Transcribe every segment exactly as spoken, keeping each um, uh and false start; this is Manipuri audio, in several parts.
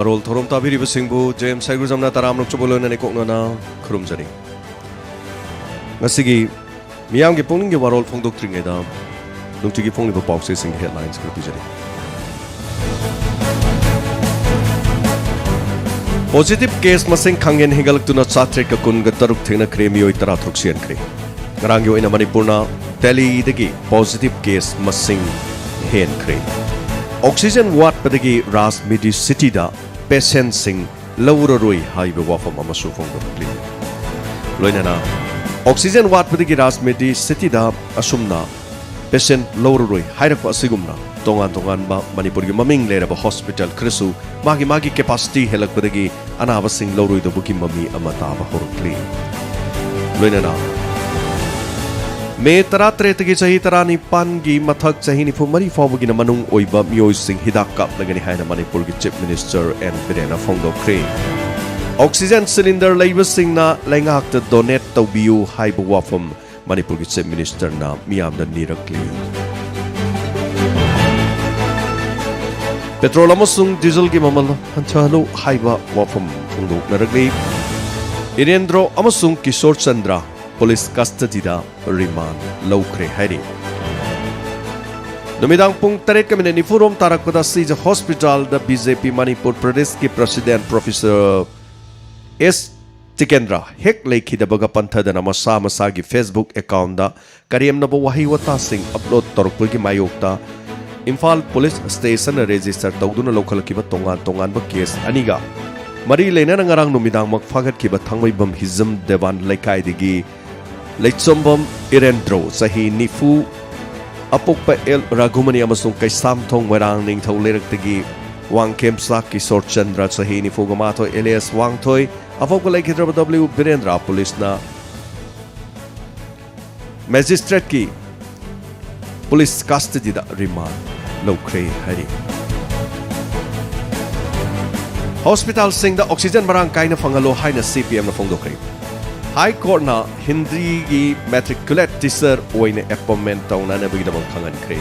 ꯋꯥꯔꯣꯜ ꯊꯧꯔꯝ ꯇꯥꯕꯤꯔꯤꯕꯁꯤꯡꯕꯨ ꯖꯦꯝꯁ ꯍꯩꯒ꯭ꯔꯨꯖꯝꯅ ꯇꯔꯥꯝꯅ ꯆꯨꯝꯕ ꯂꯣꯏꯅꯅ ꯏꯀꯣꯛꯅꯅ ꯈꯨꯔꯨꯝꯖꯔꯤ꯫ ꯉꯁꯤꯒꯤ ꯃꯤꯌꯥꯝꯒꯤ ꯄꯨꯛꯅꯤꯡꯒꯤ ꯋꯥꯔꯣꯜ ꯐꯣꯡꯗꯣꯛꯇ꯭ꯔꯤꯉꯩꯗ ꯅꯨꯡꯇꯤꯒꯤ ꯐꯣꯡꯂꯤꯕ ꯄꯥꯎꯆꯦꯁꯤꯡꯒꯤ headlines ꯈꯔ ꯄꯤꯖꯔꯤ꯫ Positive case ꯃꯁꯤꯡ ꯈꯪꯍꯦꯟ ꯍꯦꯟꯒꯠꯂꯛꯇꯨꯅ ꯆꯥꯇ꯭ꯔꯦꯠꯀ ꯀꯨꯟꯒ ꯇꯔꯨꯛ ꯊꯦꯡꯅꯈ꯭ꯔꯦ, ꯃꯤꯑꯣꯏ ꯇꯔꯥ ꯇꯔꯨꯛ ꯁꯤꯍꯟꯈ꯭ꯔꯦ꯫ ꯉꯔꯥꯡꯒꯤ ꯑꯣꯏꯅ ꯃꯅꯤꯄꯨꯔꯅ ꯗꯦꯜꯂꯤꯗꯒꯤ positive case ꯃꯁꯤꯡ ꯍꯦꯟꯈ꯭ꯔꯦ꯫ Oxygen ꯋꯥꯠꯄꯗꯒꯤ ꯔꯥꯖꯃꯤꯗꯤ ꯁꯤꯇꯤꯗ patientꯁꯤꯡ ꯂꯧꯔꯔꯣꯏ ꯍꯥꯏꯕ ꯋꯥꯐꯝ ꯑꯃꯁꯨ ꯐꯣꯡꯗꯣꯔꯛꯂꯤ꯫ ꯂꯣꯏꯅꯅ oxygen ꯋꯥꯠꯄꯗꯒꯤ ꯔꯥꯖꯃꯤꯗꯤ ꯁꯤꯇꯤꯗ ꯑꯁꯨꯝꯅ patient ꯂꯧꯔꯔꯣꯏ ꯍꯥꯏꯔꯛꯄ ꯑꯁꯤꯒꯨꯝꯅ ꯇꯣꯉꯥꯟ ꯇꯣꯉꯥꯟꯕ ꯃꯅꯤꯄꯨꯔꯒꯤ ꯃꯃꯤꯡ ꯂꯩꯔꯕ hospital ꯈꯔꯁꯨ ꯃꯥꯒꯤ ꯃꯥꯒꯤ capacity ꯍꯦꯜꯂꯛꯄꯗꯒꯤ ꯑꯅꯥꯕꯁꯤꯡ ꯂꯧꯔꯣꯏꯗꯧꯕꯒꯤ ꯃꯃꯤ ꯑꯃ ꯇꯥꯕ ꯍꯧꯔꯛꯂꯤ꯫ ꯂꯣꯏꯅꯅ ꯃꯦ ꯇꯔꯥꯇꯔꯦꯠꯇꯒꯤ ꯆꯍꯤ ꯇꯔꯥꯅꯤꯄꯥꯟꯒꯤ ꯃꯊꯛ, ꯆꯍꯤ ꯅꯤꯐꯨ ꯃꯔꯤ ꯐꯥꯎꯕꯒꯤꯅ ꯃꯅꯨꯡ ꯑꯣꯏꯕ ꯃꯤꯑꯣꯏꯁꯤꯡ ꯍꯤꯗꯥꯛ ꯀꯥꯞꯂꯒꯅꯤ ꯍꯥꯏꯅ ꯃꯅꯤꯄꯨꯔꯒꯤ Chief Minister ꯑꯦꯟ ꯕꯤꯔꯦꯟꯅ ꯐꯣꯡꯗꯣꯛꯈ꯭ꯔꯦ꯫ Oxygen cylinder ꯂꯩꯕꯁꯤꯡꯅ ꯂꯩꯉꯥꯛꯇ donate ꯇꯧꯕꯤꯌꯨ ꯍꯥꯏꯕ ꯋꯥꯐꯝ ꯃꯅꯤꯄꯨꯔꯒꯤ Chief Ministerꯅ ꯃꯤꯌꯥꯝꯗ ꯅꯤꯔꯛꯂꯤ꯫ Petrol ꯑꯃꯁꯨꯡ dieselꯒꯤ ꯃꯃꯜ ꯍꯟꯊꯍꯜꯂꯨ ꯍꯥꯏꯕ ꯋꯥꯐꯝ ꯐꯣꯡꯗꯣꯛꯅꯔꯛꯂꯤ꯫ ꯏꯔꯦꯟꯗ꯭ꯔꯣ ꯑꯃꯁꯨꯡ ꯀꯤꯁꯣꯔ ꯆꯟꯗ꯭ꯔ police custodyꯗ remand ꯂꯧꯈ꯭ꯔꯦ ꯍꯥꯏꯔꯤ꯫ ꯅꯨꯃꯤꯗꯥꯡ ꯄꯨꯡ ꯇꯔꯦꯠꯀ ꯃꯤꯅꯤꯠ ꯅꯤꯐꯨꯔꯣꯝ ꯇꯥꯔꯛꯄꯗ ꯁꯤꯖ hospitalꯗ BJP ꯃꯅꯤꯄꯨꯔ ꯄ꯭ꯔꯗꯦꯁꯀꯤ President Professor ꯑꯦꯁ ꯇꯤꯀꯦꯟꯗ꯭ꯔ ꯍꯦꯛ ꯂꯩꯈꯤꯗꯕꯒ ꯄꯟꯊꯗꯅ ꯃꯁꯥ ꯃꯁꯥꯒꯤ Facebook accountꯗ ꯀꯔꯦꯝꯅꯕ ꯋꯥꯍꯩ ꯋꯥꯇꯥꯁꯤꯡ upload ꯇꯧꯔꯛꯄꯒꯤ ꯃꯥꯌꯣꯛꯇ ꯏꯝꯐꯥꯜ police stationꯅ register ꯇꯧꯗꯨꯅ ꯂꯧꯈꯠꯂꯛꯈꯤꯕ ꯇꯣꯉꯥꯟ ꯇꯣꯉꯥꯟꯕ case ꯑꯅꯤꯒ ꯃꯔꯤ ꯂꯩꯅꯅ ꯉꯔꯥꯡ ꯅꯨꯃꯤꯗꯥꯡꯃꯛ ꯐꯥꯒꯠꯈꯤꯕ ꯊꯥꯡꯃꯩꯕꯟ ꯍꯤꯖꯝ ꯗꯦꯕꯥꯟ ꯂꯩꯀꯥꯏꯗꯒꯤ ꯂꯩꯆꯣꯝꯕꯝ ꯏꯔꯦꯟꯗ꯭ꯔꯣ, ꯆꯍꯤ ꯅꯤꯐꯨ, ꯑꯄꯣꯛꯄ ꯑꯦꯜ ꯔꯘꯨꯃꯅꯤ ꯑꯃꯁꯨꯡ ꯀꯩꯁꯥꯝꯊꯣꯡ ꯃꯣꯏꯔꯥꯡ ꯅꯤꯡꯊꯧ ꯂꯩꯔꯛꯇꯒꯤ ꯋꯥꯡꯈꯦꯝꯆꯥ ꯀꯤꯁꯣꯔ ꯆꯟꯗ꯭ꯔ, ꯆꯍꯤ ꯅꯤꯐꯨꯒ ꯃꯥꯊꯣꯏ, alias ꯋꯥꯡꯊꯣꯏ, ꯑꯐꯥꯎꯕ ꯂꯩꯈꯤꯗ꯭ꯔꯕ W ꯕꯤꯔꯦꯟꯗ꯭ꯔ policeꯅ magistrateꯀꯤ police custodyꯗ remand ꯂꯧꯈ꯭ꯔꯦ ꯍꯥꯏꯔꯤ꯫ Hospitalꯁꯤꯡꯗ oxygen ꯃꯔꯥꯡ ꯀꯥꯏꯅ ꯐꯪꯍꯜꯂꯣ ꯍꯥꯏꯅ CPMꯅ ꯐꯣꯡꯗꯣꯛꯈ꯭ꯔꯦ꯫ High Courtꯅ ꯍꯤꯟꯗꯤꯒꯤ matriculate teacher ꯑꯣꯏꯅ appointment ꯇꯧꯅꯅꯕꯒꯤꯗꯃꯛ ꯈꯪꯍꯟꯈ꯭ꯔꯦ꯫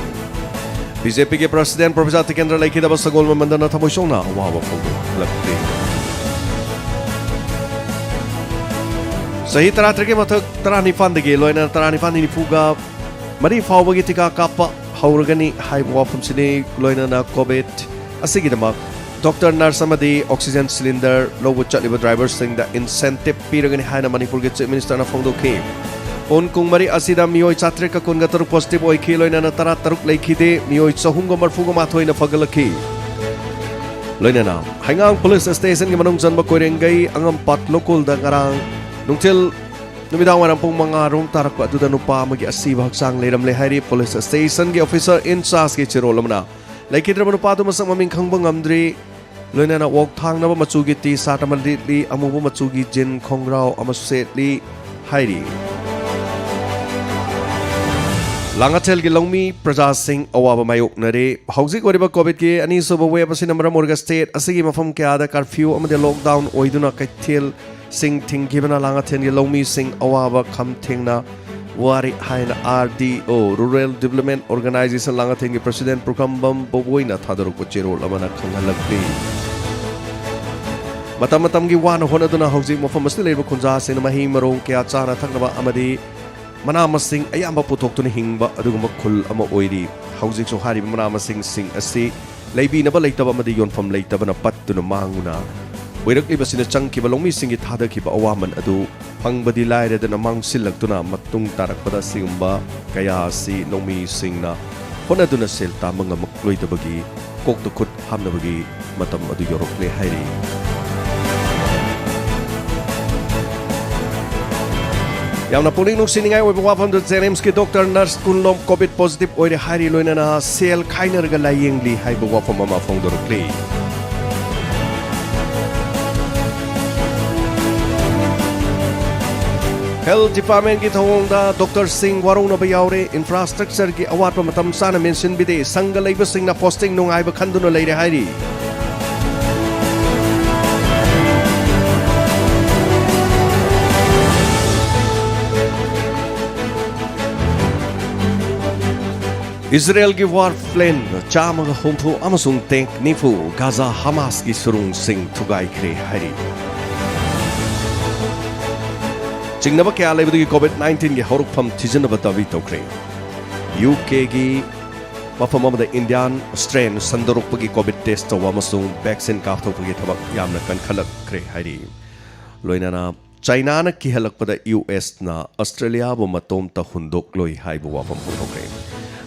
ꯕꯤ ꯖꯦ ꯄꯤꯒꯤ ꯄ꯭ꯔꯁꯤꯗꯦꯟ ꯄ꯭ꯔꯣꯐꯦꯁꯔ ꯇꯤꯀꯦꯟꯗ꯭ꯔ ꯂꯩꯈꯤꯗꯕ ꯁꯒꯣꯜꯕꯟꯗ ꯊꯃꯣꯏ ꯁꯣꯛꯅ ꯑꯋꯥꯕ ꯐꯣꯡꯗꯣꯛꯂꯛꯂꯤ꯫ ꯆꯍꯤ ꯇꯔꯥꯇꯔꯦꯠꯀꯤ ꯃꯊꯛ ꯇꯔꯥꯅꯤꯄꯥꯟꯗꯒꯤ ꯂꯣꯏꯅꯅ ꯇꯔꯥꯅꯤꯄꯥꯟ ꯅꯤꯐꯨꯒ ꯃꯔꯤ ꯐꯥꯎꯕꯒꯤ ꯇꯤꯀꯥ ꯀꯥꯞꯄ ꯍꯧꯔꯒꯅꯤ ꯍꯥꯏꯕ ꯋꯥꯐꯝꯁꯤꯅꯤ꯫ ꯂꯣꯏꯅꯅ ꯀꯣꯚꯤꯗ ꯑꯁꯤꯒꯤꯗꯃꯛ ꯗꯣꯛꯇꯔ, ꯅꯔꯁ ꯑꯃꯗꯤ ꯑꯣꯛꯁꯤꯖꯦꯟ ꯁꯤꯂꯤꯟꯗꯔ ꯂꯧꯕ ꯆꯠꯂꯤꯕ ꯗ꯭ꯔꯥꯏꯚꯔꯁꯤꯡꯗ ꯏꯟꯁꯦꯟꯇꯤꯚ ꯄꯤꯔꯒꯅꯤ ꯍꯥꯏꯅ ꯃꯅꯤꯄꯨꯔꯒꯤ ꯆꯤꯐ ꯃꯤꯅꯤꯁꯇꯔꯅ ꯐꯣꯡꯗꯣꯛꯈꯤ꯫ ꯄꯨꯡ ꯀꯨꯟꯃꯔꯤ ꯑꯁꯤꯗ ꯃꯤꯑꯣꯏ ꯆꯥꯇ꯭ꯔꯦꯠꯀ ꯀꯨꯟꯒ ꯇꯔꯨꯛ ꯄꯣꯖꯤꯇꯤꯚ ꯑꯣꯏꯈꯤ, ꯂꯣꯏꯅꯅ ꯇꯔꯥꯇꯔꯨꯛ ꯂꯩꯈꯤꯗꯦ꯫ ꯃꯤꯑꯣꯏ ꯆꯍꯨꯝꯒ ꯃꯔꯤꯐꯨꯒ ꯃꯥꯊꯣꯏꯅ ꯐꯒꯠꯂꯛꯈꯤ꯫ ꯂꯣꯏꯅꯅ ꯍꯩꯉꯥꯡ ꯄꯨꯂꯤꯁ ꯁ꯭ꯇꯦꯁꯟꯒꯤ ꯃꯅꯨꯡ ꯆꯟꯕ ꯀꯣꯏꯔꯦꯡꯒꯩ ꯑꯉꯝꯄꯥꯠ ꯂꯣꯀꯨꯜꯗ ꯉꯔꯥꯡ ꯅꯨꯡꯊꯤꯜ ꯅꯨꯃꯤꯗꯥꯡ ꯋꯥꯏꯔꯝ ꯄꯨꯡ ꯃꯉꯥ ꯔꯣꯝ ꯇꯥꯔꯛꯄ ꯑꯗꯨꯗ ꯅꯨꯄꯥ ꯑꯃꯒꯤ ꯑꯁꯤꯕ ꯍꯛꯆꯥꯡ ꯂꯩꯔꯝꯂꯦ ꯍꯥꯏꯔꯤ ꯄꯨꯂꯤꯁ ꯁ꯭ꯇꯦꯁꯟꯒꯤ ꯑꯣꯐꯤꯁꯔ ꯏꯟꯆꯥꯔꯖꯀꯤ ꯆꯦꯔꯣꯜ ꯑꯃꯅ꯫ ꯂꯩꯈꯤꯗ꯭ꯔꯕ ꯅꯨꯄꯥꯗꯨ ꯃꯁꯛ ꯃꯃꯤꯡ ꯈꯪꯕ ꯉꯝꯗ꯭ꯔꯤ꯫ ꯂꯣꯏꯅꯅ ꯑꯣꯛ ꯊꯥꯡꯅꯕ ꯃꯆꯨꯒꯤ ꯇꯤ ꯁꯥꯔꯠ ꯑꯃ ꯂꯤꯠꯂꯤ, ꯑꯃꯨꯕ ꯃꯆꯨꯒꯤ ꯖꯤꯟ ꯈꯣꯡꯒ꯭ꯔꯥꯎ ꯑꯃꯁꯨ ꯁꯦꯠꯂꯤ ꯍꯥꯏꯔꯤ꯫ ꯂꯥꯡꯉꯊꯦꯜꯒꯤ ꯂꯧꯃꯤ ꯄ꯭ꯔꯖꯥꯁꯤꯡ ꯑꯋꯥꯕ ꯃꯥꯌꯣꯛꯅꯔꯦ꯫ ꯍꯧꯖꯤꯛ ꯑꯣꯏꯔꯤꯕ ꯀꯣꯚꯤꯗꯀꯤ ꯑꯅꯤꯁꯨꯕ ꯋꯦꯕ ꯑꯁꯤꯅ ꯃꯔꯝ ꯑꯣꯏꯔꯒ ꯁ꯭ꯇꯦꯠ ꯑꯁꯤꯒꯤ ꯃꯐꯝ ꯀꯌꯥꯗ ꯀꯔꯐ꯭ꯌꯨ ꯑꯃꯗꯤ ꯂꯣꯛꯗꯥꯎꯟ ꯑꯣꯏꯗꯨꯅ ꯀꯩꯊꯦꯜꯁꯤꯡ ꯊꯤꯡꯈꯤꯕꯅ ꯂꯥꯡꯉꯊꯦꯜꯒꯤ ꯂꯧꯃꯤꯁꯤꯡ ꯑꯋꯥꯕ ꯈꯝ ꯊꯦꯡꯅ ꯋꯥꯔꯤ ꯍꯥꯏꯅ ꯑꯥꯔ ꯗꯤ ꯑꯣ, ꯔꯨꯔꯦꯜ ꯗꯤꯕꯂꯞꯃꯦꯟ ꯑꯣꯔꯒꯅꯥꯏꯖꯦꯁꯟ ꯂꯥꯡꯉꯊꯦꯜꯒꯤ ꯄ꯭ꯔꯁꯤꯗꯦꯟ ꯄꯨꯈ꯭ꯔꯝꯕꯝ ꯕꯣꯕꯣꯏꯅ ꯊꯥꯗꯣꯔꯛꯄ ꯆꯦꯔꯣꯜ ꯑꯃꯅ ꯈꯪꯍꯜꯂꯛꯂꯤ꯫ ꯃꯇꯝ ꯃꯇꯝꯒꯤ ꯋꯥꯅ ꯍꯣꯠꯅꯗꯨꯅ ꯍꯧꯖꯤꯛ ꯃꯐꯝ ꯑꯁꯤꯗ ꯂꯩꯔꯤꯕ ꯈꯨꯟꯖꯥꯁꯤꯡꯅ ꯃꯍꯩ ꯃꯔꯣꯡ ꯀꯌꯥ ꯆꯥꯅ ꯊꯛꯅꯕ ꯑꯃꯗꯤ ꯃꯅꯥ ꯃꯁꯤꯡ ꯑꯌꯥꯝꯕ ꯄꯨꯊꯣꯛꯇꯨꯅ ꯍꯤꯡꯕ ꯑꯗꯨꯒꯨꯝꯕ ꯈꯨꯜ ꯑꯃ ꯑꯣꯏꯔꯤ꯫ ꯍꯧꯖꯤꯛꯁꯨ ꯍꯥꯏꯔꯤꯕ ꯃꯅꯥ ꯃꯁꯤꯡꯁꯤꯡ ꯑꯁꯤ ꯂꯩꯕꯤꯅꯕ ꯂꯩꯇꯕ ꯑꯃꯗꯤ ꯌꯣꯟꯐꯝ ꯂꯩꯇꯕꯅ ꯄꯠꯇꯨꯅ ꯃꯥꯡꯗꯨꯅ ꯑꯣꯏꯔꯛꯂꯤꯕꯁꯤꯅ ꯆꯪꯈꯤꯕ ꯂꯧꯃꯤꯁꯤꯡꯒꯤ ꯊꯥꯗꯈꯤꯕ ꯑꯋꯥꯃꯟ ꯑꯗꯨ ꯐꯪꯕꯗꯤ ꯂꯥꯏꯔꯗꯅ ꯃꯥꯡꯁꯤꯜꯂꯛꯇꯨꯅ ꯃꯇꯨꯡ ꯇꯥꯔꯛꯄꯗ ꯑꯁꯤꯒꯨꯝꯕ ꯀꯌꯥ ꯑꯁꯤ ꯂꯧꯃꯤꯁꯤꯡꯅ ꯍꯣꯠꯅꯗꯨꯅ ꯁꯦꯜ ꯇꯥꯟꯕ ꯉꯝꯃꯛꯂꯣꯏꯗꯕꯒꯤ ꯀꯣꯛꯇ ꯈꯨꯠ ꯍꯥꯞꯅꯕꯒꯤ ꯃꯇꯝ ꯑꯗꯨ ꯌꯧꯔꯛꯂꯦ ꯍꯥꯏꯔꯤ꯫ ꯌꯥꯝꯅ ꯄꯨꯛꯅꯤꯡ ꯅꯨꯡꯁꯤꯅꯤꯡꯉꯥꯏ ꯑꯣꯏꯕ ꯋꯥꯐꯝꯗ ꯖꯦꯅꯤꯝꯁꯀꯤ ꯗꯣꯛꯇꯔ, ꯅꯔꯁ ꯀꯨꯟꯂꯣꯝ ꯀꯣꯚꯤꯗ ꯄꯣꯖꯤꯇꯤꯚ ꯑꯣꯏꯔꯦ ꯍꯥꯏꯔꯤ, ꯂꯣꯏꯅꯅ ꯁꯦꯜ ꯈꯥꯏꯅꯔꯒ ꯂꯥꯏꯌꯦꯡꯂꯤ ꯍꯥꯏꯕ ꯋꯥꯐꯝ ꯑꯃ ꯐꯣꯡꯗꯣꯔꯛꯂꯤ꯫ ꯍꯦꯜꯊ ꯗꯤꯄꯥꯔꯠꯃꯦꯟꯒꯤ ꯊꯧꯑꯣꯡꯗ ꯗꯣꯛꯇꯔꯁꯤꯡ ꯋꯥꯔꯧꯅꯕ ꯌꯥꯎꯔꯦ꯫ ꯏꯟꯐ꯭ꯔꯥꯁ꯭ꯇ꯭ꯔꯛꯆꯔꯒꯤ ꯑꯋꯥꯠꯄ ꯃꯇꯝ ꯆꯥꯅ ꯃꯦꯟꯁꯤꯟꯕꯤꯗꯦ꯫ ꯁꯪꯒ ꯂꯩꯕꯁꯤꯡꯅ ꯄꯣꯁꯇꯤꯡ ꯅꯨꯡꯉꯥꯏꯕ ꯈꯟꯗꯨꯅ ꯂꯩꯔꯦ ꯍꯥꯏꯔꯤ꯫ ꯏꯖꯔꯦꯜꯒꯤ ꯋꯥꯔ ꯄ꯭ꯂꯦꯟ ꯆꯥꯝꯃꯒ ꯍꯨꯝꯐꯨ ꯑꯃꯁꯨꯡ ꯇꯦꯡꯛ ꯅꯤꯐꯨ ꯒꯥꯖꯥ ꯍꯃꯥꯁꯀꯤ ꯁꯨꯔꯨꯡꯁꯤꯡ ꯊꯨꯒꯥꯏꯈ꯭ꯔꯦ ꯍꯥꯏꯔꯤ꯫ ꯆꯤꯡꯅꯕ ꯀꯌꯥ ꯂꯩꯕꯗꯒꯤ ꯀꯣꯚꯤꯗ ꯅꯥꯏꯟꯇꯤꯟꯒꯤ ꯍꯧꯔꯛꯐꯝ ꯊꯤꯖꯤꯟꯅꯕ ꯗꯥꯕꯤ ꯇꯧꯈ꯭ꯔꯦ꯫ ꯌꯨ ꯀꯦꯒꯤ ꯃꯐꯝ ꯑꯃꯗ ꯏꯟꯗꯤꯌꯥꯟ ꯁ꯭ꯇ꯭ꯔꯦꯟ ꯁꯟꯗꯣꯔꯛꯄꯒꯤ ꯀꯣꯚꯤꯗ ꯇꯦꯁ ꯇꯧꯕ ꯑꯃꯁꯨꯡ ꯚꯦꯛꯁꯤꯟ ꯀꯥꯞꯊꯣꯛꯄꯒꯤ ꯊꯕꯛ ꯌꯥꯝꯅ ꯀꯟꯈꯠꯂꯛꯈ꯭ꯔꯦ ꯍꯥꯏꯔꯤ꯫ ꯂꯣꯏꯅꯅ ꯆꯥꯏꯅꯥꯅ ꯀꯤꯍꯜꯂꯛꯄꯗ ꯌꯨ ꯑꯦꯁꯅ ꯑꯁꯇ꯭ꯔꯦꯂꯤꯌꯥꯕꯨ ꯃꯇꯣꯝꯇ ꯍꯨꯟꯗꯣꯛꯂꯣꯏ ꯍꯥꯏꯕ ꯋꯥꯐꯝ ꯐꯣꯡꯗꯣꯛꯈ꯭ꯔꯦ꯫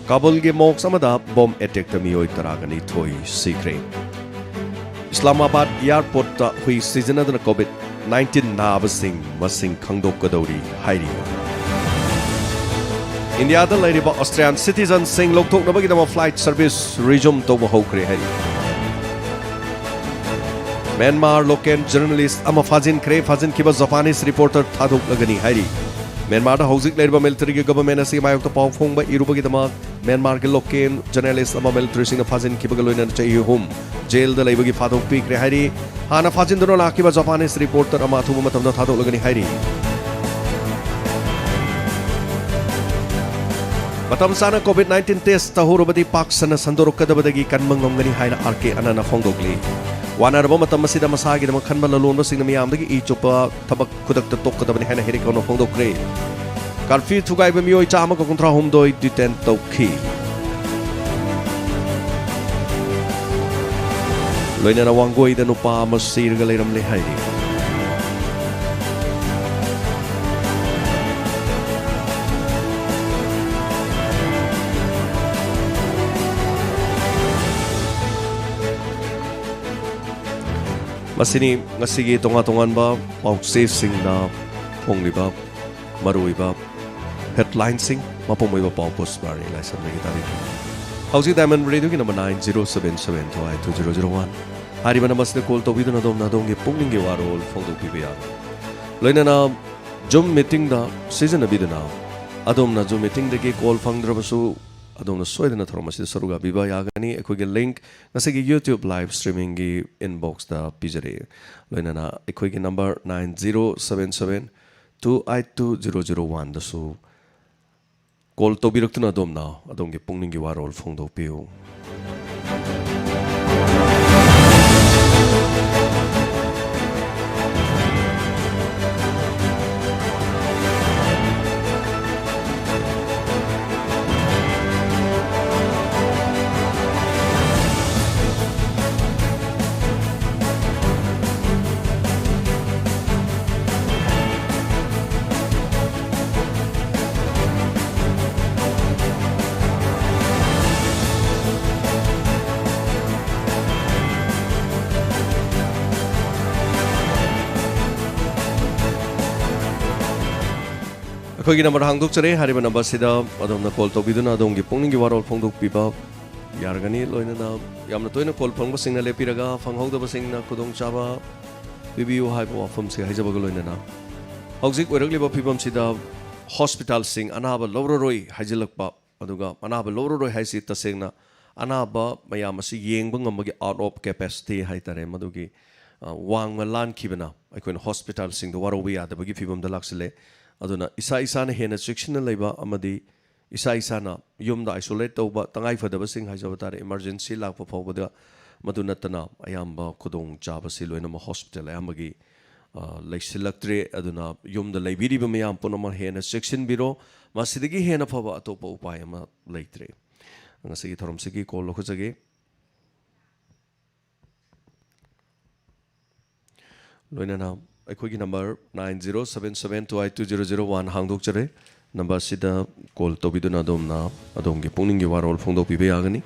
ꯀꯥꯕꯨꯜꯒꯤ ꯃꯣꯛꯁ ꯑꯃꯗ ꯕꯣꯝ ꯑꯦꯇꯦꯛꯇ ꯃꯤꯑꯣꯏ ꯇꯔꯥꯒ ꯅꯤꯊꯣꯏ ꯁꯤꯈ꯭ꯔꯦ꯫ ꯏꯁꯂꯥꯃꯥꯕꯥꯗ ꯑꯦꯌꯥꯔꯄꯣꯔꯠꯇ ꯍꯨꯏ ꯁꯤꯖꯤꯟꯅꯗꯨꯅ ꯀꯣꯚꯤꯗ ꯅꯥꯏꯟꯇꯤꯟ ꯅꯥꯕꯁꯤꯡ ꯃꯁꯤꯡ ꯈꯪꯗꯣꯛꯀꯗꯧꯔꯤ ꯍꯥꯏꯔꯤ꯫ ꯏꯟꯗꯤꯌꯥꯗ ꯂꯩꯔꯤꯕ ꯑꯣꯁꯇ꯭ꯔꯤꯌꯥꯟ ꯁꯤꯇꯤꯖꯟꯁꯤꯡ ꯂꯧꯊꯣꯛꯅꯕꯒꯤꯗꯃꯛ ꯐ꯭ꯂꯥꯏꯠ ꯁꯔꯚꯤꯁ ꯔꯤꯖꯨꯝ ꯇꯧꯕ ꯍꯧꯈ꯭ꯔꯦ ꯍꯥꯏꯔꯤ꯫ ꯃ꯭ꯌꯥꯟꯃꯥꯔ ꯂꯣꯀꯦꯜ ꯖꯔꯅꯦꯂꯤꯁ ꯑꯃ ꯐꯥꯖꯤꯟꯈ꯭ꯔꯦ꯫ ꯐꯥꯖꯤꯟꯈꯤꯕ ꯖꯄꯥꯅꯤꯁ ꯔꯤꯄꯣꯔꯇꯔ ꯊꯥꯗꯣꯛꯂꯒꯅꯤ ꯍꯥꯏꯔꯤ꯫ ꯃ꯭ꯌꯥꯟꯃꯥꯔꯗ ꯍꯧꯖꯤꯛ ꯂꯩꯔꯤꯕ ꯃꯤꯂꯤꯇꯔꯤꯒꯤ ꯒꯚꯔꯟꯃꯦꯟꯠ ꯑꯁꯤꯒꯤ ꯃꯥꯌꯣꯛꯇ ꯄꯥꯎ ꯐꯣꯡꯕ ꯏꯔꯨꯕꯒꯤꯗꯃꯛ ꯃ꯭ꯌꯥꯟꯃꯥꯔꯒꯤ ꯂꯣꯀꯦꯜ ꯖꯔꯅꯦꯂꯤꯁ ꯑꯃ ꯃꯤꯂꯤꯇꯔꯤꯁꯤꯡꯅ ꯐꯥꯖꯤꯟꯈꯤꯕꯒ ꯂꯣꯏꯅꯅ ꯆꯍꯤ ꯑꯍꯨꯝ ꯖꯦꯜꯗ ꯂꯩꯕꯒꯤ ꯊꯥꯗꯣꯛꯄꯤꯈ꯭ꯔꯦ ꯍꯥꯏꯔꯤ꯫ ꯍꯥꯟꯅ ꯐꯥꯖꯤꯟꯗꯨꯅ ꯂꯥꯛꯈꯤꯕ ꯖꯄꯥꯅꯤꯁ ꯔꯤꯄꯣꯔꯇꯔ ꯑꯃ ꯑꯊꯨꯕ ꯃꯇꯝꯗ ꯊꯥꯗꯣꯛꯂꯒꯅꯤ ꯍꯥꯏꯔꯤ꯫ ꯃꯇꯝ ꯆꯥꯅ ꯀꯣꯚꯤꯗ ꯅꯥꯏꯟꯇꯤꯟ ꯇꯦꯁ ꯇꯧꯍꯧꯔꯕꯗꯤ ꯄꯥꯛ ꯁꯟꯅ ꯁꯟꯗꯣꯔꯛꯀꯗꯕꯗꯒꯤ ꯀꯟꯕ ꯉꯝꯒꯅꯤ ꯍꯥꯏꯅ ꯑꯥꯔ ꯀꯦ ꯑꯅꯟꯅ ꯐꯣꯡꯗꯣꯛꯂꯤ꯫ ꯋꯥꯅꯔꯕ ꯃꯇꯝ ꯑꯁꯤꯗ ꯃꯁꯥꯒꯤꯗꯃꯛ ꯈꯟꯕ ꯂꯂꯣꯟꯕꯁꯤꯡꯅ ꯃꯤꯌꯥꯝꯗꯒꯤ ꯏ ꯆꯨꯞꯄ ꯊꯕꯛ ꯈꯨꯗꯛꯇ ꯇꯣꯛꯀꯗꯕꯅꯤ ꯍꯥꯏꯅ ꯍꯦꯔꯤꯀꯣꯅ ꯐꯣꯡꯗꯣꯛꯈ꯭ꯔꯦ꯫ ꯀꯥꯔꯐ꯭ꯌꯨ ꯊꯨꯒꯥꯏꯕ ꯃꯤꯑꯣꯏ ꯆꯥꯝꯃꯒ ꯀꯨꯟꯊ꯭ꯔꯥ ꯍꯨꯝꯗꯣꯏ ꯗꯤꯇꯦꯟ ꯇꯧꯈꯤ꯫ ꯂꯣꯏꯅꯅ ꯋꯥꯡꯒꯣꯏꯗ ꯅꯨꯄꯥ ꯑꯃ ꯁꯤꯔꯒ ꯂꯩꯔꯝꯂꯦ ꯍꯥꯏꯔꯤ꯫ ꯃꯁꯤꯅꯤ ꯉꯁꯤꯒꯤ ꯇꯣꯉꯥꯟ ꯇꯣꯉꯥꯟꯕ ꯄꯥꯎꯆꯦꯁꯤꯡꯗ ꯐꯣꯡꯂꯤꯕ ꯃꯔꯨꯑꯣꯏꯕ ꯍꯦꯗꯂꯥꯏꯟꯁꯤꯡ꯫ ꯃꯄꯨꯡ ꯑꯣꯏꯕ ꯄꯥꯎ ꯄꯣꯁꯃꯥꯔꯤ ꯂꯥꯏꯁ꯭ꯔꯝꯗꯒꯤ ꯇꯥꯕꯤꯈ꯭ꯔꯦ꯫ ꯍꯧꯖꯤꯛ ꯗꯥꯏꯃꯟ ꯔꯦꯗꯤꯑꯣꯒꯤ number nine zero seven seven two eight two zero zero one ꯍꯥꯏꯔꯤꯕ ꯅꯝꯕꯔꯁꯤꯗ ꯀꯣꯜ ꯇꯧꯕꯤꯗꯨꯅ ꯑꯗꯣꯝꯅ ꯑꯗꯣꯝꯒꯤ ꯄꯨꯛꯅꯤꯡꯒꯤ ꯋꯥꯔꯣꯜ ꯐꯣꯡꯗꯣꯛꯄꯤꯕ ꯌꯥꯒꯅꯤ꯫ ꯂꯣꯏꯅꯅ ꯖꯨꯝ ꯃꯤꯇꯤꯡꯗ ꯁꯤꯖꯤꯟꯅꯕꯤꯗꯨꯅ ꯑꯗꯣꯝꯅ ꯖꯨꯝ ꯃꯤꯇꯤꯡꯗꯒꯤ ꯀꯣꯜ ꯐꯪꯗ꯭ꯔꯕꯁꯨ ꯑꯗꯣꯝꯅ ꯁꯣꯏꯗꯅ ꯊꯧꯔꯝ ꯑꯁꯤꯗ ꯁꯔꯨꯛ ꯌꯥꯕꯤꯕ ꯌꯥꯒꯅꯤ꯫ ꯑꯩꯈꯣꯏꯒꯤ ꯂꯤꯡꯛ ꯉꯁꯤꯒꯤ ꯌꯨꯇ꯭ꯌꯨꯕ ꯂꯥꯏꯚ ꯁ꯭ꯇ꯭ꯔꯤꯃꯤꯡꯒꯤ ꯏꯟꯕꯣꯛꯁꯇ ꯄꯤꯖꯔꯤ꯫ ꯂꯣꯏꯅꯅ ꯑꯩꯈꯣꯏꯒꯤ number nine zero seven seven two eight two zero zero one ꯗꯁꯨ ꯀꯣꯜ ꯇꯧꯕꯤꯔꯛꯇꯨꯅ ꯑꯗꯣꯝꯅ ꯑꯗꯣꯝꯒꯤ ꯄꯨꯛꯅꯤꯡꯒꯤ ꯋꯥꯔꯣꯜ ꯐꯣꯡꯗꯣꯛꯄꯤꯌꯨ꯫ ꯑꯩꯈꯣꯏꯒꯤ ꯅꯝꯕꯔ ꯍꯥꯡꯗꯣꯛꯆꯔꯦ꯫ ꯍꯥꯏꯔꯤꯕ ꯅꯝꯕꯔꯁꯤꯗ ꯑꯗꯣꯝꯅ ꯀꯣꯜ ꯇꯧꯕꯤꯗꯨꯅ ꯑꯗꯣꯝꯒꯤ ꯄꯨꯛꯅꯤꯡꯒꯤ ꯋꯥꯔꯣꯜ ꯐꯣꯡꯗꯣꯛꯄꯤꯕ ꯌꯥꯔꯒꯅꯤ꯫ ꯂꯣꯏꯅꯅ ꯌꯥꯝꯅ ꯇꯣꯏꯅ ꯀꯣꯜ ꯐꯪꯕꯁꯤꯡꯅ ꯂꯦꯞꯄꯤꯔꯒ ꯐꯪꯍꯧꯗꯕꯁꯤꯡꯅ ꯈꯨꯗꯣꯡꯆꯥꯕ ꯄꯤꯕꯤꯌꯨ ꯍꯥꯏꯕ ꯋꯥꯐꯝꯁꯤ ꯍꯥꯏꯖꯕꯒ ꯂꯣꯏꯅꯅ ꯍꯧꯖꯤꯛ ꯑꯣꯏꯔꯛꯂꯤꯕ ꯐꯤꯕꯝꯁꯤꯗ ꯍꯣꯁꯄꯤꯇꯥꯜꯁꯤꯡ ꯑꯅꯥꯕ ꯂꯧꯔꯔꯣꯏ ꯍꯥꯏꯖꯤꯜꯂꯛꯄ, ꯑꯗꯨꯒ ꯑꯅꯥꯕ ꯂꯧꯔꯔꯣꯏ ꯍꯥꯏꯁꯤ ꯇꯁꯦꯡꯅ ꯑꯅꯥꯕ ꯃꯌꯥꯝ ꯑꯁꯤ ꯌꯦꯡꯕ ꯉꯝꯕꯒꯤ out of capacity ꯍꯥꯏꯇꯥꯔꯦ, ꯃꯗꯨꯒꯤ, ꯑ, ꯋꯥꯡꯃ ꯂꯥꯟꯈꯤꯕꯅ ꯑꯩꯈꯣꯏꯅ ꯍꯣꯁꯄꯤꯇꯥꯜꯁꯤꯡꯗ ꯋꯥꯔꯧꯕ ꯌꯥꯗꯕꯒꯤ ꯐꯤꯕꯝꯗ ꯂꯥꯛꯁꯤꯜꯂꯦ꯫ ꯑꯗꯨꯅ ꯏꯁꯥ ꯏꯁꯥꯅ ꯍꯦꯟꯅ ꯆꯦꯛꯁꯤꯟꯅ ꯂꯩꯕ ꯑꯃꯗꯤ ꯏꯁꯥ ꯏꯁꯥꯅ ꯌꯨꯝꯗ isolate ꯇꯧꯕ, ꯇꯉꯥꯏꯐꯗꯕꯁꯤꯡ ꯍꯥꯏꯖꯕ ꯇꯥꯔꯦ, emergency ꯂꯥꯛꯄ ꯐꯥꯎꯕꯗ, ꯃꯗꯨ ꯅꯠꯇꯅ ꯑꯌꯥꯝꯕ ꯈꯨꯗꯣꯡꯆꯥꯕꯁꯤ ꯂꯣꯏꯅꯃꯛ ꯍꯣꯁꯄꯤꯇꯥꯜ ꯑꯌꯥꯝꯕꯒꯤ, ꯑ, ꯂꯩꯁꯤꯜꯂꯛꯇ꯭ꯔꯦ꯫ ꯑꯗꯨꯅ ꯌꯨꯝꯗ ꯂꯩꯕꯤꯔꯤꯕ ꯃꯌꯥꯝ ꯄꯨꯝꯅꯃꯛ ꯍꯦꯟꯅ ꯆꯦꯛꯁꯤꯟꯕꯤꯔꯣ꯫ ꯃꯁꯤꯗꯒꯤ ꯍꯦꯟꯅ ꯐꯕ ꯑꯇꯣꯞꯄ ꯎꯄꯥꯏ ꯑꯃ ꯂꯩꯇ꯭ꯔꯦ꯫ ꯉꯁꯤꯒꯤ ꯊꯧꯔꯝꯁꯤꯒꯤ ꯀꯣꯜ ꯂꯧꯈꯠꯆꯒꯦ꯫ ꯂꯣꯏꯅꯅ ꯑꯩꯈꯣꯏꯒꯤ number nine zero seven seven two eight two zero zero one ꯍꯥꯡꯗꯣꯛꯆꯔꯦ꯫ ꯅꯝꯕꯔꯁꯤꯗ ꯀꯣꯜ ꯇꯧꯕꯤꯗꯨꯅ ꯑꯗꯣꯝꯅ ꯑꯗꯣꯝꯒꯤ ꯄꯨꯛꯅꯤꯡꯒꯤ ꯋꯥꯔꯣꯜ ꯐꯣꯡꯗꯣꯛꯄꯤꯕ ꯌꯥꯒꯅꯤ꯫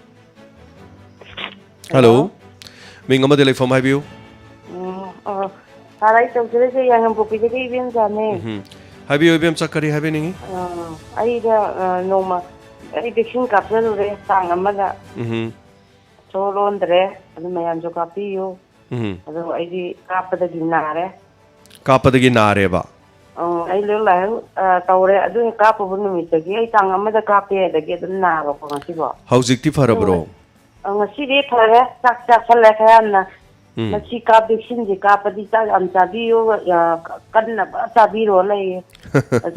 ꯍꯜꯂꯣ꯫ ꯍꯜꯂꯣ꯫ ꯃꯤꯡ ꯑꯃꯗꯤ ꯂꯩꯐꯝ ꯍꯥꯏꯕꯤꯌꯨ꯫ ꯎꯝ, ꯑꯣ, ꯁꯥꯔ, ꯑꯩ ꯇꯧꯖꯔꯤꯁꯦ ꯌꯥꯏꯉꯪꯄꯣꯛꯄꯤꯗꯒꯤ ꯏꯕꯦꯝꯆꯥꯅꯦ꯫ ꯎꯝ꯫ ꯍꯥꯏꯕꯤꯌꯨ ꯏꯕꯦꯝꯆꯥ, ꯀꯔꯤ ꯍꯥꯏꯕꯤꯅꯤꯡꯉꯤ? ꯑ, ꯑꯩꯗ, ꯑ, ꯅꯣꯡꯃ ꯑꯩ vaccine ꯀꯥꯞꯆꯔꯨꯔꯦ ꯇꯥꯡ ꯑꯃꯗ꯫ ꯎꯝ꯫ ꯁꯣ ꯂꯣꯟꯗ꯭ꯔꯦ, ꯑꯗꯨ ꯃꯌꯥꯝꯁꯨ ꯀꯥꯞꯄꯤꯌꯨ꯫ ꯎꯝ꯫ ꯑꯗꯣ ꯑꯩꯗꯤ ꯀꯥꯞꯄꯗꯒꯤ ꯅꯥꯔꯦ꯫ ꯀꯥꯞꯄꯗꯒꯤ ꯅꯥꯔꯦꯕ? ꯑꯪ, ꯑꯩ ꯂꯣꯛ ꯂꯥꯏꯍꯧ, ꯑ, ꯇꯧꯔꯦ꯫ ꯑꯗꯨ ꯍꯦꯛ ꯀꯥꯞꯄꯨꯕ ꯅꯨꯃꯤꯠꯇꯒꯤ ꯑꯩ ꯇꯥꯡ ꯑꯃꯗ ꯀꯥꯞꯄꯦ, ꯑꯗꯒꯤ ꯑꯗꯨꯝ ꯅꯥꯕꯀꯣ ꯉꯁꯤꯐꯥꯎ꯫ ꯍꯧꯖꯤꯛꯇꯤ ꯐꯔꯕ꯭ꯔꯣ? ꯑ, ꯉꯁꯤꯗꯤ ꯐꯔꯦ, ꯆꯥꯛ ꯆꯥꯁꯜꯂꯦ ꯈꯔ ꯌꯥꯝꯅ꯫ ꯎꯝ꯫ ꯃꯁꯤ ꯀꯥꯞ-, vaccine ꯁꯦ ꯀꯥꯞꯄꯗꯤ ꯆꯥꯛ ꯌꯥꯝ ꯆꯥꯕꯤꯌꯨ, ꯑ, ꯀꯟꯅꯕ ꯆꯥꯕꯤꯔꯣ ꯂꯩꯌꯦ꯫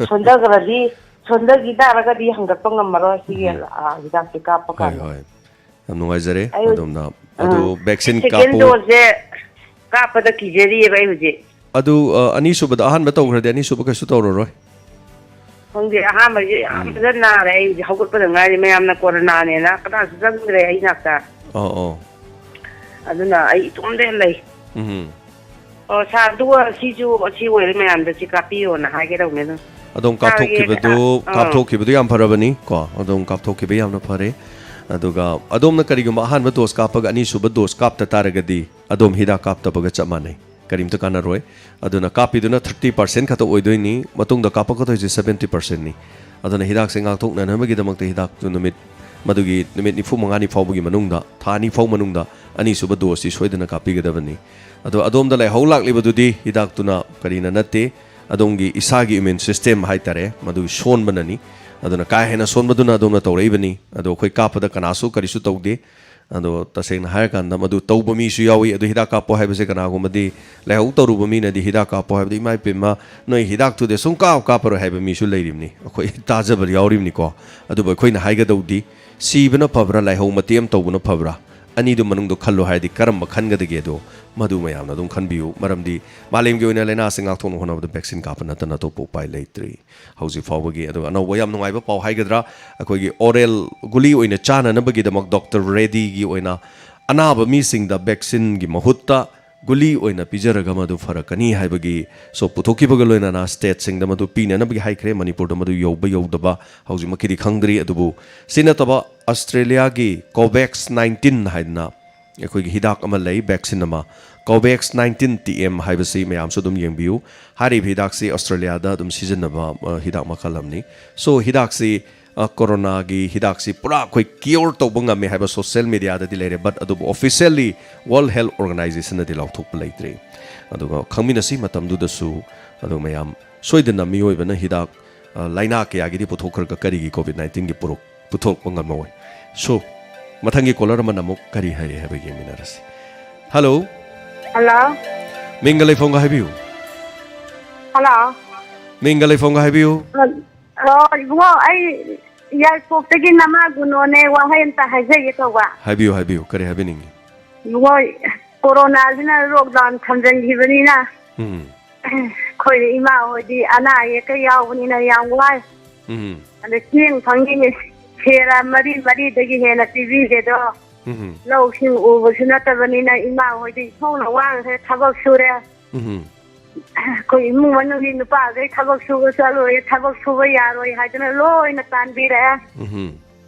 ꯁꯣꯟꯊꯈ꯭ꯔꯗꯤ ꯁꯣꯟꯊꯈꯤ ꯇꯥꯔꯒꯗꯤ ꯍꯪꯒꯠꯄ ꯉꯝꯃꯔꯣꯏ ꯁꯤꯒꯤ, ꯎꯝ꯫ ꯑ, ꯍꯤꯗꯥꯛꯁꯦ ꯀꯥꯞꯄ ꯍꯣꯏ, ꯀꯥꯟꯗ꯫ ꯍꯣꯏ꯫ ꯌꯥꯝ ꯅꯨꯡꯉꯥꯏꯖꯔꯦ ꯑꯩ ꯍꯧꯖꯤꯛ, ꯑꯗꯣꯝꯅ꯫ ꯑꯗꯨ, ꯑꯥ, vaccine second ꯀꯥꯞꯄꯨ꯫ Dose-ꯁꯦ ꯀꯥꯞꯄꯗ ꯀꯤꯖꯔꯤꯌꯦꯕ ꯑꯩ ꯍꯧꯖꯤꯛ꯫ ꯑꯗꯨ, ꯑ, ꯑꯅꯤꯁꯨꯕꯗ, ꯑꯍꯥꯟꯕ ꯇꯧꯈ꯭ꯔꯗꯤ ꯑꯅꯤꯁꯨꯕ ꯀꯩꯁꯨ ꯇꯧꯔꯔꯣꯏ꯫ ꯈꯪꯗꯦ, ꯑꯍꯥꯟꯕꯁꯦ ꯌꯥꯝ ꯎꯝ꯫ ꯐꯖꯅ ꯅꯥꯔꯦ꯫ ꯑꯩ ꯍꯧꯖꯤꯛ ꯍꯧꯒꯠꯄꯗ ꯉꯥꯏꯔꯤ꯫ ꯃꯌꯥꯝꯅ ꯀꯣꯔꯣꯅꯥꯅꯦꯅ ꯀꯅꯥꯁꯨ ꯆꯪꯗ꯭ꯔꯦ ꯑꯩ ꯅꯥꯛꯇ꯫ ꯑꯧ, ꯑꯧ꯫ ꯑꯗꯨꯅ ꯑꯩ ꯏꯇꯣꯝꯗ ꯂꯩ꯫ ꯎꯝ꯫ ꯑꯣ, ꯁꯥꯔ, ꯑꯗꯨꯒ ꯁꯤꯁꯨ, ꯑꯁꯤ ꯑꯣꯏꯔꯦ ꯃꯌꯥꯝꯗ ꯁꯤ ꯀꯥꯞꯄꯤꯌꯣꯅ ꯍꯥꯏꯒꯦ ꯇꯧꯅꯦ ꯑꯗꯨꯝ꯫ ꯑꯗꯣꯝ ꯁꯥꯔꯒꯤ ꯀꯥꯞꯊꯣꯛꯈꯤꯕꯗꯨ, ꯑꯥ꯫ ꯀꯥꯞꯊꯣꯛꯈꯤꯕꯗꯨ ꯌꯥꯝ ꯐꯔꯕꯅꯤ ꯀꯣ꯫ ꯑꯗꯣꯝ ꯀꯥꯞꯊꯣꯛꯈꯤꯕ ꯌꯥꯝꯅ ꯐꯔꯦ꯫ ꯑꯗꯨꯒ ꯑꯗꯣꯝꯅ ꯀꯔꯤꯒꯨꯝꯕ ꯑꯍꯥꯟꯕ dose ꯀꯥꯞꯄꯒ ꯑꯅꯤꯁꯨꯕ dose ꯀꯥꯞꯇ ꯇꯥꯔꯒꯗꯤ ꯑꯗꯣꯝ ꯍꯤꯗꯥꯛ ꯀꯥꯞꯇꯕꯒ ꯆꯞ ꯃꯥꯟꯅꯩ꯫ ꯀꯔꯤꯝꯇ ꯀꯥꯟꯅꯔꯣꯏ꯫ ꯑꯗꯨꯅ ꯀꯥꯞꯄꯤꯗꯨꯅ thirty percent ꯈꯛꯇ ꯑꯣꯏꯗꯣꯏꯅꯤ, ꯃꯇꯨꯡꯗ ꯀꯥꯞꯄꯛꯀꯗꯣꯏꯁꯦ seventy percent-ꯅꯤ꯫ ꯑꯗꯨꯅ ꯍꯤꯗꯥꯛꯁꯦ ꯉꯥꯛꯊꯣꯛꯅꯅꯕꯒꯤꯗꯃꯛꯇ ꯍꯤꯗꯥꯛꯇꯨ ꯅꯨꯃꯤꯠ, ꯃꯗꯨꯒꯤ ꯅꯨꯃꯤꯠ ꯅꯤꯐꯨ ꯃꯉꯥꯅꯤ ꯐꯥꯎꯕꯒꯤ ꯃꯅꯨꯡꯗ, ꯊꯥ ꯑꯅꯤ ꯐꯥꯎ ꯃꯅꯨꯡꯗ ꯑꯅꯤꯁꯨꯕ dose-ꯁꯤ ꯁꯣꯏꯗꯅ ꯀꯥꯞꯄꯤꯒꯗꯕꯅꯤ꯫ ꯑꯗꯣ ꯑꯗꯣꯝꯗ ꯂꯥꯏꯍꯧ ꯂꯥꯛꯂꯤꯕꯗꯨꯗꯤ ꯍꯤꯗꯥꯛꯇꯨꯅ ꯀꯔꯤꯅ ꯅꯠꯇꯦ, ꯑꯗꯣꯝꯒꯤ ꯏꯁꯥꯒꯤ immune system ꯍꯥꯏꯇꯥꯔꯦ, ꯃꯗꯨꯒꯤ ꯁꯣꯟꯕꯅꯅꯤ꯫ ꯑꯗꯨꯅ ꯀꯥ ꯍꯦꯟꯅ ꯁꯣꯟꯕꯗꯨꯅ ꯑꯗꯣꯝꯅ ꯇꯧꯔꯛꯏꯕꯅꯤ꯫ ꯑꯗꯣ ꯑꯩꯈꯣꯏ ꯀꯥꯞꯄꯗ ꯀꯅꯥꯁꯨ ꯀꯔꯤꯁꯨ ꯇꯧꯗꯦ꯫ ꯑꯗꯣ ꯇꯁꯦꯡꯅ ꯍꯥꯏꯔꯀꯥꯟꯗ ꯃꯗꯨ ꯇꯧꯕ ꯃꯤꯁꯨ ꯌꯥꯎꯏ꯫ ꯑꯗꯨ ꯍꯤꯗꯥꯛ ꯀꯥꯞꯄꯣ ꯍꯥꯏꯕꯁꯦ ꯀꯅꯥꯒꯨꯝꯕꯗꯤ ꯂꯥꯏꯍꯧ ꯇꯧꯔꯨꯕ ꯃꯤꯅꯗꯤ ꯍꯤꯗꯥꯛ ꯀꯥꯞꯄꯣ ꯍꯥꯏꯕꯗ, "ꯏꯃꯥ ꯏꯄꯦꯝꯃ, ꯅꯣꯏ ꯍꯤꯗꯥꯛꯇꯨꯗꯤ ꯁꯨꯡ ꯀꯥꯞ ꯀꯥꯞꯄꯔꯣꯏ" ꯍꯥꯏꯕ ꯃꯤꯁꯨ ꯂꯩꯔꯤꯕꯅꯤ꯫ ꯑꯩꯈꯣꯏ ꯇꯥꯖꯕ ꯌꯥꯎꯔꯤꯕꯅꯤꯀꯣ꯫ ꯑꯗꯨꯕꯨ ꯑꯩꯈꯣꯏꯅ ꯍꯥꯏꯒꯗꯧꯗꯤ ꯁꯤꯕꯅ ꯐꯕ꯭ꯔꯥ, ꯂꯥꯏꯍꯧ ꯃꯇꯦꯛ ꯑꯃ ꯇꯧꯕꯅ ꯐꯕ꯭ꯔꯥ? ꯑꯅꯤꯗꯨ ꯃꯅꯨꯡꯗ ꯈꯜꯂꯣ ꯍꯥꯏꯔꯗꯤ ꯀꯔꯝꯕ ꯈꯟꯒꯗꯒꯦ? ꯑꯗꯣ ꯃꯗꯨ ꯃꯌꯥꯝꯅ ꯑꯗꯨꯝ ꯈꯟꯕꯤꯌꯨ꯫ ꯃꯔꯝꯗꯤ ꯃꯥꯂꯦꯝꯒꯤ ꯑꯣꯏꯅ ꯂꯥꯏꯅꯥꯁꯤ ꯉꯥꯛꯊꯣꯛꯅꯕ ꯍꯣꯠꯅꯕꯗ vaccine ꯀꯥꯞꯄ ꯅꯠꯇꯅ ꯑꯇꯣꯞꯄ ꯎꯄꯥꯏ ꯂꯩꯇ꯭ꯔꯤ꯫ ꯍꯧꯖꯤꯛ ꯐꯥꯎꯕꯒꯤ꯫ ꯑꯗꯨꯒ ꯑꯅꯧꯕ ꯌꯥꯝ ꯅꯨꯡꯉꯥꯏꯕ ꯄꯥꯎ ꯍꯥꯏꯒꯗ꯭ꯔꯥ, ꯑꯩꯈꯣꯏꯒꯤ oral ꯒꯨꯂꯤ ꯑꯣꯏꯅ ꯆꯥꯅꯅꯕꯒꯤꯗꯃꯛ Doctor Reddy-ꯒꯤ ꯑꯣꯏꯅ ꯑꯅꯥꯕ ꯃꯤꯁꯤꯡꯗ vaccine-ꯒꯤ ꯃꯍꯨꯠꯇ ꯒꯨꯂꯤ ꯑꯣꯏꯅ ꯄꯤꯖꯔꯒ ꯃꯗꯨ ꯐꯔꯛꯀꯅꯤ ꯍꯥꯏꯕꯒꯤ꯫ So, ꯄꯨꯊꯣꯛꯈꯤꯕꯒ ꯂꯣꯏꯅꯅ state-ꯁꯤꯡꯗ ꯃꯗꯨ ꯄꯤꯅꯅꯕꯒꯤ ꯍꯥꯏꯈ꯭ꯔꯦ꯫ ꯃꯅꯤꯄꯨꯔꯗ ꯃꯗꯨ ꯌꯧꯕ ꯌꯧꯗꯕ ꯍꯧꯖꯤꯛꯃꯛꯀꯤꯗꯤ ꯈꯪꯗ꯭ꯔꯤ꯫ ꯑꯗꯨꯕꯨ ꯁꯤ ꯅꯠꯇꯕ Australia-ꯒꯤ Covax nineteen ꯍꯥꯏꯗꯅ ꯑꯩꯈꯣꯏꯒꯤ ꯍꯤꯗꯥꯛ ꯑꯃ ꯂꯩ, vaccine ꯑꯃ, Covax nineteen T M ꯍꯥꯏꯕꯁꯤ ꯃꯌꯥꯝꯁꯨ ꯑꯗꯨꯝ ꯌꯦꯡꯕꯤꯌꯨ꯫ ꯍꯥꯏꯔꯤꯕ ꯍꯤꯗꯥꯛꯁꯤ Australia-ꯗ ꯑꯗꯨꯝ ꯁꯤꯖꯤꯟꯅꯕ, ꯑ, ꯍꯤꯗꯥꯛ ꯃꯈꯜ ꯑꯃꯅꯤ꯫ So, ꯍꯤꯗꯥꯛꯁꯤ, ꯑ, ꯀꯣꯔꯣꯅꯥꯒꯤ ꯍꯤꯗꯥꯛꯁꯤ ꯄꯨꯔꯥ ꯑꯩꯈꯣꯏ cure ꯇꯧꯕ ꯉꯝꯃꯦ ꯍꯥꯏꯕ social media-ꯗꯗꯤ ꯂꯩꯔꯦ, but ꯑꯗꯨꯕꯨ officially World Health Organization-ꯅꯗꯤ ꯂꯥꯎꯊꯣꯛꯄ ꯂꯩꯇ꯭ꯔꯤ꯫ ꯑꯗꯨꯒ ꯈꯪꯃꯤꯟꯅꯁꯤ ꯃꯇꯝꯗꯨꯗꯁꯨ꯫ ꯑꯗꯨꯒ ꯃꯌꯥꯝ ꯁꯣꯏꯗꯅ ꯃꯤꯑꯣꯏꯕꯅ ꯍꯤꯗꯥꯛ, ꯑ, ꯂꯥꯏꯅꯥ ꯀꯌꯥꯒꯤꯗꯤ ꯄꯨꯊꯣꯛꯈ꯭ꯔꯒ ꯀꯔꯤꯒꯤ COVID nineteen-ꯒꯤ ꯄꯨꯔꯛ-, ꯄꯨꯊꯣꯔꯛꯄ ꯉꯝꯃꯣꯏ? So, ꯃꯊꯪꯒꯤ caller ꯑꯃꯅ ꯑꯃꯨꯛ ꯀꯔꯤ ꯍꯥꯏꯔꯤ ꯍꯥꯏꯕ ꯌꯦꯡꯃꯤꯟꯅꯔꯁꯤ꯫ Hello꯫ Hello꯫ ꯃꯤꯡꯒ ꯂꯩꯐꯝꯒ ꯍꯥꯏꯕꯤꯌꯨ꯫ Hello꯫ ꯃꯤꯡꯒ ꯂꯩꯐꯝꯒ ꯍꯥꯏꯕꯤꯌꯨ꯫ Hel-, ꯑꯣ, ꯏꯕꯨꯡꯉꯣ, ꯑꯩ ꯌꯥꯏꯄꯣꯛꯇꯒꯤ ꯅꯃꯥ ꯒꯨꯅꯣꯅꯦ, ꯋꯥꯍꯩ ꯑꯝꯇ ꯍꯥꯏꯖꯒꯦ ꯇꯧꯕ꯫ ꯍꯥꯏꯕꯤꯌꯨ, ꯍꯥꯏꯕꯤꯌꯨ, ꯀꯔꯤ ꯍꯥꯏꯕꯤꯅꯤꯡꯉꯤ? ꯏꯕꯨꯡꯉꯣ, ꯀꯣꯔꯣꯅꯥꯁꯤꯅ ꯂꯣꯛꯗꯥꯎꯟ ꯊꯝꯖꯤꯟꯈꯤꯕꯅꯤꯅ, ꯎꯝ꯫ ꯑꯩꯈꯣꯏ ꯏꯃꯥ ꯍꯣꯏꯗꯤ ꯑꯅꯥ ꯑꯌꯦꯛꯀ ꯌꯥꯎꯕꯅꯤꯅ ꯌꯥꯝ ꯋꯥꯏ꯫ ꯎꯝ꯫ ꯑꯗ ꯆꯦꯡ ꯐꯪꯉꯤꯅꯦ, ꯁꯦꯔ ꯃꯔꯤ, ꯃꯔꯤꯗꯒꯤ ꯍꯦꯟꯅ ꯄꯤꯕꯤꯗꯦꯗꯣ꯫ ꯎꯝ꯫ ꯂꯧꯁꯤꯡ ꯎꯕꯁꯨ ꯅꯠꯇꯕꯅꯤꯅ ꯏꯃꯥ ꯍꯣꯏꯗꯤ ꯏꯊꯧꯅ ꯋꯥꯈ꯭ꯔꯦ, ꯊꯕꯛ ꯁꯨꯔꯦ꯫ ꯎꯝ꯫ ꯑꯩꯈꯣꯏ ꯏꯃꯨꯡ ꯃꯅꯨꯡꯒꯤ ꯅꯨꯄꯥꯈꯩ ꯊꯕꯛ ꯁꯨꯕ ꯆꯠꯂꯣꯏ, ꯊꯕꯛ ꯁꯨꯕ ꯌꯥꯔꯣꯏ ꯍꯥꯏꯗꯅ ꯂꯣꯏꯅ ꯇꯥꯟꯕꯤꯔꯛꯑꯦ꯫ ꯎꯝ꯫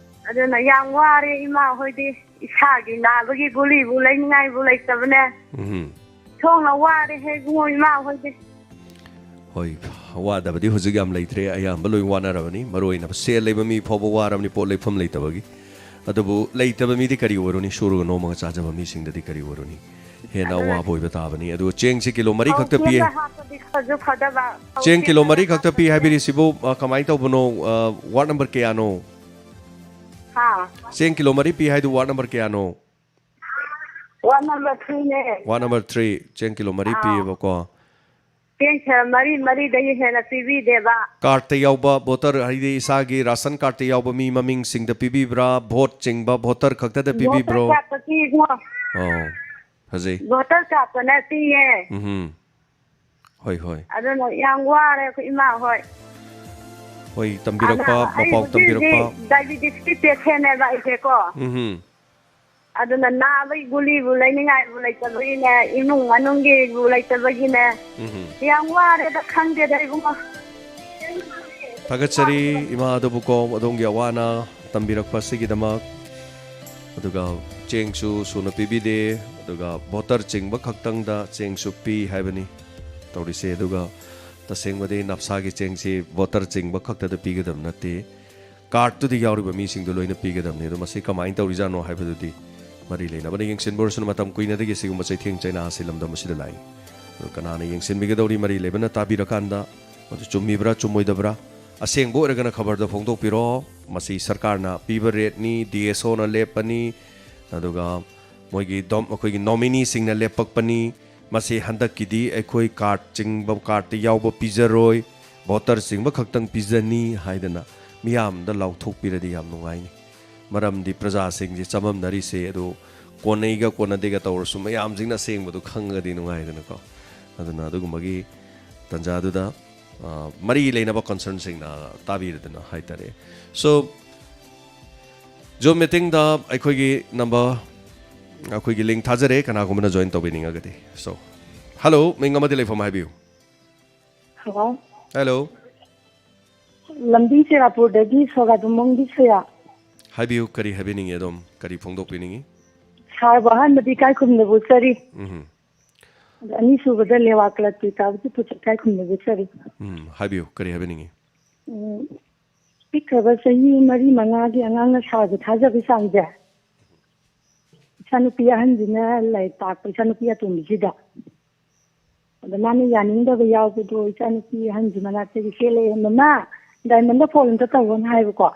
ꯑꯗꯨꯅ ꯌꯥꯝ ꯋꯥꯔꯦ ꯏꯃꯥ ꯍꯣꯏꯗꯤ, ꯏꯁꯥꯒꯤ ꯅꯥꯕꯒꯤ ꯒꯨꯂꯤꯕꯨ ꯂꯩꯅꯤꯡꯉꯥꯏꯕꯨ ꯂꯩꯇꯕꯅꯦ꯫ ꯎꯝ꯫ ꯊꯣꯡꯅ ꯋꯥꯔꯦ ꯍꯦ ꯏꯕꯨꯡꯉꯣ ꯏꯃꯥ ꯍꯣꯏꯗꯤ꯫ ꯍꯣꯏ, ꯋꯥꯗꯕꯗꯤ ꯍꯧꯖꯤꯛ ꯌꯥꯝ ꯂꯩꯇ꯭ꯔꯦ, ꯑꯌꯥꯝꯕ ꯂꯣꯏ ꯋꯥꯅꯔꯕꯅꯤ꯫ ꯃꯔꯨ ꯑꯣꯏꯅ ꯁꯦꯜ ꯂꯩꯕ ꯃꯤ ꯐꯥꯎꯕ ꯋꯥꯔꯕꯅꯤ, ꯄꯣꯠ ꯂꯩꯐꯝ ꯂꯩꯇꯕꯒꯤ꯫ ꯑꯗꯨꯕꯨ ꯂꯩꯇꯕ ꯃꯤꯗꯤ ꯀꯔꯤ ꯑꯣꯏꯔꯨꯅꯤ? ꯁꯨꯔꯒ ꯅꯣꯝꯃꯒ ꯆꯥꯖꯕ ꯃꯤꯁꯤꯡꯗꯗꯤ ꯀꯔꯤ ꯑꯣꯏꯔꯨꯅꯤ? ꯍꯦꯟꯅ ꯑꯗꯨꯅ ꯑꯋꯥꯕ ꯑꯣꯏꯕ ꯇꯥꯕꯅꯤ꯫ ꯑꯗꯨꯒ ꯆꯦꯡꯁꯤ ꯀꯤꯂꯣ ꯃꯔꯤ ꯈꯛꯇ ꯄꯤꯌꯦ꯫ ꯆꯦꯡꯗ ꯍꯥꯞꯄꯗꯤ ꯈꯔꯁꯨ ꯐꯗꯕ, ꯆꯦꯡ ꯀꯤꯂꯣ ꯆꯦꯡꯗ ꯃꯔꯤ ꯈꯛꯇ ꯄꯤ ꯍꯥꯞꯄꯗꯤ ꯍꯥꯏꯕꯤꯔꯤꯁꯤꯕꯨ, ꯑ, ꯀꯃꯥꯏꯅ ꯇꯧꯕꯅꯣ? ꯑ, ꯋꯥꯔꯗ ꯅꯝꯕꯔ ꯀꯌꯥꯅꯣ? ꯍꯥ? ꯆꯦꯡ ꯀꯤꯂꯣ ꯃꯔꯤ ꯄꯤ ꯍꯥꯏꯗꯨ ꯋꯥꯔꯗ ꯅꯝꯕꯔ ꯀꯌꯥꯅꯣ? ꯋꯥꯔꯗ ꯅꯝꯕꯔ ꯊ꯭ꯔꯤꯅꯦ꯫ ꯋꯥꯔꯗ ꯅꯝꯕꯔ ꯊ꯭ꯔꯤ, ꯆꯦꯡ ꯀꯤꯂꯣ ꯃꯔꯤ ꯑꯥ꯫ ꯄꯤꯌꯦꯕꯀꯣ꯫ ꯆꯦꯡ ꯁꯦꯔ ꯃꯔꯤ, ꯃꯔꯤꯗꯒꯤ ꯍꯦꯟꯅ ꯄꯤꯕꯤꯗꯦꯕ꯫ ꯀꯥꯔꯗꯇ ꯌꯥꯎꯕ ꯚꯣꯇꯔ, ꯍꯥꯏꯗꯤ ꯏꯁꯥꯒꯤ ꯔꯥꯁꯟ ꯀꯥꯔꯗꯇ ꯌꯥꯎꯕ ꯃꯤ ꯃꯃꯤꯡꯁꯤꯡꯗ ꯄꯤꯕꯤꯕ꯭ꯔꯥ? ꯚꯣꯠ ꯆꯤꯡꯕ ꯚꯣꯇꯔ ꯈꯛꯇꯗ ꯄꯤꯕꯤꯕ꯭ꯔꯣ? ꯚꯣꯇꯔ ꯀꯥꯔꯗꯇ ꯄꯤꯉꯣ꯫ ꯑꯣ, ꯐꯖꯩ꯫ ꯚꯣꯇꯔ ꯀꯥꯔꯗꯇꯅ ꯄꯤꯌꯦ꯫ ꯎꯝꯍꯨꯝ꯫ ꯍꯣꯏ, ꯍꯣꯏ꯫ ꯑꯗꯨꯅ ꯌꯥꯝ ꯋꯥꯔꯦ ꯑꯩꯈꯣꯏ ꯏꯃꯥ ꯍꯣꯏ꯫ ꯍꯣꯏ, ꯇꯝꯕꯤꯔꯛꯄ, ꯑꯗ ꯑꯩ ꯃꯄꯥꯎ ꯍꯧꯖꯤꯛ ꯇꯝꯕꯤꯔꯛꯄ꯫ ꯍꯧꯖꯤꯛ ꯗꯥꯏꯕꯤꯇꯤꯁꯀꯤ ꯄꯦꯁꯦꯟꯅꯦꯕ ꯑꯩꯁꯦꯀꯣ꯫ ꯎꯝꯍꯨꯝ꯫ ꯑꯗꯨꯅ ꯅꯥꯕꯒꯤ ꯒꯨꯂꯤꯕꯨ ꯂꯩꯅꯤꯡꯉꯥꯏꯕꯨ ꯂꯩꯇꯕꯒꯤꯅꯦ, ꯏꯃꯨꯡ ꯃꯅꯨꯡꯒꯤꯕꯨ ꯂꯩꯇꯕꯒꯤꯅꯦ꯫ ꯎꯝꯍꯨꯝ꯫ ꯌꯥꯝ ꯋꯥꯔꯦꯗ, ꯈꯪꯗꯦꯗ ꯏꯕꯨꯡꯉꯣ꯫ ꯊꯥꯒꯠꯆꯔꯤ ꯏꯃꯥ ꯑꯗꯨꯕꯨꯀꯣ, ꯑꯗꯣꯝꯒꯤ ꯑꯋꯥ ꯑꯅꯥ ꯇꯝꯕꯤꯔꯛꯄ ꯑꯁꯤꯒꯤꯗꯃꯛ꯫ ꯑꯗꯨꯒ ꯆꯦꯡꯁꯨ ꯁꯨꯅ ꯄꯤꯕꯤꯗꯦ, ꯑꯗꯨꯒ ꯚꯣꯇꯔ ꯆꯤꯡꯕ ꯈꯛꯇꯪꯗ ꯆꯦꯡꯁꯨ ꯄꯤ ꯍꯥꯏꯕꯅꯤ ꯇꯧꯔꯤꯁꯦ꯫ ꯑꯗꯨꯒ ꯇꯁꯦꯡꯕꯗꯤ ꯅꯞꯁꯥꯒꯤ ꯆꯦꯡꯁꯤ ꯚꯣꯇꯔ ꯆꯤꯡꯕ ꯈꯛꯇꯗ ꯄꯤꯒꯗꯕ ꯅꯠꯇꯦ, ꯀꯥꯔꯠꯇꯨꯗ ꯌꯥꯎꯔꯤꯕ ꯃꯤꯁꯤꯡꯗꯨ ꯂꯣꯏꯅ ꯄꯤꯒꯗꯕꯅꯤ꯫ ꯑꯗꯣ ꯃꯁꯤ ꯀꯃꯥꯏꯅ ꯇꯧꯔꯤꯖꯥꯠꯅꯣ ꯍꯥꯏꯕꯗꯨꯗꯤ ꯃꯔꯤ ꯂꯩꯅꯕꯅ ꯌꯦꯡꯁꯤꯟꯕ ꯑꯣꯏꯔꯁꯅꯨ꯫ ꯃꯇꯝ ꯀꯨꯏꯅꯗꯒꯤ ꯁꯤꯒꯨꯝꯕ ꯆꯩꯊꯦꯡ ꯆꯩꯅꯥ ꯑꯁꯤ ꯂꯝꯗꯝ ꯑꯁꯤꯗ ꯂꯥꯛꯏ꯫ ꯑꯗꯣ ꯀꯅꯥꯅ ꯌꯦꯡꯁꯤꯟꯕꯤꯒꯗꯧꯔꯤ? ꯃꯔꯤ ꯂꯩꯕꯅ ꯇꯥꯕꯤꯔꯀꯥꯟꯗ ꯃꯗꯨ ꯆꯨꯝꯃꯤꯕ꯭ꯔꯥ ꯆꯨꯝꯃꯣꯏꯗꯕ꯭ꯔꯥ? ꯑꯁꯦꯡꯕ ꯑꯣꯏꯔꯒꯅ ꯈꯕꯔꯗ ꯐꯣꯡꯗꯣꯛꯄꯤꯔꯣ꯫ ꯃꯁꯤ ꯁꯔꯀꯥꯔꯅ ꯄꯤꯕ ꯔꯦꯠꯅꯤ, ꯗꯤ ꯑꯦꯁ ꯑꯣꯅ ꯂꯦꯞꯄꯅꯤ, ꯑꯗꯨꯒ ꯃꯣꯏꯒꯤ ꯗꯣꯝ-, ꯑꯩꯈꯣꯏꯒꯤ ꯅꯣꯃꯤꯅꯤꯁꯤꯡꯅ ꯂꯦꯞꯄꯛꯄꯅꯤ꯫ ꯃꯁꯤ ꯍꯟꯗꯛꯀꯤꯗꯤ ꯑꯩꯈꯣꯏ ꯀꯥꯔꯠ ꯆꯤꯡꯕ, ꯀꯥꯔꯠꯇ ꯌꯥꯎꯕ ꯄꯤꯖꯔꯣꯏ꯫ ꯕꯣꯇꯔ ꯆꯤꯡꯕ ꯈꯛꯇꯪ ꯄꯤꯖꯅꯤ ꯍꯥꯏꯗꯅ ꯃꯤꯌꯥꯝꯗ ꯂꯥꯎꯊꯣꯛꯄꯤꯔꯗꯤ ꯌꯥꯝ ꯅꯨꯡꯉꯥꯏꯅꯤ꯫ ꯃꯔꯝꯗꯤ ꯄ꯭ꯔꯖꯥꯁꯤꯡꯁꯦ ꯆꯃꯝꯅꯔꯤꯁꯦ ꯑꯗꯨ ꯀꯣꯟꯅꯩꯒ ꯀꯣꯟꯅꯗꯦꯒ ꯇꯧꯔꯁꯨ ꯃꯌꯥꯝꯁꯤꯡꯅ ꯑꯁꯦꯡꯕꯗꯨ ꯈꯪꯉꯒꯗꯤ ꯅꯨꯡꯉꯥꯏꯗꯅꯀꯣ꯫ ꯑꯗꯨꯅ ꯑꯗꯨꯒꯨꯝꯕꯒꯤ ꯇꯥꯟꯖꯥꯗꯨꯗ, ꯑ, ꯃꯔꯤ ꯂꯩꯅꯕ ꯀꯟꯁꯔꯟꯁꯤꯡꯅ ꯇꯥꯕꯤꯔꯗꯅ ꯍꯥꯏꯇꯥꯔꯦ꯫ So, ꯖꯨꯝ ꯃꯤꯇꯤꯡꯗ ꯑꯩꯈꯣꯏꯒꯤ ꯅꯝꯕꯔ, ꯑꯩꯈꯣꯏꯒꯤ ꯂꯤꯡ ꯊꯥꯖꯔꯦ, ꯀꯅꯥꯒꯨꯝꯕꯅ ꯖꯣꯏꯟ ꯇꯧꯕꯤꯅꯤꯡꯉꯒꯗꯤ꯫ So, ꯍꯜꯂꯣ, ꯃꯤꯡ ꯑꯃꯗꯤ ꯂꯩꯐꯝ ꯍꯥꯏꯕꯤꯌꯨ꯫ ꯍꯜꯂꯣ꯫ ꯍꯜꯂꯣ꯫ ꯂꯝꯗꯤꯡ ꯆꯦꯔꯥꯄꯨꯔꯗꯒꯤ ꯁꯣꯒꯥꯗꯨꯃꯣꯡꯒꯤ ꯁꯣꯌꯥ꯫ ꯍꯥꯏꯕꯤꯌꯨ, ꯀꯔꯤ ꯍꯥꯏꯕꯤꯅꯤꯡꯉꯤ, ꯑꯗꯣꯝ ꯀꯔꯤ ꯐꯣꯡꯗꯣꯛꯄꯤꯅꯤꯡꯉꯤ? ꯁꯥꯔꯕꯨ ꯑꯍꯥꯟꯕꯗꯤ ꯏꯀꯥꯏ ꯈꯨꯝꯅꯕ ꯎꯠꯆꯔꯤ꯫ ꯎꯝ꯫ ꯑꯗ ꯑꯅꯤꯁꯨꯕꯗ ꯂꯦꯋꯥ ꯀ꯭ꯂꯕꯀꯤ ꯀꯥꯕꯒꯤ ꯄꯨꯆꯠ ꯏꯀꯥꯏ ꯈꯨꯝꯅꯕ ꯎꯠꯆꯔꯤ꯫ ꯎꯝ, ꯍꯥꯏꯕꯤꯌꯨ, ꯀꯔꯤ ꯍꯥꯏꯕꯤꯅꯤꯡꯉꯤ? ꯎꯝ, ꯄꯤꯛꯈ꯭ꯔꯕ ꯆꯍꯤ ꯃꯔꯤ ꯃꯉꯥꯒꯤ ꯑꯉꯥꯡꯅ ꯁꯥꯔꯕꯨ ꯊꯥꯖꯕꯒꯤ ꯆꯥꯡꯁꯦ, ꯏꯆꯥꯅꯨꯄꯤ ꯑꯍꯟꯁꯤꯅ ꯂꯥꯏꯔꯤꯛ ꯇꯥꯛꯄ ꯏꯆꯥꯅꯨꯄꯤ ꯑꯇꯣꯝꯕꯤꯁꯤꯗ꯫ ꯑꯗ ꯃꯥꯅ ꯌꯥꯅꯤꯡꯗꯕ ꯌꯥꯎꯕꯗꯣ ꯏꯆꯥꯅꯨꯄꯤ ꯑꯍꯟꯁꯤ ꯃꯅꯥꯛꯇꯒꯤ ꯆꯦꯜꯂꯛꯑꯦ, "ꯃꯃꯥ, ꯗꯥꯏꯃꯟꯗ ꯐꯣꯟ ꯑꯝꯇ ꯇꯧꯔꯣꯅ" ꯍꯥꯏꯕꯀꯣ꯫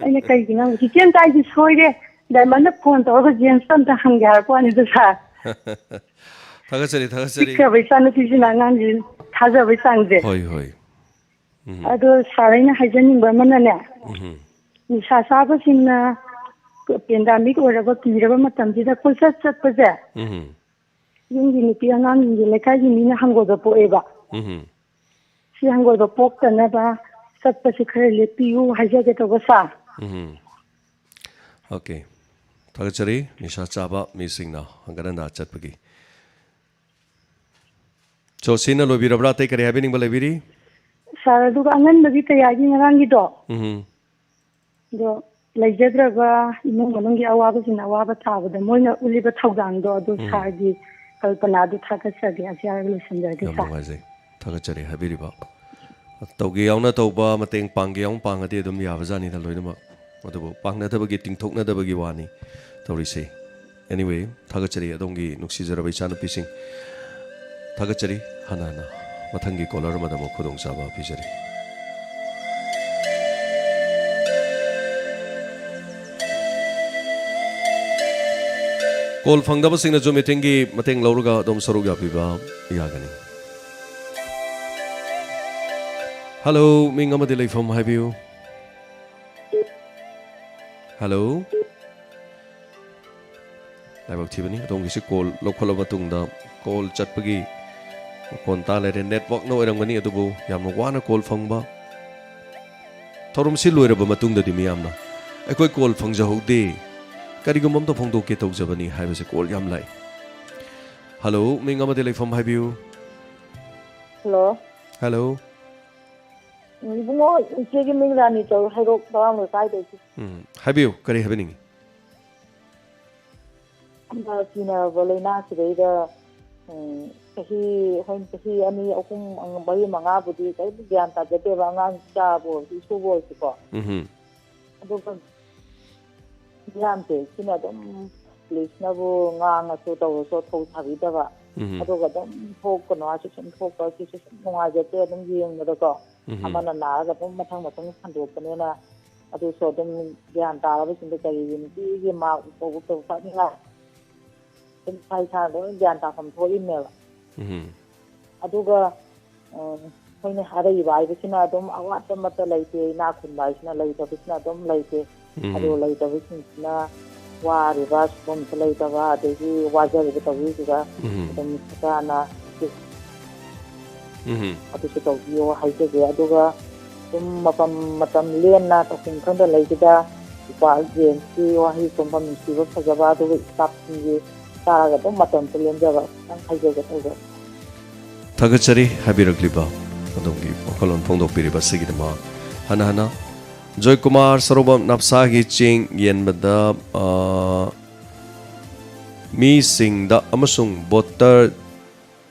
ꯑꯩꯅ, "ꯀꯩꯒꯤꯅꯣ?" "ꯏꯆꯦ ꯃꯆꯥꯒꯤꯗꯤ ꯁꯣꯏꯔꯦ, ꯗꯥꯏꯃꯟꯗ ꯐꯣꯟ ꯇꯧꯔꯒ ꯖꯦꯝꯁꯇ ꯑꯝꯇ ꯍꯪꯒꯦ" ꯍꯥꯏꯔꯛꯄ ꯋꯥꯅꯤꯗ ꯁꯥꯔ꯫ ꯊꯥꯒꯠꯆꯔꯤ, ꯊꯥꯒꯠꯆꯔꯤ꯫ ꯄꯤꯛꯈ꯭ꯔꯕ ꯏꯆꯥꯅꯨꯄꯤꯁꯤꯅ ꯑꯉꯥꯡꯁꯤ ꯊꯥꯖꯕꯒꯤ ꯆꯥꯡꯁꯦ꯫ ꯍꯣꯏ, ꯍꯣꯏ꯫ ꯎꯝ꯫ ꯑꯗꯣ ꯁꯥꯔ, ꯑꯩꯅ ꯍꯥꯏꯖꯅꯤꯡꯕ ꯑꯃꯅꯅꯦ, ꯎꯝ꯫ ꯅꯤꯁꯥ ꯆꯥꯕꯁꯤꯡꯅ ꯄꯦꯟꯗꯥꯃꯤꯛ ꯑꯣꯏꯔꯕ ꯀꯤꯔꯕ ꯃꯇꯝꯁꯤꯗ ꯀꯣꯏꯆꯠ ꯆꯠꯄꯁꯦ, ꯎꯝ꯫ ꯌꯨꯝꯒꯤ ꯅꯨꯄꯤ ꯑꯉꯥꯡꯁꯤꯡꯁꯦ ꯂꯩꯀꯥꯏꯒꯤ ꯃꯤꯅ ꯍꯪꯒꯣꯏꯕ ꯄꯣꯛꯑꯦꯕ꯫ ꯎꯝ꯫ ꯁꯤ ꯍꯪꯒꯣꯏꯕ ꯄꯣꯛꯇꯅꯕ ꯆꯠꯄꯁꯤ ꯈꯔ ꯂꯦꯞꯄꯤꯌꯨ ꯍꯥꯏꯖꯒꯦ ꯇꯧꯕ, ꯁꯥꯔ꯫ ꯎꯝ꯫ ꯑꯣꯀꯦ꯫ ꯊꯥꯒꯠꯆꯔꯤ, ꯅꯤꯁꯥ ꯆꯥꯕ ꯃꯤꯁꯤꯡꯅ ꯍꯪꯒꯠ ꯍꯟꯗꯥ ꯆꯠꯄꯒꯤ꯫ ꯁꯣ, ꯁꯤꯅ ꯂꯣꯏꯕꯤꯔꯕ꯭ꯔꯥ? ꯑꯇꯩ ꯀꯔꯤ ꯍꯥꯏꯕꯤꯅꯤꯡꯕ ꯂꯩꯕꯤꯔꯤ? ꯁꯥꯔ, ꯑꯗꯨꯒ ꯑꯉꯟꯕꯒꯤ ꯇꯌꯥꯔꯤ ꯉꯔꯥꯡꯒꯤꯗꯣ, ꯎꯝ꯫ ꯑꯗꯣ ꯂꯩꯖꯗ꯭ꯔꯕ ꯏꯃꯨꯡ ꯃꯅꯨꯡꯒꯤ ꯑꯋꯥꯕꯁꯤꯡꯅ ꯑꯋꯥꯕ ꯊꯥꯕꯗ ꯃꯣꯏꯅ ꯎꯠꯂꯤꯕ ꯊꯧꯗꯥꯡꯗꯣ, ꯑꯗꯨ ꯎꯝ꯫ ꯁꯥꯔꯒꯤ ꯀꯜꯄꯅꯥꯗꯨ ꯊꯥꯒꯠꯆꯒꯦ꯫ ꯑꯁꯤ ꯍꯥꯏꯔꯒ ꯂꯣꯏꯁꯤꯟꯖꯔꯒꯦ, ꯌꯥꯝ ꯁꯥꯔ꯫ ꯅꯨꯡꯉꯥꯏꯖꯩ꯫ ꯊꯥꯒꯠꯆꯔꯤ ꯍꯥꯏꯕꯤꯔꯤꯕ꯫ ꯇꯧꯒꯦ ꯌꯥꯎꯅ ꯇꯧꯕ, ꯃꯇꯦꯡ ꯄꯥꯡꯒꯦ ꯌꯥꯎꯅ ꯄꯥꯡꯉꯗꯤ ꯑꯗꯨꯝ ꯌꯥꯕꯖꯥꯠꯅꯤꯗ ꯂꯣꯏꯅꯃꯛ꯫ ꯑꯗꯨꯕꯨ ꯄꯥꯡꯅꯗꯕꯒꯤ, ꯇꯤꯡꯊꯣꯛꯅꯗꯕꯒꯤ ꯋꯥꯅꯤ ꯇꯧꯔꯤꯁꯦ꯫ Anyway, ꯊꯥꯒꯠꯆꯔꯤ ꯑꯗꯣꯝꯒꯤ ꯅꯨꯡꯁꯤꯖꯔꯕ ꯏꯆꯥꯅꯨꯄꯤꯁꯤꯡ꯫ ꯊꯥꯒꯠꯆꯔꯤ꯫ ꯍꯟꯅ ꯍꯟꯅ ꯃꯊꯪꯒꯤ ꯀꯣꯂꯔ ꯑꯃꯗ ꯑꯃꯨꯛ ꯈꯨꯗꯣꯡꯆꯥꯕ ꯄꯤꯖꯔꯤ꯫ ꯀꯣꯜ ꯐꯪꯗꯕꯁꯤꯡꯅꯁꯨ ꯃꯤꯇꯤꯡꯒꯤ ꯃꯇꯦꯡ ꯂꯧꯔꯒ ꯑꯗꯨꯝ ꯁꯔꯨꯛ ꯌꯥꯕꯤꯕ ꯌꯥꯒꯅꯤ꯫ Hello, ꯃꯤꯡ ꯑꯃꯗꯤ ꯂꯩꯐꯝ ꯍꯥꯏꯕꯤꯌꯨ꯫ Hello? ꯂꯥꯏꯕꯛ ꯊꯤꯕꯅꯤ, ꯑꯗꯣꯝꯒꯤꯁꯤ call ꯂꯧꯈꯠꯂꯕ ꯃꯇꯨꯡꯗ call ꯆꯠꯄꯒꯤ ꯃꯈꯣꯟ ꯇꯥ ꯂꯩꯔꯦ꯫ Networkꯅ ꯑꯣꯏꯔꯝꯒꯅꯤ, ꯑꯗꯨꯕꯨ ꯌꯥꯝꯅ ꯋꯥꯅ call ꯐꯪꯕ꯫ ꯊꯧꯔꯝꯁꯤ ꯂꯣꯏꯔꯕ ꯃꯇꯨꯡꯗꯗꯤ ꯃꯤꯌꯥꯝꯅ ꯑꯩꯈꯣꯏ call ꯐꯪꯖꯍꯧꯗꯦ, ꯀꯔꯤꯒꯨꯝꯕ ꯑꯝꯇ ꯐꯣꯡꯗꯣꯛꯀꯦ ꯇꯧꯖꯕꯅꯤ ꯍꯥꯏꯕꯁꯦ call ꯌꯥꯝ ꯂꯥꯛꯏ꯫ Hello, ꯃꯤꯡ ꯑꯃꯗꯤ ꯂꯩꯐꯝ ꯍꯥꯏꯕꯤꯌꯨ꯫ Hello꯫ Hello꯫ ꯎꯝ, ꯏꯕꯨꯡꯉꯣ, ꯏꯆꯦꯒꯤ ꯃꯤꯡ ꯔꯥꯅꯤ ꯀꯧꯏ, ꯍꯩꯔꯣꯛ ꯊꯧꯔꯥꯡ ꯂꯩꯀꯥꯏꯗꯒꯤ꯫ ꯎꯝ, ꯍꯥꯏꯕꯤꯌꯨ, ꯀꯔꯤ ꯍꯥꯏꯕꯤꯅꯤꯡꯉꯤ? ꯍꯟꯗꯛ ꯁꯤꯅꯕ ꯂꯥꯏꯅꯥꯁꯤꯗꯩꯗ, ꯎꯝ, ꯆꯍꯤ, ꯍꯣꯏ, ꯆꯍꯤ ꯑꯅꯤ, ꯑꯍꯨꯝ, ꯃꯔꯤ, ꯃꯉꯥꯕꯨꯗꯤ ꯀꯔꯤꯝ ꯒ꯭ꯌꯥꯟ ꯇꯥꯖꯗꯦꯕ, ꯑꯉꯥꯡ ꯏꯆꯥꯕꯨ ꯑꯣꯏꯔꯁꯨ, ꯏꯁꯨꯕꯨ ꯑꯣꯏꯔꯁꯨꯀꯣ꯫ ꯎꯝꯍꯨꯝ꯫ ꯑꯗꯨꯒ ꯃꯤꯌꯥꯝꯁꯦ ꯁꯤꯅ ꯑꯗꯨꯝ ꯄꯨꯂꯤꯁꯅꯕꯨ ꯉꯥꯡꯉꯁꯨ ꯇꯧꯔꯁꯨ ꯊꯧ ꯁꯥꯕꯤꯗꯕ꯫ ꯎꯝꯍꯨꯝ꯫ ꯑꯗꯨꯒ ꯑꯗꯨꯝ ꯊꯣꯛꯀꯅꯨ ꯍꯥꯏꯁꯨ ꯁꯨꯝ ꯊꯣꯛꯄ, ꯁꯤꯁꯨ ꯁꯨꯝ ꯅꯨꯡꯉꯥꯏꯖꯗꯦ ꯑꯗꯨꯝ ꯌꯦꯡꯕꯗꯀꯣ꯫ ꯎꯝꯍꯨꯝ꯫ ꯑꯃꯅ ꯅꯥꯔꯒ ꯑꯗꯨꯝ ꯃꯊꯪ ꯃꯊꯪ ꯁꯟꯗꯣꯛꯄꯅꯤꯅ ꯑꯗꯨꯁꯨ ꯑꯗꯨꯝ ꯒ꯭ꯌꯥꯟ ꯇꯥꯔꯕꯁꯤꯡꯗꯣ ꯀꯔꯤꯒꯤ ꯅꯨꯡꯇꯤꯒꯤ ꯃꯥ ꯇꯧꯕ ꯇꯧꯕ ꯐꯅꯤꯡꯉꯥꯏ ꯑꯗꯨꯝ ꯏꯁꯥ ꯏꯁꯥꯅ ꯂꯣꯏ ꯒ꯭ꯌꯥꯟ ꯇꯥꯐꯝ ꯊꯣꯛꯏꯅꯦꯕ꯫ ꯎꯝ꯫ ꯑꯗꯨꯒ, ꯑ, ꯑꯩꯈꯣꯏꯅ ꯑꯔꯩꯕ ꯍꯥꯏꯕꯁꯤꯅ ꯑꯗꯨꯝ ꯑꯋꯥꯠꯄ ꯑꯃꯠꯇ ꯂꯩꯇꯦ, ꯏꯅꯥꯛ ꯈꯨꯟꯕ ꯍꯥꯏꯁꯤꯅ ꯂꯩꯇꯕꯁꯤꯅ ꯑꯗꯨꯝ ꯂꯩꯇꯦ꯫ ꯎꯝ꯫ ꯑꯗꯨ ꯂꯩꯇꯕꯁꯤꯡꯁꯤꯅ ꯋꯥꯔꯤꯕ, ꯁꯨꯐꯝꯁꯨ ꯂꯩꯇꯕ, ꯑꯗꯒꯤ ꯋꯥꯖꯔꯤꯕ ꯇꯧꯕꯤꯔꯤꯁꯤꯒ ꯎꯝ꯫ ꯑꯗꯨꯝ ꯁꯔꯀꯥꯔꯅ ꯎꯝ꯫ ꯑꯗꯨꯁꯨ ꯇꯧꯕꯤꯌꯣ ꯍꯥꯏꯖꯒꯦ꯫ ꯑꯗꯨꯒ ꯑꯗꯨꯝ ꯃꯐꯝ ꯃꯇꯝ ꯂꯦꯟꯅ ꯇꯧꯐꯝ ꯈꯪꯗ ꯂꯩꯕꯗ ꯏꯄ꯭ꯋꯥ ꯖꯦꯝꯁꯀꯤ ꯋꯥꯍꯩ ꯆꯣꯡꯐꯝ ꯅꯨꯡꯁꯤꯕ ꯐꯖꯕ, ꯑꯗꯨꯒ staffꯁꯤꯡꯒꯤ ꯇꯥꯔꯒ ꯑꯗꯨꯝ ꯃꯇꯝꯁꯨ ꯂꯦꯟꯖꯕ ꯈꯤꯇꯪ ꯍꯥꯏꯖꯒꯦ ꯇꯧꯖꯕ꯫ ꯊꯥꯒꯠꯆꯔꯤ ꯍꯥꯏꯕꯤꯔꯛꯂꯤꯕ ꯑꯗꯣꯝꯒꯤ ꯋꯥꯈꯜꯂꯣꯟ ꯐꯣꯡꯗꯣꯛꯄꯤꯔꯤꯕ ꯑꯁꯤꯒꯤꯗꯃꯛ꯫ ꯍꯟꯅ ꯍꯟꯅ ꯖꯣꯏꯀꯨꯃꯥꯔ ꯁꯔꯣꯕꯝ ꯅꯞꯁꯥꯒꯤ ꯆꯦꯡ ꯌꯦꯟꯕꯗ, ꯑ, ꯃꯤꯁꯤꯡꯗ ꯑꯃꯁꯨꯡ ꯕꯣꯇꯔ,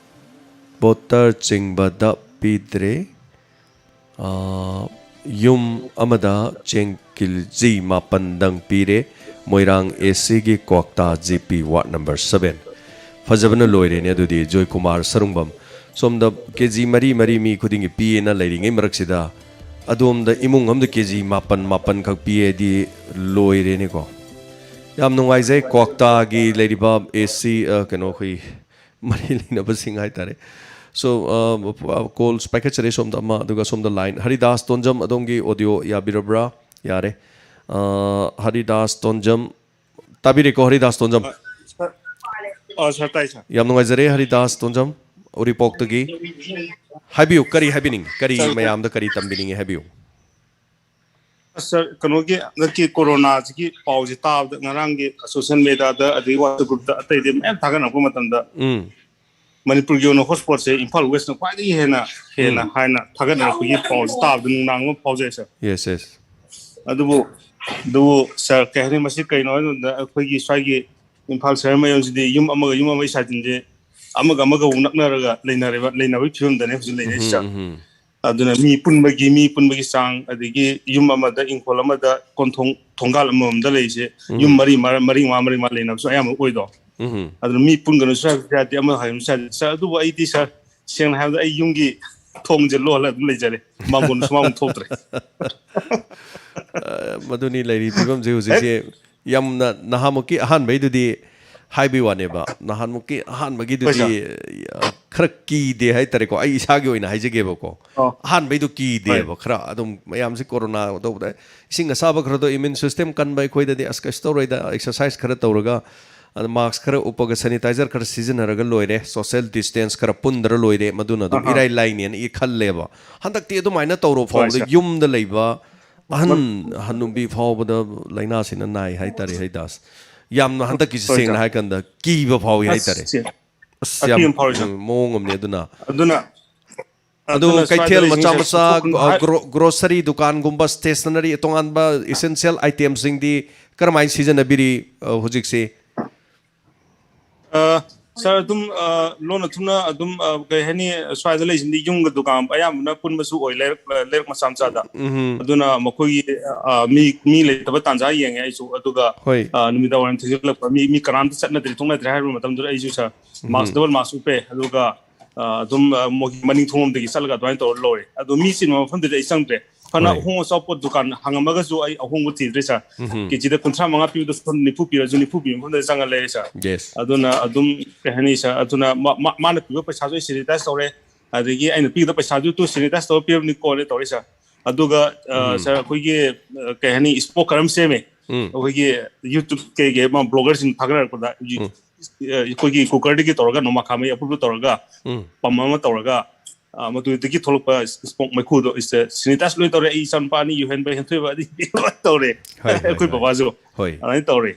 ꯕꯣꯇꯔ ꯆꯤꯡꯕꯗ ꯄꯤꯗ꯭ꯔꯦ꯫ ꯑ, ꯌꯨꯝ ꯑꯃꯗ ꯆꯦꯡ ꯀꯦꯖꯤ ꯃꯥꯄꯟꯗꯪ ꯄꯤꯔꯦ꯫ ꯃꯣꯏꯔꯥꯡ ACꯒꯤ ꯀ꯭ꯋꯥꯛꯇꯥ GP ward number seven꯫ ꯐꯖꯕꯅ ꯂꯣꯏꯔꯦꯅꯦ ꯑꯗꯨꯗꯤ, ꯖꯣꯏꯀꯨꯃꯥꯔ ꯁꯔꯨꯡꯕꯝ꯫ ꯁꯣꯝꯗ ꯀꯦꯖꯤ ꯃꯔꯤ ꯃꯔꯤ ꯃꯤ ꯈꯨꯗꯤꯡꯒꯤ ꯄꯤꯌꯦꯅ ꯂꯩꯔꯤꯉꯩ ꯃꯔꯛꯁꯤꯗ, ꯑꯗꯣꯝꯗ ꯏꯃꯨꯡ ꯑꯃꯗ ꯀꯦꯖꯤ ꯃꯥꯄꯟ ꯃꯥꯄꯟꯈꯛ ꯄꯤꯌꯦꯗꯤ ꯂꯣꯏꯔꯦꯅꯦꯀꯣ꯫ ꯌꯥꯝ ꯅꯨꯡꯉꯥꯏꯖꯩ, ꯀ꯭ꯋꯥꯛꯇꯥꯒꯤ ꯂꯩꯔꯤꯕ AC, ꯑ, ꯀꯩꯅꯣ, ꯑꯩꯈꯣꯏ ꯃꯔꯤ ꯂꯩꯅꯕꯁꯤꯡ ꯍꯥꯏꯇꯥꯔꯦ꯫ So, ꯀꯣꯜꯁ ꯄꯥꯏꯈꯠꯆꯔꯦ ꯁꯣꯝꯗ ꯑꯃ, ꯑꯗꯨꯒ ꯁꯣꯝꯗ ꯂꯥꯏꯟ꯫ ꯍꯔꯤꯗꯥꯁ ꯇꯣꯟꯖꯝ, ꯑꯗꯣꯝꯒꯤ ꯑꯣꯗꯤꯑꯣ ꯌꯥꯕꯤꯔꯕ꯭ꯔꯥ? ꯌꯥꯔꯦ꯫ ꯍꯔꯤꯗꯥꯁ ꯇꯣꯟꯖꯝ, ꯇꯥꯕꯤꯔꯦꯀꯣ, ꯍꯔꯤꯗꯥꯁ ꯇꯣꯟꯖꯝ? ꯑ, ꯁꯥꯔ, ꯇꯥꯏ, ꯁꯥꯔ꯫ ꯌꯥꯝ ꯅꯨꯡꯉꯥꯏꯖꯔꯦ, ꯍꯔꯤꯗꯥꯁ ꯇꯣꯟꯖꯝ, ꯎꯔꯤꯄꯣꯛꯇꯒꯤ꯫ ꯍꯥꯏꯕꯤꯌꯨ, ꯀꯔꯤ ꯍꯥꯏꯕꯤꯅꯤꯡꯉꯤ? ꯀꯔꯤ ꯁꯥꯔ, ꯃꯌꯥꯝꯗ ꯀꯔꯤ ꯇꯝꯕꯤꯅꯤꯡꯉꯤ ꯍꯥꯏꯕꯤꯌꯨ꯫ ꯑꯁ, ꯁꯥꯔ, ꯀꯩꯅꯣꯒꯤ ꯍꯟꯗꯛꯀꯤ ꯀꯣꯔꯣꯅꯥꯁꯤꯒꯤ ꯄꯥꯎꯁꯦ ꯇꯥꯕꯗ, ꯉꯔꯥꯡꯒꯤ ꯁꯣꯁꯤꯌꯦꯜ ꯃꯦꯗꯤꯌꯥꯗ, ꯑꯗꯒꯤ ꯋꯥꯆꯞ ꯒ꯭ꯔꯨꯞꯇ, ꯑꯇꯩꯗꯤ ꯃꯌꯥꯝ ꯊꯥꯒꯠꯅꯔꯛꯄ ꯃꯇꯝꯗ, ꯎꯝ꯫ ꯃꯅꯤꯄꯨꯔꯒꯤ ꯑꯣꯏꯅ ꯍꯣꯠꯁ꯭ꯄꯣꯠꯁꯦ ꯏꯝꯐꯥꯜ ꯋꯦꯁꯅ ꯈ꯭ꯋꯥꯏꯗꯒꯤ ꯍꯦꯟꯅ, ꯍꯦꯟꯅ ꯍꯥꯏꯅ ꯊꯥꯒꯠꯅꯔꯛꯄꯒꯤ ꯄꯥꯎꯁꯦ ꯇꯥꯕꯗ ꯅꯨꯡꯅꯥꯡꯕ ꯑꯃ ꯐꯥꯎꯖꯩ, ꯁꯥꯔ꯫ Yes, yes. ꯑꯗꯨꯕꯨ, ꯑꯗꯨꯕꯨ, ꯁꯥꯔ, ꯀꯩ ꯍꯥꯏꯅꯤ, ꯃꯁꯤ ꯀꯩꯅꯣ ꯍꯥꯏꯕ ꯃꯇꯝꯗ, ꯑꯩꯈꯣꯏꯒꯤ ꯁ꯭ꯋꯥꯏꯒꯤ ꯏꯝꯐꯥꯜ ꯁꯍꯔ ꯃꯌꯣꯟꯁꯤꯗꯤ ꯌꯨꯝ ꯑꯃꯒ ꯌꯨꯝ ꯑꯃꯒꯤ ꯁꯥꯏꯠꯁꯤꯡꯁꯦ ꯑꯃꯒ ꯑꯃꯒ ꯑꯃꯨꯛ ꯅꯛꯅꯔꯒ ꯂꯩꯅꯔꯦꯕ, ꯂꯩꯅꯕꯒꯤ ꯐꯤꯕꯝꯗꯅꯦ ꯍꯧꯖꯤꯛ ꯂꯩꯅꯔꯤꯁꯦ, ꯁꯥꯔ꯫ ꯎꯝ, ꯎꯝ꯫ ꯑꯗꯨꯅ ꯃꯤ ꯄꯨꯟꯕꯒꯤ, ꯃꯤ ꯄꯨꯟꯕꯒꯤ ꯆꯥꯡ, ꯑꯗꯒꯤ ꯌꯨꯝ ꯑꯃꯗ, ꯏꯪꯈꯣꯜ ꯑꯃꯗ, ꯀꯣꯟꯊꯣꯡ, ꯊꯣꯡꯒꯥꯜ ꯑꯃꯃꯝꯗ ꯂꯩꯔꯤꯁꯦ, ꯌꯨꯝ ꯎꯝ꯫ ꯎꯝ꯫ ꯑꯗꯨꯅ ꯃꯤ ꯄꯨꯟꯒꯅꯨꯁꯨ ꯍꯥꯏꯕꯁꯨ ꯌꯥꯗꯦ, ꯑꯃ ꯍꯥꯏꯕꯁꯨ ꯌꯥꯗꯦ, ꯁꯥꯔ꯫ ꯑꯗꯨꯕꯨ ꯑꯩꯗꯤ, ꯁꯥꯔ, ꯁꯦꯡꯅ ꯍꯥꯏꯔꯕꯗ, ꯑꯩ ꯌꯨꯝꯒꯤ ꯊꯣꯡꯁꯦ ꯂꯣꯜꯂ ꯑꯗꯨꯝ ꯂꯩꯖꯔꯦ, ꯃꯥꯡꯒꯣꯟ ꯁꯨꯃꯥꯡ ꯊꯣꯛꯇ꯭ꯔꯦ꯫ ꯑ, ꯃꯗꯨꯅꯤ ꯂꯩꯔꯤ ꯐꯤꯕꯝꯁꯦ ꯍꯦꯛ ꯍꯧꯖꯤꯛꯁꯦ꯫ ꯌꯥꯝꯅ ꯅꯍꯥꯟꯃꯨꯛꯀꯤ ꯑꯍꯥꯟꯕꯩꯗꯨꯗꯤ ꯍꯥꯏꯕꯒꯤ ꯋꯥꯅꯦꯕ, ꯅꯍꯥꯟꯃꯨꯛꯀꯤ ꯍꯣꯏ, ꯑꯍꯥꯟꯕꯒꯤꯗꯨꯗꯤ, ꯁꯥꯔ꯫ ꯑ, ꯈꯔ ꯀꯤꯗꯦ ꯍꯥꯏꯇꯥꯔꯦꯀꯣ, ꯑꯩ ꯏꯁꯥꯒꯤ ꯑꯣꯏꯅ ꯍꯥꯏꯖꯒꯦꯕꯀꯣ꯫ ꯑꯣ꯫ ꯑꯍꯥꯟꯕꯩꯗꯣ ꯍꯣꯏ꯫ ꯀꯤꯗꯦꯕ, ꯈꯔ ꯑꯗꯨꯝ ꯃꯌꯥꯝꯁꯦ ꯀꯣꯔꯣꯅꯥ ꯇꯧꯕꯗ ꯏꯁꯤꯡ ꯑꯁꯥꯕ ꯈꯔꯗꯣ, ꯏꯃ꯭ꯌꯨꯟ ꯁꯤꯁꯇꯦꯝ ꯀꯟꯕ ꯑꯩꯈꯣꯏꯗꯗꯤ, "ꯑꯁ, ꯀꯩꯁꯨ ꯇꯧꯔꯣꯏꯗ, ꯑꯦꯛꯁꯔꯁꯥꯏꯁ ꯈꯔ ꯇꯧꯔꯒ, ꯑꯗ ꯃꯥꯛꯁ ꯈꯔ ꯎꯞꯄꯒ, ꯁꯦꯅꯤꯇꯥꯏꯖꯔ ꯈꯔ ꯁꯤꯖꯤꯟꯅꯔꯒ ꯂꯣꯏꯔꯦ, ꯁꯣꯁꯤꯌꯦꯜ ꯗꯤꯁꯇꯦꯟꯁ ꯈꯔ ꯄꯨꯟꯗ꯭ꯔ ꯂꯣꯏꯔꯦ, ꯃꯗꯨꯅ ꯑꯗꯨꯝ ꯑꯍꯥ꯫ ꯏꯔꯥꯏ ꯂꯥꯏꯅꯦꯅ ꯑꯩ ꯈꯜꯂꯦꯕ꯫ ꯍꯟꯗꯛꯇꯤ ꯑꯗꯨꯃꯥꯏꯅ ꯇꯧꯔꯣ ꯍꯣꯏ, ꯐꯥꯎꯕꯗ ꯁꯥꯔ꯫ ꯌꯨꯝꯗ ꯂꯩꯕ ꯑꯍꯟ ꯍꯅꯨꯕꯤ ꯐꯥꯎꯕꯗ ꯂꯥꯏꯅꯥꯁꯤꯅ ꯅꯥꯏ ꯍꯥꯏꯇꯥꯔꯦ, ꯍꯔꯤꯗꯥꯁ꯫ ꯌꯥꯝꯅ ꯍꯟꯗꯛꯀꯤꯁꯤ, ꯍꯣꯏ, ꯁꯦꯡꯅ ꯁꯥꯔ꯫ ꯍꯥꯏꯔꯀꯥꯟꯗ, ꯀꯤꯕ ꯐꯥꯎꯏ ꯍꯥꯏꯇꯥꯔꯦ꯫ ꯑꯁ, ꯑꯁ, ꯑꯀꯤ ꯌꯥꯝ, ꯑꯃ ꯐꯥꯎꯔꯤ, ꯁꯥꯔ꯫ ꯎꯝ, ꯃꯑꯣꯡ ꯑꯃꯅꯦ ꯑꯗꯨꯅ꯫ ꯑꯗꯨꯅ, ꯑꯗꯨ ꯑꯗꯨꯅ ꯁ꯭ꯋꯥꯏꯗ ꯀꯩꯊꯦꯜ ꯂꯩꯔꯤꯁꯤꯡꯁꯦ ꯃꯆꯥ ꯃꯆꯥ, ꯁꯣꯛꯄ ꯒꯨꯝ-, ꯑ, ꯍꯥꯏ- ꯒ꯭ꯔꯣ-, ꯒ꯭ꯔꯣꯁꯔꯤ ꯗꯨꯀꯥꯟꯒꯨꯝꯕ, ꯁ꯭ꯇꯦꯁꯅꯔꯤ, ꯇꯣꯉꯥꯟꯕ ꯏꯁꯦꯟꯁꯤꯌꯦꯜ ꯑꯥꯏꯇꯦꯝꯁꯤꯡꯗꯤ ꯀꯔꯝꯍꯥꯏꯅ ꯁꯤꯖꯤꯟꯅꯕꯤꯔꯤ, ꯑ, ꯍꯧꯖꯤꯛꯁꯤ? ꯑ, ꯁꯥꯔ, ꯑꯗꯨꯝ, ꯑ, ꯂꯣꯟꯅ ꯊꯨꯝꯅ ꯑꯗꯨꯝ, ꯑ, ꯀꯩ ꯍꯥꯏꯅꯤ, ꯁ꯭ꯋꯥꯏꯗ ꯂꯩꯁꯤꯡꯗꯤ ꯌꯨꯝꯒ ꯗꯨꯀꯥꯟ ꯑꯌꯥꯝꯕꯅ ꯄꯨꯟꯕꯁꯨ ꯑꯣꯏ, ꯂꯩꯔꯛ, ꯂꯩꯔꯛ ꯃꯆꯥ ꯃꯆꯥꯗ꯫ ꯎꯝ꯫ ꯑꯗꯨꯅ ꯃꯈꯣꯏꯒꯤ, ꯑ, ꯃꯤ, ꯃꯤ ꯂꯩꯇꯕ ꯇꯥꯟꯖꯥ ꯌꯦꯡꯉꯦ ꯑꯩꯁꯨ꯫ ꯑꯗꯨꯒ, ꯍꯣꯏ꯫ ꯑ, ꯅꯨꯃꯤꯗꯥꯡ ꯋꯥꯏꯔꯝ ꯊꯦꯡꯖꯤꯜꯂꯛꯄ, ꯃꯤ, ꯃꯤ ꯀꯅꯥꯝꯇ ꯆꯠꯅꯗ꯭ꯔꯦ, ꯊꯣꯛꯅꯗ꯭ꯔꯦ ꯍꯥꯏꯕ ꯃꯇꯝꯗꯨꯗ ꯑꯩꯁꯨ, ꯁꯥꯔ, ꯎꯝ꯫ ꯃꯥꯛꯁ, ꯗꯕꯜ ꯃꯥꯛꯁ ꯎꯞꯄꯦ꯫ ꯑꯗꯨꯒ, ꯑ, ꯑꯗꯨꯝ, ꯑ, ꯃꯣꯏꯒꯤ ꯃꯅꯤꯡ ꯊꯣꯡꯂꯣꯝꯗꯒꯤ ꯆꯠꯂꯒ ꯑꯗꯨꯃꯥꯏꯅ ꯇꯧꯔ ꯂꯧꯔꯦ꯫ ꯑꯗꯣ ꯃꯤ ꯆꯤꯟꯕ ꯃꯐꯝꯗꯨꯗꯤ ꯑꯩ ꯆꯪꯗ꯭ꯔꯦ꯫ ꯐꯅ ꯍꯣꯏ꯫ ꯑꯍꯣꯡꯕ ꯑꯆꯥꯄꯣꯠ ꯗꯨꯀꯥꯟ ꯍꯥꯡꯉꯝꯃꯒꯁꯨ ꯑꯩ ꯑꯍꯣꯡꯕ ꯊꯤꯗ꯭ꯔꯦ ꯁꯥꯔ꯫ ꯎꯝ꯫ ꯀꯦꯖꯤꯗ ꯀꯨꯟꯊ꯭ꯔꯥ ꯃꯉꯥ ꯄꯤꯕꯗꯣ ꯁꯣꯝꯗ ꯅꯤꯐꯨ ꯄꯤꯔꯁꯨ ꯅꯤꯐꯨ ꯄꯤꯕ ꯃꯐꯝꯗ ꯆꯪꯉ ꯂꯩꯔꯦ ꯁꯥꯔ꯫ Yes. ꯑꯗꯨꯅ ꯑꯗꯨꯝ ꯀꯩ ꯍꯥꯏꯅꯤ ꯁꯥꯔ, ꯑꯗꯨꯅ ꯃꯥ- ꯃꯥ- ꯃꯥꯅ ꯄꯤꯕ ꯄꯩꯁꯥꯁꯨ ꯑꯩ ꯁꯦꯅꯤꯇꯥꯏꯁ ꯇꯧꯔꯦ, ꯑꯗꯒꯤ ꯑꯩꯅ ꯄꯤꯒꯗꯕ ꯄꯩꯁꯥꯁꯨ ꯇꯨ ꯁꯦꯅꯤꯇꯥꯏꯁ ꯇꯧꯔ ꯄꯤꯔꯕꯅꯤꯀꯣꯅ ꯇꯧꯔꯦ ꯁꯥꯔ꯫ ꯑꯗꯨꯒ ꯑ, ꯎꯝ꯫ ꯁꯥꯔ, ꯑꯩꯈꯣꯏꯒꯤ ꯑ, ꯀꯩ ꯍꯥꯏꯅꯤ, ꯏꯁꯄꯣꯀꯔ ꯑꯃ ꯁꯦꯝꯃꯦ꯫ ꯎꯝ꯫ ꯑꯩꯈꯣꯏꯒꯤ ꯌꯨꯇ꯭ꯌꯨꯕ ꯀꯩꯀꯩ ꯑꯃ ꯕ꯭ꯂꯣꯒꯔꯁꯤꯡ ꯊꯥꯒꯠꯅꯔꯛꯄꯗ ꯌꯨ- ꯎꯝ꯫ ꯑ, ꯑꯩꯈꯣꯏꯒꯤ ꯀꯨꯀꯔꯗꯒꯤ ꯇꯧꯔꯒ ꯅꯣꯡꯃꯥꯡꯈꯥ ꯃꯍꯤ ꯑꯄꯨꯞꯄ ꯇꯧꯔꯒ ꯎꯝ꯫ ꯄꯝ ꯑꯃ ꯇꯧꯔꯒ ꯑ, ꯃꯗꯨꯗꯒꯤ ꯊꯣꯛꯂꯛꯄ ꯏꯁꯃꯣꯛ ꯃꯩꯈꯨꯗꯣ ꯁꯦꯅꯤꯇꯥꯏꯁ ꯂꯣꯏ ꯇꯧꯔꯦ꯫ ꯑꯩ ꯏꯆꯥꯅꯨꯄꯥ ꯑꯅꯤ ꯌꯨꯍꯦꯟꯕ ꯍꯦꯟꯊꯣꯏꯕ ꯑꯗꯒꯤ ꯂꯣꯏ ꯇꯧꯔꯦ꯫ ꯍꯣꯏ, ꯍꯣꯏ, ꯑꯩꯈꯣꯏ ꯍꯣꯏ꯫ ꯕꯕꯥꯁꯨ ꯍꯣꯏ꯫ ꯑꯗꯨꯃꯥꯏꯅ ꯇꯧꯔꯦ꯫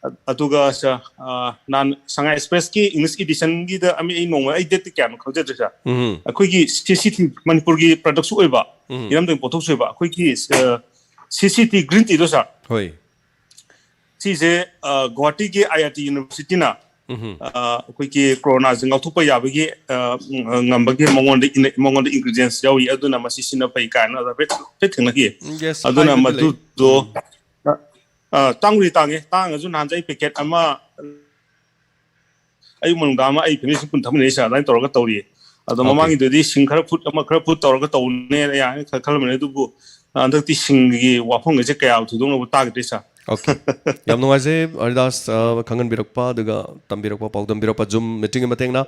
ꯑ- ꯑꯗꯨꯒ ꯁ- ꯑ, ꯅꯍꯥꯟ ꯁꯉꯥꯏ ꯑꯦꯛꯁꯄ꯭ꯔꯦꯁꯀꯤ ꯏꯪꯂꯤꯁ ꯏꯗꯤꯁꯟꯒꯤꯗ ꯑꯃ ꯑꯩ ꯅꯣꯡꯃ, ꯑꯩ ꯗꯦꯠꯇꯤ ꯀꯌꯥꯅꯣ ꯈꯪꯖꯗ꯭ꯔꯦ ꯁꯥꯔ꯫ ꯎꯝ꯫ ꯑꯩꯈꯣꯏꯒꯤ ꯁꯤ ꯁꯤ ꯇꯤ, ꯃꯅꯤꯄꯨꯔꯒꯤ ꯄ꯭ꯔꯗꯛꯁꯨ ꯑꯣꯏꯕ, ꯎꯝ꯫ ꯏꯔꯝꯗꯝꯒꯤ ꯄꯣꯠꯊꯣꯛꯁꯨ ꯑꯣꯏꯕ, ꯑꯩꯈꯣꯏꯒꯤ ꯁꯤ ꯁꯤ ꯇꯤ ꯒ꯭ꯔꯤꯟ ꯇꯤꯗꯣ ꯁꯥꯔ, ꯍꯣꯏ꯫ ꯁꯤꯁꯦ ꯑ, ꯒꯨꯋꯥꯍꯥꯇꯤꯒꯤ ꯑꯥꯏ ꯑꯥꯏ ꯇꯤ ꯌꯨꯅꯤꯚꯔꯁꯤꯇꯤꯅ ꯎꯝ꯫ ꯑ, ꯑꯩꯈꯣꯏꯒꯤ ꯀꯣꯔꯣꯅꯥꯁꯦ ꯉꯥꯛꯊꯣꯛꯄ ꯌꯥꯕꯒꯤ ꯑ, ꯉꯝꯕꯒꯤ ꯃꯉꯣꯟꯗ ꯏꯟ- ꯃꯉꯣꯟꯗ ꯏꯟꯒ꯭ꯔꯤꯗꯤꯌꯦꯟꯁ ꯌꯥꯎꯔꯤ, ꯑꯗꯨꯅ ꯃꯁꯤ ꯁꯤꯅ ꯐꯩ ꯀꯥꯏꯅ ꯍꯥꯏꯐꯦꯠ ꯍꯥꯏꯐꯦꯠ ꯊꯦꯡꯅꯈꯤ꯫ ꯎꯝ, yes, ꯑꯗꯨꯅ ꯍꯥꯏꯕꯗꯤ ꯂꯩ꯫ ꯃꯗꯨꯗꯣ ꯑ, ꯑ, ꯇꯥꯡꯕꯨꯗꯤ ꯇꯥꯡꯉꯦ꯫ ꯇꯥꯡꯉꯁꯨ ꯅꯍꯥꯟꯁꯦ ꯑꯩ ꯄꯦꯀꯦꯠ ꯑꯃ ꯑꯌꯨꯛ ꯅꯨꯡꯗꯥꯡ ꯑꯃ ꯑꯩ ꯐꯦꯃꯤꯂꯤꯁꯤ ꯄꯨꯟ ꯊꯝꯃꯤꯟꯅꯩ ꯁꯥꯔ, ꯑꯗꯨꯃꯥꯏꯅ ꯇꯧꯔꯒ ꯇꯧꯔꯤꯌꯦ꯫ ꯑꯗꯣ Okay. ꯃꯃꯥꯡꯒꯤꯗꯨꯗꯤ ꯁꯤꯡ ꯈꯔ ꯐꯨꯠ ꯑꯃ ꯈꯔ ꯐꯨꯠ ꯇꯧꯔꯒ ꯇꯧꯅꯦꯅ ꯌꯥꯅꯤ ꯈꯔ ꯈꯜꯂꯝꯕꯅꯤ, ꯑꯗꯨꯕꯨ ꯍꯟꯗꯛꯇꯤ ꯁꯤꯡꯒꯤ ꯋꯥꯐꯝꯒꯁꯦ ꯀꯌꯥ ꯊꯣꯏꯗꯣꯛꯅꯕꯨ ꯇꯥꯈꯤꯗ꯭ꯔꯦ ꯁꯥꯔ꯫ Okay. ꯌꯥꯝ ꯅꯨꯡꯉꯥꯏꯖꯩ ꯍꯔꯤꯗꯥꯁ, ꯑ, ꯈꯪꯍꯟꯕꯤꯔꯛꯄ ꯑꯗꯨꯒ ꯇꯝꯕꯤꯔꯛꯄ, ꯄꯥꯎꯗꯝꯕꯤꯔꯛꯄ Zoom meeting ꯒꯤ ꯃꯇꯦꯡꯅ꯫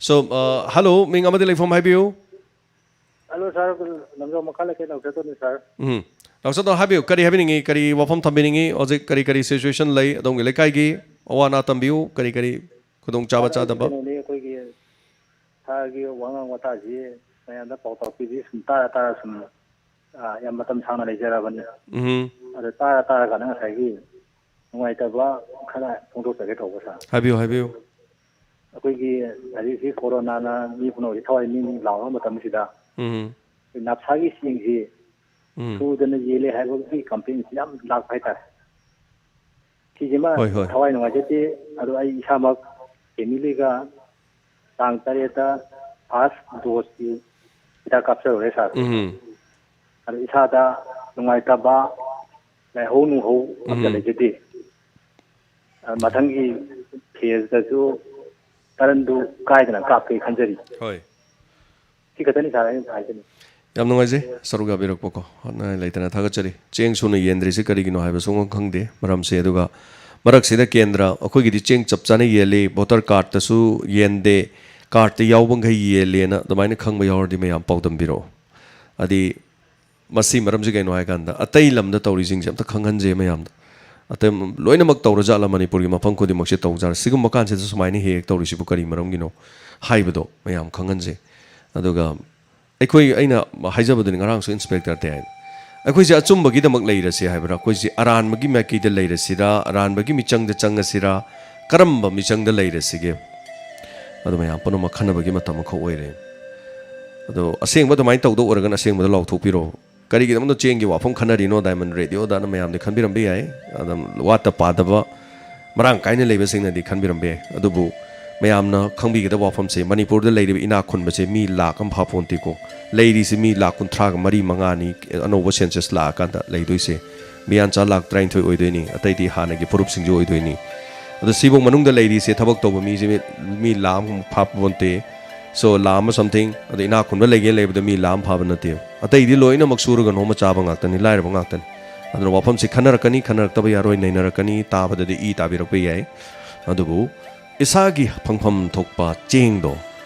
So, ꯑ, hello, ꯃꯤꯡ ꯑꯃꯗꯤ ꯂꯩꯐꯝ ꯍꯥꯏꯕꯤꯌꯨ꯫ Hello sir, ꯂꯝꯖꯥꯎ ꯃꯈꯥ ꯂꯩꯀꯥꯏ ꯅꯥꯎꯆꯥꯇꯣꯟꯅꯤ sir꯫ ꯎꯝ꯫ ꯅꯥꯎꯆꯥꯇꯣꯟ, ꯍꯥꯏꯕꯤꯌꯨ, ꯀꯔꯤ ꯍꯥꯏꯕꯤꯅꯤꯡꯉꯤ, ꯀꯔꯤ ꯋꯥꯐꯝ ꯊꯝꯕꯤꯅꯤꯡꯉꯤ, ꯍꯧꯖꯤꯛ ꯀꯔꯤ ꯀꯔꯤ situation ꯂꯩ ꯑꯗꯣꯝꯒꯤ ꯂꯩꯀꯥꯏꯒꯤ, ꯑꯋꯥ ꯑꯅꯥ ꯇꯝꯕꯤꯌꯨ, ꯀꯔꯤ ꯀꯔꯤ ꯈꯨꯗꯣꯡꯆꯥꯕ ꯑꯗꯣ ꯆꯥꯗꯕ? ꯀꯩꯅꯣꯅꯤ, ꯑꯩꯈꯣꯏꯒꯤ ꯁꯥꯔꯒꯤ ꯋꯥꯉꯥꯡ ꯋꯥꯇꯥꯁꯤ ꯃꯌꯥꯝꯗ ꯄꯥꯎꯇꯥꯛ ꯄꯤꯕꯁꯤ ꯁꯨꯝ ꯇꯥꯔ ꯇꯥꯔ ꯁꯨꯝ, ꯑꯥ, ꯌꯥꯝ ꯃꯇꯝ ꯁꯥꯡꯅ ꯂꯩꯖꯔꯕꯅꯤ꯫ ꯎꯝ꯫ ꯑꯗꯣ ꯇꯥꯔ ꯇꯥꯔꯀꯥꯟꯗ ꯉꯁꯥꯏꯒꯤ ꯅꯨꯡꯉꯥꯏꯇꯕ ꯈꯔ ꯐꯣꯡꯗꯣꯛꯆꯒꯦ ꯇꯧꯕ ꯁꯥꯔ꯫ ꯍꯥꯏꯕꯤꯌꯨ, ꯍꯥꯏꯕꯤꯌꯨ꯫ ꯑꯩꯈꯣꯏꯒꯤ ꯍꯧꯖꯤꯛꯁꯤ ꯀꯣꯔꯣꯅꯥꯅ ꯃꯤ ꯄꯨꯝꯅꯃꯛꯁꯤ ꯊꯋꯥꯏ ꯅꯤꯡ ꯅꯤꯡ ꯂꯥꯎꯔꯕ ꯃꯇꯝꯁꯤꯗ ꯎꯝ꯫ ꯅꯞꯁꯥꯒꯤ ꯆꯦꯡꯁꯤ ꯎꯝ꯫ ꯁꯨꯗꯅ ꯌꯦꯜꯂꯦ ꯍꯥꯏꯕꯒꯤ complain ꯁꯤ ꯌꯥꯝ ꯂꯥꯛꯄ ꯍꯥꯏꯇꯥꯔꯦ꯫ ꯁꯤꯁꯤꯃ ꯍꯣꯏ, ꯍꯣꯏ꯫ ꯊꯋꯥꯏ ꯅꯨꯡꯉꯥꯏꯖꯗꯦ꯫ ꯑꯗꯣ ꯑꯩ ꯏꯁꯥꯃꯛ family ꯒ ꯇꯥꯡ ꯇꯔꯦꯠꯇ first dose ꯀꯤ ꯍꯤꯗꯥꯛ ꯀꯥꯞꯆꯔꯨꯔꯦ ꯁꯥꯔ꯫ ꯎꯝ꯫ ꯑꯗꯣ ꯏꯁꯥꯗ ꯅꯨꯡꯉꯥꯏꯇꯕ, ꯂꯥꯏꯍꯧ ꯅꯨꯡꯍꯧ ꯑꯝꯇ ꯎꯝ꯫ ꯂꯩꯖꯗꯦ꯫ ꯑ, ꯃꯊꯪꯒꯤ phase ꯇꯁꯨ ꯇꯔꯟꯗꯨ ꯀꯥꯏꯗꯅ ꯀꯥꯞꯀꯦ ꯈꯟꯖꯔꯤ꯫ ꯍꯣꯏ꯫ ꯁꯤ ꯈꯛꯇꯅꯤ ꯁꯥꯔ ꯑꯩꯅ ꯍꯥꯏꯖꯅꯤꯡꯕ꯫ ꯌꯥꯝ ꯅꯨꯡꯉꯥꯏꯖꯩ ꯁꯔꯨꯛ ꯌꯥꯕꯤꯔꯛꯄꯀꯣ꯫ ꯍꯣꯠꯅꯉꯥꯏ ꯂꯩꯇꯅ ꯊꯥꯒꯠꯆꯔꯤ꯫ ꯆꯦꯡ ꯁꯨꯅ ꯌꯦꯟꯗ꯭ꯔꯤꯁꯤ ꯀꯔꯤꯒꯤꯅꯣ ꯍꯥꯏꯕꯁꯨ ꯈꯪꯗꯦ ꯃꯔꯝꯁꯦ꯫ ꯑꯗꯨꯒ ꯃꯔꯛꯁꯤꯗ ꯀꯦꯟꯗ꯭ꯔ ꯑꯩꯈꯣꯏꯒꯤꯗꯤ ꯆꯦꯡ ꯆꯞ ꯆꯥꯅ ꯌꯦꯜꯂꯤ, ꯚꯣꯇꯔ ꯀꯥꯔꯠꯇꯁꯨ ꯌꯦꯟꯗꯦ, ꯀꯥꯔꯠꯇ ꯌꯥꯎꯕꯈꯩ ꯌꯦꯜꯂꯦꯅ ꯑꯗꯨꯃꯥꯏꯅ ꯈꯪꯕ ꯌꯥꯎꯔꯗꯤ ꯃꯌꯥꯝ ꯄꯥꯎꯗꯝꯕꯤꯔꯛꯑꯣ꯫ ꯑꯗꯤ ꯃꯁꯤ ꯃꯔꯝꯁꯤ ꯀꯩꯅꯣ ꯍꯥꯏ ꯀꯥꯟꯗ ꯑꯇꯩ ꯂꯝꯗ ꯇꯧꯔꯤꯁꯤꯡꯁꯦ ꯑꯝꯇ ꯈꯪꯍꯟꯖꯩ ꯃꯌꯥꯝꯗ꯫ ꯑꯇꯩ ꯂꯣꯏꯅꯃꯛ ꯇꯧꯔꯖꯥꯠꯂ, ꯃꯅꯤꯄꯨꯔꯒꯤ ꯃꯐꯝ ꯈꯨꯗꯤꯡꯃꯛꯁꯦ ꯇꯧꯖꯥꯠꯂ, ꯁꯤꯒꯨꯝꯕ ꯀꯥꯟꯁꯤꯗ ꯁꯨꯃꯥꯏꯅ ꯍꯦꯛ ꯍꯦꯛ ꯇꯧꯔꯤꯁꯤꯕꯨ ꯀꯔꯤ ꯃꯔꯝꯒꯤꯅꯣ ꯍꯥꯏꯕꯗꯣ ꯃꯌꯥꯝ ꯈꯪꯍꯟꯖꯩ꯫ ꯑꯗꯨꯒ ꯑꯩꯈꯣꯏ, ꯑꯩꯅ ꯍꯥꯏꯖꯕꯗꯨꯅꯤ ꯉꯔꯥꯡꯁꯨ ꯏꯟꯁꯄꯦꯛꯇꯔ ꯇꯦ ꯍꯥꯏꯅ, ꯑꯩꯈꯣꯏꯁꯦ ꯑꯆꯨꯝꯕꯒꯤꯗꯃꯛ ꯂꯩꯔꯁꯤ ꯍꯥꯏꯕ꯭ꯔꯥ, ꯑꯩꯈꯣꯏꯁꯦ ꯑꯔꯥꯟꯕꯒꯤ ꯃꯥꯏꯀꯩꯗ ꯂꯩꯔꯁꯤꯔꯥ, ꯑꯔꯥꯟꯕꯒꯤ ꯃꯤꯆꯪꯗ ꯆꯪꯉꯁꯤꯔꯥ, ꯀꯔꯝꯕ ꯃꯤꯆꯪꯗ ꯂꯩꯔꯁꯤꯒꯦ? ꯑꯗꯨ ꯃꯌꯥꯝ ꯄꯨꯝꯅꯃꯛ ꯈꯟꯅꯕꯒꯤ ꯃꯇꯝ ꯑꯃꯈꯛ ꯑꯣꯏꯔꯦ꯫ ꯑꯗꯣ ꯑꯁꯦꯡꯕ ꯑꯗꯨꯃꯥꯏꯅ ꯇꯧꯗꯧ ꯑꯣꯏꯔꯒꯅ ꯑꯁꯦꯡꯕꯗ ꯂꯥꯎꯊꯣꯛꯄꯤꯔꯣ꯫ ꯀꯔꯤꯒꯤꯗꯃꯛꯇ ꯆꯦꯡꯒꯤ ꯋꯥꯐꯝ ꯈꯟꯅꯔꯤꯅꯣ ꯗꯥꯏꯃꯟ ꯔꯦꯗꯤꯑꯣꯗꯅ ꯃꯌꯥꯝꯗꯤ ꯈꯟꯕꯤꯔꯝꯕ ꯌꯥꯏ꯫ ꯑꯗꯨꯝ ꯋꯥꯠꯇ ꯄꯥꯗꯕ ꯃꯔꯥꯡ ꯀꯥꯏꯅ ꯂꯩꯕꯁꯤꯡꯅꯗꯤ ꯈꯟꯕꯤꯔꯝꯕ ꯌꯥꯏ꯫ ꯑꯗꯨꯕꯨ ꯃꯌꯥꯝꯅ ꯈꯪꯕꯤꯒꯗꯕ ꯋꯥꯐꯝꯁꯦ, ꯃꯅꯤꯄꯨꯔꯗ ꯂꯩꯔꯤꯕ ꯏꯅꯥꯛ ꯈꯨꯟꯕꯁꯦ ꯃꯤ ꯂꯥꯛ ꯑꯃ ꯐꯥꯄꯣꯟꯇꯦꯀꯣ꯫ ꯂꯩꯔꯤꯁꯤ ꯃꯤ ꯂꯥꯛ ꯀꯨꯟꯊ꯭ꯔꯥꯒ ꯃꯔꯤ ꯃꯉꯥꯅꯤ ꯑꯅꯧꯕ ꯁꯦꯟꯁꯁ ꯂꯥꯛꯑꯀꯥꯟꯗ ꯂꯩꯗꯣꯏꯁꯦ꯫ ꯃꯤꯌꯥꯟꯆꯥ ꯂꯥꯛ ꯇꯔꯥꯅꯤꯊꯣꯏ ꯑꯣꯏꯗꯣꯏꯅꯤ, ꯑꯇꯩꯗꯤ ꯍꯥꯟꯅꯒꯤ ꯐꯨꯔꯨꯞꯁꯤꯡꯁꯨ ꯑꯣꯏꯗꯣꯏꯅꯤ꯫ ꯑꯗꯣ ꯁꯤꯐꯧ ꯃꯅꯨꯡꯗ ꯂꯩꯔꯤꯁꯦ, ꯊꯕꯛ ꯇꯧꯕ ꯃꯤꯁꯦ ꯃꯤ, ꯃꯤ ꯂꯥꯛ ꯑꯃ ꯐꯥꯄꯣꯟꯇꯦ꯫ So, ꯂꯥꯛ ꯑꯃ something, ꯑꯗꯣ ꯏꯅꯥꯛ ꯈꯨꯟꯕ ꯂꯩꯒꯦ ꯂꯩꯕꯗ ꯃꯤ ꯂꯥꯛ ꯑꯃ ꯐꯥꯕ ꯅꯠꯇꯦ꯫ ꯑꯇꯩꯗꯤ ꯂꯣꯏꯅꯃꯛ ꯁꯨꯔꯒ ꯅꯣꯝꯃ ꯆꯥꯕ ꯉꯥꯛꯇꯅꯤ, ꯂꯥꯏꯔꯕ ꯉꯥꯛꯇꯅꯤ꯫ ꯑꯗꯨꯅ ꯋꯥꯐꯝꯁꯤ ꯈꯟꯅꯔꯛꯀꯅꯤ, ꯈꯟꯅꯔꯛꯇꯕ ꯌꯥꯔꯣꯏ, ꯅꯩꯅꯔꯛꯀꯅꯤ, ꯇꯥꯕꯗꯗꯤ ꯏ ꯇꯥꯕꯤꯔꯛꯄ ꯌꯥꯏ꯫ ꯑꯗꯨꯕꯨ ꯏꯁꯥꯒꯤ ꯐꯪꯐꯝ ꯊꯣꯛꯄ ꯆꯦꯡꯗꯣ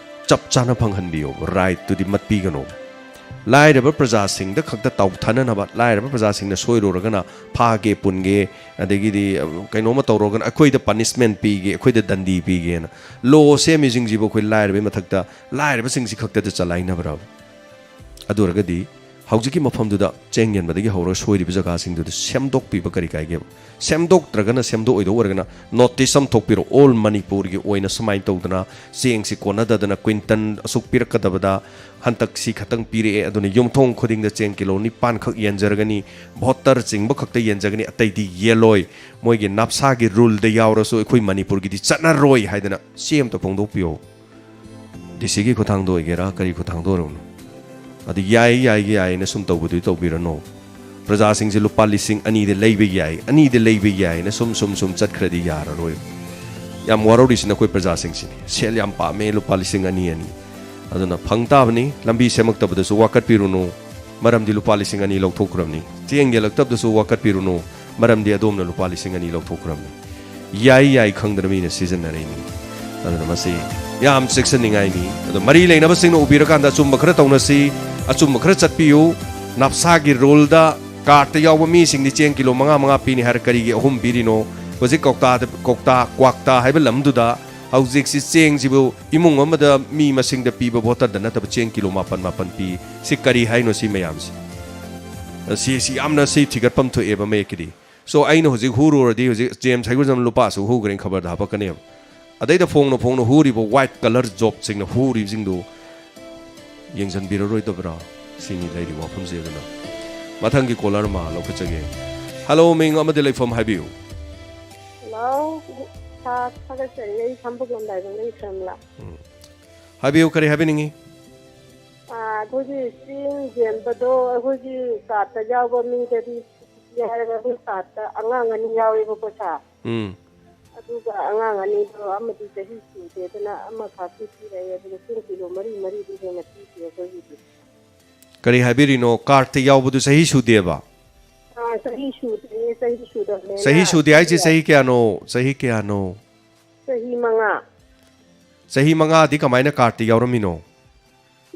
ꯆꯞ ꯆꯥꯅ ꯐꯪꯍꯟꯕꯤꯌꯣ, ꯔꯥꯏꯠꯇꯨꯗꯤ ꯃꯠꯄꯤꯒꯅꯣ꯫ ꯂꯥꯏꯔꯕ ꯄ꯭ꯔꯖꯥꯁꯤꯡꯗ ꯈꯛꯇ ꯇꯥꯎꯊꯅꯅꯕ, ꯂꯥꯏꯔꯕ ꯄ꯭ꯔꯖꯥꯁꯤꯡꯅ ꯁꯣꯏꯔꯨꯔꯒꯅ ꯐꯥꯒꯦ ꯄꯨꯟꯒꯦ, ꯑꯗꯒꯤꯗꯤ, ꯑ, ꯀꯩꯅꯣꯝꯃ ꯇꯧꯔꯒꯅ ꯑꯩꯈꯣꯏꯗ ꯄꯅꯤꯁꯃꯦꯟ ꯄꯤꯒꯦ, ꯑꯩꯈꯣꯏꯗ ꯗꯟꯗꯤ ꯄꯤꯒꯦꯅ ꯂꯣ ꯁꯦꯝꯃꯤꯁꯤꯡꯁꯤꯕꯨ ꯑꯩꯈꯣꯏ ꯂꯥꯏꯔꯕꯒꯤ ꯃꯊꯛꯇ ꯂꯥꯏꯔꯕꯁꯤꯡꯁꯤ ꯈꯛꯇꯗ ꯆꯂꯥꯏꯅꯕ꯭ꯔꯕ? ꯑꯗꯨ ꯑꯣꯏꯔꯒꯗꯤ ꯍꯧꯖꯤꯛꯀꯤ ꯃꯐꯝꯗꯨꯗ ꯆꯦꯡ ꯌꯦꯟꯕꯗꯒꯤ ꯍꯧꯔꯒ ꯁꯣꯏꯔꯤꯕ ꯖꯒꯥꯁꯤꯡꯗꯨꯗ ꯁꯦꯝꯗꯣꯛꯄꯤꯕ ꯀꯔꯤ ꯀꯥꯏꯒꯦꯕ? ꯁꯦꯝꯗꯣꯛꯇ꯭ꯔꯒꯅ, ꯁꯦꯝꯗꯣꯛꯑꯣꯏꯗꯧ ꯑꯣꯏꯔꯒꯅ ꯅꯣꯇꯤꯁ ꯑꯃ ꯊꯣꯛꯄꯤꯔꯣ, ꯑꯣꯜ ꯃꯅꯤꯄꯨꯔꯒꯤ ꯑꯣꯏꯅ ꯁꯨꯃꯥꯏꯅ ꯇꯧꯗꯅ ꯆꯦꯡꯁꯤ ꯀꯣꯟꯅꯗꯗꯅ ꯀ꯭ꯋꯤꯟꯇꯟ ꯑꯁꯨꯛ ꯄꯤꯔꯛꯀꯗꯕꯗ ꯍꯟꯗꯛ ꯁꯤ ꯈꯛꯇꯪ ꯄꯤꯔꯛꯑꯦ, ꯑꯗꯨꯅ ꯌꯨꯝꯊꯣꯡ ꯈꯨꯗꯤꯡꯗ ꯆꯦꯡ ꯀꯤꯂꯣ ꯅꯤꯄꯥꯟ ꯈꯛ ꯌꯦꯟꯖꯔꯒꯅꯤ, ꯚꯣꯇꯔ ꯆꯤꯡꯕ ꯈꯛꯇ ꯌꯦꯟꯖꯒꯅꯤ, ꯑꯇꯩꯗꯤ ꯌꯦꯜꯂꯣꯏ, ꯃꯣꯏꯒꯤ ꯅꯞꯁꯥꯒꯤ ꯔꯨꯜꯗ ꯌꯥꯎꯔꯁꯨ ꯑꯩꯈꯣꯏ ꯃꯅꯤꯄꯨꯔꯒꯤꯗꯤ ꯆꯠꯅꯔꯣꯏ ꯍꯥꯏꯗꯅ ꯁꯤ ꯑꯝꯇ ꯐꯣꯡꯗꯣꯛꯄꯤꯌꯣ꯫ ꯗꯤ ꯁꯤꯒꯤ ꯈꯨꯠꯊꯥꯡꯗ ꯑꯣꯏꯒꯦꯔꯥ, ꯀꯔꯤ ꯈꯨꯠꯊꯥꯡꯗ ꯑꯣꯏꯔꯕꯅꯣ? ꯑꯗꯨ ꯌꯥꯏ, ꯌꯥꯏ, ꯌꯥꯏꯅ ꯁꯨꯝ ꯇꯧꯕꯗꯨꯗꯤ ꯇꯧꯕꯤꯔꯅꯨ꯫ ꯄ꯭ꯔꯖꯥꯁꯤꯡꯁꯦ ꯂꯨꯄꯥ ꯂꯤꯁꯤꯡ ꯑꯅꯤꯗ ꯂꯩꯕ ꯌꯥꯏ, ꯑꯅꯤꯗ ꯂꯩꯕ ꯌꯥꯏꯅ ꯁꯨꯝ, ꯁꯨꯝ, ꯁꯨꯝ ꯆꯠꯈ꯭ꯔꯗꯤ ꯌꯥꯔꯔꯣꯏ꯫ ꯌꯥꯝ ꯋꯥꯔꯧꯔꯤꯁꯤꯅ ꯑꯩꯈꯣꯏ ꯄ꯭ꯔꯖꯥꯁꯤꯡꯁꯤꯅꯤ꯫ ꯁꯦꯜ ꯌꯥꯝ ꯄꯥꯝꯃꯦ, ꯂꯨꯄꯥ ꯂꯤꯁꯤꯡ ꯑꯅꯤ, ꯑꯅꯤ꯫ ꯑꯗꯨꯅ ꯐꯪ ꯇꯥꯕꯅꯤ꯫ ꯂꯝꯕꯤ ꯁꯦꯝꯃꯛꯇꯕꯗꯁꯨ ꯋꯥꯀꯠꯄꯤꯔꯨꯅꯨ, ꯃꯔꯝꯗꯤ ꯂꯨꯄꯥ ꯂꯤꯁꯤꯡ ꯑꯅꯤ ꯂꯧꯊꯣꯛꯈ꯭ꯔꯕꯅꯤ꯫ ꯆꯦꯡ ꯌꯦꯜꯂꯛꯇꯕꯗꯁꯨ ꯋꯥꯀꯠꯄꯤꯔꯨꯅꯨ, ꯃꯔꯝꯗꯤ ꯑꯗꯣꯝꯅ ꯂꯨꯄꯥ ꯂꯤꯁꯤꯡ ꯑꯅꯤ ꯂꯧꯊꯣꯛꯈ꯭ꯔꯕꯅꯤ꯫ ꯌꯥꯏ ꯌꯥꯏ ꯈꯪꯗꯅ ꯃꯤꯅ ꯁꯤꯖꯤꯟꯅꯔꯛꯏꯅꯤ꯫ ꯑꯗꯨꯅ ꯃꯁꯤ ꯌꯥꯝ ꯆꯦꯛꯁꯤꯟꯅꯤꯡꯉꯥꯏꯅꯤ꯫ ꯑꯗꯣ ꯃꯔꯤ ꯂꯩꯅꯕꯁꯤꯡꯅ ꯎꯕꯤꯔꯀꯥꯟꯗ ꯑꯆꯨꯝꯕ ꯈꯔ ꯇꯧꯅꯁꯤ, ꯑꯆꯨꯝꯕ ꯈꯔ ꯆꯠꯄꯤꯌꯨ꯫ ꯅꯞꯁꯥꯒꯤ ꯔꯨꯜꯗ ꯀꯥꯔꯠꯇ ꯌꯥꯎꯕ ꯃꯤꯁꯤꯡꯗꯤ ꯆꯦꯡ ꯀꯤꯂꯣ ꯃꯉꯥ ꯃꯉꯥ ꯄꯤꯅꯤ ꯍꯥꯏꯔ ꯀꯔꯤꯒꯤ ꯑꯍꯨꯝ ꯄꯤꯔꯤꯅꯣ? ꯍꯧꯖꯤꯛ ꯀꯧꯇꯥꯗ, ꯀꯧꯇꯥ, ꯀ꯭ꯋꯥꯛꯇꯥ ꯍꯥꯏꯕ ꯂꯝꯗꯨꯗ ꯍꯧꯖꯤꯛꯁꯤ ꯆꯦꯡꯁꯤꯕꯨ ꯏꯃꯨꯡ ꯑꯃꯗ ꯃꯤ ꯃꯁꯤꯡꯗ ꯄꯤꯕ ꯕꯣꯇꯜꯗ ꯅꯠꯇꯕ ꯆꯦꯡ ꯀꯤꯂꯣ ꯃꯥꯄꯟ ꯃꯥꯄꯟ ꯄꯤ꯫ ꯁꯤ ꯀꯔꯤ ꯍꯥꯏꯅꯣ ꯁꯤ ꯃꯌꯥꯝꯁꯤ? ꯁꯤ, ꯁꯤ ꯌꯥꯝꯅ ꯁꯤ ꯊꯤꯒꯠꯐꯝ ꯊꯣꯛꯑꯦꯕ ꯃꯌꯦꯛꯀꯤꯗꯤ꯫ So ꯑꯩꯅ ꯍꯧꯖꯤꯛ ꯍꯨꯔꯨꯔꯗꯤ ꯍꯧꯖꯤꯛ ꯖꯦꯝꯁ ꯍꯩꯒ꯭ꯔꯨꯖꯝ ꯂꯨꯄꯥꯁꯨ ꯍꯨꯈ꯭ꯔꯦꯅ ꯈꯕꯔꯗ ꯍꯥꯄꯛꯀꯅꯦꯕ꯫ ꯑꯗꯩꯗ ꯐꯣꯡꯅ ꯐꯣꯡꯅ ꯍꯨꯔꯤꯕ white colour ꯖꯣꯕꯁꯤꯡꯅ ꯍꯨꯔꯤꯕꯁꯤꯡꯗꯨ ꯌꯦꯡꯁꯤꯟꯕꯤꯔꯔꯣꯏꯗꯕ꯭ꯔꯥ? ꯁꯤꯅꯤ ꯂꯩꯔꯤꯕ ꯋꯥꯐꯝꯁꯦ꯫ ꯑꯗꯨꯅ ꯃꯊꯪꯒꯤ ꯀꯣꯂꯔ ꯑꯃ ꯂꯧꯈꯠꯆꯒꯦ꯫ ꯍꯜꯂꯣ, ꯃꯤꯡ ꯑꯃꯗꯤ ꯂꯩꯐꯝ ꯍꯥꯏꯕꯤꯌꯨ꯫ ꯍꯜꯂꯣ, ꯁꯥꯔ, ꯊꯥꯒꯠꯆꯔꯤ꯫ ꯑꯩ ꯁꯝꯕꯨꯛ ꯂꯝꯗꯥꯏꯕꯝꯗꯒꯤ ꯁꯔꯃꯤꯂꯥ꯫ ꯎꯝ꯫ ꯍꯥꯏꯕꯤꯌꯨ, ꯀꯔꯤ ꯍꯥꯏꯕꯤꯅꯤꯡꯉꯤ? ꯑꯥ, ꯑꯩꯈꯣꯏꯒꯤ ꯆꯦꯡ ꯌꯦꯟꯕꯗꯣ ꯑꯩꯈꯣꯏꯒꯤ ꯀꯥꯔꯠꯇ ꯌꯥꯎꯕ ꯃꯤꯗꯗꯤ ꯄꯤ ꯍꯥꯏꯔꯒ ꯑꯩꯈꯣꯏ ꯀꯥꯔꯠꯇ ꯑꯉꯥꯡ ꯑꯅꯤ ꯌꯥꯎꯋꯦꯕꯀꯣ, ꯁꯥꯔ꯫ ꯎꯝ꯫ ꯑꯗꯨꯒ ꯑꯉꯥꯡ ꯑꯅꯤꯗꯣ ꯑꯃꯗꯤ ꯆꯍꯤ ꯁꯨꯗꯦ, ꯑꯗꯨꯅ ꯑꯃꯈꯛꯇꯤ ꯄꯤꯔꯛꯑꯦ, ꯑꯗꯨꯒ ꯆꯦꯡ ꯀꯤꯂꯣ ꯃꯔꯤ ꯃꯔꯤꯗꯤ ꯍꯦꯟꯅ ꯄꯤꯗꯦ ꯑꯩꯈꯣꯏꯒꯤꯗꯤ꯫ ꯀꯔꯤ ꯍꯥꯏꯕꯤꯔꯤꯅꯣ? ꯀꯥꯔꯠꯇ ꯌꯥꯎꯕꯗꯨ ꯆꯍꯤ ꯁꯨꯗꯦꯕ? ꯑꯥ, ꯆꯍꯤ ꯁꯨꯗ꯭ꯔꯤꯌꯦ, ꯆꯍꯤ ꯁꯨꯗꯕꯅꯦꯅ ꯆꯍꯤ ꯁꯨꯗꯦ ꯍꯥꯏꯁꯦ ꯄꯤꯔꯛꯑꯦ꯫ ꯆꯍꯤ ꯀꯌꯥꯅꯣ? ꯆꯍꯤ ꯀꯌꯥꯅꯣ? ꯆꯍꯤ ꯃꯉꯥ꯫ ꯆꯍꯤ ꯃꯉꯥꯗꯤ ꯀꯃꯥꯏꯅ ꯀꯥꯔꯠꯇ ꯌꯥꯎꯔꯝꯃꯤꯅꯣ?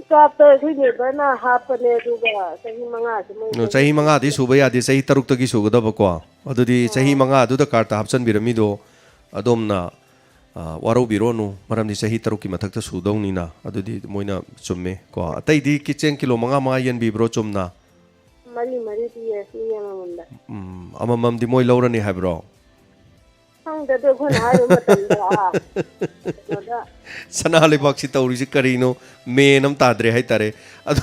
ꯀꯥꯔꯠꯇ ꯑꯩꯈꯣꯏ ꯅꯦꯕꯔꯅ ꯍꯥꯞꯄꯅꯦ, ꯑꯗꯨꯒ ꯆꯍꯤ ꯃꯉꯥꯁꯤ ꯃꯣꯏ ꯑꯣ, ꯆꯍꯤ ꯃꯉꯥꯗꯤ ꯁꯨꯕ ꯌꯥꯗꯦ, ꯆꯍꯤ ꯇꯔꯨꯛꯇꯒꯤ ꯁꯨꯒꯗꯕꯀꯣ꯫ ꯑꯗꯨꯗꯤ ꯆꯍꯤ ꯑꯥ꯫ ꯃꯉꯥꯗꯨꯗ ꯀꯥꯔꯠꯇ ꯍꯥꯞꯆꯤꯟꯕꯤꯔꯝꯃꯤꯗꯣ ꯑꯗꯣꯝꯅ, ꯑ, ꯋꯥꯔꯧꯕꯤꯔꯣꯅꯨ, ꯃꯔꯝꯗꯤ ꯆꯍꯤ ꯇꯔꯨꯛꯀꯤ ꯃꯊꯛꯇ ꯁꯨꯗꯧꯅꯤꯅ꯫ ꯑꯗꯨꯗꯤ ꯃꯣꯏꯅ ꯆꯨꯝꯃꯦ ꯀꯣ꯫ ꯑꯇꯩꯗꯤ ꯀꯤ-, ꯆꯦꯡ ꯀꯤꯂꯣ ꯃꯉꯥ ꯃꯉꯥ ꯌꯦꯟꯕꯤꯕ꯭ꯔꯣ ꯆꯨꯝꯅ? ꯃꯔꯤ ꯃꯔꯤ ꯄꯤꯌꯦ, ꯃꯤ ꯑꯃꯃꯝꯗ꯫ ꯎꯝ, ꯑꯃꯃꯝꯗꯤ ꯃꯣꯏ ꯂꯧꯔꯅꯤ ꯍꯥꯏꯕ꯭ꯔꯣ? ꯈꯪꯗꯦ, ꯑꯗꯨ ꯑꯩꯈꯣꯏꯅ ꯍꯥꯏꯕ ꯃꯇꯝꯗ, ꯑꯥ, ꯀꯩꯅꯣꯗ ꯁꯅꯥ ꯂꯩꯕꯥꯛꯁꯤ ꯇꯧꯔꯤꯁꯤ ꯀꯔꯤꯅꯣ? ꯃꯦꯟ ꯑꯃ ꯇꯥꯗ꯭ꯔꯦ ꯍꯥꯏꯇꯥꯔꯦ꯫ ꯑꯗꯣ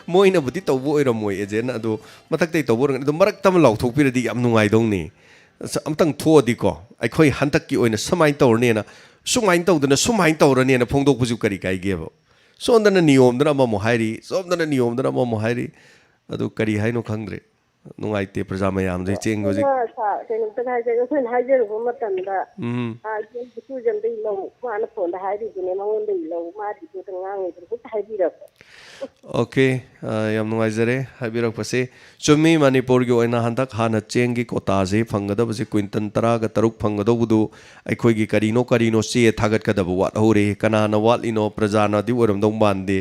ꯃꯣꯏꯅꯕꯨꯗꯤ ꯇꯧꯕ ꯑꯣꯏꯔꯝꯃꯣꯏ, ꯑꯦꯖꯦꯟꯅ꯫ ꯑꯗꯣ ꯃꯊꯛꯇꯩ ꯇꯧꯕ ꯑꯣꯏꯔꯝꯒꯅꯤ꯫ ꯑꯗꯣ ꯃꯔꯛꯇ ꯑꯃ ꯂꯥꯎꯊꯣꯛꯄꯤꯔꯗꯤ ꯌꯥꯝ ꯅꯨꯡꯉꯥꯏꯗꯧꯅꯤ꯫ ꯑꯁ, ꯑꯝꯇꯪ ꯊꯣꯛꯑꯗꯤꯀꯣ, ꯑꯩꯈꯣꯏ ꯍꯟꯗꯛꯀꯤ ꯑꯣꯏꯅ ꯁꯨꯃꯥꯏꯅ ꯇꯧꯔꯅꯦꯅ, ꯁꯨꯃꯥꯏꯅ ꯇꯧꯗꯅ ꯁꯨꯃꯥꯏꯅ ꯇꯧꯔꯅꯦꯅ ꯐꯣꯡꯗꯣꯛꯄꯁꯨ ꯀꯔꯤ ꯀꯥꯏꯒꯦꯕ? ꯁꯣꯝꯗꯅ ꯅꯤꯌꯣꯝꯗꯅ ꯑꯃꯃꯨꯛ ꯍꯥꯏꯔꯤ, ꯁꯣꯝꯗꯅ ꯅꯤꯌꯣꯝꯗꯅ ꯑꯃꯃꯨꯛ ꯍꯥꯏꯔꯤ꯫ ꯑꯗꯨ ꯀꯔꯤ ꯍꯥꯏꯅꯣ ꯈꯪꯗ꯭ꯔꯦ꯫ ꯅꯨꯡꯉꯥꯏꯇꯦ ꯄ꯭ꯔꯖꯥ ꯃꯌꯥꯝꯗꯩ ꯆꯦꯡ ꯍꯧꯖꯤꯛ꯫ ꯑꯩꯅ ꯁꯥꯔ ꯀꯩꯅꯣꯝꯇꯒ ꯍꯥꯏꯖꯒꯦ, ꯑꯩꯈꯣꯏꯅ ꯍꯥꯏꯖꯔꯨꯕ ꯃꯇꯝꯗ ꯎꯝ ꯑꯥ, ꯌꯨꯝ ꯈꯨꯁꯨꯖꯝꯗꯒꯤ ꯂꯧ, ꯃꯥꯅ ꯐꯣꯟꯗ ꯍꯥꯏꯔꯤꯗꯨꯅꯦ, ꯃꯉꯣꯟꯗꯒꯤ ꯂꯧ, ꯃꯥꯗꯤ ꯑꯗꯨꯗ ꯉꯥꯡꯉꯤꯗꯨꯅ ꯍꯦꯛꯇ ꯍꯥꯏꯕꯤꯔꯛꯄ꯫ ꯑꯣꯀꯦ꯫ ꯑ, ꯌꯥꯝ ꯅꯨꯡꯉꯥꯏꯖꯔꯦ ꯍꯥꯏꯕꯤꯔꯛꯄꯁꯦ꯫ ꯆꯨꯝꯃꯤ, ꯃꯅꯤꯄꯨꯔꯒꯤ ꯑꯣꯏꯅ ꯍꯟꯗꯛ ꯍꯥꯟꯅ ꯆꯦꯡꯒꯤ ꯀꯣꯇꯥꯁꯦ ꯐꯪꯒꯗꯕꯁꯦ ꯀ꯭ꯋꯤꯟꯇꯜ ꯇꯔꯥꯒ ꯇꯔꯨꯛ ꯐꯪꯒꯗꯧꯕꯗꯨ ꯑꯩꯈꯣꯏꯒꯤ ꯀꯔꯤꯅꯣ ꯀꯔꯤꯅꯣ ꯆꯦ ꯊꯥꯒꯠꯀꯗꯕ ꯋꯥꯠꯍꯧꯔꯦ꯫ ꯀꯅꯥꯅ ꯋꯥꯠꯂꯤꯅꯣ? ꯄ꯭ꯔꯖꯥꯅꯗꯤ ꯑꯣꯏꯔꯝꯗꯧ ꯃꯥꯟꯗꯦ꯫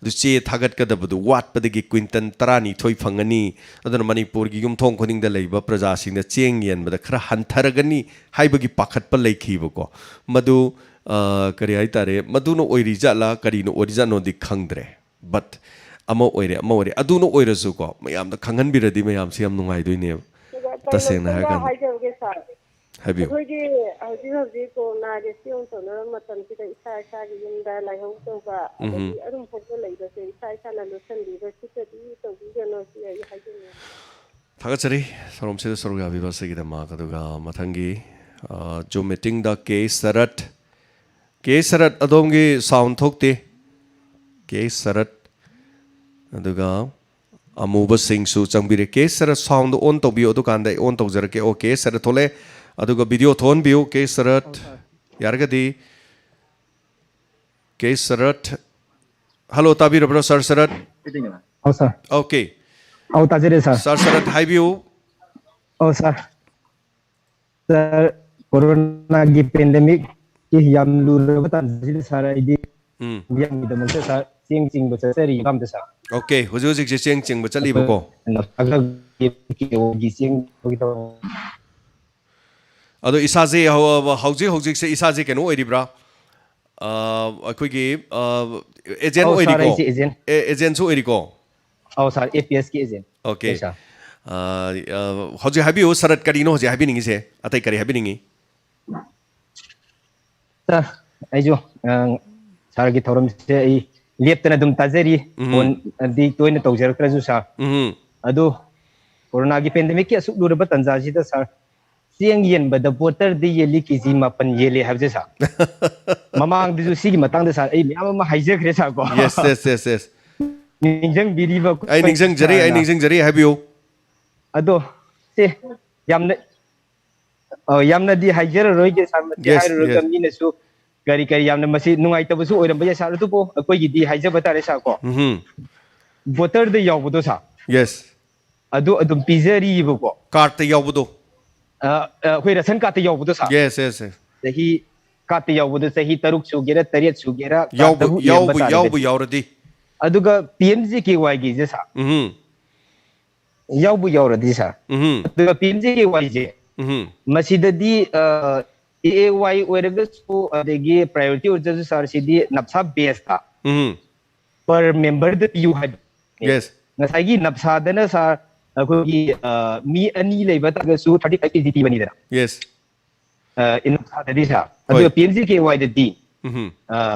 ꯑꯗꯨ ꯆꯦ ꯊꯥꯒꯠꯀꯗꯕꯗꯨ ꯋꯥꯠꯄꯗꯒꯤ ꯀ꯭ꯋꯤꯟꯇꯜ ꯇꯔꯥꯅꯤꯊꯣꯏ ꯐꯪꯒꯅꯤ꯫ ꯑꯗꯨꯅ ꯃꯅꯤꯄꯨꯔꯒꯤ ꯌꯨꯝꯊꯣꯡ ꯈꯨꯗꯤꯡꯗ ꯂꯩꯕ ꯄ꯭ꯔꯖꯥꯁꯤꯡꯗ ꯆꯦꯡ ꯌꯦꯟꯕꯗ ꯈꯔ ꯍꯟꯊꯔꯒꯅꯤ ꯍꯥꯏꯕꯒꯤ ꯄꯥꯈꯠꯄ ꯂꯩꯈꯤꯕꯀꯣ꯫ ꯃꯗꯨ, ꯑ, ꯀꯔꯤ ꯍꯥꯏꯇꯥꯔꯦ, ꯃꯗꯨꯅ ꯑꯣꯏꯔꯤꯖꯥꯠꯂꯥ, ꯀꯔꯤꯅ ꯑꯣꯏꯔꯤꯖꯥꯠꯅꯣꯗꯤ ꯈꯪꯗ꯭ꯔꯦ꯫ But ꯑꯃ ꯑꯣꯏꯔꯦ, ꯑꯃ ꯑꯣꯏꯔꯦ, ꯑꯗꯨꯅ ꯑꯣꯏꯔꯁꯨꯀꯣ, ꯃꯌꯥꯝꯗ ꯈꯪꯍꯟꯕꯤꯔꯗꯤ ꯃꯌꯥꯝꯁꯦ ꯌꯥꯝ ꯅꯨꯡꯉꯥꯏꯗꯣꯏꯅꯦꯕ꯫ ꯑꯗꯨꯒ ꯇꯁꯦꯡꯅ ꯀꯩꯅꯣꯝꯇꯒ ꯍꯥꯏꯔꯀꯥꯟꯗ꯫ ꯍꯥꯏꯖꯍꯧꯒꯦ ꯁꯥꯔ꯫ ꯍꯥꯏꯕꯤꯌꯨ꯫ ꯑꯩꯈꯣꯏꯒꯤ ꯍꯧꯖꯤꯛ ꯍꯧꯖꯤꯛ ꯀꯣꯔꯣꯅꯥꯒꯤ ꯆꯦꯡ ꯇꯧꯅꯕ ꯃꯇꯝꯁꯤꯗ ꯏꯁꯥ ꯏꯁꯥꯒꯤ ꯌꯨꯝꯗ ꯂꯥꯏꯍꯧ ꯇꯧꯕ, ꯎꯝꯍꯨꯝ꯫ ꯑꯗꯒꯤ ꯑꯔꯨꯝ ꯐꯥꯎꯕ ꯂꯩꯕꯁꯦ ꯏꯁꯥ ꯏꯁꯥꯅ ꯂꯣꯠꯁꯤꯟꯕꯤꯕ, ꯁꯤꯠꯇꯗꯤ ꯇꯧꯕꯤꯒꯅꯣ, ꯁꯤ ꯑꯩ ꯍꯥꯏꯖꯅꯤꯡꯉꯤ꯫ ꯊꯥꯒꯠꯆꯔꯤ ꯊꯧꯔꯝꯁꯤꯗ ꯁꯔꯨꯛ ꯌꯥꯕꯤꯕ ꯑꯁꯤꯒꯤꯗꯃꯛ꯫ ꯑꯗꯨꯒ ꯃꯊꯪꯒꯤ, ꯑ, ꯖꯨꯝ ꯃꯤꯇꯤꯡꯗ ꯀꯦ ꯁꯔꯠ, ꯀꯦ ꯁꯔꯠ, ꯑꯗꯣꯝꯒꯤ ꯁꯥꯎꯟ ꯊꯣꯛꯇꯦ꯫ ꯀꯦ ꯁꯔꯠ, ꯑꯗꯨꯒ ꯑꯃꯨꯕ ꯁꯤꯡꯁꯨ ꯆꯪꯕꯤꯔꯦ꯫ ꯀꯦ ꯁꯔꯠ, ꯁꯥꯎꯟꯗꯣ ꯑꯣꯟ ꯇꯧꯕꯤꯌꯨ, ꯑꯗꯨꯀꯥꯟꯗ ꯑꯩ ꯑꯣꯟ ꯇꯧꯖꯔꯛꯀꯦ꯫ ꯑꯣ, ꯀꯦ ꯁꯔꯠ ꯊꯣꯛꯂꯛꯑꯦ꯫ ꯑꯗꯨꯒ ꯚꯤꯗꯤꯑꯣ ꯊꯣꯛꯍꯟꯕꯤꯌꯨ, ꯀꯦ ꯁꯔꯠ꯫ ꯌꯥꯔꯒꯗꯤ ꯀꯦ ꯁꯔꯠ꯫ ꯍꯜꯂꯣ, ꯇꯥꯕꯤꯔꯕ꯭ꯔꯣ, ꯁꯥꯔ ꯁꯔꯠ? ꯑꯧ ꯁꯥꯔ꯫ ꯑꯣꯀꯦ꯫ ꯑꯧ, ꯇꯥꯖꯔꯦ ꯁꯥꯔ꯫ ꯁꯥꯔ ꯁꯔꯠ, ꯍꯥꯏꯕꯤꯌꯨ꯫ ꯑꯧ ꯁꯥꯔ꯫ ꯁꯥꯔ, ꯀꯣꯔꯣꯅꯥꯒꯤ ꯄꯦꯟꯗꯦꯃꯤꯛꯀꯤ ꯌꯥꯝ ꯂꯨꯔꯕ ꯇꯥꯟꯖꯥꯁꯤꯗ ꯁꯥꯔ, ꯑꯩꯗꯤ ꯎꯝ꯫ ꯃꯤꯌꯥꯝꯒꯤꯗꯃꯛꯇ ꯁꯥꯔ, ꯆꯦꯡ ꯆꯤꯡꯕ ꯆꯠꯆꯔꯤ ꯏꯝꯐꯥꯜꯗ ꯁꯥꯔ꯫ ꯑꯣꯀꯦ, ꯍꯧꯖꯤꯛ ꯍꯧꯖꯤꯛꯁꯦ ꯆꯦꯡ ꯆꯤꯡꯕ ꯆꯠꯂꯤꯕꯀꯣ? ꯅꯧꯁꯥꯒꯤ ꯀꯦ ꯑꯣꯒꯤ ꯆꯦꯡ ꯂꯧꯒꯦ ꯇꯧꯕ꯫ ꯑꯗꯣ ꯏꯁꯥꯁꯦ ꯍꯧ-, ꯍꯧꯖꯤꯛ ꯍꯧꯖꯤꯛꯁꯦ ꯏꯁꯥꯁꯦ ꯀꯩꯅꯣ ꯑꯣꯏꯔꯤꯕ꯭ꯔꯥ? ꯑ, ꯑꯩꯈꯣꯏꯒꯤ, ꯑ, ꯑꯦꯖꯦꯟ ꯑꯧ ꯁꯥꯔ, ꯑꯣꯏꯔꯤꯀꯣ? ꯑꯩꯁꯦ ꯑꯦꯖꯦꯟ꯫ ꯑꯦ, ꯑꯦꯖꯦꯟꯁꯨ ꯑꯣꯏꯔꯤꯀꯣ? ꯑꯧ ꯁꯥꯔ, ꯑꯦ ꯄꯤ ꯑꯦꯁꯀꯤ ꯑꯦꯖꯦꯟ꯫ ꯑꯣꯀꯦ꯫ ꯑꯩ ꯁꯥꯔ꯫ ꯑ, ꯑ, ꯍꯧꯖꯤꯛ ꯍꯥꯏꯕꯤꯌꯨ, ꯁꯔꯠ, ꯀꯔꯤꯅꯣ ꯍꯧꯖꯤꯛ ꯍꯥꯏꯕꯤꯅꯤꯡꯉꯤꯁꯦ? ꯑꯇꯩ ꯀꯔꯤ ꯍꯥꯏꯕꯤꯅꯤꯡꯉꯤ? ꯁꯥꯔ, ꯑꯩꯁꯨ, ꯑ, ꯁꯥꯔꯒꯤ ꯊꯧꯔꯝꯁꯦ ꯑꯩ ꯂꯦꯞꯇꯅ ꯑꯗꯨꯝ ꯇꯥꯖꯔꯤ꯫ ꯎꯝ꯫ ꯐꯣꯟꯗꯤ ꯇꯣꯏꯅ ꯇꯧꯖꯔꯛꯇ꯭ꯔꯁꯨ ꯁꯥꯔ꯫ ꯎꯝ꯫ ꯑꯗꯨ ꯀꯣꯔꯣꯅꯥꯒꯤ ꯄꯦꯟꯗꯦꯃꯤꯛꯀꯤ ꯑꯁꯨꯛ ꯂꯨꯔꯕ ꯇꯥꯟꯖꯥꯁꯤꯗ ꯁꯥꯔ, ꯆꯦꯡ ꯌꯦꯟꯕꯗ ꯕꯣꯇꯔꯗ ꯌꯦꯜꯂꯤ, ꯀꯦ ꯖꯤ ꯃꯥꯄꯟ ꯌꯦꯜꯂꯤ ꯍꯥꯏꯕꯁꯦ ꯁꯥꯔ꯫ ꯃꯃꯥꯡꯗꯁꯨ ꯁꯤꯒꯤ ꯃꯇꯥꯡꯗ ꯁꯥꯔ ꯑꯩ ꯃꯌꯥꯝ ꯑꯃ ꯍꯥꯏꯖꯈ꯭ꯔꯦ ꯁꯥꯔ ꯀꯣ꯫ Yes, yes, yes, yes. ꯅꯤꯡꯁꯤꯡꯕꯤꯔꯤꯕ ꯑꯩ ꯅꯤꯡꯁꯤꯡꯖꯔꯤ, ꯑꯩ ꯁꯥꯔꯅ꯫ ꯅꯤꯡꯁꯤꯡꯖꯔꯤ, ꯍꯥꯏꯕꯤꯌꯨ꯫ ꯑꯗꯣ ꯁꯤ ꯌꯥꯝꯅ ꯑ, ꯌꯥꯝꯅꯗꯤ ꯍꯥꯏꯖꯔꯔꯣꯏꯒꯦ ꯁꯥꯔ, ꯃꯁꯤ Yes, ꯍꯥꯏꯔꯨꯔꯒ yes. ꯃꯤꯅꯁꯨ ꯀꯔꯤ ꯀꯔꯤ ꯌꯥꯝꯅ ꯃꯁꯤ ꯅꯨꯡꯉꯥꯏꯇꯕꯁꯨ ꯑꯣꯏꯔꯝꯕ ꯌꯥꯏ ꯁꯥꯔ, ꯑꯗꯨꯕꯨ ꯑꯩꯈꯣꯏꯒꯤꯗꯤ ꯍꯥꯏꯖꯕ ꯇꯥꯔꯦ ꯁꯥꯔ ꯀꯣ, ꯎꯝ ꯚꯣꯇꯔꯗ ꯌꯥꯎꯕꯗꯣ ꯁꯥꯔ, ꯌꯦꯁ ꯑꯗꯨ ꯑꯗꯨꯝ ꯄꯤꯖꯔꯤꯕꯀꯣ, ꯀꯥꯔꯠꯇ ꯌꯥꯎꯕꯗꯣ ꯑ, ꯑ, ꯑꯩꯈꯣꯏ ꯔꯦꯁꯟ ꯀꯥꯔꯠꯇ ꯌꯥꯎꯕꯗꯣ ꯁꯥꯔ, ꯌꯦꯁ ꯌꯦꯁ ꯌꯦꯁ ꯆꯍꯤ ꯀꯥꯔꯠꯇ ꯌꯥꯎꯕꯗꯣ ꯆꯍꯤ ꯇꯔꯨꯛ ꯁꯨꯒꯦꯔꯥ, ꯇꯔꯦꯠ ꯁꯨꯒꯦꯔꯥ, ꯀꯥꯔꯠ ꯌꯥꯎꯕ ꯇꯔꯨꯛ ꯂꯩꯔꯝꯕ ꯌꯥꯎꯕ ꯌꯥꯎꯕ ꯇꯥꯔꯒꯗꯤ꯫ ꯌꯥꯎꯔꯗꯤ ꯑꯗꯨꯒ ꯄꯤ ꯑꯦꯝ ꯖꯤ ꯀꯦ ꯋꯥꯏꯒꯤꯁꯦ ꯁꯥꯔ, ꯎꯝ ꯌꯥꯎꯕ ꯌꯥꯎꯔꯗꯤ ꯁꯥꯔ, ꯎꯝ ꯑꯗꯨꯒ ꯄꯤ ꯑꯦꯝ ꯖꯤ ꯀꯦ ꯋꯥꯏꯁꯦ ꯎꯝ ꯃꯁꯤꯗꯗꯤ ꯑꯦ ꯑꯦ ꯋꯥꯏ ꯑꯣꯏꯔꯒꯁꯨ, ꯑꯗꯒꯤ ꯄ꯭ꯔꯥꯏꯌꯣꯔꯤꯇꯤ ꯑꯣꯏꯔꯒꯁꯨ ꯁꯥꯔ, ꯁꯤꯗꯤ ꯅꯞꯁꯥ ꯕꯦꯁꯇ, ꯎꯝ ꯄꯔ ꯃꯦꯝꯕꯔꯗ ꯄꯤꯌꯨ ꯍꯥꯏꯕ꯫ ꯌꯦꯁ ꯉꯁꯥꯏꯒꯤ ꯅꯞꯁꯥꯗꯅ ꯁꯥꯔ, ꯑꯩꯈꯣꯏꯒꯤ ꯑ, ꯃꯤ ꯑꯅꯤ ꯂꯩꯕ ꯇꯥꯔꯒꯁꯨ ꯊꯥꯔꯇꯤ ꯐꯥꯏꯚ ꯀꯦ ꯖꯤ ꯄꯤꯕꯅꯤꯗꯅ, ꯌꯦꯁ ꯑ, ꯅꯞꯁꯥꯗꯗꯤ ꯁꯥꯔ, ꯑꯗꯨꯒ ꯍꯣꯏ. ꯄꯤ ꯑꯦꯝ ꯖꯤ ꯀꯦ ꯋꯥꯏꯗꯗꯤ ꯎꯝ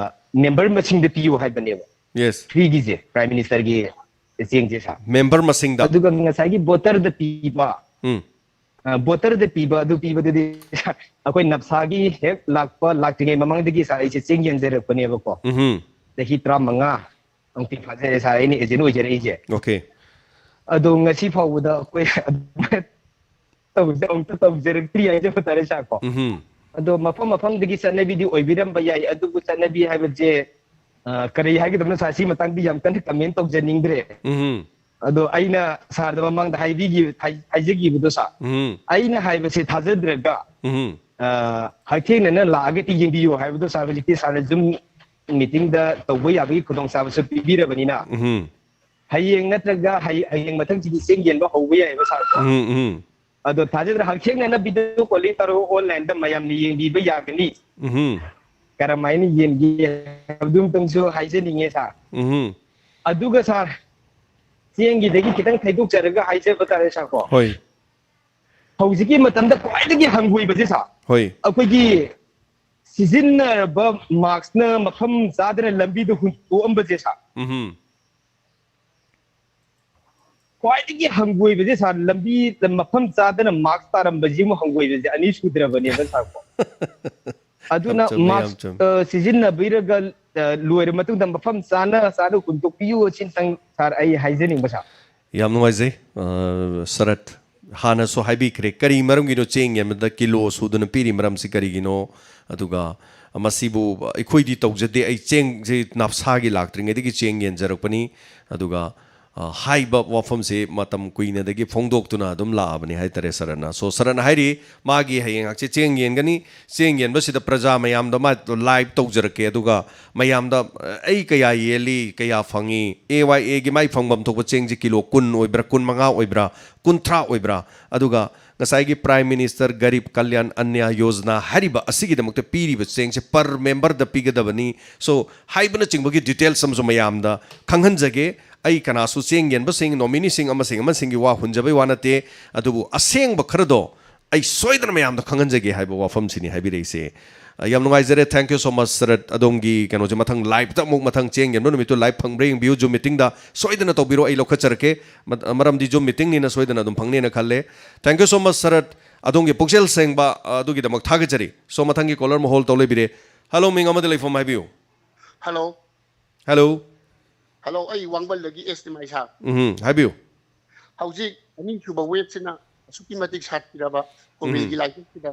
ꯃꯦꯝꯕꯔ ꯃꯁꯤꯡꯗ ꯄꯤꯌꯨ ꯍꯥꯏꯕꯅꯦꯕ, ꯌꯦꯁ ꯐ꯭ꯔꯤꯒꯤꯁꯦ, ꯄ꯭ꯔꯥꯏꯝ ꯃꯤꯅꯤꯁꯇꯔꯒꯤ ꯆꯦꯡꯁꯦ ꯁꯥꯔ꯫ ꯃꯦꯝꯕꯔ ꯃꯁꯤꯡꯗ ꯑꯗꯨꯒ ꯉꯁꯥꯏꯒꯤ ꯚꯣꯇꯔꯗ ꯄꯤꯕ, ꯎꯝ ꯑ, ꯚꯣꯇꯔꯗ ꯄꯤꯕ ꯑꯗꯨ ꯄꯤꯕꯗꯨꯗꯤ ꯑꯩꯈꯣꯏ ꯅꯞꯁꯥꯒꯤ ꯍꯦꯛ ꯂꯥꯛꯄ, ꯂꯥꯛꯇ꯭ꯔꯤꯉꯩ ꯃꯃꯥꯡꯗꯒꯤ ꯁꯥꯔ, ꯑꯩꯁꯦ ꯆꯦꯡ ꯌꯦꯟꯖꯔꯛꯄꯅꯦꯕꯀꯣ, ꯎꯝ ꯆꯍꯤ ꯇꯔꯥꯃꯉꯥ ꯑꯃꯨꯛꯇꯤ ꯐꯥꯖꯔꯦ ꯁꯥꯔ, ꯑꯩꯅ ꯑꯦꯖꯦꯟ ꯑꯣꯏꯖꯔꯛꯏꯁꯦ꯫ ꯑꯣꯀꯦ ꯑꯗꯣ ꯉꯁꯤ ꯐꯥꯎꯕꯗ ꯑꯩꯈꯣꯏ ꯑꯗꯨꯃꯥꯏꯅ ꯇꯧꯕꯁꯦ ꯑꯃꯨꯛꯇ ꯇꯧꯖꯔꯛꯇ꯭ꯔꯤ ꯍꯥꯏꯖꯕ ꯇꯥꯔꯦ ꯁꯥꯔ ꯀꯣ꯫ ꯎꯝ ꯑꯗꯣ ꯃꯐꯝ ꯃꯐꯝꯗꯒꯤ ꯆꯠꯅꯕꯤꯗꯤ ꯑꯣꯏꯕꯤꯔꯝꯕ ꯌꯥꯏ, ꯑꯗꯨꯕꯨ ꯆꯠꯅꯕꯤ ꯍꯥꯏꯕꯁꯦ, ꯑ, ꯀꯔꯤ ꯍꯥꯏꯒꯗꯕꯅꯣ ꯁꯥꯔ, ꯁꯤ ꯃꯇꯥꯡꯗꯤ ꯌꯥꯝ ꯀꯟꯅ ꯀꯃꯦꯟ ꯇꯧꯖꯅꯤꯡꯗ꯭ꯔꯦ꯫ ꯎꯝ ꯑꯗꯣ ꯑꯩꯅ ꯁꯥꯔꯗ ꯃꯃꯥꯡꯗ ꯍꯥꯏꯕꯤꯈꯤ-, ꯍꯥꯏ-, ꯍꯥꯏꯖꯈꯤꯕꯗꯣ ꯁꯥꯔ, ꯎꯝ ꯑꯩꯅ ꯍꯥꯏꯕꯁꯦ ꯊꯥꯖꯗ꯭ꯔꯒ, ꯎꯝ ꯑ, ꯍꯛꯊꯦꯡꯅꯅ ꯂꯥꯛꯑꯒꯗꯤ ꯌꯦꯡꯕꯤꯌꯨ ꯍꯥꯏꯕꯗꯣ ꯁꯥꯔ, ꯍꯧꯖꯤꯛꯇꯤ ꯁꯥꯔꯅ ꯖꯨꯝ ꯃꯤꯇꯤꯡꯗ ꯇꯧꯕ ꯌꯥꯕꯒꯤ ꯈꯨꯗꯣꯡꯆꯥꯕꯁꯨ ꯄꯤꯕꯤꯔꯕꯅꯤꯅ, ꯎꯝ ꯍꯌꯦꯡ ꯅꯠꯇ꯭ꯔꯒ ꯍꯌꯦꯡ, ꯍꯌꯦꯡ ꯃꯊꯪꯁꯤꯗꯤ ꯆꯦꯡ ꯌꯦꯟꯕ ꯍꯧꯕ ꯌꯥꯏꯑꯕ ꯁꯥꯔ꯫ ꯎꯝ ꯎꯝ ꯑꯗꯣ ꯊꯥꯖꯗ꯭ꯔ ꯍꯛꯊꯦꯡꯅꯅ ꯚꯤꯗꯤꯑꯣ ꯀꯣꯂꯤꯡ ꯇꯧꯔꯒ ꯑꯣꯟꯂꯥꯏꯟꯗ ꯃꯌꯥꯝꯅ ꯌꯦꯡꯕꯤꯕ ꯌꯥꯒꯅꯤ꯫ ꯎꯝ ꯀꯔꯝꯍꯥꯏꯅ ꯌꯦꯟꯒꯦ ꯍꯥꯏꯕꯗꯨ ꯑꯃꯇꯪꯁꯨ ꯍꯥꯏꯖꯅꯤꯡꯉꯦ ꯁꯥꯔ꯫ ꯎꯝ ꯑꯗꯨꯒ ꯁꯥꯔ, ꯆꯦꯡꯒꯤꯗꯒꯤ ꯈꯤꯇꯪ ꯊꯩꯗꯣꯛꯆꯔꯒ ꯍꯥꯏꯖꯕ ꯇꯥꯔꯦ ꯁꯥꯔ ꯀꯣ꯫ ꯍꯣꯏ ꯍꯧꯖꯤꯛꯀꯤ ꯃꯇꯝꯗ ꯈ꯭ꯋꯥꯏꯗꯒꯤ ꯍꯪꯒꯣꯏꯕꯁꯦ ꯁꯥꯔ, ꯍꯣꯏ ꯑꯩꯈꯣꯏꯒꯤ ꯁꯤꯖꯤꯟꯅꯔꯕ ꯃꯥꯛꯁꯅ ꯃꯐꯝ ꯆꯥꯗꯅ ꯂꯝꯕꯤꯗ ꯍꯨꯟꯇꯣꯛꯑꯝꯕꯁꯦ ꯁꯥꯔ꯫ ꯎꯝ ꯈ꯭ꯋꯥꯏꯗꯒꯤ ꯍꯪꯒꯣꯏꯕꯁꯦ ꯁꯥꯔ, ꯂꯝꯕꯤ ꯃꯐꯝ ꯆꯥꯗꯅ ꯃꯥꯛꯁ ꯇꯥꯔꯝꯕꯁꯤꯃꯨꯛ ꯍꯪꯒꯣꯏꯕꯁꯦ ꯑꯅꯤ ꯁꯨꯗ꯭ꯔꯕꯅꯦꯕ ꯁꯥꯔ ꯀꯣ꯫ ꯑꯗꯨꯅ ꯌꯥꯝ ꯆꯨꯝꯃꯦ, ꯌꯥꯝ ꯃꯥꯛꯁ ꯆꯨꯝꯃꯦ. ꯑ, ꯁꯤꯖꯤꯟꯅꯕꯤꯔꯒ ꯑ, ꯂꯣꯏꯔ ꯃꯇꯨꯡꯗ ꯃꯐꯝ ꯆꯥꯅ ꯆꯥꯅ ꯍꯨꯟꯗꯣꯛꯄꯤꯌꯨ, ꯁꯤꯇꯪ ꯁꯥꯔ ꯑꯩ ꯍꯥꯏꯖꯅꯤꯡꯕ ꯁꯥꯔ꯫ ꯌꯥꯝ ꯅꯨꯡꯉꯥꯏꯖꯩ꯫ ꯑ, ꯁꯔꯠ, ꯍꯥꯟꯅꯁꯨ ꯍꯥꯏꯕꯤꯈ꯭ꯔꯦ, ꯀꯔꯤ ꯃꯔꯝꯒꯤꯅꯣ ꯆꯦꯡ ꯌꯦꯟꯕꯗ ꯀꯤꯂꯣ ꯁꯨꯗꯅ ꯄꯤꯔꯤ ꯃꯔꯝꯁꯤ ꯀꯔꯤꯒꯤꯅꯣ? ꯑꯗꯨꯒ ꯃꯁꯤꯕꯨ ꯑꯩꯈꯣꯏꯗꯤ ꯇꯧꯖꯗꯦ, ꯑꯩ ꯆꯦꯡꯁꯤ ꯅꯞꯁꯥꯒꯤ ꯂꯥꯛꯇ꯭ꯔꯤꯉꯩꯗꯒꯤ ꯆꯦꯡ ꯌꯦꯟꯖꯔꯛꯄꯅꯤ꯫ ꯑꯗꯨꯒ, ꯑ, ꯍꯥꯏꯕ ꯋꯥꯐꯝꯁꯤ ꯃꯇꯝ ꯀꯨꯏꯅꯗꯒꯤ ꯐꯣꯡꯗꯣꯛꯇꯨꯅ ꯑꯗꯨꯝ ꯂꯥꯛꯑꯕꯅꯤ ꯍꯥꯏꯇꯥꯔꯦ ꯁꯔꯠꯅ꯫ So, ꯁꯔꯠꯅ ꯍꯥꯏꯔꯤ, ꯃꯥꯒꯤ ꯍꯌꯦꯡ ꯍꯪꯆꯤꯠ ꯆꯦꯡ ꯌꯦꯟꯒꯅꯤ, ꯆꯦꯡ ꯌꯦꯟꯕꯁꯤꯗ ꯄ꯭ꯔꯖꯥ ꯃꯌꯥꯝꯗ ꯃꯥ live ꯇꯧꯖꯔꯛꯀꯦ, ꯑꯗꯨꯒ ꯃꯌꯥꯝꯗ, ꯑ, ꯑꯩ ꯀꯌꯥ ꯌꯦꯜꯂꯤ, ꯀꯌꯥ ꯐꯪꯉꯤ, ꯑꯦ ꯋꯥꯏ ꯑꯦꯒꯤ ꯃꯥꯏ ꯐꯪꯐꯝ ꯊꯣꯛꯄ ꯆꯦꯡꯁꯤ ꯀꯤꯂꯣ ꯀꯨꯟ ꯑꯣꯏꯕ꯭ꯔꯥ, ꯀꯨꯟꯃꯉꯥ ꯑꯣꯏꯕ꯭ꯔꯥ, ꯀꯨꯟꯊ꯭ꯔꯥ ꯑꯣꯏꯕ꯭ꯔꯥ, ꯑꯗꯨꯒ ꯉꯁꯥꯏꯒꯤ Prime Minister ꯒꯔꯤꯕ ꯀꯜꯌꯥꯟ ꯑꯟꯅ ꯌꯣꯖꯅꯥ ꯍꯥꯏꯔꯤꯕ ꯑꯁꯤꯒꯤꯗꯃꯛꯇ ꯄꯤꯔꯤꯕ ꯆꯦꯡꯁꯦ per memberꯗ ꯄꯤꯒꯗꯕꯅꯤ꯫ So, ꯍꯥꯏꯕꯅꯆꯤꯡꯕꯒꯤ details ꯑꯃꯁꯨ ꯃꯌꯥꯝꯗ ꯈꯪꯍꯟꯖꯒꯦ꯫ ꯑꯩ ꯀꯅꯥꯁꯨ ꯆꯦꯡ ꯌꯦꯟꯕꯁꯤꯡ, nomineeꯁꯤꯡ ꯑꯃꯁꯤꯡ ꯑꯃꯁꯤꯡꯒꯤ ꯋꯥ ꯍꯨꯟꯖꯕꯩ ꯋꯥ ꯅꯠꯇꯦ, ꯑꯗꯨꯕꯨ ꯑꯁꯦꯡꯕ ꯈꯔꯗꯣ ꯑꯩ ꯁꯣꯏꯗꯅ ꯃꯌꯥꯝꯗ ꯈꯪꯍꯟꯖꯒꯦ ꯍꯥꯏꯕ ꯋꯥꯐꯝꯁꯤꯅꯤ ꯍꯥꯏꯕꯤꯔꯛꯏꯁꯦ꯫ ꯑ, ꯌꯥꯝ ꯅꯨꯡꯉꯥꯏꯖꯔꯦ꯫ Thank you so much, ꯁꯔꯠ꯫ ꯑꯗꯣꯝꯒꯤ ꯀꯩꯅꯣꯁꯦ ꯃꯊꯪ liveꯇ ꯑꯃꯨꯛ, ꯃꯊꯪ ꯆꯦꯡ ꯌꯦꯟꯕ ꯅꯨꯃꯤꯠꯇꯨ live ꯐꯪꯕ꯭ꯔꯥ ꯌꯦꯡꯕꯤꯌꯨ꯫ Zoom meetingꯗ ꯁꯣꯏꯗꯅ ꯇꯧꯕꯤꯔꯣ, ꯑꯩ ꯂꯧꯈꯠꯆꯔꯛꯀꯦ꯫ ꯃ-, ꯃꯔꯝꯗꯤ Zoom meetingꯅꯤꯅ ꯁꯣꯏꯗꯅ ꯑꯗꯨꯝ ꯐꯪꯅꯦꯅ ꯈꯜꯂꯦ꯫ Thank you so much, ꯁꯔꯠ꯫ ꯑꯗꯣꯝꯒꯤ ꯄꯨꯛꯆꯦꯜ ꯁꯦꯡꯕ, ꯑ, ꯑꯗꯨꯒꯤꯗꯃꯛ ꯊꯥꯒꯠꯆꯔꯤ꯫ So, ꯃꯊꯪꯒꯤ caller ꯑꯃ hold ꯇꯧ ꯂꯩꯕꯤꯔꯦ꯫ Hello, ꯃꯤꯡ ꯑꯃꯗꯤ ꯂꯩꯐꯝ ꯍꯥꯏꯕꯤꯌꯨ꯫ Hello꯫ Hello꯫ Hello, ꯑꯩ ꯋꯥꯡꯕꯜꯗꯒꯤ ꯑꯦꯁ ꯇꯤꯃꯥꯏ ꯁꯥꯔ꯫ ꯎꯝ, ꯍꯥꯏꯕꯤꯌꯨ꯫ ꯍꯧꯖꯤꯛ ꯑꯅꯤꯁꯨꯕ waveꯁꯤꯅ ꯑꯁꯨꯛꯀꯤ ꯃꯇꯤꯛ ꯁꯥꯊꯤꯔꯕ ꯀꯣꯚꯤꯗꯀꯤ ꯎꯝ꯫ ꯂꯥꯏꯆꯠꯁꯤꯗ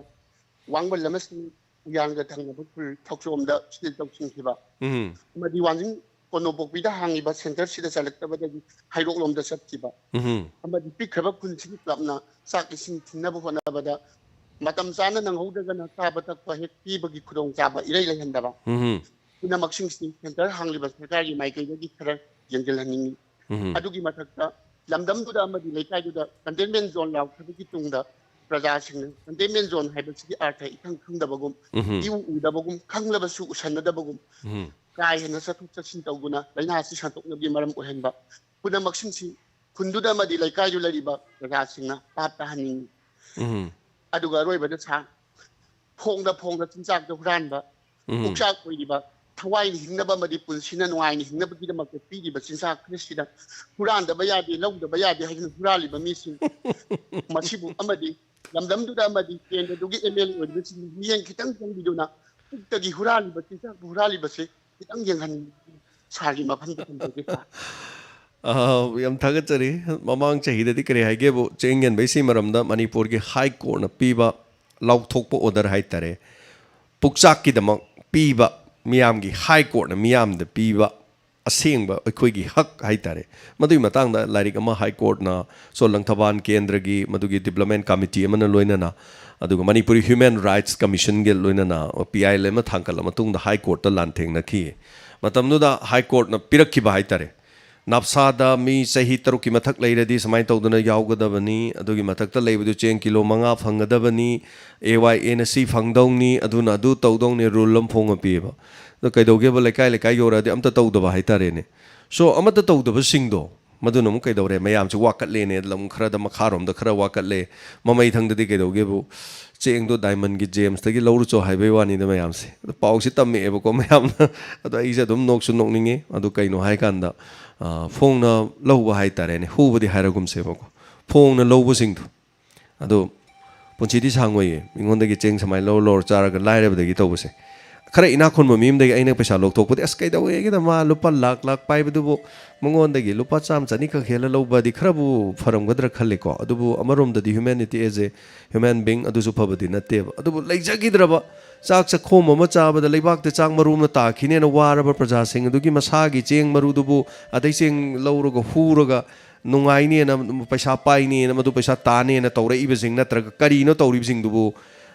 ꯋꯥꯡꯕꯜ ꯑꯃꯁꯨꯡ ꯎꯌꯥꯟꯒ ꯊꯪꯅꯕ ꯈꯨꯜ ꯊꯧꯆꯣꯝꯗ ꯁꯤꯜ ꯇꯧꯁꯤꯟꯈꯤꯕ ꯎꯝ꯫ ꯑꯃꯗꯤ ꯋꯥꯡꯖꯤꯡ ꯀꯣꯟꯅꯣꯄꯣꯛꯄꯤꯗ ꯍꯥꯡꯉꯤꯕ centreꯁꯤꯗ ꯆꯠꯂꯛꯇꯕꯗꯒꯤ ꯍꯩꯔꯣꯛꯂꯣꯝꯗ ꯆꯠꯈꯤꯕ ꯎꯝ꯫ ꯑꯃꯗꯤ ꯄꯤꯛꯈ꯭ꯔꯕ ꯈꯨꯟꯁꯤꯒꯤ clubꯅ ꯆꯥꯛ ꯏꯁꯤꯡ ꯊꯤꯟꯅꯕ ꯍꯣꯠꯅꯕꯗ ꯃꯇꯝ ꯆꯥꯅ ꯅꯪꯍꯧꯗ꯭ꯔꯒꯅ ꯆꯥꯕ ꯊꯛꯄ ꯍꯦꯛ ꯄꯤꯕꯒꯤ ꯈꯨꯗꯣꯡꯆꯥꯕ ꯏꯔꯩ ꯂꯩꯍꯟꯗꯕ ꯎꯝ꯫ ꯄꯨꯝꯅꯃꯛꯁꯤꯡꯁꯤ centre ꯍꯥꯡꯂꯤꯕ ꯁꯔꯀꯥꯔꯒꯤ ꯃꯥꯏꯀꯩꯗꯒꯤ ꯈꯔ ꯌꯦꯡꯁꯤꯜꯍꯟꯅꯤꯡꯏ꯫ ꯎꯝ꯫ ꯑꯗꯨꯒꯤ ꯃꯊꯛꯇ ꯂꯝꯗꯝꯗꯨꯗ ꯑꯃꯗꯤ ꯂꯩꯀꯥꯏꯗꯨꯗ containment zone ꯂꯥꯎꯊꯕꯒꯤ ꯇꯨꯡꯗ ꯄ꯭ꯔꯖꯥꯁꯤꯡꯅ containment zone ꯍꯥꯏꯕꯁꯤꯒꯤ ꯑꯥꯔꯊ ꯏꯈꯪ ꯈꯪꯗꯕꯒꯨꯝ, ꯎꯝ꯫ ꯏꯎ ꯎꯗꯕꯒꯨꯝ, ꯈꯪꯂꯕꯁꯨ ꯎꯁꯟꯅꯗꯕꯒꯨꯝ, ꯎꯝ꯫ ꯀꯥ ꯍꯦꯟꯅ ꯆꯠꯊꯣꯛ ꯆꯠꯁꯤꯟ ꯇꯧꯗꯨꯅ ꯂꯥꯏꯅꯥ ꯑꯁꯤ ꯁꯟꯗꯣꯛꯅꯕꯒꯤ ꯃꯔꯝ ꯑꯣꯏꯍꯟꯕ ꯄꯨꯝꯅꯃꯛꯁꯤꯡꯁꯤ ꯈꯨꯟꯗꯨꯗ ꯑꯃꯗꯤ ꯂꯩꯀꯥꯏꯗꯨ ꯂꯩꯔꯤꯕ ꯄ꯭ꯔꯖꯥꯁꯤꯡꯅ ꯚꯥꯞ ꯇꯥꯍꯟꯅꯤꯡꯏ꯫ ꯎꯝ꯫ ꯑꯗꯨꯒ ꯑꯔꯣꯏꯕꯗ ꯁꯥꯔ, ꯐꯣꯡꯗ ꯐꯣꯡꯗ ꯆꯤꯟꯖꯥꯛꯇ ꯍꯨꯔꯥꯟꯕ, ꯎꯝ꯫ ꯄꯨꯛꯆꯥꯛ ꯑꯣꯏꯔꯤꯕ, ꯊꯋꯥꯏꯅ ꯍꯤꯡꯅꯕ ꯑꯃꯗꯤ ꯄꯨꯟꯁꯤꯅ ꯅꯨꯡꯉꯥꯏꯅ ꯍꯤꯡꯅꯕꯒꯤꯗꯃꯛꯇ ꯄꯤꯔꯤꯕ ꯆꯤꯟꯖꯥꯛ ꯈꯔꯁꯤꯗ ꯍꯨꯔꯥꯟꯗꯕ ꯌꯥꯗꯦ, ꯂꯧꯗꯕ ꯌꯥꯗꯦ ꯍꯥꯏꯗꯨꯅ ꯍꯨꯔꯥꯜꯂꯤꯕ ꯃꯤꯁꯤꯡ ꯃꯁꯤꯕꯨ ꯑꯃꯗꯤ ꯂꯝꯗꯝꯗꯨꯗ ꯑꯃꯗꯤ ꯀꯦꯟꯗ꯭ꯔꯗꯨꯒꯤ ꯑꯦꯝ ꯑꯦꯜ ꯑꯦ ꯑꯣꯏꯔꯤꯕꯁꯤꯡ ꯃꯤꯠꯌꯦꯡ ꯈꯤꯇꯪ ꯆꯪꯕꯤꯗꯨꯅ ꯄꯨꯛꯇꯒꯤ ꯍꯨꯔꯥꯜꯂꯤꯕ ꯆꯤꯟꯖꯥꯛꯄꯨ ꯍꯨꯔꯥꯜꯂꯤꯕꯁꯦ ꯈꯤꯇꯪ ꯌꯦꯡꯍꯟ ꯁꯥꯔꯒꯤ ꯃꯐꯝꯗ ꯊꯝꯖꯒꯦ ꯁꯥꯔ꯫ ꯑ, ꯌꯥꯝ ꯊꯥꯒꯠꯆꯔꯤ꯫ ꯃꯃꯥꯡ ꯆꯍꯤꯗꯗꯤ ꯀꯔꯤ ꯍꯥꯏꯒꯦꯕꯨ, ꯆꯦꯡ ꯌꯦꯟꯕꯩꯁꯤ ꯃꯔꯝꯗ ꯃꯅꯤꯄꯨꯔꯒꯤ ꯍꯥꯏ ꯀꯣꯔꯠꯅ ꯄꯤꯕ ꯂꯥꯎꯊꯣꯛꯄ ꯑꯣꯔꯗꯔ ꯍꯥꯏꯇꯥꯔꯦ, ꯄꯨꯛꯆꯥꯛꯀꯤꯗꯃꯛ ꯄꯤꯕ, ꯃꯤꯌꯥꯝꯒꯤ ꯍꯥꯏ ꯀꯣꯔꯠꯅ ꯃꯤꯌꯥꯝꯗ ꯄꯤꯕ ꯑꯁꯦꯡꯕ ꯑꯩꯈꯣꯏꯒꯤ ꯍꯛ ꯍꯥꯏꯇꯥꯔꯦ, ꯃꯗꯨꯒꯤ ꯃꯇꯥꯡꯗ ꯂꯥꯏꯔꯤꯛ ꯑꯃ ꯍꯥꯏ ꯀꯣꯔꯠꯅ ꯁꯣ ꯂꯪꯊꯕꯥꯜ ꯀꯦꯟꯗ꯭ꯔꯒꯤ ꯃꯗꯨꯒꯤ ꯗꯤꯕ꯭ꯂꯞꯃꯦꯟ ꯀꯃꯤꯇꯤ ꯑꯃꯅ ꯂꯣꯏꯅꯅ, ꯑꯗꯨꯒ ꯃꯅꯤꯄꯨꯔꯤ ꯍ꯭ꯌꯨꯃꯦꯟ ꯔꯥꯏꯠꯁ ꯀꯃꯤꯁꯟꯒ ꯂꯣꯏꯅꯅ ꯄꯤ ꯑꯥꯏ ꯑꯦꯜ ꯑꯃ ꯊꯥꯡꯒꯠꯂ ꯃꯇꯨꯡꯗ ꯍꯥꯏ ꯀꯣꯔꯠꯇ ꯂꯥꯟꯊꯦꯡꯅꯈꯤ꯫ ꯃꯇꯝꯗꯨꯗ ꯍꯥꯏ ꯀꯣꯔꯠꯅ ꯄꯤꯔꯛꯈꯤꯕ ꯍꯥꯏꯇꯥꯔꯦ, ꯅꯥꯞꯁꯥꯗ ꯃꯤ ꯆꯍꯤ ꯇꯔꯨꯛꯀꯤ ꯃꯊꯛ ꯂꯩꯔꯗꯤ ꯁꯨꯃꯥꯏꯅ ꯇꯧꯗꯅ ꯌꯥꯎꯒꯗꯕꯅꯤ, ꯑꯗꯨꯒꯤ ꯃꯊꯛꯇ ꯂꯩꯕꯗꯨ ꯆꯦꯡ ꯀꯤꯂꯣ ꯃꯉꯥ ꯐꯪꯒꯗꯕꯅꯤ, ꯑꯦ ꯋꯥꯏ ꯑꯦꯅ ꯁꯤ ꯐꯪꯗꯧꯅꯤ, ꯑꯗꯨꯅ ꯑꯗꯨ ꯇꯧꯗꯧꯅꯤ, ꯔꯨꯜ ꯑꯃ ꯐꯣꯡꯉ ꯄꯤꯌꯦꯕ꯫ ꯑꯗꯣ ꯀꯩꯗꯧꯒꯦꯕ, ꯂꯩꯀꯥꯏ ꯂꯩꯀꯥꯏ ꯌꯧꯔꯛꯑꯗꯤ ꯑꯝꯇ ꯇꯧꯗꯕ ꯍꯥꯏꯇꯥꯔꯦꯅꯦ꯫ ꯁꯣ ꯑꯃꯠꯇ ꯇꯧꯗꯕꯁꯤꯡꯗꯣ, ꯃꯗꯨꯅ ꯑꯃꯨꯛ ꯀꯩꯗꯧꯔꯦ, ꯃꯌꯥꯝꯁꯦ ꯋꯥꯀꯠꯂꯦꯅꯦ, ꯂꯝ ꯈꯔꯗ ꯃꯈꯥꯔꯣꯝꯗ ꯈꯔ ꯋꯥꯀꯠꯂꯦ, ꯃꯃꯩ ꯊꯪꯗꯗꯤ ꯀꯩꯗꯧꯒꯦꯕꯨ, ꯆꯦꯡꯗꯣ ꯗꯥꯏꯃꯟꯒꯤ ꯖꯦꯝꯁꯇꯒꯤ ꯂꯧꯔꯨꯆꯣ ꯍꯥꯏꯕꯩ ꯋꯥꯅꯤꯗ ꯃꯌꯥꯝꯁꯦ꯫ ꯑꯗꯣ ꯄꯥꯎꯁꯤ ꯇꯝꯃꯛꯑꯦꯕꯀꯣ ꯃꯌꯥꯝꯅ꯫ ꯑꯗꯣ ꯑꯩꯁꯦ ꯑꯗꯨꯝ ꯅꯣꯛꯁꯨ ꯅꯣꯛꯅꯤꯡꯉꯦ꯫ ꯑꯗꯨ ꯀꯩꯅꯣ ꯍꯥꯏꯀꯥꯟꯗ, ꯑ, ꯐꯣꯡꯅ ꯂꯧꯕ ꯍꯥꯏꯇꯥꯔꯦꯅꯦ, ꯍꯨꯕꯗꯤ ꯍꯥꯏꯔꯒꯨꯝꯁꯦꯕꯀꯣ, ꯐꯣꯡꯅ ꯂꯧꯕꯁꯤꯡꯗꯣ꯫ ꯑꯗꯣ ꯄꯨꯟꯁꯤꯗꯤ ꯁꯥꯡꯉꯣꯏꯌꯦ, ꯃꯤꯉꯣꯟꯗꯒꯤ ꯆꯦꯡ ꯁꯨꯃꯥꯏꯅ ꯂꯧꯔ ꯂꯧꯔ ꯆꯥꯔꯒ ꯂꯥꯏꯔꯕꯗꯒꯤ ꯇꯧꯕꯁꯦ꯫ ꯈꯔ ꯏꯅꯥꯛ ꯈꯨꯟꯕ ꯃꯤ ꯑꯃꯗꯒꯤ ꯑꯩꯅ ꯄꯩꯁꯥ ꯂꯧꯊꯣꯛꯄꯗꯤ, ꯑꯁ, ꯀꯩꯗꯧꯋꯦꯒꯦꯗ, ꯃꯥ ꯂꯨꯄꯥ ꯂꯥꯛ ꯂꯥꯛ ꯄꯥꯏꯕꯗꯨꯕꯨ ꯃꯉꯣꯟꯗꯒꯤ ꯂꯨꯄꯥ ꯆꯥꯝꯃ ꯆꯅꯤꯈꯛ ꯍꯦꯜꯂ ꯂꯧꯕꯗꯤ ꯈꯔꯕꯨ ꯐꯔꯝꯒꯗ꯭ꯔꯥ ꯈꯜꯂꯤꯀꯣ꯫ ꯑꯗꯨꯕꯨ ꯑꯃꯔꯣꯝꯗꯗꯤ humanity as a human being ꯑꯗꯨꯁꯨ ꯐꯕꯗꯤ ꯅꯠꯇꯦꯕ꯫ ꯑꯗꯨꯕꯨ ꯂꯩꯖꯈꯤꯗ꯭ꯔꯕ, ꯆꯥꯛ ꯆꯈꯣꯝ ꯑꯃ ꯆꯥꯕꯗ ꯂꯩꯕꯥꯛꯇ ꯆꯥꯛ ꯃꯔꯨ ꯑꯃ ꯇꯥꯈꯤꯅꯦꯅ ꯋꯥꯔꯕ ꯄ꯭ꯔꯖꯥꯁꯤꯡ ꯑꯗꯨꯒꯤ ꯃꯁꯥꯒꯤ ꯆꯦꯡ ꯃꯔꯨꯗꯨꯕꯨ ꯑꯗꯩ ꯆꯦꯡ ꯂꯧꯔꯒ ꯍꯨꯔꯒ ꯅꯨꯡꯉꯥꯏꯅꯦꯅ, ꯄꯩꯁꯥ ꯄꯥꯏꯅꯦꯅ, ꯃꯗꯨ ꯄꯩꯁꯥ ꯇꯥꯅꯦꯅ ꯇꯧꯔꯛꯏꯕꯁꯤꯡ ꯅꯠꯇ꯭ꯔꯒ ꯀꯔꯤꯅꯣ ꯇꯧꯔꯤꯕꯁꯤꯡꯗꯨꯕꯨ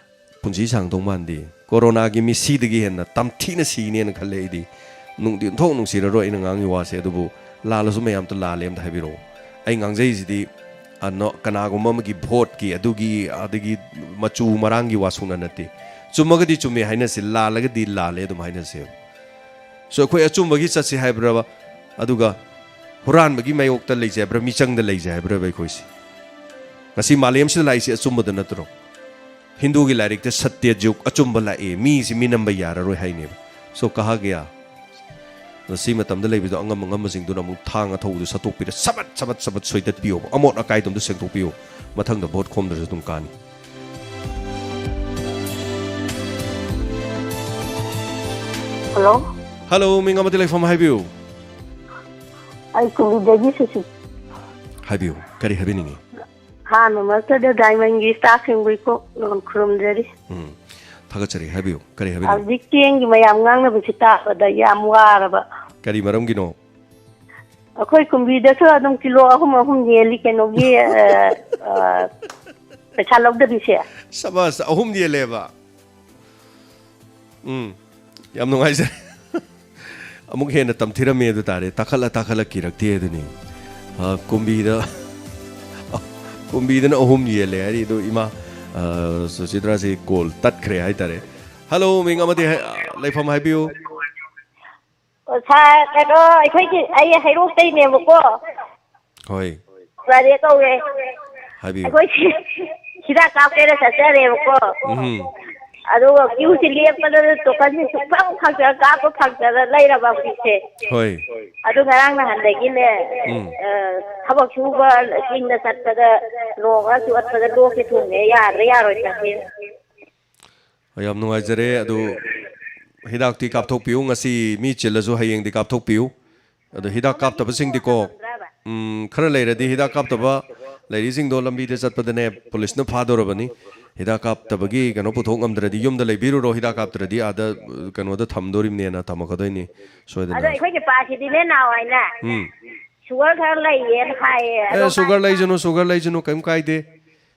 ꯄꯨꯟꯁꯤ ꯁꯥꯡꯗꯧ ꯃꯥꯟꯗꯦ꯫ ꯀꯣꯔꯣꯅꯥꯒꯤ ꯃꯤꯁꯤꯗꯒꯤ ꯍꯦꯟꯅ ꯇꯝꯊꯤꯅ ꯁꯤꯅꯦꯅ ꯈꯜꯂꯦ ꯑꯩꯗꯤ꯫ ꯅꯨꯡꯗꯤ ꯑꯣꯟꯊꯣꯛ ꯅꯨꯡꯁꯤꯔꯔꯣꯏ ꯑꯩꯅ ꯉꯥꯡꯉꯤ ꯋꯥꯁꯦ, ꯑꯗꯨꯕꯨ ꯂꯥꯜꯂꯁꯨ ꯃꯌꯥꯝꯇ ꯂꯥꯜꯂꯦ ꯑꯝꯇ ꯍꯥꯏꯕꯤꯔꯛꯑꯣ꯫ ꯑꯩ ꯉꯥꯡꯖꯩꯁꯤꯗꯤ, ꯑ, ꯅꯣ-, ꯀꯅꯥꯒꯨꯝꯕ ꯑꯃꯒꯤ ꯚꯣꯠꯀꯤ, ꯑꯗꯨꯒꯤ, ꯑꯗꯒꯤ ꯃꯆꯨ ꯃꯔꯥꯡꯒꯤ ꯋꯥ ꯁꯨꯡꯅ ꯅꯠꯇꯦ꯫ ꯆꯨꯝꯃꯒꯗꯤ ꯆꯨꯝꯃꯦ ꯍꯥꯏꯅꯁꯤ, ꯂꯥꯜꯂꯒꯗꯤ ꯂꯥꯜꯂꯦ ꯑꯗꯨꯝ ꯍꯥꯏꯅꯁꯦꯕ꯫ ꯁꯣ ꯑꯩꯈꯣꯏ ꯑꯆꯨꯝꯕꯒꯤ ꯆꯠꯁꯤ ꯍꯥꯏꯕ꯭ꯔꯕ? ꯑꯗꯨꯒ ꯍꯨꯔꯥꯟꯕꯒꯤ ꯃꯥꯌꯣꯛꯇ ꯂꯩꯖꯦ ꯍꯥꯏꯕ꯭ꯔꯥ, ꯃꯤꯆꯪꯗ ꯂꯩꯖꯦ ꯍꯥꯏꯕ꯭ꯔꯕ ꯑꯩꯈꯣꯏꯁꯦ? ꯉꯁꯤ ꯃꯥꯂꯦꯝꯁꯤꯗ ꯂꯥꯛꯏꯁꯦ ꯑꯆꯨꯝꯕꯗ ꯅꯠꯇ꯭ꯔꯣ? ꯍꯤꯟꯗꯨꯒꯤ ꯂꯥꯏꯔꯤꯛꯇ ꯁꯠꯇ꯭ꯌ ꯖꯨꯒ, ꯑꯆꯨꯝꯕ ꯂꯥꯛꯑꯦ, ꯃꯤꯁꯤ ꯃꯤꯅꯝꯕ ꯌꯥꯔꯔꯣꯏ ꯍꯥꯏꯅꯦꯕ꯫ ꯁꯣ ꯀꯍꯥ ꯒꯌꯥ꯫ ꯑꯗꯣ ꯁꯤ ꯃꯇꯝꯗ ꯂꯩꯕꯗꯣ ꯑꯉꯝ ꯑꯉꯝꯕꯁꯤꯡꯗꯨꯅ ꯑꯃꯨꯛ ꯊꯥꯡ ꯑꯊꯧꯕꯗꯣ ꯁꯠꯇꯣꯛꯄꯤꯔ ꯁꯕꯠ ꯁꯕꯠ ꯁꯕꯠ ꯁꯣꯏꯗꯠꯄꯤꯌꯣꯕ, ꯑꯃꯣꯠ ꯑꯀꯥꯏꯗꯣ ꯑꯝꯇ ꯁꯦꯡꯗꯣꯛꯄꯤꯌꯣ꯫ ꯃꯊꯪꯗ ꯚꯣꯠ ꯈꯣꯝꯗ꯭ꯔꯁꯨ ꯑꯗꯨꯝ ꯀꯥꯅꯤ꯫ ꯍꯜꯂꯣ꯫ ꯍꯜꯂꯣ, ꯃꯤꯡ ꯑꯃꯗꯤ ꯂꯩꯐꯝ ꯍꯥꯏꯕꯤꯌꯨ꯫ ꯑꯩ ꯀꯨꯝꯕꯤꯗꯒꯤ ꯁꯨꯁꯤ꯫ ꯍꯥꯏꯕꯤꯌꯨ, ꯀꯔꯤ ꯍꯥꯏꯕꯤꯅꯤꯡꯉꯤ? ꯍꯥꯟꯅ ꯃꯛꯇꯗ ꯗꯥꯏꯃꯟꯒꯤ ꯁ꯭ꯇꯥꯐꯁꯤꯡꯕꯨ ꯏꯀꯣꯛ ꯅꯣꯟ ꯈꯨꯔꯨꯝꯖꯔꯤ꯫ ꯎꯝ, ꯊꯥꯒꯠꯆꯔꯤ꯫ ꯍꯥꯏꯕꯤꯌꯨ, ꯀꯔꯤ ꯍꯥꯏꯕꯤꯅꯤꯡꯉꯤ? ꯍꯧꯖꯤꯛ ꯆꯦꯡꯒꯤ ꯃꯌꯥꯝ ꯉꯥꯡꯅꯕꯁꯤ ꯇꯥꯕꯗ ꯌꯥꯝ ꯋꯥꯔꯕ꯫ ꯀꯔꯤ ꯃꯔꯝꯒꯤꯅꯣ? ꯑꯩꯈꯣꯏ ꯀꯨꯝꯕꯤꯗꯁꯨ ꯑꯗꯨꯝ ꯀꯤꯂꯣ ꯑꯍꯨꯝ ꯑꯍꯨꯝ ꯌꯦꯜꯂꯤ, ꯀꯩꯅꯣꯒꯤ, ꯑ, ꯑ, ꯄꯩꯁꯥ ꯂꯧꯗꯕꯤꯁꯦ꯫ ꯁꯕꯥꯁ, ꯑꯍꯨꯝ ꯌꯦꯜꯂꯦꯕ? ꯎꯝ, ꯌꯥꯝ ꯅꯨꯡꯉꯥꯏꯖꯔꯦ꯫ ꯑꯃꯨꯛ ꯍꯦꯟꯅ ꯇꯝꯊꯤꯔꯝꯃꯦ ꯑꯗꯨ ꯇꯥꯔꯦ꯫ ꯇꯥꯈꯠꯂ ꯇꯥꯈꯠꯂ ꯀꯤꯔꯛꯇꯦ ꯑꯗꯨꯅꯤ꯫ ꯑ, ꯀꯨꯝꯕꯤꯗ, ꯀꯨꯝꯕꯤꯗꯅ ꯑꯍꯨꯝ ꯌꯦꯜꯂꯦ ꯍꯥꯏꯔꯤ꯫ ꯑꯗꯨ ꯏꯃꯥ, ꯑ, ꯁꯨꯆꯤꯇ꯭ꯔꯥꯁꯤ ꯀꯣꯜ ꯇꯠꯈ꯭ꯔꯦ ꯍꯥꯏꯇꯥꯔꯦ꯫ ꯍꯜꯂꯣ, ꯃꯤꯡ ꯑꯃꯗꯤ ꯍꯥꯏ-, ꯂꯩꯐꯝ ꯍꯥꯏꯕꯤꯌꯨ꯫ ꯑꯣ, ꯁꯥꯔ, ꯀꯩꯅꯣ, ꯑꯩꯈꯣꯏꯒꯤ, ꯑꯩ ꯍꯩꯔꯣꯛꯇꯩꯅꯦꯕꯀꯣ꯫ ꯍꯣꯏ꯫ ꯔꯥꯖꯦ ꯀꯧꯋꯦ꯫ ꯍꯥꯏꯕꯤꯌꯨ꯫ ꯑꯩꯈꯣꯏꯁꯦ ꯍꯤꯗꯥꯛ ꯀꯥꯞꯀꯦꯅ ꯆꯠꯆꯔꯦꯕꯀꯣ꯫ ꯎꯝ꯫ ꯑꯗꯨꯒ ꯀ꯭ꯌꯨꯁꯦ ꯂꯦꯞꯄꯗ ꯇꯣꯀꯟꯁꯦ ꯁꯨꯡꯐꯪ ꯐꯪꯗꯅ, ꯀꯥꯞꯄ ꯐꯪꯗꯅ ꯂꯩꯔꯕ ꯍꯧꯖꯤꯛꯁꯦ꯫ ꯍꯣꯏ꯫ ꯑꯗꯨ ꯉꯔꯥꯡ ꯅꯍꯥꯟꯗꯒꯤꯅꯦ, ꯎꯝ꯫ ꯑ, ꯊꯕꯛ ꯁꯨꯕ ꯆꯤꯡꯗ ꯆꯠꯄꯗ ꯅꯣꯡ ꯈꯔ ꯆꯨꯔꯛꯄꯗ ꯂꯣꯛꯁꯦ ꯊꯨꯡꯉꯦ, ꯌꯥꯗ꯭ꯔꯥ ꯌꯥꯔꯣꯏꯗ꯭ꯔꯥ ꯈꯪꯗꯦ꯫ ꯌꯥꯝ ꯅꯨꯡꯉꯥꯏꯖꯔꯦ꯫ ꯑꯗꯨ ꯍꯤꯗꯥꯛꯇꯤ ꯀꯥꯞꯊꯣꯛꯄꯤꯌꯨ꯫ ꯉꯁꯤ ꯃꯤ ꯆꯤꯜꯂꯁꯨ ꯍꯌꯦꯡꯗꯤ ꯀꯥꯞꯊꯣꯛꯄꯤꯌꯨ꯫ ꯑꯗꯣ ꯍꯤꯗꯥꯛ ꯀꯥꯞꯇꯕꯁꯤꯡꯗꯤꯀꯣ, ꯎꯝ, ꯈꯔ ꯂꯩꯔꯗꯤ ꯍꯤꯗꯥꯛ ꯀꯥꯞꯇꯕ ꯂꯩꯔꯤꯁꯤꯡꯗꯣ ꯂꯝꯕꯤꯗ ꯆꯠꯄꯗꯅꯦ ꯄꯨꯂꯤꯁꯅ ꯐꯥꯗꯧꯔꯕꯅꯤ꯫ ꯍꯤꯗꯥꯛ ꯀꯥꯞꯇꯕꯒꯤ ꯀꯩꯅꯣ ꯄꯨꯊꯣꯛ ꯉꯝꯗ꯭ꯔꯗꯤ ꯌꯨꯝꯗ ꯂꯩꯕꯤꯔꯨꯔꯣ, ꯍꯤꯗꯥꯛ ꯀꯥꯞꯇ꯭ꯔꯗꯤ ꯑꯥꯗ, ꯑ, ꯀꯩꯅꯣꯗ ꯊꯝꯗꯣꯔꯤꯕꯅꯦꯅ ꯊꯝꯃꯛꯀꯗꯣꯏꯅꯤ ꯁꯣꯏꯗꯅ꯫ ꯑꯗꯣ ꯑꯩꯈꯣꯏ ꯅꯨꯄꯥꯁꯤꯗꯤꯅꯦ ꯅꯍꯥꯟꯋꯥꯏꯅꯦ, ꯎꯝ꯫ ꯁꯨꯒꯔ ꯈꯔ ꯂꯩꯌꯦꯅ ꯍꯥꯏꯌꯦ꯫ ꯑꯦ, ꯑꯗꯣ ꯁꯨꯒꯔ ꯂꯩꯖꯅꯨ, ꯁꯨꯒꯔ ꯂꯩꯖꯅꯨ, ꯀꯩꯝ ꯀꯥꯏꯗꯦ꯫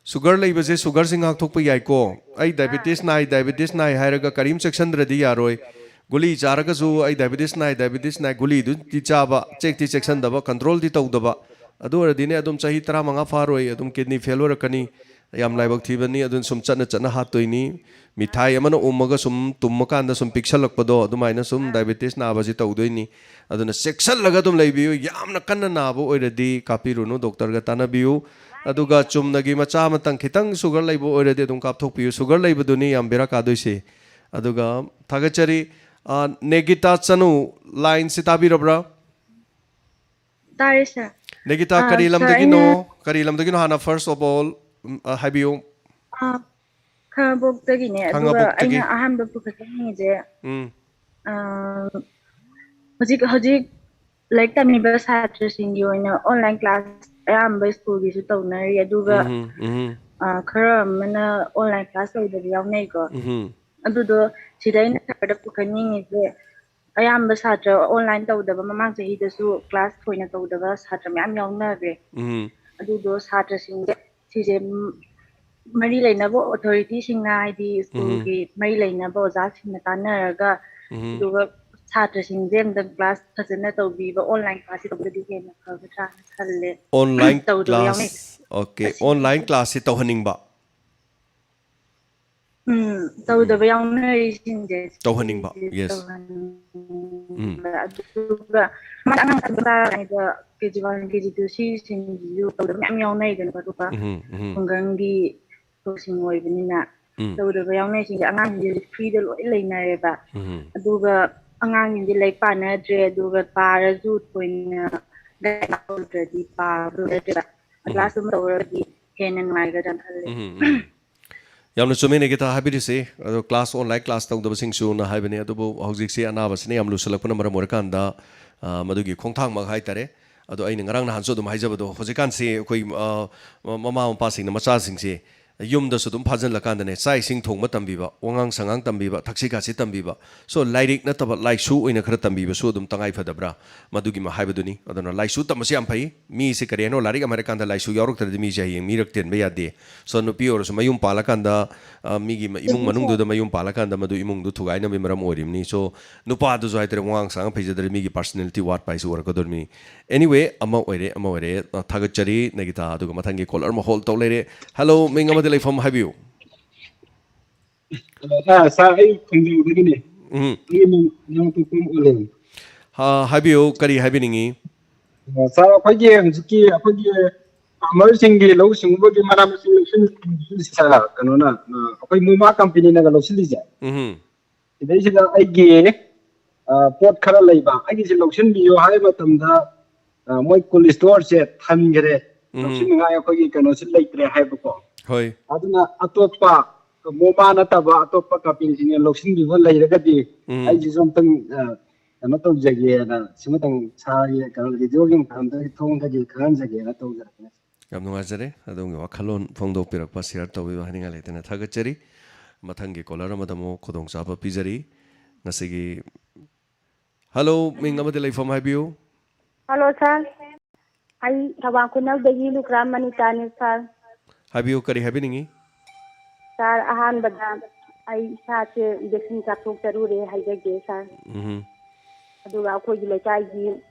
ꯁꯨꯒꯔ ꯂꯩꯕꯁꯦ ꯁꯨꯒꯔꯁꯦ ꯉꯥꯛꯊꯣꯛꯄ ꯌꯥꯏꯀꯣ꯫ ꯑꯩ ꯗꯥꯏꯕꯦꯇꯤꯁ ꯅꯥꯏ, ꯗꯥꯏꯕꯦꯇꯤꯁ ꯅꯥꯏ ꯍꯥꯏꯔꯒ ꯀꯔꯤꯝ ꯆꯦꯛꯁꯤꯟꯗ꯭ꯔꯗꯤ ꯌꯥꯔꯣꯏ꯫ ꯒꯨꯂꯤ ꯆꯥꯔꯒꯁꯨ ꯑꯩ ꯗꯥꯏꯕꯦꯇꯤꯁ ꯅꯥꯏ, ꯗꯥꯏꯕꯦꯇꯤꯁ ꯅꯥꯏ, ꯒꯨꯂꯤꯗꯨꯗꯤ ꯆꯥꯕ, ꯆꯦꯛꯇꯤ ꯆꯦꯛꯁꯤꯟꯗꯕ, ꯀꯟꯇ꯭ꯔꯣꯜꯗꯤ ꯇꯧꯗꯕ꯫ ꯑꯗꯨ ꯑꯣꯏꯔꯗꯤꯅꯦ ꯑꯗꯨꯝ ꯆꯍꯤ ꯇꯔꯥꯃꯉꯥ ꯐꯥꯔꯣꯏ, ꯑꯗꯨꯝ ꯀꯤꯗꯅꯤ ꯐꯦꯜ ꯑꯣꯏꯔꯛꯀꯅꯤ꯫ ꯌꯥꯝ ꯂꯥꯏꯕꯛ ꯊꯤꯕꯅꯤ꯫ ꯑꯗꯨꯅ ꯁꯨꯝ ꯆꯠꯅ ꯆꯠꯅ ꯍꯥꯠꯇꯣꯏꯅꯤ꯫ ꯃꯤꯊꯥꯏ ꯑꯃꯅ ꯎꯝꯃꯒ ꯁꯨꯝ ꯇꯨꯝꯃꯀꯥꯟꯗ ꯁꯨꯝ ꯄꯤꯛꯁꯜꯂꯛꯄꯗꯣ, ꯑꯗꯨꯃꯥꯏꯅ ꯁꯨꯝ ꯗꯥꯏꯕꯦꯇꯤꯁ ꯅꯥꯕꯁꯤ ꯇꯧꯗꯣꯏꯅꯤ꯫ ꯑꯗꯨꯅ ꯆꯦꯛꯁꯤꯜꯂꯒ ꯑꯗꯨꯝ ꯂꯩꯕꯤꯌꯨ꯫ ꯌꯥꯝꯅ ꯀꯟꯅ ꯅꯥꯕ ꯑꯣꯏꯔꯗꯤ ꯀꯥꯞꯄꯤꯔꯨꯅꯨ, ꯗꯣꯛꯇꯔꯒ ꯇꯥꯟꯅꯕꯤꯌꯨ꯫ ꯑꯗꯨꯒ ꯆꯨꯝꯅꯒꯤ ꯃꯆꯥ ꯑꯃꯇꯪ ꯈꯤꯇꯪ ꯁꯨꯒꯔ ꯂꯩꯕ ꯑꯣꯏꯔꯗꯤ ꯑꯗꯨꯝ ꯀꯥꯞꯊꯣꯛꯄꯤꯌꯨ꯫ ꯁꯨꯒꯔ ꯂꯩꯕꯗꯨꯅꯤ ꯌꯥꯝ ꯕꯦꯔꯥ ꯀꯥꯗꯣꯏꯁꯦ꯫ ꯑꯗꯨꯒ ꯊꯥꯒꯠꯆꯔꯤ꯫ ꯑ, ꯅꯦꯒꯤꯇꯥ ꯆꯅꯨ, ꯂꯥꯏꯟꯁꯤ ꯇꯥꯕꯤꯔꯕ꯭ꯔꯥ? ꯇꯥꯔꯦ, ꯁꯥꯔ꯫ ꯅꯦꯒꯤꯇꯥ, ꯑ, ꯀꯔꯤ ꯁꯥꯔ, ꯂꯝꯗꯒꯤꯅꯣ? ꯑꯩꯅ ꯀꯔꯤ ꯂꯝꯗꯒꯤꯅꯣ? ꯍꯥꯟꯅ first of all, ꯎꯝ, ꯑ, ꯍꯥꯏꯕꯤꯌꯨ꯫ ꯑ, ꯈꯥꯉꯕꯣꯛꯇꯒꯤꯅꯦ꯫ ꯑꯗꯨꯒ ꯈꯥꯉꯕꯣꯛꯇꯒꯤ꯫ ꯑꯩꯅ ꯑꯍꯥꯟꯕ ꯄꯨꯈꯠꯆꯅꯤꯡꯉꯤꯁꯦ, ꯎꯝ꯫ ꯑ, ꯍꯧꯖꯤꯛ, ꯍꯧꯖꯤꯛ ꯂꯥꯏꯔꯤꯛ ꯇꯝꯃꯤꯕ ꯁꯥꯇ꯭ꯔꯁꯤꯡꯒꯤ ꯑꯣꯏꯅ online class ꯑꯌꯥꯝꯕ school ꯒꯤꯁꯨ ꯇꯧꯅꯔꯤ, ꯑꯗꯨꯒ ꯎꯝ, ꯎꯝ, ꯑ, ꯈꯔ ꯑꯃꯅ online class ꯇꯧꯗꯕ ꯌꯥꯎꯅꯩꯀꯣ꯫ ꯎꯝ, ꯑꯗꯨꯗꯣ ꯁꯤꯗ ꯑꯩꯅ sir ꯗ ꯄꯨꯈꯠꯅꯤꯡꯉꯤꯁꯦ, ꯑꯌꯥꯝꯕ ꯁꯥꯇ꯭ꯔ online ꯇꯧꯗꯕ, ꯃꯃꯥꯡ ꯆꯍꯤꯗꯁꯨ class ꯊꯣꯏꯅ ꯇꯧꯗꯕ ꯁꯥꯇ꯭ꯔ ꯃꯌꯥꯝ ꯌꯥꯎꯅꯈ꯭ꯔꯦ꯫ ꯎꯝ, ꯑꯗꯨꯗꯣ ꯁꯥꯇ꯭ꯔꯁꯤꯡꯁꯦ ꯁꯤꯁꯦ ꯃꯔꯤ ꯂꯩꯅꯕ authority ꯁꯤꯡꯅ, ꯍꯥꯏꯗꯤ school ꯒꯤ ꯃꯔꯤ ꯂꯩꯅꯕ ꯑꯣꯖꯥꯁꯤꯡꯅ ꯇꯥꯟꯅꯔꯒ, ꯎꯝ, ꯑꯗꯨꯒ ꯁꯥꯇ꯭ꯔꯁꯤꯡꯁꯦ ꯑꯝꯇꯪ class ꯐꯖꯅ ꯇꯧꯕꯤꯕ, online class ꯁꯤ ꯇꯧꯕꯗꯤ ꯍꯦꯟꯅ ꯐꯒꯗ꯭ꯔꯥꯅ ꯈꯜꯂꯦ꯫ Online ꯇꯧꯗꯕ class, ꯌꯥꯎꯅꯩ꯫ Okay, online class ꯁꯤ ꯇꯧꯍꯟꯅꯤꯡꯕ꯫ ꯎꯝ, ꯇꯧꯗꯕ ꯌꯥꯎꯅꯔꯤꯁꯤꯡꯁꯦ ꯇꯧꯍꯟꯅꯤꯡꯕ, ꯁꯤꯁꯦ yes. ꯇꯧꯍꯟꯅꯤꯡꯕ꯫ ꯑꯗꯨꯒ ꯑꯉꯥꯡ ꯀꯦ ꯖꯤ ꯋꯥꯟ, ꯀꯦ ꯖꯤ ꯇꯨ ꯁꯤꯁꯤꯡꯁꯤꯁꯨ ꯇꯧꯗꯕ ꯃꯌꯥꯝ ꯌꯥꯎꯅꯩꯗꯅꯀꯣ꯫ ꯑꯗꯨꯒ ꯎꯝ, ꯎꯝ, ꯈꯨꯡꯒꯪꯒꯤ ꯁ꯭ꯀꯨꯜꯁꯤꯡ ꯑꯣꯏꯕꯅꯤꯅ ꯎꯝ, ꯇꯧꯗꯕ ꯌꯥꯎꯅꯩꯁꯤꯡꯁꯦ ꯑꯉꯥꯡꯁꯤꯡꯁꯦ free ꯗ ꯂꯣꯏ ꯂꯩꯅꯔꯦꯕ꯫ ꯎꯝ, ꯑꯗꯨꯒ ꯑꯉꯥꯡꯁꯤꯡꯁꯦ ꯂꯥꯏꯔꯤꯛ ꯄꯥꯅꯗ꯭ꯔꯦ, ꯑꯗꯨꯒ ꯄꯥꯔꯁꯨ ꯊꯣꯏꯅ ꯇꯧꯗ꯭ꯔꯗꯤ ꯄꯥꯕꯗꯣ ꯂꯩꯇ꯭ꯔꯦꯕ꯫ ꯎꯝ, Class ꯑꯃ ꯇꯧꯔꯒꯗꯤ ꯍꯦꯟꯅ ꯅꯨꯡꯉꯥꯏꯒꯗ꯭ꯔꯥ ꯈꯜꯂꯦ꯫ ꯎꯝ, ꯎꯝ꯫ ꯌꯥꯝꯅ ꯆꯨꯝꯃꯦ ꯅꯤꯀꯤꯇꯥ ꯍꯥꯏꯕꯤꯔꯤꯁꯤ꯫ ꯑꯗꯣ class, online class ꯇꯧꯗꯕꯁꯤꯡꯁꯨꯅ ꯍꯥꯏꯕꯅꯤ, ꯑꯗꯨꯕꯨ ꯍꯧꯖꯤꯛꯁꯤ ꯑꯅꯥꯕꯁꯤꯅ ꯌꯥꯝ ꯂꯨꯁꯜꯂꯛꯄꯅ ꯃꯔꯝ ꯑꯣꯏꯔꯀꯥꯟꯗ, ꯑ, ꯃꯗꯨꯒꯤ ꯈꯣꯡꯊꯥꯡꯃꯛ ꯍꯥꯏꯇꯥꯔꯦ꯫ ꯑꯗꯣ ꯑꯩꯅ ꯉꯔꯥꯡ ꯅꯍꯥꯟꯁꯨ ꯑꯗꯨꯝ ꯍꯥꯏꯖꯕꯗꯣ, ꯍꯧꯖꯤꯛꯀꯥꯟꯁꯤ ꯑꯩꯈꯣꯏ, ꯑ, ꯃ-, ꯃꯃꯥ ꯃꯄꯥꯁꯤꯡꯅ ꯃꯆꯥꯁꯤꯡꯁꯤ ꯌꯨꯝꯗꯁꯨ ꯑꯗꯨꯝ ꯐꯥꯖꯤꯜꯂꯀꯥꯟꯗꯅꯦ, ꯆꯥꯛ ꯏꯁꯤꯡ ꯊꯣꯡꯕ ꯇꯝꯕꯤꯕ, ꯋꯥꯉꯥꯡ ꯁꯉꯥꯡ ꯇꯝꯕꯤꯕ, ꯊꯛꯁꯤ ꯈꯥꯁꯤ ꯇꯝꯕꯤꯕ, so ꯂꯥꯏꯔꯤꯛ ꯅꯠꯇꯕ ꯂꯥꯏꯁꯨ ꯑꯣꯏꯅ ꯈꯔ ꯇꯝꯕꯤꯕꯁꯨ ꯑꯗꯨꯝ ꯇꯉꯥꯏ ꯐꯗꯕ꯭ꯔꯥ? ꯃꯗꯨꯒꯤ ꯃ-, ꯍꯥꯏꯕꯗꯨꯅꯤ꯫ ꯑꯗꯨꯅ ꯂꯥꯏꯁꯨ ꯇꯝꯕꯁꯤ ꯌꯥꯝ ꯐꯩ꯫ ꯃꯤꯁꯦ ꯀꯔꯤ ꯍꯥꯏꯅꯣ, ꯂꯥꯏꯔꯤꯛ ꯑꯃ ꯍꯥꯏꯔꯀꯥꯟꯗ ꯂꯥꯏꯁꯨ ꯌꯥꯎꯔꯛꯇ꯭ꯔꯗꯤ ꯃꯤꯁꯦ ꯍꯌꯦꯡ ꯃꯤ ꯔꯛ ꯇꯦꯟꯕ ꯌꯥꯗꯦ꯫ So ꯅꯨꯄꯤ ꯑꯣꯏꯔꯁꯨ ꯃꯌꯨꯝ ꯄꯥꯜꯂꯀꯥꯟꯗ, ꯑ, ꯃꯤꯒꯤ ꯃ-, ꯏꯃꯨꯡ ꯃꯅꯨꯡꯗꯨꯗ ꯃꯌꯨꯝ ꯄꯥꯜꯂꯀꯥꯟꯗ ꯃꯗꯨ ꯏꯃꯨꯡꯗꯨ ꯊꯨꯒꯥꯏꯅꯕꯒꯤ ꯃꯔꯝ ꯑꯣꯏꯔꯤꯕꯅꯤ꯫ So ꯅꯨꯄꯥꯗꯨꯁꯨ ꯍꯥꯏꯇꯥꯔꯦ, ꯋꯥꯉꯥꯡ ꯁꯉꯥꯡ ꯐꯩꯖꯗ꯭ꯔꯗꯤ ꯃꯤꯒꯤ personality ꯋꯥꯠꯄ ꯍꯥꯏꯁꯤ ꯑꯣꯏꯔꯛꯀꯗꯧꯔꯤꯕꯅꯤ꯫ Anyway, ꯑꯃ ꯑꯣꯏꯔꯦ, ꯑꯃ ꯑꯣꯏꯔꯦ꯫ ꯑ, ꯊꯥꯒꯠꯆꯔꯤ ꯅꯤꯀꯤꯇꯥ꯫ ꯑꯗꯨꯒ ꯃꯊꯪꯒꯤ caller ꯑꯃ hold ꯇꯧ ꯂꯩꯔꯦ꯫ Hello, ꯃꯤꯡ ꯑꯃꯗꯤ ꯂꯩꯐꯝ ꯍꯥꯏꯕꯤꯌꯨ꯫ ꯑ, ꯁꯥꯔ, ꯑꯩ ꯈꯨꯡꯒꯪꯗꯒꯤꯅꯦ꯫ ꯎꯝ꯫ ꯑꯩꯒꯤ ꯃꯤꯡ ꯏꯅꯥꯎꯄꯥ ꯄꯥꯎꯃꯥꯂꯦꯝ꯫ ꯍꯥ, ꯍꯥꯏꯕꯤꯌꯨ, ꯀꯔꯤ ꯍꯥꯏꯕꯤꯅꯤꯡꯉꯤ? ꯑ, ꯁꯥꯔ, ꯑꯩꯈꯣꯏꯒꯤ ꯍꯧꯖꯤꯛꯀꯤ ꯑꯩꯈꯣꯏꯒꯤ farmer ꯁꯤꯡꯒꯤ ꯂꯧꯎ ꯁꯤꯡꯎꯕꯒꯤ ꯃꯅꯥ ꯃꯁꯤꯡ ꯂꯧꯁꯤꯟ, ꯁꯥꯔ, ꯀꯩꯅꯣꯅ, ꯑ, ꯑꯩꯈꯣꯏ ꯃꯣꯃꯥ company ꯅꯒ ꯂꯧꯁꯤꯜꯂꯤꯁꯦ꯫ ꯎꯝ꯫ ꯁꯤꯗꯩꯁꯤꯗ ꯑꯩꯒꯤ, ꯑ, ꯄꯣꯠ ꯈꯔ ꯂꯩꯕ, ꯑꯩꯒꯤꯁꯦ ꯂꯧꯁꯤꯟꯕꯤꯌꯣ ꯍꯥꯏꯕ ꯃꯇꯝꯗ, ꯑ, ꯃꯣꯏ cold store ꯁꯦ ꯊꯟꯈ꯭ꯔꯦ꯫ ꯎꯝ꯫ ꯂꯧꯁꯤꯟꯅꯤꯡꯉꯥꯏ ꯑꯩꯈꯣꯏꯒꯤ ꯀꯩꯅꯣꯁꯤ ꯂꯩꯇ꯭ꯔꯦ ꯍꯥꯏꯕꯀꯣ꯫ ꯍꯣꯏ꯫ ꯑꯗꯨꯅ ꯑꯇꯣꯞꯄ ꯃꯣꯃꯥ ꯅꯠꯇꯕ ꯑꯇꯣꯞꯄ company ꯁꯤꯡꯅ ꯂꯧꯁꯤꯟꯕꯤꯕ ꯂꯩꯔꯒꯗꯤ ꯎꯝ꯫ ꯑꯩꯁꯤꯁꯨ ꯑꯝꯇꯪ, ꯑ, ꯀꯩꯅꯣ ꯇꯧꯖꯒꯦꯅ, ꯁꯤꯃꯇꯪ ꯁꯥꯔꯒꯤ ꯀꯩꯅꯣ ꯔꯦꯗꯤꯑꯣꯒꯤ ꯃꯇꯝꯗ ꯊꯣꯡꯗꯒꯤ ꯈꯪꯍꯟꯖꯒꯦꯅ ꯇꯧꯖꯔꯛꯄꯅꯦ꯫ ꯌꯥꯝ ꯅꯨꯡꯉꯥꯏꯖꯔꯦ ꯑꯗꯣꯝꯒꯤ ꯋꯥꯈꯜꯂꯣꯟ ꯐꯣꯡꯗꯣꯛꯄꯤꯔꯛꯄ, ꯁꯤꯌꯥꯔ ꯇꯧꯕꯤꯕ ꯍꯥꯏꯅꯤꯡꯉꯥꯏ ꯂꯩꯇꯅ ꯊꯥꯒꯠꯆꯔꯤ꯫ ꯃꯊꯪꯒꯤ ꯀꯣꯂꯔ ꯑꯃꯗ ꯑꯃꯨꯛ ꯈꯨꯗꯣꯡꯆꯥꯕ ꯄꯤꯖꯔꯤ꯫ ꯉꯁꯤꯒꯤ ꯍꯜꯂꯣ, ꯃꯤꯡ ꯑꯃꯗꯤ ꯂꯩꯐꯝ ꯍꯥꯏꯕꯤꯌꯨ꯫ ꯍꯜꯂꯣ ꯁꯥꯔ, ꯑꯩ ꯊꯧꯕꯥꯜ ꯈꯨꯅꯧꯗꯒꯤ ꯂꯨꯀ꯭ꯔꯥꯝ ꯃꯅꯤꯇꯥꯅꯦ ꯁꯥꯔ꯫ ꯍꯥꯏꯕꯤꯌꯨ, ꯀꯔꯤ ꯍꯥꯏꯕꯤꯅꯤꯡꯉꯤ? ꯁꯥꯔ, ꯑꯍꯥꯟꯕꯗ ꯑꯩ ꯏꯁꯥꯁꯦ ꯚꯦꯛꯁꯤꯟ ꯀꯥꯞꯊꯣꯛꯆꯔꯨꯔꯦ ꯍꯥꯏꯖꯒꯦ ꯁꯥꯔ꯫ ꯎꯝ꯫ ꯑꯗꯨꯒ ꯑꯩꯈꯣꯏꯒꯤ ꯂꯩꯀꯥꯏꯒꯤ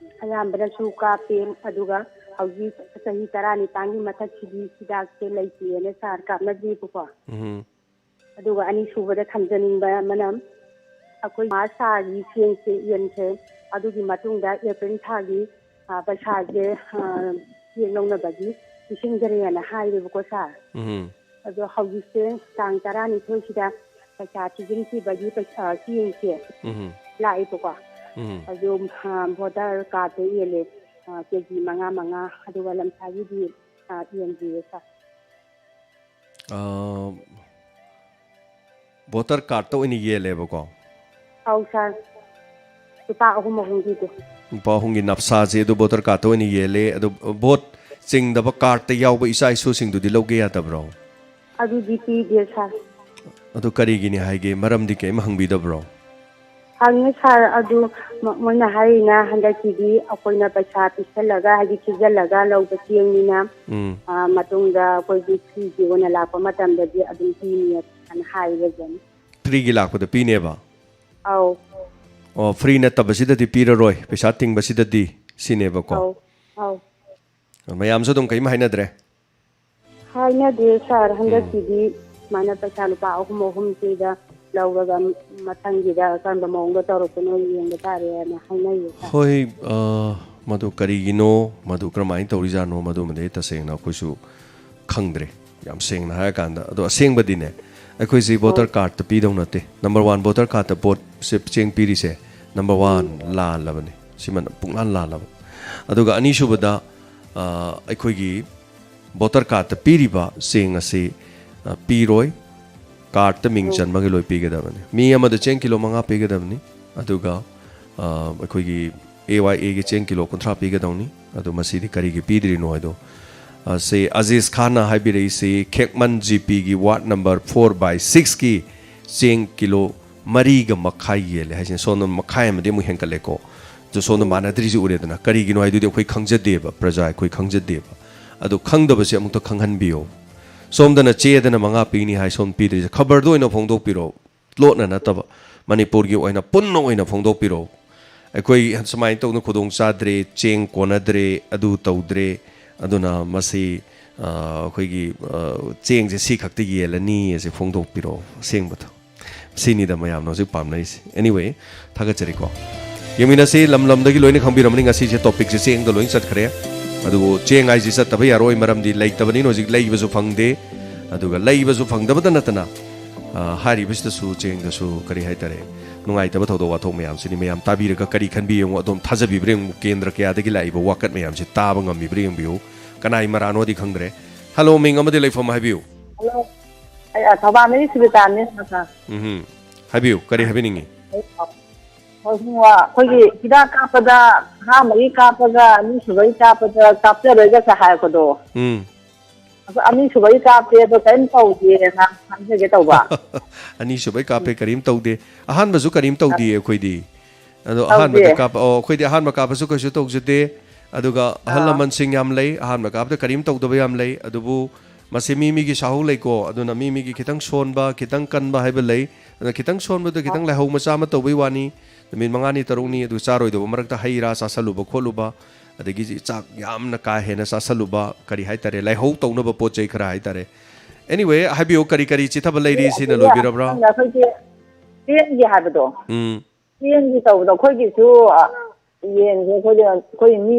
ꯑꯌꯥꯝꯕꯅꯁꯨ ꯀꯥꯞꯄꯦ꯫ ꯑꯗꯨꯒ ꯍꯧꯖꯤꯛ ꯆꯍꯤ ꯇꯔꯥꯅꯤꯄꯥꯟꯒꯤ ꯃꯊꯛꯁꯤꯗꯤ ꯍꯤꯗꯥꯛꯁꯦ ꯂꯩꯇꯦꯅ ꯁꯥꯔ ꯀꯥꯞꯅꯗ꯭ꯔꯤꯕꯀꯣ꯫ ꯎꯝ꯫ ꯑꯗꯨꯒ ꯑꯅꯤꯁꯨꯕꯗ ꯊꯝꯖꯅꯤꯡꯕ ꯑꯃꯅ, ꯑꯩꯈꯣꯏ ꯃꯥꯔꯆ ꯊꯥꯒꯤ ꯆꯦꯡꯁꯦ ꯌꯦꯟꯈ꯭ꯔꯦ꯫ ꯑꯗꯨꯒꯤ ꯃꯇꯨꯡꯗ ꯑꯦꯄ꯭ꯔꯤꯜ ꯊꯥꯒꯤ, ꯑ, ꯄꯩꯁꯥꯁꯦ, ꯑ, ꯆꯦꯡ ꯂꯧꯅꯕꯒꯤ ꯄꯤꯁꯤꯟꯈ꯭ꯔꯦꯅ ꯍꯥꯏꯔꯦꯕꯀꯣ ꯁꯥꯔ꯫ ꯎꯝ꯫ ꯑꯗꯣ ꯍꯧꯖꯤꯛꯁꯦ ꯇꯥꯡ ꯇꯔꯥꯅꯤꯊꯣꯏꯁꯤꯗ ꯄꯩꯁꯥ ꯊꯤꯖꯤꯟꯈꯤꯕꯒꯤ ꯄꯩꯁꯥ, ꯆꯦꯡꯁꯦ ꯎꯝ꯫ ꯂꯥꯛꯑꯦꯕꯀꯣ꯫ ꯎꯝ꯫ ꯑꯗꯨ, ꯑ, ꯚꯣꯇꯔ ꯀꯥꯔꯠꯇ ꯌꯦꯜꯂꯦ, ꯑ, ꯀꯦ ꯖꯤ ꯃꯉꯥ ꯃꯉꯥ, ꯑꯗꯨꯒ ꯂꯝꯁꯥꯒꯤꯗꯤ, ꯑ, ꯌꯦꯟꯗ꯭ꯔꯤꯌꯦ ꯁꯥꯔ꯫ ꯑꯥ, ꯚꯣꯇꯔ ꯀꯥꯔꯠꯇ ꯑꯣꯏꯅ ꯌꯦꯜꯂꯦꯕꯀꯣ? ꯑꯧ ꯁꯥꯔ, ꯂꯨꯄꯥ ꯑꯍꯨꯝ ꯑꯍꯨꯝꯒꯤꯗꯣ꯫ ꯂꯨꯄꯥ ꯑꯍꯨꯝꯒꯤ ꯅꯞꯁꯥꯁꯦ ꯑꯗꯨ ꯚꯣꯇꯔ ꯀꯥꯔꯠꯇ ꯑꯣꯏꯅ ꯌꯦꯜꯂꯦ꯫ ꯑꯗꯣ ꯚꯣꯠ ꯆꯤꯡꯗꯕ ꯀꯥꯔꯠꯇ ꯌꯥꯎꯕ ꯏꯆꯥ ꯏꯁꯨꯁꯤꯡꯗꯨꯗꯤ ꯂꯧꯒꯦ ꯌꯥꯗꯕ꯭ꯔꯣ? ꯑꯗꯨꯗꯤ ꯄꯤꯗꯦ ꯁꯥꯔ꯫ ꯑꯗꯨ ꯀꯔꯤꯒꯤꯅꯤ ꯍꯥꯏꯒꯦ? ꯃꯔꯝꯗꯤ ꯀꯔꯤꯝ ꯍꯪꯕꯤꯗꯕ꯭ꯔꯣ? ꯍꯪꯉꯦ ꯁꯥꯔ, ꯑꯗꯨ ꯃ-, ꯃꯣꯏꯅ ꯍꯥꯏꯔꯤꯅ ꯍꯟꯗꯛꯀꯤꯗꯤ ꯑꯩꯈꯣꯏꯅ ꯄꯩꯁꯥ ꯄꯤꯁꯜꯂꯒ, ꯍꯥꯏꯗꯤ ꯊꯤꯖꯤꯜꯂꯒ ꯂꯧꯕ ꯆꯦꯡꯅꯤꯅ, ꯎꯝ꯫ ꯑ, ꯃꯇꯨꯡꯗ ꯑꯩꯈꯣꯏꯒꯤ ꯐ꯭ꯔꯤꯒꯤ ꯑꯣꯏꯅ ꯂꯥꯛꯄ ꯃꯇꯝꯗꯗꯤ ꯑꯗꯨꯝ ꯄꯤꯅꯤ ꯍꯥꯏꯅ ꯍꯥꯏꯔꯤꯕꯅꯤ꯫ ꯐ꯭ꯔꯤꯒꯤ ꯂꯥꯛꯄꯗ ꯄꯤꯅꯦꯕ? ꯑꯧ꯫ ꯑꯣ, ꯐ꯭ꯔꯤ ꯅꯠꯇꯕꯁꯤꯗꯗꯤ ꯄꯤꯔꯔꯣꯏ, ꯄꯩꯁꯥ ꯇꯤꯡꯕꯁꯤꯗꯗꯤ ꯁꯤꯅꯦꯕꯀꯣ? ꯑꯧ꯫ ꯑꯧ꯫ ꯃꯌꯥꯝꯁꯨ ꯑꯗꯨꯝ ꯀꯔꯤꯝ ꯍꯥꯏꯅꯗ꯭ꯔꯦ? ꯍꯥꯏꯅꯗꯦ ꯁꯥꯔ, ꯍꯟꯗꯛꯀꯤꯗꯤ ꯁꯨꯃꯥꯏꯅ ꯄꯩꯁꯥ ꯂꯨꯄꯥ ꯑꯍꯨꯝ ꯑꯍꯨꯝꯁꯤꯗ ꯂꯧꯔꯒ ꯃꯊꯪꯒꯤꯗ ꯀꯔꯝꯕ ꯃꯑꯣꯡꯗ ꯇꯧꯔꯛꯄꯅꯣ ꯌꯦꯡꯕ ꯇꯥꯔꯦꯅ ꯍꯥꯏꯅꯩꯌꯦ ꯁꯥꯔ꯫ ꯍꯣꯏ, ꯑ, ꯃꯗꯨ ꯀꯔꯤꯒꯤꯅꯣ, ꯃꯗꯨ ꯀꯔꯝꯍꯥꯏꯅ ꯇꯧꯔꯤꯖꯥꯠꯅꯣ, ꯃꯗꯨꯃꯗꯤ ꯇꯁꯦꯡꯅ ꯑꯩꯈꯣꯏꯁꯨ ꯈꯪꯗ꯭ꯔꯦ, ꯌꯥꯝ ꯁꯦꯡꯅ ꯍꯥꯏꯔꯀꯥꯟꯗ꯫ ꯑꯗꯣ ꯑꯁꯦꯡꯕꯗꯤꯅꯦ, ꯑꯩꯈꯣꯏꯁꯤ ꯚꯣꯇꯔ ꯀꯥꯔꯠꯇ ꯄꯤꯗꯧ ꯅꯠꯇꯦ꯫ ꯅꯝꯕꯔ ꯋꯥꯟ, ꯚꯣꯇꯔ ꯀꯥꯔꯠꯇ ꯚꯣꯠꯁꯦ ꯆꯦꯡ ꯄꯤꯔꯤꯁꯦ ꯅꯝꯕꯔ ꯋꯥꯟ ꯂꯥꯜꯂꯕꯅꯤ, ꯁꯤꯃ ꯄꯨꯡꯂꯥꯟ ꯂꯥꯜꯂꯕ꯫ ꯑꯗꯨꯒ ꯑꯅꯤꯁꯨꯕꯗ, ꯑ, ꯑꯩꯈꯣꯏꯒꯤ ꯚꯣꯇꯔ ꯀꯥꯔꯠꯇ ꯄꯤꯔꯤꯕ ꯆꯦꯡ ꯑꯁꯤ, ꯑ, ꯄꯤꯔꯣꯏ꯫ ꯀꯥꯔꯠꯇ ꯃꯤꯡ ꯆꯟꯕꯒꯤ ꯂꯣꯏ ꯄꯤꯒꯗꯕꯅꯤ꯫ ꯃꯤ ꯑꯃꯗ ꯆꯦꯡ ꯀꯤꯂꯣ ꯃꯉꯥ ꯄꯤꯒꯗꯕꯅꯤ꯫ ꯑꯗꯨꯒ ꯑ, ꯑꯩꯈꯣꯏꯒꯤ ꯑꯦ ꯋꯥꯏ ꯑꯦꯒꯤ ꯆꯦꯡ ꯀꯤꯂꯣ ꯀꯨꯟꯊ꯭ꯔꯥ ꯄꯤꯒꯗꯧꯅꯤ꯫ ꯑꯗꯣ ꯃꯁꯤꯗꯤ ꯀꯔꯤꯒꯤ ꯄꯤꯗ꯭ꯔꯤꯅꯣ ꯍꯥꯏꯗꯣ, ꯑ, ꯁꯤ ꯑꯖꯤꯖ ꯈꯥꯟꯅ ꯍꯥꯏꯕꯤꯔꯛꯏꯁꯤ, ꯈꯦꯛꯃꯟ ꯖꯤ ꯄꯤꯒꯤ ward number four by sixꯀꯤ ꯆꯦꯡ ꯀꯤꯂꯣ ꯃꯔꯤꯒ ꯃꯈꯥꯏ ꯌꯦꯜꯂꯦ ꯍꯥꯏꯁꯤꯅ, ꯁꯣꯝꯗ ꯃꯈꯥꯏ ꯑꯃꯗꯤ ꯑꯃꯨꯛ ꯍꯦꯟꯀꯠꯂꯦꯀꯣ꯫ ꯑꯗꯣ ꯁꯣꯝꯗ ꯃꯥꯟꯅꯗ꯭ꯔꯤꯁꯤ ꯎꯔꯦꯗꯅ꯫ ꯀꯔꯤꯒꯤꯅꯣ ꯍꯥꯏꯗꯨꯗꯤ ꯑꯩꯈꯣꯏ ꯈꯪꯖꯗꯦꯕ, ꯄ꯭ꯔꯖꯥ ꯑꯩꯈꯣꯏ ꯈꯪꯖꯗꯦꯕ꯫ ꯑꯗꯣ ꯈꯪꯗꯕꯁꯦ ꯑꯃꯨꯛꯇ ꯈꯪꯍꯟꯕꯤꯌꯣ꯫ ꯁꯣꯝꯗꯅ ꯆꯦꯗꯅ ꯃꯉꯥ ꯄꯤꯅꯤ ꯍꯥꯏ, ꯁꯣꯝ ꯄꯤꯗ꯭ꯔꯤꯁꯦ ꯈꯕꯔꯗ ꯑꯣꯏꯅ ꯐꯣꯡꯗꯣꯛꯄꯤꯔꯣ꯫ ꯂꯣꯠꯅ ꯅꯠꯇꯕ, ꯃꯅꯤꯄꯨꯔꯒꯤ ꯑꯣꯏꯅ ꯄꯨꯟꯅ ꯑꯣꯏꯅ ꯐꯣꯡꯗꯣꯛꯄꯤꯔꯛꯎ꯫ ꯑꯩꯈꯣꯏ ꯁꯨꯃꯥꯏꯅ ꯇꯧꯗꯅ ꯈꯨꯗꯣꯡ ꯆꯥꯗ꯭ꯔꯦ, ꯆꯦꯡ ꯀꯣꯟꯅꯗ꯭ꯔꯦ, ꯑꯗꯨ ꯇꯧꯗ꯭ꯔꯦ, ꯑꯗꯨꯅ ꯃꯁꯤ, ꯑ, ꯑꯩꯈꯣꯏꯒꯤ, ꯑ, ꯆꯦꯡꯁꯦ ꯁꯤ ꯈꯛꯇ ꯌꯦꯜꯂꯅꯤ ꯑꯁꯤ ꯐꯣꯡꯗꯣꯛꯄꯤꯔꯛꯑꯣ, ꯑꯁꯦꯡꯕꯗꯣ꯫ ꯁꯤꯅꯤꯗ ꯃꯌꯥꯝꯅ ꯍꯧꯖꯤꯛ ꯄꯥꯝꯅꯔꯤꯁꯦ꯫ Anyway, ꯊꯥꯒꯠꯆꯔꯤꯀꯣ꯫ ꯌꯦꯡꯃꯤꯟꯅꯁꯤ, ꯂꯝ ꯂꯝꯗꯒꯤ ꯂꯣꯏꯅ ꯈꯪꯕꯤꯔꯝꯃꯅꯤ, ꯉꯁꯤꯁꯦ topicꯁꯦ ꯆꯦꯡꯗ ꯂꯣꯏꯅ ꯆꯠꯈ꯭ꯔꯦ꯫ ꯑꯗꯨꯕꯨ ꯆꯦꯡ ꯍꯥꯏꯁꯤ ꯆꯠꯇꯕ ꯌꯥꯔꯣꯏ, ꯃꯔꯝꯗꯤ ꯂꯩꯇꯕꯅꯤꯅ ꯍꯧꯖꯤꯛ ꯂꯩꯕꯁꯨ ꯐꯪꯗꯦ꯫ ꯑꯗꯨꯒ ꯂꯩꯕꯁꯨ ꯐꯪꯗꯕꯇ ꯅꯠꯇꯅ, ꯑ, ꯍꯥꯏꯔꯤꯕꯁꯤꯗꯁꯨ ꯆꯦꯡꯗꯁꯨ ꯀꯔꯤ ꯍꯥꯏꯇꯥꯔꯦ, ꯅꯨꯡꯉꯥꯏꯇꯕ ꯊꯧꯗꯣꯛ ꯋꯥꯊꯣꯛ ꯃꯌꯥꯝꯁꯤꯅꯤ꯫ ꯃꯌꯥꯝ ꯇꯥꯕꯤꯔꯒ ꯀꯔꯤ ꯈꯟꯕꯤ ꯌꯦꯡꯉꯨ, ꯑꯗꯣꯝ ꯊꯥꯖꯕꯤꯕ꯭ꯔꯥ ꯌꯦꯡꯉꯨ, ꯀꯦꯟꯗ꯭ꯔ ꯀꯌꯥꯗꯒꯤ ꯂꯥꯛꯏꯕ ꯋꯥꯀꯠ ꯃꯌꯥꯝꯁꯤ ꯇꯥꯕ ꯉꯝꯃꯤꯕ꯭ꯔꯥ ꯌꯦꯡꯕꯤꯌꯨ꯫ ꯀꯅꯥꯏ ꯃꯔꯥꯅꯣꯗꯤ ꯈꯪꯗ꯭ꯔꯦ꯫ Hello, ꯃꯤꯡ ꯑꯃꯗꯤ ꯂꯩꯐꯝ ꯍꯥꯏꯕꯤꯌꯨ꯫ Hello. ꯑꯩ, ꯑ, ꯊꯧꯕꯥꯜꯗꯒꯤ ꯁꯨꯕꯦꯇꯥꯅꯦ, sir꯫ ꯎꯝ꯫ ꯍꯥꯏꯕꯤꯌꯨ, ꯀꯔꯤ ꯍꯥꯏꯕꯤꯅꯤꯡꯉꯤ? ꯑꯩ, ꯑ, ꯍꯣꯏ, ꯍꯣꯏ, ꯑꯩꯈꯣꯏꯒꯤ ꯍꯤꯗꯥꯛ ꯀꯥꯞꯄꯗ ꯑꯍꯥꯟꯕꯒꯤ ꯀꯥꯞꯄꯒ ꯑꯅꯤꯁꯨꯕꯒꯤ ꯀꯥꯞꯄꯗ ꯀꯥꯞꯆꯔꯣꯏꯒ ꯍꯥꯏꯔꯛꯄꯗꯣ꯫ ꯎꯝ꯫ ꯑꯗꯣ ꯑꯅꯤꯁꯨꯕꯒꯤ ꯀꯥꯞꯄꯦ, ꯑꯗꯣ ꯀꯔꯤꯝ ꯇꯧꯗꯦꯅ ꯍꯥꯏꯖꯒꯦ ꯇꯧꯕ꯫ ꯑꯅꯤꯁꯨꯕꯩ ꯀꯥꯞꯄꯦ, ꯀꯔꯤꯝ ꯇꯧꯗꯦ꯫ ꯑꯍꯥꯟꯕꯁꯨ ꯀꯔꯤꯝ ꯇꯧꯗꯦ ꯑꯩꯈꯣꯏꯗꯤ꯫ ꯑꯗꯣ ꯇꯧꯗꯦ꯫ ꯑꯍꯥꯟꯕꯗ ꯀꯥꯞꯄ, ꯑꯣ, ꯑꯩꯈꯣꯏꯗꯤ ꯑꯍꯥꯟꯕ ꯀꯥꯞꯄꯁꯨ ꯀꯩꯁꯨ ꯇꯧꯖꯗꯦ꯫ ꯑꯗꯨꯒ ꯑꯍꯜ ꯑꯥ꯫ ꯂꯃꯟꯁꯤꯡ ꯌꯥꯝ ꯂꯩ, ꯑꯍꯥꯟꯕ ꯀꯥꯞꯄꯗ ꯀꯔꯤꯝ ꯇꯧꯗꯕ ꯌꯥꯝ ꯂꯩ꯫ ꯑꯗꯨꯕꯨ ꯃꯁꯤ ꯃꯤ ꯃꯤꯒꯤ ꯁꯥꯍꯧ ꯂꯩꯀꯣ꯫ ꯑꯗꯨꯅ ꯃꯤ ꯃꯤꯒꯤ ꯈꯤꯇꯪ ꯁꯣꯟꯕ, ꯈꯤꯇꯪ ꯀꯟꯕ ꯍꯥꯏꯕ ꯂꯩ꯫ ꯑꯗꯨꯅ ꯈꯤꯇꯪ ꯁꯣꯟꯕꯗ ꯈꯤꯇꯪ ꯑꯥ꯫ ꯂꯥꯏꯍꯧ ꯃꯆꯥ ꯑꯃ ꯇꯧꯕꯩ ꯋꯥꯅꯤ꯫ ꯅꯨꯃꯤꯠ ꯃꯉꯥꯅꯤ ꯇꯔꯨꯛꯅꯤ ꯑꯗꯨ ꯆꯥꯔꯣꯏꯗꯕ ꯃꯔꯛꯇ ꯍꯩ ꯔꯥ ꯆꯥꯁꯜꯂꯨꯕ ꯈꯣꯠꯂꯨꯕ, ꯑꯗꯒꯤ ꯆꯥꯛ ꯌꯥꯝꯅ ꯀꯥ ꯍꯦꯟꯅ ꯆꯥꯁꯜꯂꯨꯕ, ꯀꯔꯤ ꯍꯥꯏꯇꯥꯔꯦ, ꯂꯥꯏꯍꯧ ꯇꯧꯅꯕ ꯄꯣꯠ ꯆꯩ ꯈꯔ ꯍꯥꯏꯇꯥꯔꯦ꯫ Anyway, ꯍꯥꯏꯕꯤꯌꯨ, ꯀꯔꯤ ꯀꯔꯤ ꯆꯤꯊꯕ ꯂꯩꯔꯤ, ꯁꯤꯅ ꯑꯗꯒꯤ ꯂꯣꯏꯕꯤꯔꯕ꯭ꯔꯥ? ꯑꯩꯈꯣꯏꯒꯤ ꯆꯦꯡꯒꯤ ꯍꯥꯏꯕꯗꯣ, ꯎꯝ꯫ ꯆꯦꯡꯒꯤ ꯇꯧꯕꯗꯣ ꯑꯩꯈꯣꯏꯒꯤꯁꯨ, ꯑ, ꯌꯦꯟꯁꯦ ꯑꯩꯈꯣꯏꯗꯤ, ꯑꯩꯈꯣꯏ ꯃꯤ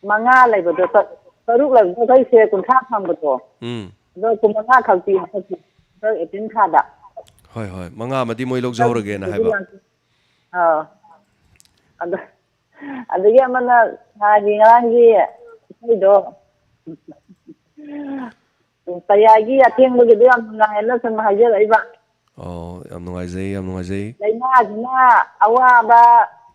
ꯃꯉꯥ ꯂꯩꯕꯗꯣ, ꯇ-, ꯇꯔꯨꯛ ꯂꯩꯕꯗꯣ ꯑꯩꯈꯣꯏꯁꯦ ꯀꯨꯟꯊ꯭ꯔꯥ ꯐꯪꯕꯗꯣ, ꯎꯝ꯫ ꯑꯗꯣ ꯀꯨꯟꯃꯉꯥ ꯈꯛ ꯄꯤ ꯍꯟꯗꯛꯀꯤ, ꯍꯟꯗꯛ eighteen ꯊꯥꯗ꯫ ꯍꯣꯏ, ꯍꯣꯏ, ꯃꯉꯥ ꯑꯃꯗꯤ ꯃꯣꯏ ꯂꯧꯖꯍꯧꯔꯒꯦꯅ ꯍꯥꯏꯕ꯫ ꯑꯥ꯫ ꯑꯗ-, ꯑꯗꯒꯤ ꯑꯃꯅ ꯁꯥꯒꯤ ꯉꯔꯥꯡꯒꯤ ꯏꯁꯩꯗꯣ, ꯇꯌꯥꯏꯒꯤ ꯑꯊꯦꯡꯕꯒꯤꯗꯣ ꯌꯥꯝ ꯅꯨꯡꯉꯥꯏꯅ ꯁꯨꯝ ꯍꯥꯏꯖꯔꯛꯏꯕ꯫ ꯑꯣ, ꯌꯥꯝ ꯅꯨꯡꯉꯥꯏꯖꯩ, ꯌꯥꯝ ꯅꯨꯡꯉꯥꯏꯖꯩ꯫ ꯂꯥꯏꯅꯥꯁꯤꯅ ꯑꯋꯥꯕ,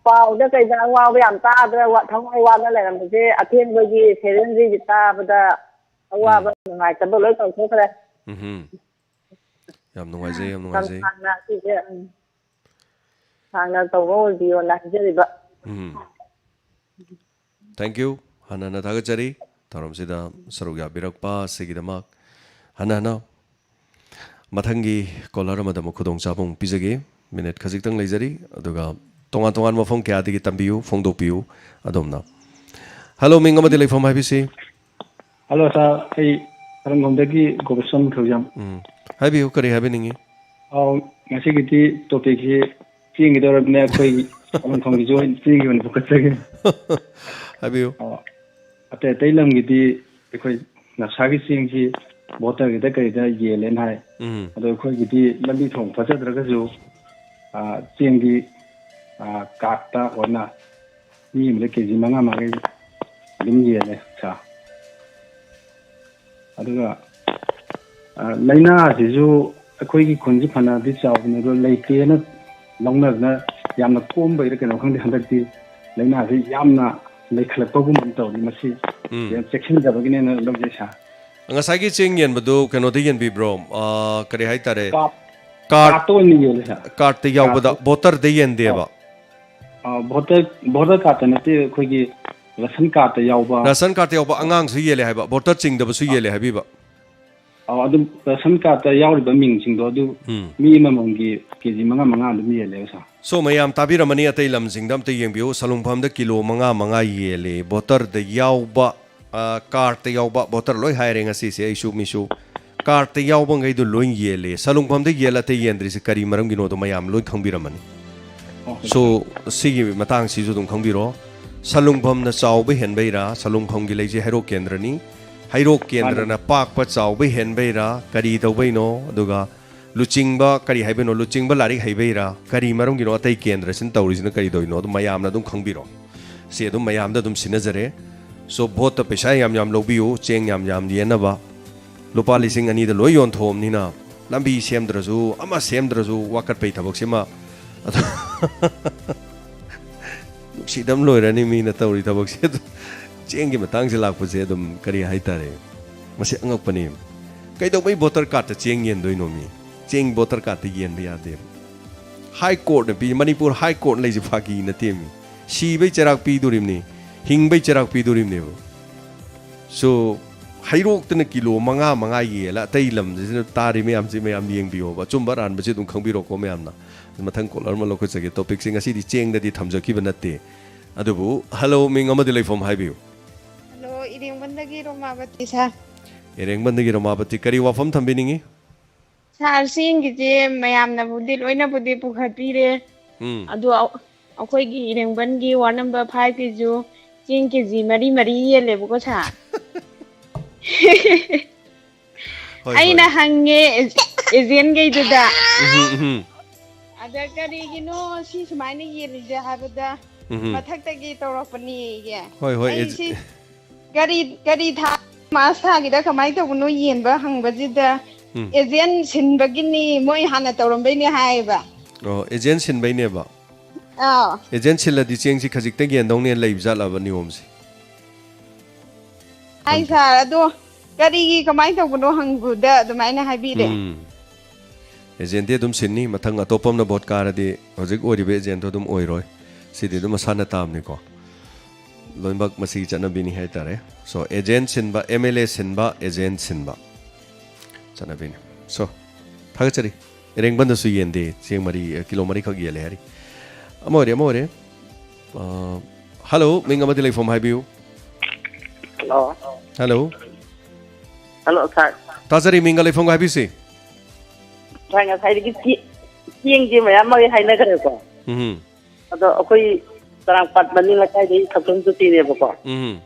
ꯄꯥꯎꯗ ꯀꯩꯗ ꯑꯋꯥꯕ ꯌꯥꯝ ꯇꯥꯗ꯭ꯔ ꯋꯥ- ꯊꯋꯥꯏ ꯋꯥꯅ ꯂꯩꯔꯝꯕꯁꯦ ꯑꯊꯦꯡꯕꯒꯤ ꯁꯦꯔꯦꯟꯁꯤꯒꯤ ꯇꯥꯕꯗ ꯑꯋꯥꯕ ꯅꯨꯡꯉꯥꯏꯇꯕ ꯂꯣꯏ ꯀꯥꯎꯊꯣꯛꯈ꯭ꯔꯦ꯫ ꯎꯝ, ꯌꯥꯝ ꯅꯨꯡꯉꯥꯏꯖꯩ, ꯌꯥꯝ ꯅꯨꯡꯉꯥꯏꯖꯩ꯫ ꯁꯥꯡꯅ ꯁꯤꯁꯦ, ꯎꯝ, ꯁꯥꯡꯅ ꯇꯧꯕ ꯑꯣꯏꯕꯤꯌꯣꯅ ꯍꯥꯏꯖꯔꯤꯕ꯫ ꯎꯝ, thank you꯫ ꯍꯟꯅ ꯍꯟꯅ ꯊꯥꯒꯠꯆꯔꯤ ꯊꯧꯔꯝꯁꯤꯗ ꯁꯔꯨꯛ ꯌꯥꯕꯤꯔꯛꯄ ꯑꯁꯤꯒꯤꯗꯃꯛ꯫ ꯍꯟꯅ ꯍꯟꯅ ꯃꯊꯪꯒꯤ ꯀꯣꯂꯔ ꯑꯃꯗ ꯑꯃꯨꯛ ꯈꯨꯗꯣꯡꯆꯥꯕ ꯑꯃꯨꯛ ꯄꯤꯖꯒꯦ꯫ ꯃꯤꯅꯤꯠ ꯈꯖꯤꯛꯇꯪ ꯂꯩꯖꯔꯤ, ꯑꯗꯨꯒ ꯇꯣꯉꯥꯟ ꯇꯣꯉꯥꯟꯕ ꯃꯐꯝ ꯀꯌꯥꯗꯒꯤ ꯇꯝꯕꯤꯌꯨ, ꯐꯣꯡꯗꯣꯛꯄꯤꯌꯨ ꯑꯗꯣꯝꯅ꯫ ꯍꯜꯂꯣ, ꯃꯤꯡ ꯑꯃꯗꯤ ꯂꯩꯐꯝ ꯍꯥꯏꯕꯤꯁꯤ꯫ ꯍꯜꯂꯣ ꯁꯥꯔ, ꯑꯩ ꯁꯔꯪꯒꯣꯝꯗꯒꯤ ꯒꯣꯕꯤꯁꯣꯟ ꯊꯧꯖꯝ꯫ ꯎꯝ, ꯍꯥꯏꯕꯤꯌꯨ, ꯀꯔꯤ ꯍꯥꯏꯕꯤꯅꯤꯡꯉꯤ? ꯑꯥꯎ, ꯉꯁꯤꯒꯤꯗꯤ ꯇꯣꯄꯤꯛꯁꯤ ꯆꯦꯟꯒꯗꯧꯔꯕꯅꯦ, ꯑꯩꯈꯣꯏ ꯁꯔꯪꯒꯣꯝꯒꯤꯁꯨ ꯑꯣꯏꯅ ꯆꯦꯡꯒꯤ ꯑꯣꯏꯅ ꯄꯨꯈꯠꯆꯒꯦ꯫ ꯍꯥꯏꯕꯤꯌꯨ꯫ ꯑꯣ, ꯑꯇꯩ ꯑꯇꯩ ꯂꯝꯒꯤꯗꯤ ꯑꯩꯈꯣꯏ ꯅꯁꯥꯒꯤ ꯆꯦꯡꯁꯤ ꯕꯣꯇꯔꯒꯤꯗ ꯀꯩꯗ ꯌꯦꯜꯂꯦꯅ ꯍꯥꯏ꯫ ꯎꯝ꯫ ꯑꯗꯣ ꯑꯩꯈꯣꯏꯒꯤꯗꯤ ꯂꯝꯕꯤ ꯊꯣꯡ ꯐꯖꯗ꯭ꯔꯒꯁꯨ, ꯑꯥ, ꯆꯦꯡꯗꯤ, ꯑꯥ, ꯀꯥꯔꯠꯇ ꯑꯣꯏꯅ ꯃꯤ ꯑꯃꯗ ꯀꯦ ꯖꯤ ꯃꯉꯥ ꯃꯉꯥ ꯑꯗꯨꯝ ꯌꯦꯜꯂꯦ ꯁꯥꯔ꯫ ꯑꯗꯨꯒ, ꯑ, ꯂꯥꯏꯅꯥꯁꯤꯁꯨ ꯑꯩꯈꯣꯏꯒꯤ ꯈꯨꯟꯁꯤ ꯐꯅꯗꯤ ꯆꯥꯎꯕꯅꯦ, ꯑꯗꯣ ꯂꯩꯇꯦꯅ ꯂꯧꯅꯗꯅ ꯌꯥꯝꯅ ꯀꯣꯝꯕꯩꯔ ꯀꯩꯅꯣ ꯈꯪꯗꯦ, ꯍꯟꯗꯛꯇꯤ ꯂꯥꯏꯅꯥꯁꯤ ꯌꯥꯝꯅ ꯂꯩꯈꯠꯂꯛꯄꯒꯨꯝ ꯑꯃ ꯇꯧꯔꯤ꯫ ꯃꯁꯤ ꯎꯝ꯫ ꯌꯥꯝ ꯆꯦꯛꯁꯤꯟꯗꯕꯒꯤꯅꯦꯅ ꯂꯧꯖꯩ ꯁꯥꯔ꯫ ꯉꯁꯥꯏꯒꯤ ꯆꯦꯡ ꯌꯦꯟꯕꯗꯨ ꯀꯩꯅꯣꯗ ꯌꯦꯟꯕꯤꯕ꯭ꯔꯣ? ꯑ, ꯀꯔꯤ ꯍꯥꯏꯇꯥꯔꯦ? ꯀꯥꯔꯠ, ꯀꯥꯔꯠ, ꯀꯥꯔꯠꯇ ꯑꯣꯏꯅ ꯌꯦꯜꯂꯦ ꯁꯥꯔ꯫ ꯀꯥꯔꯠꯇ ꯌꯥꯎꯕꯗ, ꯀꯥꯔꯠꯇ꯫ ꯕꯣꯇꯔꯗ ꯌꯦꯟꯗꯦꯕ? ꯑ, ꯚꯣꯇꯔ, ꯚꯣꯇꯔ ꯀꯥꯔꯠꯇ ꯅꯠꯇꯦ, ꯑꯩꯈꯣꯏꯒꯤ ꯔꯦꯁꯟ ꯀꯥꯔꯠꯇ ꯌꯥꯎꯕ꯫ ꯔꯦꯁꯟ ꯀꯥꯔꯠꯇ ꯌꯥꯎꯕ ꯑꯉꯥꯡꯁꯨ ꯌꯦꯜꯂꯦ ꯍꯥꯏꯕ, ꯕꯣꯇꯔ ꯆꯤꯡꯗꯕꯁꯨ ꯌꯦꯜꯂꯦ ꯍꯥꯏꯕꯤꯕ? ꯑ, ꯑꯗꯨꯝ ꯔꯦꯁꯟ ꯀꯥꯔꯠꯇ ꯌꯥꯎꯔꯤꯕ ꯃꯤꯡꯁꯤꯡꯗꯣ ꯑꯗꯨ ꯎꯝ꯫ ꯃꯤ ꯑꯃꯃꯝꯒꯤ ꯀꯦ ꯖꯤ ꯃꯉꯥ ꯃꯉꯥ ꯑꯗꯨꯝ ꯌꯦꯜꯂꯦꯕ ꯁꯥꯔ꯫ ꯁꯣ ꯃꯌꯥꯝ ꯇꯥꯕꯤꯔꯝꯃꯅꯤ, ꯑꯇꯩ ꯂꯝꯁꯤꯡꯗ ꯑꯝꯇ ꯌꯦꯡꯕꯤꯌꯨ꯫ ꯁꯂꯨꯡꯐꯝꯗ ꯀꯤꯂꯣ ꯃꯉꯥ ꯃꯉꯥ ꯌꯦꯜꯂꯦ, ꯕꯣꯇꯔꯗ ꯌꯥꯎꯕ, ꯑ, ꯀꯥꯔꯠꯇ ꯌꯥꯎꯕ, ꯕꯣꯇꯔ ꯂꯣꯏ ꯍꯥꯏꯔꯦ ꯉꯁꯤꯁꯦ, ꯑꯩꯁꯨ ꯃꯤꯁꯨ꯫ ꯀꯥꯔꯠꯇ ꯌꯥꯎꯕꯉꯩꯗꯨ ꯂꯣꯏ ꯌꯦꯜꯂꯦ꯫ ꯁꯂꯨꯡꯐꯝꯗ ꯌꯦꯜ ꯑꯇꯩ ꯌꯦꯟꯗ꯭ꯔꯤꯁꯦ ꯀꯔꯤ ꯃꯔꯝꯒꯤꯅꯣꯗꯣ ꯃꯌꯥꯝ ꯂꯣꯏ ꯈꯪꯕꯤꯔꯝꯃꯅꯤ꯫ ꯑꯣꯀꯦ꯫ ꯁꯣ ꯁꯤꯒꯤ ꯃꯇꯥꯡꯁꯤꯁꯨ ꯑꯗꯨꯝ ꯈꯪꯕꯤꯔꯣ꯫ ꯁꯂꯨꯡꯐꯝꯅ ꯆꯥꯎꯕ ꯍꯦꯟꯕꯩꯔꯥ? ꯁꯂꯨꯡꯐꯝꯒꯤ ꯂꯩꯁꯦ ꯍꯩꯔꯣꯛ ꯀꯦꯟꯗ꯭ꯔꯅꯤ꯫ ꯍꯩꯔꯣꯛ ꯀꯦꯟꯗ꯭ꯔꯅ ꯄꯥꯛꯄ ꯆꯥꯎꯕ ꯍꯦꯟꯕꯩꯔꯥ? ꯀꯔꯤ ꯇꯧꯕꯩꯅꯣ? ꯑꯗꯨꯒ ꯂꯨꯆꯤꯡꯕ ꯀꯔꯤ ꯍꯥꯏꯕꯩꯅꯣ? ꯂꯨꯆꯤꯡꯕ ꯂꯥꯏꯔꯤꯛ ꯍꯩꯕꯩꯔꯥ? ꯀꯔꯤ ꯃꯔꯝꯒꯤꯅꯣ ꯑꯇꯩ ꯀꯦꯟꯗ꯭ꯔꯁꯤꯅ ꯇꯧꯔꯤꯁꯤꯅ ꯀꯔꯤ ꯇꯧꯔꯤꯅꯣ? ꯑꯗꯨ ꯃꯌꯥꯝꯅ ꯑꯗꯨꯝ ꯈꯪꯕꯤꯔꯣ꯫ ꯁꯤ ꯑꯗꯨꯝ ꯃꯌꯥꯝꯗ ꯑꯗꯨꯝ ꯁꯤꯟꯅꯖꯔꯦ꯫ ꯁꯣ ꯚꯣꯠꯇ ꯄꯩꯁꯥ ꯌꯥꯝ ꯌꯥꯝ ꯂꯧꯕꯤꯌꯨ, ꯆꯦꯡ ꯌꯥꯝ ꯌꯥꯝ ꯌꯦꯟꯅꯕ꯫ ꯂꯨꯄꯥ ꯂꯤꯁꯤꯡ ꯑꯅꯤꯗ ꯂꯣꯏ ꯌꯣꯟꯊꯣꯛꯑꯕꯅꯤꯅ ꯂꯝꯕꯤ ꯁꯦꯝꯗ꯭ꯔꯁꯨ, ꯑꯃ ꯁꯦꯝꯗ꯭ꯔꯁꯨ, ꯋꯥꯀꯠꯄꯩ ꯊꯕꯛꯁꯤꯃ ꯑꯗꯣ ꯅꯨꯡꯁꯤꯗꯝ ꯂꯣꯏꯔꯅꯤ ꯃꯤꯅ ꯇꯧꯔꯤ ꯊꯕꯛꯁꯦ꯫ ꯑꯗꯨ ꯆꯦꯡꯒꯤ ꯃꯇꯥꯡꯁꯦ ꯂꯥꯛꯄꯁꯦ ꯑꯗꯨꯝ ꯀꯔꯤ ꯍꯥꯏꯇꯥꯔꯦ, ꯃꯁꯤ ꯑꯉꯛꯄꯅꯦ꯫ ꯀꯩꯗꯧꯕꯩ ꯚꯣꯇꯔ ꯀꯥꯔꯠꯇ ꯆꯦꯡ ꯌꯦꯟꯗꯣꯏꯅꯣ ꯃꯤ? ꯆꯦꯡ ꯚꯣꯇꯔ ꯀꯥꯔꯠꯇ ꯌꯦꯟꯕ ꯌꯥꯗꯦ꯫ ꯍꯥꯏ ꯀꯣꯔꯠꯅ ꯄꯤ, ꯃꯅꯤꯄꯨꯔ ꯍꯥꯏ ꯀꯣꯔꯠ ꯂꯩꯁꯦ ꯐꯥꯒꯤ ꯅꯠꯇꯦ ꯃꯤ꯫ ꯁꯤꯕꯩ ꯆꯩꯔꯥꯛ ꯄꯤꯗꯣꯔꯤꯕꯅꯤ, ꯍꯤꯡꯕꯩ ꯆꯩꯔꯥꯛ ꯄꯤꯗꯣꯔꯤꯕꯅꯦꯕ꯫ ꯁꯣ ꯍꯩꯔꯣꯛꯇꯅ ꯀꯤꯂꯣ ꯃꯉꯥ ꯃꯉꯥ ꯌꯦꯜꯂ ꯑꯇꯩ ꯂꯝꯁꯤꯅ ꯇꯥꯔꯤ ꯃꯌꯥꯝꯁꯤ ꯃꯌꯥꯝ ꯌꯦꯡꯕꯤꯌꯣꯕ꯫ ꯑꯆꯨꯝꯕ ꯑꯔꯥꯟꯕꯁꯤ ꯑꯗꯨꯝ ꯈꯪꯕꯤꯔꯣꯀꯣ ꯃꯌꯥꯝꯅ꯫ ꯃꯊꯪ ꯀꯣꯂꯔ ꯑꯃ ꯂꯧꯈꯠꯆꯒꯦ꯫ ꯇꯣꯄꯤꯛꯁꯦ ꯉꯁꯤꯗꯤ ꯆꯦꯡꯗꯗꯤ ꯊꯝꯖꯈꯤꯕ ꯅꯠꯇꯦ꯫ ꯑꯗꯨꯕꯨ ꯍꯜꯂꯣ, ꯃꯤꯡ ꯑꯃꯗꯤ ꯂꯩꯐꯝ ꯍꯥꯏꯕꯤꯌꯨ꯫ ꯍꯜꯂꯣ, ꯏꯔꯦꯡꯕꯟꯗꯒꯤ ꯔꯣꯃꯥꯕꯇꯤ ꯁꯥꯔ꯫ ꯏꯔꯦꯡꯕꯟꯗꯒꯤ ꯔꯣꯃꯥꯕꯇꯤ, ꯀꯔꯤ ꯋꯥꯐꯝ ꯊꯝꯕꯤꯅꯤꯡꯉꯤ? ꯁꯥꯔ, ꯆꯦꯡꯒꯤꯁꯦ ꯃꯌꯥꯝꯅꯕꯨꯗꯤ ꯂꯣꯏꯅꯕꯨꯗꯤ ꯄꯨꯈꯠꯄꯤꯔꯦ꯫ ꯎꯝ꯫ ꯑꯗꯣ ꯑ-, ꯑꯩꯈꯣꯏꯒꯤ ꯏꯔꯦꯡꯕꯟꯒꯤ ꯋꯥꯔꯗ ꯅꯝꯕꯔ ꯐꯥꯏꯚꯀꯤꯁꯨ ꯆꯦꯡ ꯀꯦ ꯖꯤ ꯃꯔꯤ ꯃꯔꯤ ꯌꯦꯜꯂꯦꯕꯀꯣ ꯁꯥꯔ꯫ ꯍꯣꯏ, ꯑꯩꯅ ꯍꯣꯏ꯫ ꯍꯪꯉꯦ, ꯑꯦꯖꯦꯟꯈꯩꯗꯨꯗ꯫ ꯎꯝꯍꯨꯝ, ꯎꯝꯍꯨꯝ꯫ ꯑꯗ ꯀꯔꯤꯒꯤꯅꯣ ꯁꯤ ꯁꯨꯃꯥꯏꯅ ꯌꯦꯜꯂꯤꯁꯦ ꯍꯥꯏꯕꯗ, ꯎꯝꯍꯨꯝ꯫ ꯃꯊꯛꯇꯒꯤ ꯇꯧꯔꯛꯄꯅꯦꯌꯦ꯫ ꯍꯣꯏ, ꯍꯣꯏ, ꯑꯩ ꯑꯦꯖ-, ꯁꯤ ꯀꯔꯤ, ꯀꯔꯤ ꯊꯥ, ꯃꯥꯔꯁ ꯊꯥꯒꯤꯗ ꯀꯃꯥꯏꯅ ꯇꯧꯕꯅꯣ ꯌꯦꯟꯕ ꯍꯪꯕꯁꯤꯗ, ꯎꯝ꯫ ꯑꯦꯖꯦꯟ ꯁꯤꯟꯕꯒꯤꯅꯤ, ꯃꯣꯏ ꯍꯥꯟꯅ ꯇꯧꯔꯝꯕꯩꯅꯦ ꯍꯥꯏꯌꯦꯕ꯫ ꯑꯣ, ꯑꯦꯖꯦꯟ ꯁꯤꯟꯕꯩꯅꯦꯕ꯫ ꯑꯥ꯫ ꯑꯦꯖꯦꯟ ꯁꯤꯜꯂꯗꯤ ꯆꯦꯡꯁꯤ ꯈꯖꯤꯛꯇ ꯌꯦꯟꯗꯧꯅꯦ ꯂꯩꯕ ꯖꯥꯠꯂꯕ ꯅꯤꯌꯣꯝꯁꯦ? ꯍꯥꯏ ꯈꯪꯗꯦ꯫ ꯁꯥꯔ, ꯑꯗꯣ ꯀꯔꯤꯒꯤ ꯀꯃꯥꯏꯅ ꯇꯧꯕꯅꯣ ꯍꯪꯕꯗ ꯑꯗꯨꯃꯥꯏꯅ ꯍꯥꯏꯕꯤꯔꯦ꯫ ꯎꯝ꯫ ꯑꯦꯖꯦꯟꯗꯤ ꯑꯗꯨꯝ ꯁꯤꯟꯅꯤ, ꯃꯊꯪ ꯑꯇꯣꯞꯄ ꯑꯃꯅ ꯚꯣꯠ ꯀꯥꯔꯗꯤ ꯍꯧꯖꯤꯛ ꯑꯣꯏꯔꯤꯕ ꯑꯦꯖꯦꯟꯗꯣ ꯑꯗꯨꯝ ꯑꯣꯏꯔꯣꯏ꯫ ꯁꯤꯗꯤ ꯑꯗꯨꯝ ꯃꯁꯥꯟꯅ ꯇꯥꯕꯅꯤꯀꯣ꯫ ꯂꯣꯏꯅꯃꯛ ꯃꯁꯤꯒꯤ ꯆꯠꯅꯕꯤꯅꯤ ꯍꯥꯏꯇꯥꯔꯦ꯫ ꯁꯣ, ꯑꯦꯖꯦꯟ ꯁꯤꯟꯕ, ꯑꯦꯝ ꯑꯦꯜ ꯑꯦ ꯁꯤꯟꯕ, ꯑꯦꯖꯦꯟ ꯁꯤꯟꯕ ꯆꯠꯅꯕꯤꯅꯤ꯫ ꯁꯣ, ꯊꯥꯒꯠꯆꯔꯤ꯫ ꯏꯔꯦꯡꯕꯟꯗꯁꯨ ꯌꯦꯟꯗꯦ, ꯆꯦꯡ ꯃꯔꯤ, ꯀꯤꯂꯣ ꯃꯔꯤꯈꯛ ꯌꯦꯜꯂꯦ ꯍꯥꯏꯔꯤ꯫ ꯑꯃ ꯑꯣꯏꯔꯦ, ꯑꯃ ꯑꯣꯏꯔꯦ꯫ ꯑ, ꯍꯜꯂꯣ, ꯃꯤꯡ ꯑꯃꯗꯤ ꯂꯩꯐꯝ ꯍꯥꯏꯕꯤꯌꯨ꯫ ꯍꯜꯂꯣ꯫ ꯍꯜꯂꯣ꯫ ꯍꯜꯂꯣ, ꯁꯥꯔ꯫ ꯇꯥꯖꯔꯤ, ꯃꯤꯡꯒ ꯂꯩꯐꯝꯒ ꯍꯥꯏꯕꯤꯁꯤ꯫ ꯁꯥꯔ, ꯉꯁꯥꯏꯗꯒꯤ ꯆꯦ-, ꯆꯦꯡꯁꯦ ꯃꯌꯥꯝ ꯑꯃ ꯍꯥꯏꯅꯈ꯭ꯔꯦꯀꯣ꯫ ꯎꯝ꯫ ꯑꯗꯣ ꯑꯩꯈꯣꯏ ꯆꯔꯥꯡꯄꯥꯠ ꯃꯅꯤꯡ ꯂꯩꯀꯥꯏꯗꯒꯤ ꯊꯧꯆꯝ ꯖꯣꯇꯤꯅꯦꯕꯀꯣ꯫ ꯎꯝ꯫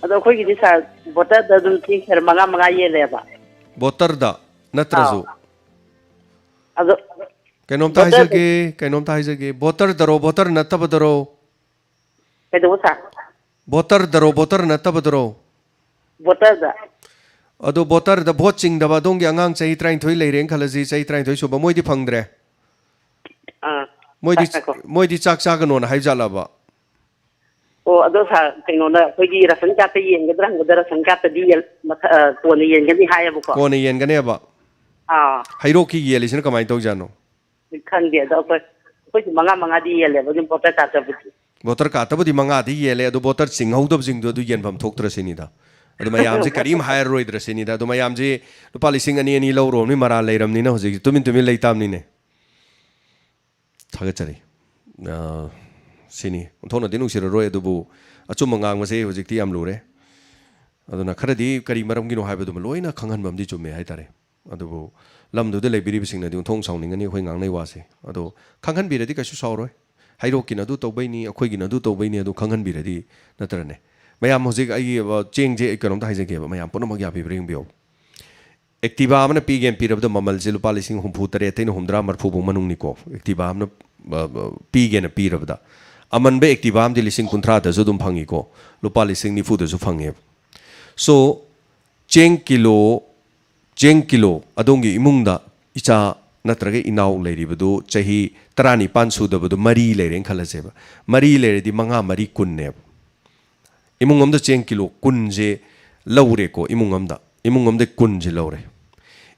ꯑꯗꯣ ꯑꯩꯈꯣꯏꯒꯤꯗꯤ ꯁꯥꯔ, ꯚꯣꯇꯔꯗ ꯑꯗꯨꯝ ꯆꯦꯡ ꯁꯦꯔ ꯃꯉꯥ ꯃꯉꯥ ꯌꯦꯜꯂꯦꯕ꯫ ꯚꯣꯇꯔꯗ ꯅꯠꯇ꯭ꯔꯁꯨ? ꯑꯥꯎ꯫ ꯑꯗꯣ ꯀꯩꯅꯣꯝꯇ ꯚꯣꯇꯔꯗ ꯍꯥꯏꯖꯒꯦ, ꯀꯩꯅꯣꯝꯇ ꯍꯥꯏꯖꯒꯦ꯫ ꯚꯣꯇꯔꯗꯔꯣ, ꯚꯣꯇꯔ ꯅꯠꯇꯕꯗꯔꯣ? ꯀꯩꯗꯧꯕ ꯁꯥꯔ? ꯚꯣꯇꯔꯗꯔꯣ, ꯚꯣꯇꯔ ꯅꯠꯇꯕꯗꯔꯣ? ꯚꯣꯇꯔꯗ꯫ ꯑꯗꯣ ꯚꯣꯇꯔꯗ ꯚꯣꯠ ꯆꯤꯡꯗꯕ ꯑꯗꯣꯝꯒꯤ ꯑꯉꯥꯡ ꯆꯍꯤ ꯇꯔꯥꯅꯤꯊꯣꯏ ꯂꯩꯔꯦꯅ ꯈꯜꯂꯁꯤ, ꯆꯍꯤ ꯇꯔꯥꯅꯤꯊꯣꯏ ꯁꯨꯕ, ꯃꯣꯏꯗꯤ ꯐꯪꯗ꯭ꯔꯦ? ꯑꯥ ꯃꯣꯏꯗꯤ ꯉꯥꯏꯈꯣ꯫ ꯃꯣꯏꯗꯤ ꯆꯥꯛ ꯆꯥꯒꯅꯣꯅ ꯍꯥꯏꯖꯥꯠꯂꯕ? ꯑꯣ ꯑꯗꯣ ꯁꯥꯔ, ꯀꯩꯅꯣꯅ ꯑꯩꯈꯣꯏꯒꯤ ꯔꯁꯟ ꯀꯥꯔꯠꯇ ꯌꯦꯟꯒꯗ꯭ꯔꯥ ꯍꯪꯕꯗ ꯔꯁꯟ ꯀꯥꯔꯠꯇꯗꯤ ꯌꯦꯟ- ꯃꯊ- ꯑ, ꯀꯣꯟꯅ ꯌꯦꯟꯒꯅꯤ ꯍꯥꯏꯌꯦꯕꯀꯣ꯫ ꯀꯣꯟꯅ ꯌꯦꯟꯒꯅꯦꯕ꯫ ꯑꯥ ꯍꯩꯔꯣꯛꯀꯤ ꯌꯦꯜꯂꯤꯁꯤꯅ ꯀꯃꯥꯏꯅ ꯇꯧꯖꯥꯠꯅꯣ? ꯈꯪꯗꯦ ꯑꯗꯣ ꯑꯩꯈꯣꯏ ꯑꯩꯈꯣꯏꯁꯨ ꯃꯉꯥ ꯃꯉꯥꯗꯤ ꯌꯦꯜꯂꯦꯕ ꯑꯗꯨꯝ ꯚꯣꯇꯔ ꯀꯥꯔꯠꯇꯕꯨꯗꯤ꯫ ꯚꯣꯇꯔ ꯀꯥꯔꯠꯇꯕꯨꯗꯤ ꯃꯉꯥꯗꯤ ꯌꯦꯜꯂꯦ, ꯑꯗꯣ ꯚꯣꯇꯔ ꯆꯤꯡꯍꯧꯗꯕꯁꯤꯡꯗꯣ ꯑꯗꯨ ꯌꯦꯟꯐꯝ ꯊꯣꯛꯇ꯭ꯔꯁꯤꯅꯤꯗ꯫ ꯑꯗꯣ ꯃꯌꯥꯝꯁꯦ ꯀꯔꯤꯝ ꯍꯥꯏꯔꯔꯣꯏꯗ꯭ꯔꯁꯤꯅꯤꯗ꯫ ꯑꯗꯣ ꯃꯌꯥꯝꯁꯦ ꯂꯨꯄꯥ ꯂꯤꯁꯤꯡ ꯑꯅꯤ ꯑꯅꯤ ꯂꯧꯔꯨꯔꯕꯅꯤ, ꯃꯔꯥꯜ ꯂꯩꯔꯕꯅꯤꯅ ꯍꯧꯖꯤꯛꯇꯤ ꯇꯨꯃꯤꯟ ꯇꯨꯃꯤꯟ ꯂꯩ ꯇꯥꯕꯅꯤꯅꯦ꯫ ꯊꯥꯒꯠꯆꯔꯤ꯫ ꯑ, ꯁꯤꯅꯤ ꯑꯣꯟꯊꯣꯛꯅꯗꯤ ꯅꯨꯡꯁꯤꯔꯔꯣꯏ, ꯑꯗꯨꯕꯨ ꯑꯆꯨꯝꯕ ꯉꯥꯡꯕꯁꯦ ꯍꯧꯖꯤꯛꯇꯤ ꯌꯥꯝ ꯂꯨꯔꯦ꯫ ꯑꯗꯨꯅ ꯈꯔꯗꯤ ꯀꯔꯤ ꯃꯔꯝꯒꯤꯅꯣ ꯍꯥꯏꯕꯗꯨꯃ ꯂꯣꯏꯅ ꯈꯪꯍꯟꯕ ꯑꯃꯗꯤ ꯆꯨꯝꯃꯦ ꯍꯥꯏꯇꯥꯔꯦ꯫ ꯑꯗꯨꯕꯨ ꯂꯝꯗꯨꯗ ꯂꯩꯕꯤꯔꯤꯕꯁꯤꯡꯅꯗꯤ ꯑꯣꯟꯊꯣꯛꯅ ꯁꯥꯎꯅꯤꯡꯒꯅꯤ ꯑꯩꯈꯣꯏ ꯉꯥꯡꯅꯩ ꯋꯥꯁꯦ꯫ ꯑꯗꯣ ꯈꯪꯍꯟꯕꯤꯔꯗꯤ ꯀꯩꯁꯨ ꯁꯥꯎꯔꯣꯏ꯫ ꯍꯩꯔꯣꯛꯀꯤꯅ ꯑꯗꯨ ꯇꯧꯕꯩꯅꯤ, ꯑꯩꯈꯣꯏꯒꯤꯅ ꯑꯗꯨ ꯇꯧꯕꯩꯅꯤ, ꯑꯗꯨ ꯈꯪꯍꯟꯕꯤꯔꯗꯤ ꯅꯠꯇ꯭ꯔꯅꯦ꯫ ꯃꯌꯥꯝ ꯍꯧꯖꯤꯛ ꯑꯩꯒꯤ, ꯑ, ꯆꯦꯡꯁꯦ ꯑꯩ ꯀꯩꯅꯣꯝꯇ ꯍꯥꯏꯖꯒꯦꯕ, ꯃꯌꯥꯝ ꯄꯨꯝꯅꯃꯛ ꯌꯥꯕꯤꯕ꯭ꯔꯥ ꯌꯦꯡꯕꯤꯌꯨ꯫ ꯑꯦꯛꯇꯤꯚꯥ ꯑꯃꯅ ꯄꯤꯒꯦꯅ ꯄꯤꯔꯕꯗ ꯃꯃꯜꯁꯦ ꯂꯨꯄꯥ ꯂꯤꯁꯤꯡ ꯍꯨꯝꯐꯨ ꯇꯔꯦꯠꯇꯩꯅ ꯍꯨꯝꯗ꯭ꯔꯥ ꯃꯔꯐꯨ ꯐꯥꯎ ꯃꯅꯨꯡꯅꯤꯀꯣ꯫ ꯑꯦꯛꯇꯤꯚꯥ ꯑꯃꯅ, ꯑ, ꯑ, ꯄꯤꯒꯦꯅ ꯄꯤꯔꯕꯗ ꯑꯃꯟꯕ ꯑꯦꯛꯇꯤꯚꯥ ꯑꯃꯗꯤ ꯂꯤꯁꯤꯡ ꯀꯨꯟꯊ꯭ꯔꯥꯗꯁꯨ ꯑꯗꯨꯝ ꯐꯪꯉꯤꯀꯣ, ꯂꯨꯄꯥ ꯂꯤꯁꯤꯡ ꯅꯤꯐꯨꯗꯁꯨ ꯐꯪꯉꯦꯕ꯫ ꯁꯣ ꯆꯦꯡ ꯀꯤꯂꯣ, ꯆꯦꯡ ꯀꯤꯂꯣ ꯑꯗꯣꯝꯒꯤ ꯏꯃꯨꯡꯗ ꯏꯆꯥ ꯅꯠꯇ꯭ꯔꯒ ꯏꯅꯥꯎ ꯂꯩꯔꯤꯕꯗꯨ ꯆꯍꯤ ꯇꯔꯥꯅꯤꯄꯥꯟ ꯁꯨꯗꯕꯗꯨ ꯃꯔꯤ ꯂꯩꯔꯦꯅ ꯈꯜꯂꯁꯦꯕ꯫ ꯃꯔꯤ ꯂꯩꯔꯗꯤ ꯃꯉꯥ ꯃꯔꯤ ꯀꯨꯟꯅꯦꯕ꯫ ꯏꯃꯨꯡ ꯑꯃꯗ ꯆꯦꯡ ꯀꯤꯂꯣ ꯀꯨꯟꯁꯦ ꯂꯧꯔꯦꯀꯣ, ꯏꯃꯨꯡ ꯑꯃꯗ, ꯏꯃꯨꯡ ꯑꯃꯗ ꯀꯨꯟꯁꯦ ꯂꯧꯔꯦ꯫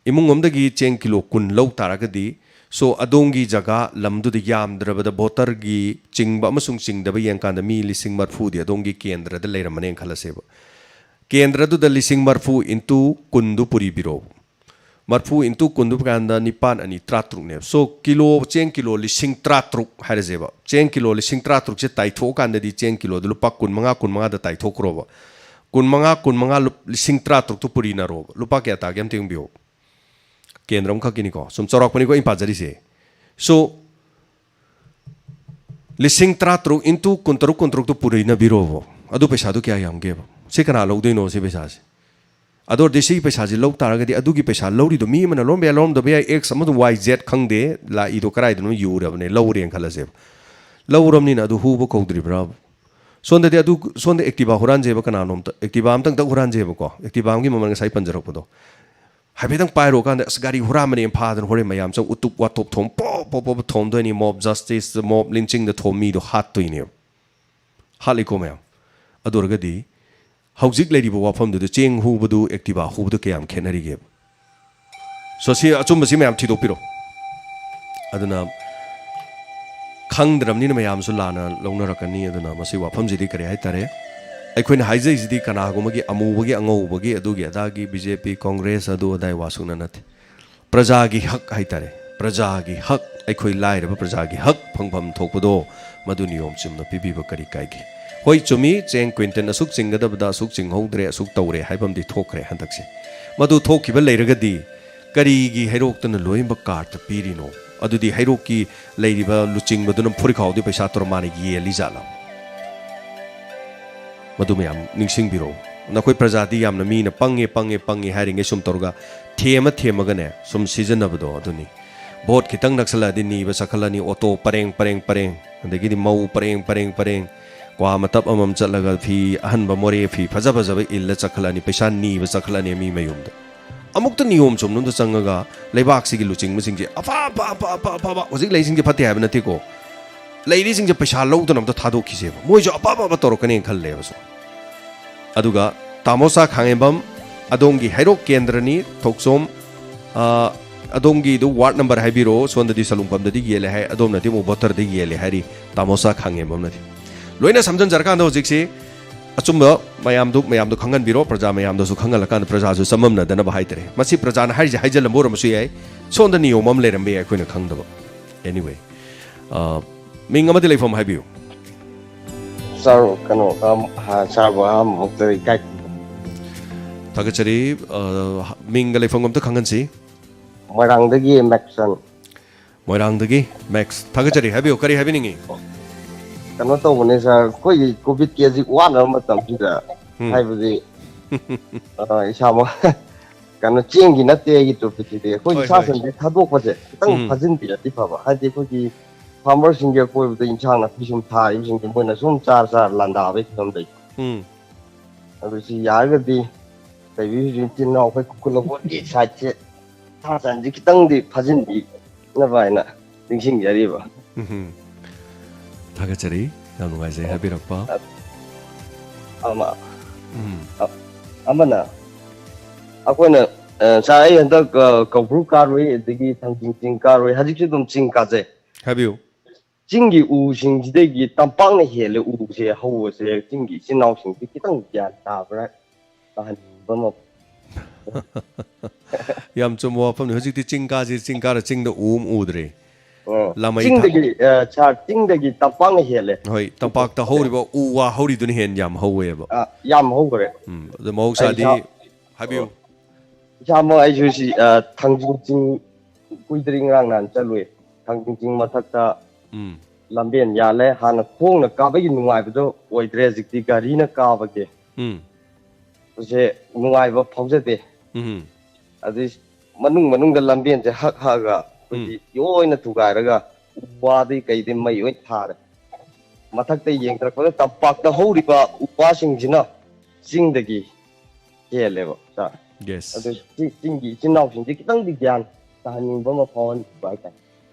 ꯏꯃꯨꯡ ꯑꯃꯗꯒꯤ ꯆꯦꯡ ꯀꯤꯂꯣ ꯀꯨꯟ ꯂꯧ ꯇꯥꯔꯒꯗꯤ, ꯁꯣ ꯑꯗꯣꯝꯒꯤ ꯖꯒꯥ ꯂꯝꯗꯨꯗ ꯌꯥꯝꯗ꯭ꯔꯕꯗ ꯚꯣꯇꯔꯒꯤ ꯆꯤꯡꯕ ꯑꯃꯁꯨꯡ ꯆꯤꯡꯗꯕ ꯌꯦꯡꯀꯥꯟꯗ ꯃꯤ ꯂꯤꯁꯤꯡ ꯃꯔꯐꯨꯗꯤ ꯑꯗꯣꯝꯒꯤ ꯀꯦꯟꯗ꯭ꯔꯗ ꯂꯩꯔꯝꯃꯅꯦꯅ ꯈꯜꯂꯁꯦꯕ꯫ ꯀꯦꯟꯗ꯭ꯔꯗꯨꯗ ꯂꯤꯁꯤꯡ ꯃꯔꯐꯨ into ꯀꯨꯟꯗꯨ ꯄꯨꯔꯤꯕꯤꯔꯣ꯫ ꯃꯔꯐꯨ into ꯀꯨꯟꯗꯨ ꯀꯥꯟꯗ ꯅꯤꯄꯥꯟ ꯑꯅꯤ ꯇꯔꯥꯇꯔꯨꯛꯅꯦꯕ꯫ ꯁꯣ ꯀꯤꯂꯣ, ꯆꯦꯡ ꯀꯤꯂꯣ ꯂꯤꯁꯤꯡ ꯇꯔꯥꯇꯔꯨꯛ ꯍꯥꯏꯔꯁꯦꯕ꯫ ꯆꯦꯡ ꯀꯤꯂꯣ ꯂꯤꯁꯤꯡ ꯇꯔꯥꯇꯔꯨꯛꯁꯦ ꯇꯥꯏꯊꯣꯛꯑꯀꯥꯟꯗꯗꯤ ꯆꯦꯡ ꯀꯤꯂꯣꯗꯨ ꯂꯨꯄꯥ ꯀꯨꯟꯃꯉꯥ, ꯀꯨꯟꯃꯉꯥꯗ ꯇꯥꯏꯊꯣꯛꯈ꯭ꯔꯣꯕ꯫ ꯀꯨꯟꯃꯉꯥ, ꯀꯨꯟꯃꯉꯥ, ꯂꯨꯞ-, ꯂꯤꯁꯤꯡ ꯇꯔꯥꯇꯔꯨꯛꯇꯨ ꯄꯨꯔꯤꯅꯔꯣꯕ꯫ ꯂꯨꯄꯥ ꯀꯌꯥ ꯇꯥꯒꯦ ꯑꯝꯇ ꯌꯦꯡꯕꯤꯌꯨ꯫ ꯀꯦꯟꯗ꯭ꯔ ꯑꯃꯈꯛꯀꯤꯅꯤꯀꯣ꯫ ꯁꯨꯝ ꯆꯥꯎꯔꯥꯛꯄꯅꯤꯀꯣ ꯑꯩꯅ ꯄꯥꯖꯔꯤꯁꯦ꯫ ꯁꯣ ꯂꯤꯁꯤꯡ ꯇꯔꯥꯇꯔꯨꯛ into ꯀꯨꯟꯇꯔꯨꯛ, ꯀꯨꯟꯇꯔꯨꯛꯇꯨ ꯄꯨꯔꯤꯅꯕꯤꯔꯣꯕ꯫ ꯑꯗꯨ ꯄꯩꯁꯥꯗꯨ ꯀꯌꯥ ꯌꯥꯝꯒꯦꯕ? ꯁꯤ ꯀꯅꯥ ꯂꯧꯗꯣꯏꯅꯣ ꯁꯤ ꯄꯩꯁꯥꯁꯦ? ꯑꯗꯨ ꯑꯣꯏꯔꯗꯤ ꯁꯤꯒꯤ ꯄꯩꯁꯥꯁꯤ ꯂꯧ ꯇꯥꯔꯒꯗꯤ ꯑꯗꯨꯒꯤ ꯄꯩꯁꯥ ꯂꯧꯔꯤꯗꯣ ꯃꯤ ꯑꯃꯅ ꯂꯧꯔꯝꯕ ꯌꯥꯏ, ꯂꯧꯔꯝꯗꯕ ꯌꯥꯏ, X ꯑꯃꯁꯨꯡ Y Z ꯈꯪꯗꯦ, ꯂꯥꯛꯏꯗꯣ ꯀꯗꯥꯏꯗꯅꯣ ꯌꯨꯔꯕꯅꯦ, ꯂꯧꯔꯦꯅ ꯈꯜꯂꯁꯦꯕ꯫ ꯂꯧꯔꯕꯅꯤꯅ ꯑꯗꯨ ꯍꯨꯕ ꯀꯧꯗ꯭ꯔꯤꯕ꯭ꯔꯥ? ꯁꯣꯝꯗꯗꯤ ꯑꯗꯨ, ꯁꯣꯝꯗ Activa ꯍꯨꯔꯥꯟꯖꯩꯕ ꯀꯅꯥꯅꯣꯝꯇ꯫ Activa ꯑꯝꯇꯪ ꯇꯛ ꯍꯨꯔꯥꯟꯖꯩꯕꯀꯣ꯫ Activa ꯑꯃꯒꯤ ꯃꯃꯜ ꯉꯁꯥꯏ ꯄꯟꯖꯔꯛꯄꯗꯣ꯫ ꯍꯥꯏꯐꯦꯠꯇꯪ ꯄꯥꯏꯔꯨꯀꯥꯟꯗ, "ꯑꯁ, ꯒꯥꯔꯤ ꯍꯨꯔꯥꯟꯕꯅꯦ" ꯐꯥꯗꯅ ꯍꯣꯔꯦꯟ ꯃꯌꯥꯝ ꯆꯪ ꯎꯇꯨꯞ ꯋꯥꯇꯣꯞ ꯊꯣꯝ ꯄꯣꯞ ꯄꯣꯞ ꯄꯣꯞ ꯊꯣꯝꯗꯣꯏꯅꯤ꯫ Mob justice, mob lynchingꯗ ꯊꯣꯝ ꯃꯤꯗꯣ ꯍꯥꯠꯇꯣꯏꯅꯦꯕ꯫ ꯍꯥꯠꯂꯤꯀꯣ ꯃꯌꯥꯝ? ꯑꯗꯨ ꯑꯣꯏꯔꯒꯗꯤ ꯍꯧꯖꯤꯛ ꯂꯩꯔꯤꯕ ꯋꯥꯐꯝꯗꯨꯗ ꯆꯦꯡ ꯍꯨꯕꯗꯨ, Activa ꯍꯨꯕꯗꯨ ꯀꯌꯥꯝ ꯈꯦꯠꯅꯔꯤꯒꯦꯕ? So, ꯁꯤ ꯑꯆꯨꯝꯕꯁꯤ ꯃꯌꯥꯝ ꯊꯤꯗꯣꯛꯄꯤꯔꯣ꯫ ꯑꯗꯨꯅ ꯈꯪꯗ꯭ꯔꯕꯅꯤꯅ ꯃꯌꯥꯝꯁꯨ ꯂꯥꯟꯅ ꯂꯧꯅꯔꯛꯀꯅꯤ꯫ ꯑꯗꯨꯅ ꯃꯁꯤ ꯋꯥꯐꯝꯁꯤꯗꯤ ꯀꯔꯤ ꯍꯥꯏꯇꯥꯔꯦ? ꯑꯩꯈꯣꯏꯅ ꯍꯥꯏꯖꯩꯁꯤꯗꯤ ꯀꯅꯥꯒꯨꯝꯕꯒꯤ ꯑꯃꯨꯕꯒꯤ ꯑꯉꯧꯕꯒꯤ ꯑꯗꯨꯒꯤ ꯑꯗꯥꯒꯤ B J P, Congress ꯑꯗꯨ ꯑꯗꯥꯏ ꯋꯥ ꯁꯨꯛꯅ ꯅꯠꯇꯦ꯫ ꯄ꯭ꯔꯖꯥꯒꯤ ꯍꯛ ꯍꯥꯏꯇꯥꯔꯦ, ꯄ꯭ꯔꯖꯥꯒꯤ ꯍꯛ, ꯑꯩꯈꯣꯏ ꯂꯥꯏꯔꯕ ꯄ꯭ꯔꯖꯥꯒꯤ ꯍꯛ ꯐꯪꯐꯝ ꯊꯣꯛꯄꯗꯣ ꯃꯗꯨ ꯅꯤꯌꯣꯝ ꯆꯨꯝꯅ ꯄꯤꯕꯤꯕ ꯀꯔꯤ ꯀꯥꯏꯒꯦ? ꯍꯣꯏ, ꯆꯨꯝꯃꯤ, ꯆꯦꯡ quintal ꯑꯁꯨꯛ ꯆꯤꯡꯒꯗꯕꯗ ꯑꯁꯨꯛ ꯆꯤꯡꯍꯧꯗ꯭ꯔꯦ, ꯑꯁꯨꯛ ꯇꯧꯔꯦ ꯍꯥꯏꯕ ꯑꯃꯗꯤ ꯊꯣꯛꯈ꯭ꯔꯦ ꯍꯟꯗꯛꯁꯦ꯫ ꯃꯗꯨ ꯊꯣꯛꯈꯤꯕ ꯂꯩꯔꯒꯗꯤ ꯀꯔꯤꯒꯤ ꯍꯩꯔꯣꯛꯇꯅ ꯂꯣꯏꯅꯃꯛ cardꯇ ꯄꯤꯔꯤꯅꯣ? ꯑꯗꯨꯗꯤ ꯍꯩꯔꯣꯛꯀꯤ ꯂꯩꯔꯤꯕ ꯂꯨꯆꯤꯡꯕꯗꯨꯅ ꯐꯨꯔꯤꯈꯥꯎꯗꯤ ꯄꯩꯁꯥ ꯇꯣꯔꯃꯥꯅ ꯌꯦꯜꯂꯤ ꯖꯥꯠꯂꯣ? ꯃꯗꯨ ꯃꯌꯥꯝ ꯅꯤꯡꯁꯤꯡꯕꯤꯔꯛꯎ꯫ ꯅꯈꯣꯏ ꯄ꯭ꯔꯖꯥꯗꯤ ꯌꯥꯝꯅ ꯃꯤꯅ ꯄꯪꯉꯦ, ꯄꯪꯉꯦ, ꯄꯪꯉꯦ ꯍꯥꯏꯔꯤꯉꯩ ꯁꯨꯝ ꯇꯧꯔꯒ ꯊꯦꯝꯃ ꯊꯦꯝꯃꯒꯅꯦ ꯁꯨꯝ ꯁꯤꯖꯤꯟꯅꯕꯗꯣ ꯑꯗꯨꯅꯤ꯫ Vote ꯈꯤꯇꯪ ꯅꯛꯁꯜꯂꯛꯑꯗꯤ ꯅꯤꯕ ꯆꯠꯈꯠꯂꯅꯤ, ꯑꯣꯇꯣ ꯄꯔꯦꯡ, ꯄꯔꯦꯡ, ꯄꯔꯦꯡ, ꯑꯗꯒꯤꯗꯤ ꯃꯧ ꯄꯔꯦꯡ, ꯄꯔꯦꯡ, ꯄꯔꯦꯡ, ꯀ꯭ꯋꯥ ꯃꯇꯞ ꯑꯃꯃꯝ ꯆꯠꯂꯒ ꯐꯤ ꯑꯍꯟꯕ ꯃꯣꯔꯦ ꯐꯤ ꯐꯖ ꯐꯖꯕ ꯏꯜꯂ ꯆꯠꯈꯠꯂꯅꯤ, ꯄꯩꯁꯥ ꯅꯤꯕ ꯆꯠꯈꯠꯂꯅꯤ ꯃꯤ ꯃꯌꯨꯝꯗ꯫ ꯑꯃꯨꯛꯇ ꯅꯤꯌꯣꯝ ꯆꯨꯝꯅ ꯑꯝꯇ ꯆꯪꯉꯒ ꯂꯩꯕꯥꯛꯁꯤꯒꯤ ꯂꯨꯆꯤꯡꯕꯁꯤꯡꯁꯦ ꯑꯐ ꯑꯐ ꯑꯐ ꯑꯐ ꯑꯐꯕ, ꯍꯧꯖꯤꯛ ꯂꯩꯔꯤꯁꯤꯡꯁꯦ ꯐꯠꯇꯦ ꯍꯥꯏꯕ ꯅꯠꯇꯦꯀꯣ, ꯂꯩꯔꯤꯁꯤꯡꯁꯦ ꯄꯩꯁꯥ ꯂꯧꯗꯅ ꯑꯝꯇ ꯊꯥꯗꯣꯛꯈꯤꯁꯦꯕ, ꯃꯣꯏꯁꯨ ꯑꯐ ꯑꯐꯕ ꯇꯧꯔꯛꯀꯅꯦꯅ ꯈꯜꯂꯦꯕ ꯁꯨꯝ꯫ ꯑꯗꯨꯒ ꯇꯥꯃꯣꯆꯥ ꯈꯥꯉꯦꯝꯕꯝ, ꯑꯗꯣꯝꯒꯤ ꯍꯩꯔꯣꯛ ꯀꯦꯟꯗ꯭ꯔꯅꯤ, ꯊꯣꯛꯆꯣꯝ, ꯑ, ꯑꯗꯣꯝꯒꯤꯗꯨ ward number ꯍꯥꯏꯕꯤꯔꯛꯑꯣ, ꯁꯣꯝꯗꯗꯤ ꯁꯂꯨꯡꯐꯝꯗꯗꯤ ꯌꯦꯜꯂꯦ ꯍꯥꯏ, ꯑꯗꯣꯝꯅꯗꯤ ꯑꯃꯨꯛ ꯚꯣꯇꯔꯗ ꯌꯦꯜꯂꯦ ꯍꯥꯏꯔꯤ ꯇꯥꯃꯣꯆꯥ ꯈꯥꯉꯦꯝꯕꯝꯅꯗꯤ꯫ ꯂꯣꯏꯅ ꯁꯝꯖꯟꯖꯔꯀꯥꯟꯗ ꯍꯧꯖꯤꯛꯁꯤ ꯑꯆꯨꯝꯕ ꯃꯌꯥꯝꯗꯨ ꯃꯌꯥꯝꯗꯣ ꯈꯪꯍꯟꯕꯤꯔꯣ, ꯄ꯭ꯔꯖꯥ ꯃꯌꯥꯝꯗꯁꯨ ꯈꯪꯍꯜꯂꯀꯥꯟꯗ ꯄ꯭ꯔꯖꯥꯁꯨ ꯆꯃꯝꯅꯗꯅꯕ ꯍꯥꯏꯇꯥꯔꯦ꯫ ꯃꯁꯤ ꯄ꯭ꯔꯖꯥꯅ ꯍꯥꯏꯔꯤꯁꯦ ꯍꯥꯏꯖꯜꯂꯝꯕ ꯑꯣꯏꯔꯝꯕꯁꯨ ꯌꯥꯏ, ꯁꯣꯝꯗ ꯅꯤꯌꯣꯝ ꯑꯃ ꯂꯩꯔꯝꯕ ꯌꯥꯏ ꯑꯩꯈꯣꯏꯅ ꯈꯪꯗꯕ꯫ Anyway, ꯑ, ꯃꯤꯡ ꯑꯃꯗꯤ ꯂꯩꯐꯝ ꯍꯥꯏꯕꯤꯌꯨ꯫ ꯁꯥꯔ, ꯀꯩꯅꯣ, ꯑꯝ, ꯍꯥ, ꯁꯥꯔꯕꯨ ꯑꯍꯥꯟꯕꯃꯛꯇ ꯏꯀꯥꯏ ꯈꯨꯝꯅꯕ꯫ ꯊꯥꯒꯠꯆꯔꯤ꯫ ꯑ, ꯃꯤꯡꯒ ꯂꯩꯐꯝꯒ ꯑꯝꯇ ꯈꯪꯍꯟꯁꯤ꯫ ꯃꯣꯏꯔꯥꯡꯗꯒꯤ ꯃꯦꯛꯁꯟ꯫ ꯃꯣꯏꯔꯥꯡꯗꯒꯤ ꯃꯦꯛꯁ꯫ ꯊꯥꯒꯠꯆꯔꯤ꯫ ꯍꯥꯏꯕꯤꯌꯨ, ꯀꯔꯤ ꯍꯥꯏꯕꯤꯅꯤꯡꯉꯤ? ꯀꯩꯅꯣ ꯇꯧꯕꯅꯦ ꯁꯥꯔ, ꯑꯩꯈꯣꯏꯒꯤ ꯀꯣꯚꯤꯗꯀꯤ ꯍꯧꯖꯤꯛ ꯋꯥꯅꯕ ꯃꯇꯝꯁꯤꯗ, ꯎꯝ꯫ ꯍꯥꯏꯕꯗꯤ, ꯑ, ꯏꯁꯥꯃꯛ ꯀꯩꯅꯣ, ꯆꯦꯡꯒꯤ ꯅꯠꯇꯦ ꯑꯩꯒꯤ ꯇꯣꯄꯤꯛꯁꯤꯗꯤ꯫ ꯑꯩꯈꯣꯏꯒꯤ ꯍꯣꯏ, ꯁꯥ ꯍꯣꯏ꯫ ꯁꯟꯁꯦ ꯊꯥꯗꯣꯛꯄꯁꯦ ꯈꯤꯇꯪ ꯎꯝ꯫ ꯐꯥꯖꯤꯟꯕꯤꯔꯗꯤ ꯐꯕ꯫ ꯍꯥꯏꯗꯤ ꯑꯩꯈꯣꯏꯒꯤ ꯐꯥꯔꯃꯔꯁꯤꯡꯒꯤ ꯑꯀꯣꯏꯕꯗ ꯏꯟꯁꯥꯡ ꯅꯥꯄꯤ ꯁꯨꯝ ꯊꯥꯔꯤꯕꯁꯤꯡꯁꯦ ꯃꯣꯏꯅ ꯁꯨꯝ ꯆꯥꯔ ꯆꯥꯔ ꯂꯥꯟꯗꯥꯕꯒꯤ ꯐꯤꯕꯝ ꯂꯩ꯫ ꯎꯝ꯫ ꯑꯗꯨ ꯁꯤ ꯌꯥꯔꯒꯗꯤ ꯂꯩꯕꯤꯔꯤꯕ ꯏꯆꯤꯜ ꯏꯅꯥꯎ ꯑꯩꯈꯣꯏ ꯀꯨꯀꯨꯜ ꯂꯧꯕꯣꯠꯀꯤ ꯁꯥꯏꯠꯁꯦ ꯁꯥ ꯁꯟꯁꯤ ꯈꯤꯇꯪꯗꯤ ꯐꯥꯖꯤꯟꯕꯤꯅꯕ ꯍꯥꯏꯅ ꯅꯤꯡꯁꯤꯡꯖꯔꯤꯕ꯫ ꯎꯝ꯫ ꯊꯥꯒꯠꯆꯔꯤ꯫ ꯌꯥꯝ ꯅꯨꯡꯉꯥꯏꯖꯩ ꯍꯥꯏꯕꯤꯔꯛꯄ꯫ ꯑꯃ ꯎꯝ꯫ ꯑ- ꯑꯃꯅ ꯑꯩꯈꯣꯏꯅ ꯑ, ꯁꯥꯔ, ꯑꯩ ꯍꯟꯗꯛ ꯑ, ꯀꯧꯕ꯭ꯔꯨ ꯀꯥꯔꯨꯏ, ꯑꯗꯒꯤ ꯊꯥꯡꯖꯤꯡ ꯆꯤꯡ ꯀꯥꯔꯨꯏ, ꯍꯧꯖꯤꯛꯁꯨ ꯑꯗꯨꯝ ꯆꯤꯡ ꯀꯥꯖꯩ꯫ ꯍꯥꯏꯕꯤꯌꯨ꯫ ꯆꯤꯡꯒꯤ ꯎꯁꯤꯡꯁꯤꯗꯒꯤ ꯇꯝꯄꯥꯛꯅ ꯍꯦꯜꯂꯦ ꯎꯁꯦ ꯍꯧꯕꯁꯦ꯫ ꯆꯤꯡꯒꯤ ꯏꯆꯤꯟ ꯏꯅꯥꯎꯁꯤꯡꯁꯤ ꯈꯤꯇꯪ ꯒ꯭ꯌꯥꯟ ꯇꯥꯕ꯭ꯔꯥ ꯇꯥꯍꯟꯅꯤꯡꯕ ꯑꯃ꯫ ꯌꯥꯝ ꯆꯨꯝꯕ ꯋꯥꯐꯝꯅꯤ꯫ ꯍꯧꯖꯤꯛꯇꯤ ꯆꯤꯡ ꯀꯥꯁꯤ, ꯆꯤꯡ ꯀꯥꯔ ꯆꯤꯡꯗ ꯎ ꯑꯃ ꯎꯗ꯭ꯔꯦ꯫ ꯑꯣ, ꯂꯥꯃꯩ ꯊꯥ- ꯆꯤꯡꯗꯒꯤ ꯑ, ꯁꯥꯔ, ꯆꯤꯡꯗꯒꯤ ꯇꯝꯄꯥꯛꯅ ꯍꯦꯜꯂꯦ꯫ ꯍꯣꯏ, ꯇꯝꯄꯥꯛꯇ ꯍꯧꯔꯤꯕ ꯎ ꯋꯥ ꯍꯧꯔꯤꯗꯨꯅ ꯍꯦꯟꯅ ꯌꯥꯝ ꯍꯧꯋꯦꯕ꯫ ꯑ, ꯌꯥꯝ ꯍꯧꯈ꯭ꯔꯦ꯫ ꯎꯝ, ꯑꯗꯣ ꯃꯍꯧꯁꯥꯗꯤ ꯑꯩ ꯏꯁꯥ- ꯍꯥꯏꯕꯤꯌꯨ꯫ ꯏꯁꯥꯃꯛ ꯑꯩꯁꯨ ꯁꯤ ꯑ, ꯊꯥꯡꯖꯤꯡ ꯆꯤꯡ ꯀꯨꯏꯗ꯭ꯔꯤ ꯉꯔꯥꯡ ꯅꯍꯥꯟ ꯆꯠꯂꯨꯏ꯫ ꯊꯥꯡꯖꯤꯡ ꯆꯤꯡ ꯃꯊꯛꯇ ꯎꯝ꯫ ꯂꯝꯕꯦꯟ ꯌꯥꯜꯂꯦ꯫ ꯍꯥꯟꯅ ꯈꯣꯡꯅ ꯀꯥꯕꯒꯤ ꯅꯨꯡꯉꯥꯏꯕꯗꯣ ꯑꯣꯏꯗ꯭ꯔꯦ, ꯍꯧꯖꯤꯛꯇꯤ ꯒꯥꯔꯤꯅ ꯀꯥꯕꯒꯤ ꯎꯝ꯫ ꯁꯦ ꯅꯨꯡꯉꯥꯏꯕ ꯐꯥꯎꯖꯗꯦ꯫ ꯎꯝ꯫ ꯑꯗꯨꯏ ꯃꯅꯨꯡ ꯃꯅꯨꯡꯗ ꯂꯝꯕꯦꯟꯁꯦ ꯍꯛ ꯍꯛꯑꯒ ꯑꯩꯈꯣꯏꯒꯤ ꯂꯣꯏꯅ ꯊꯨꯒꯥꯏꯔꯒ ꯎ ꯋꯥꯗꯩ ꯀꯩꯗꯩ ꯃꯩ ꯂꯣꯏ ꯊꯥꯔꯦ꯫ ꯃꯊꯛꯇ ꯌꯦꯡꯊꯔꯛꯄꯗ ꯇꯝꯄꯥꯛꯇ ꯍꯧꯔꯤꯕ ꯎ ꯋꯥꯁꯤꯡꯁꯤꯅ ꯆꯤꯡꯗꯒꯤ ꯍꯦꯜꯂꯦꯕ, ꯁꯥꯔ꯫ ꯌꯦꯁ꯫ ꯑꯗꯨ ꯆꯤꯡ- ꯆꯤꯡꯒꯤ ꯏꯆꯤꯟ ꯏꯅꯥꯎꯁꯤꯡꯁꯦ ꯈꯤꯇꯪꯗꯤ ꯒ꯭ꯌꯥꯟ ꯇꯥꯍꯟꯅꯤꯡꯕ ꯑꯃ ꯐꯥꯎꯍꯟꯅꯤꯡꯕ ꯍꯥꯏꯇꯥꯔꯦ꯫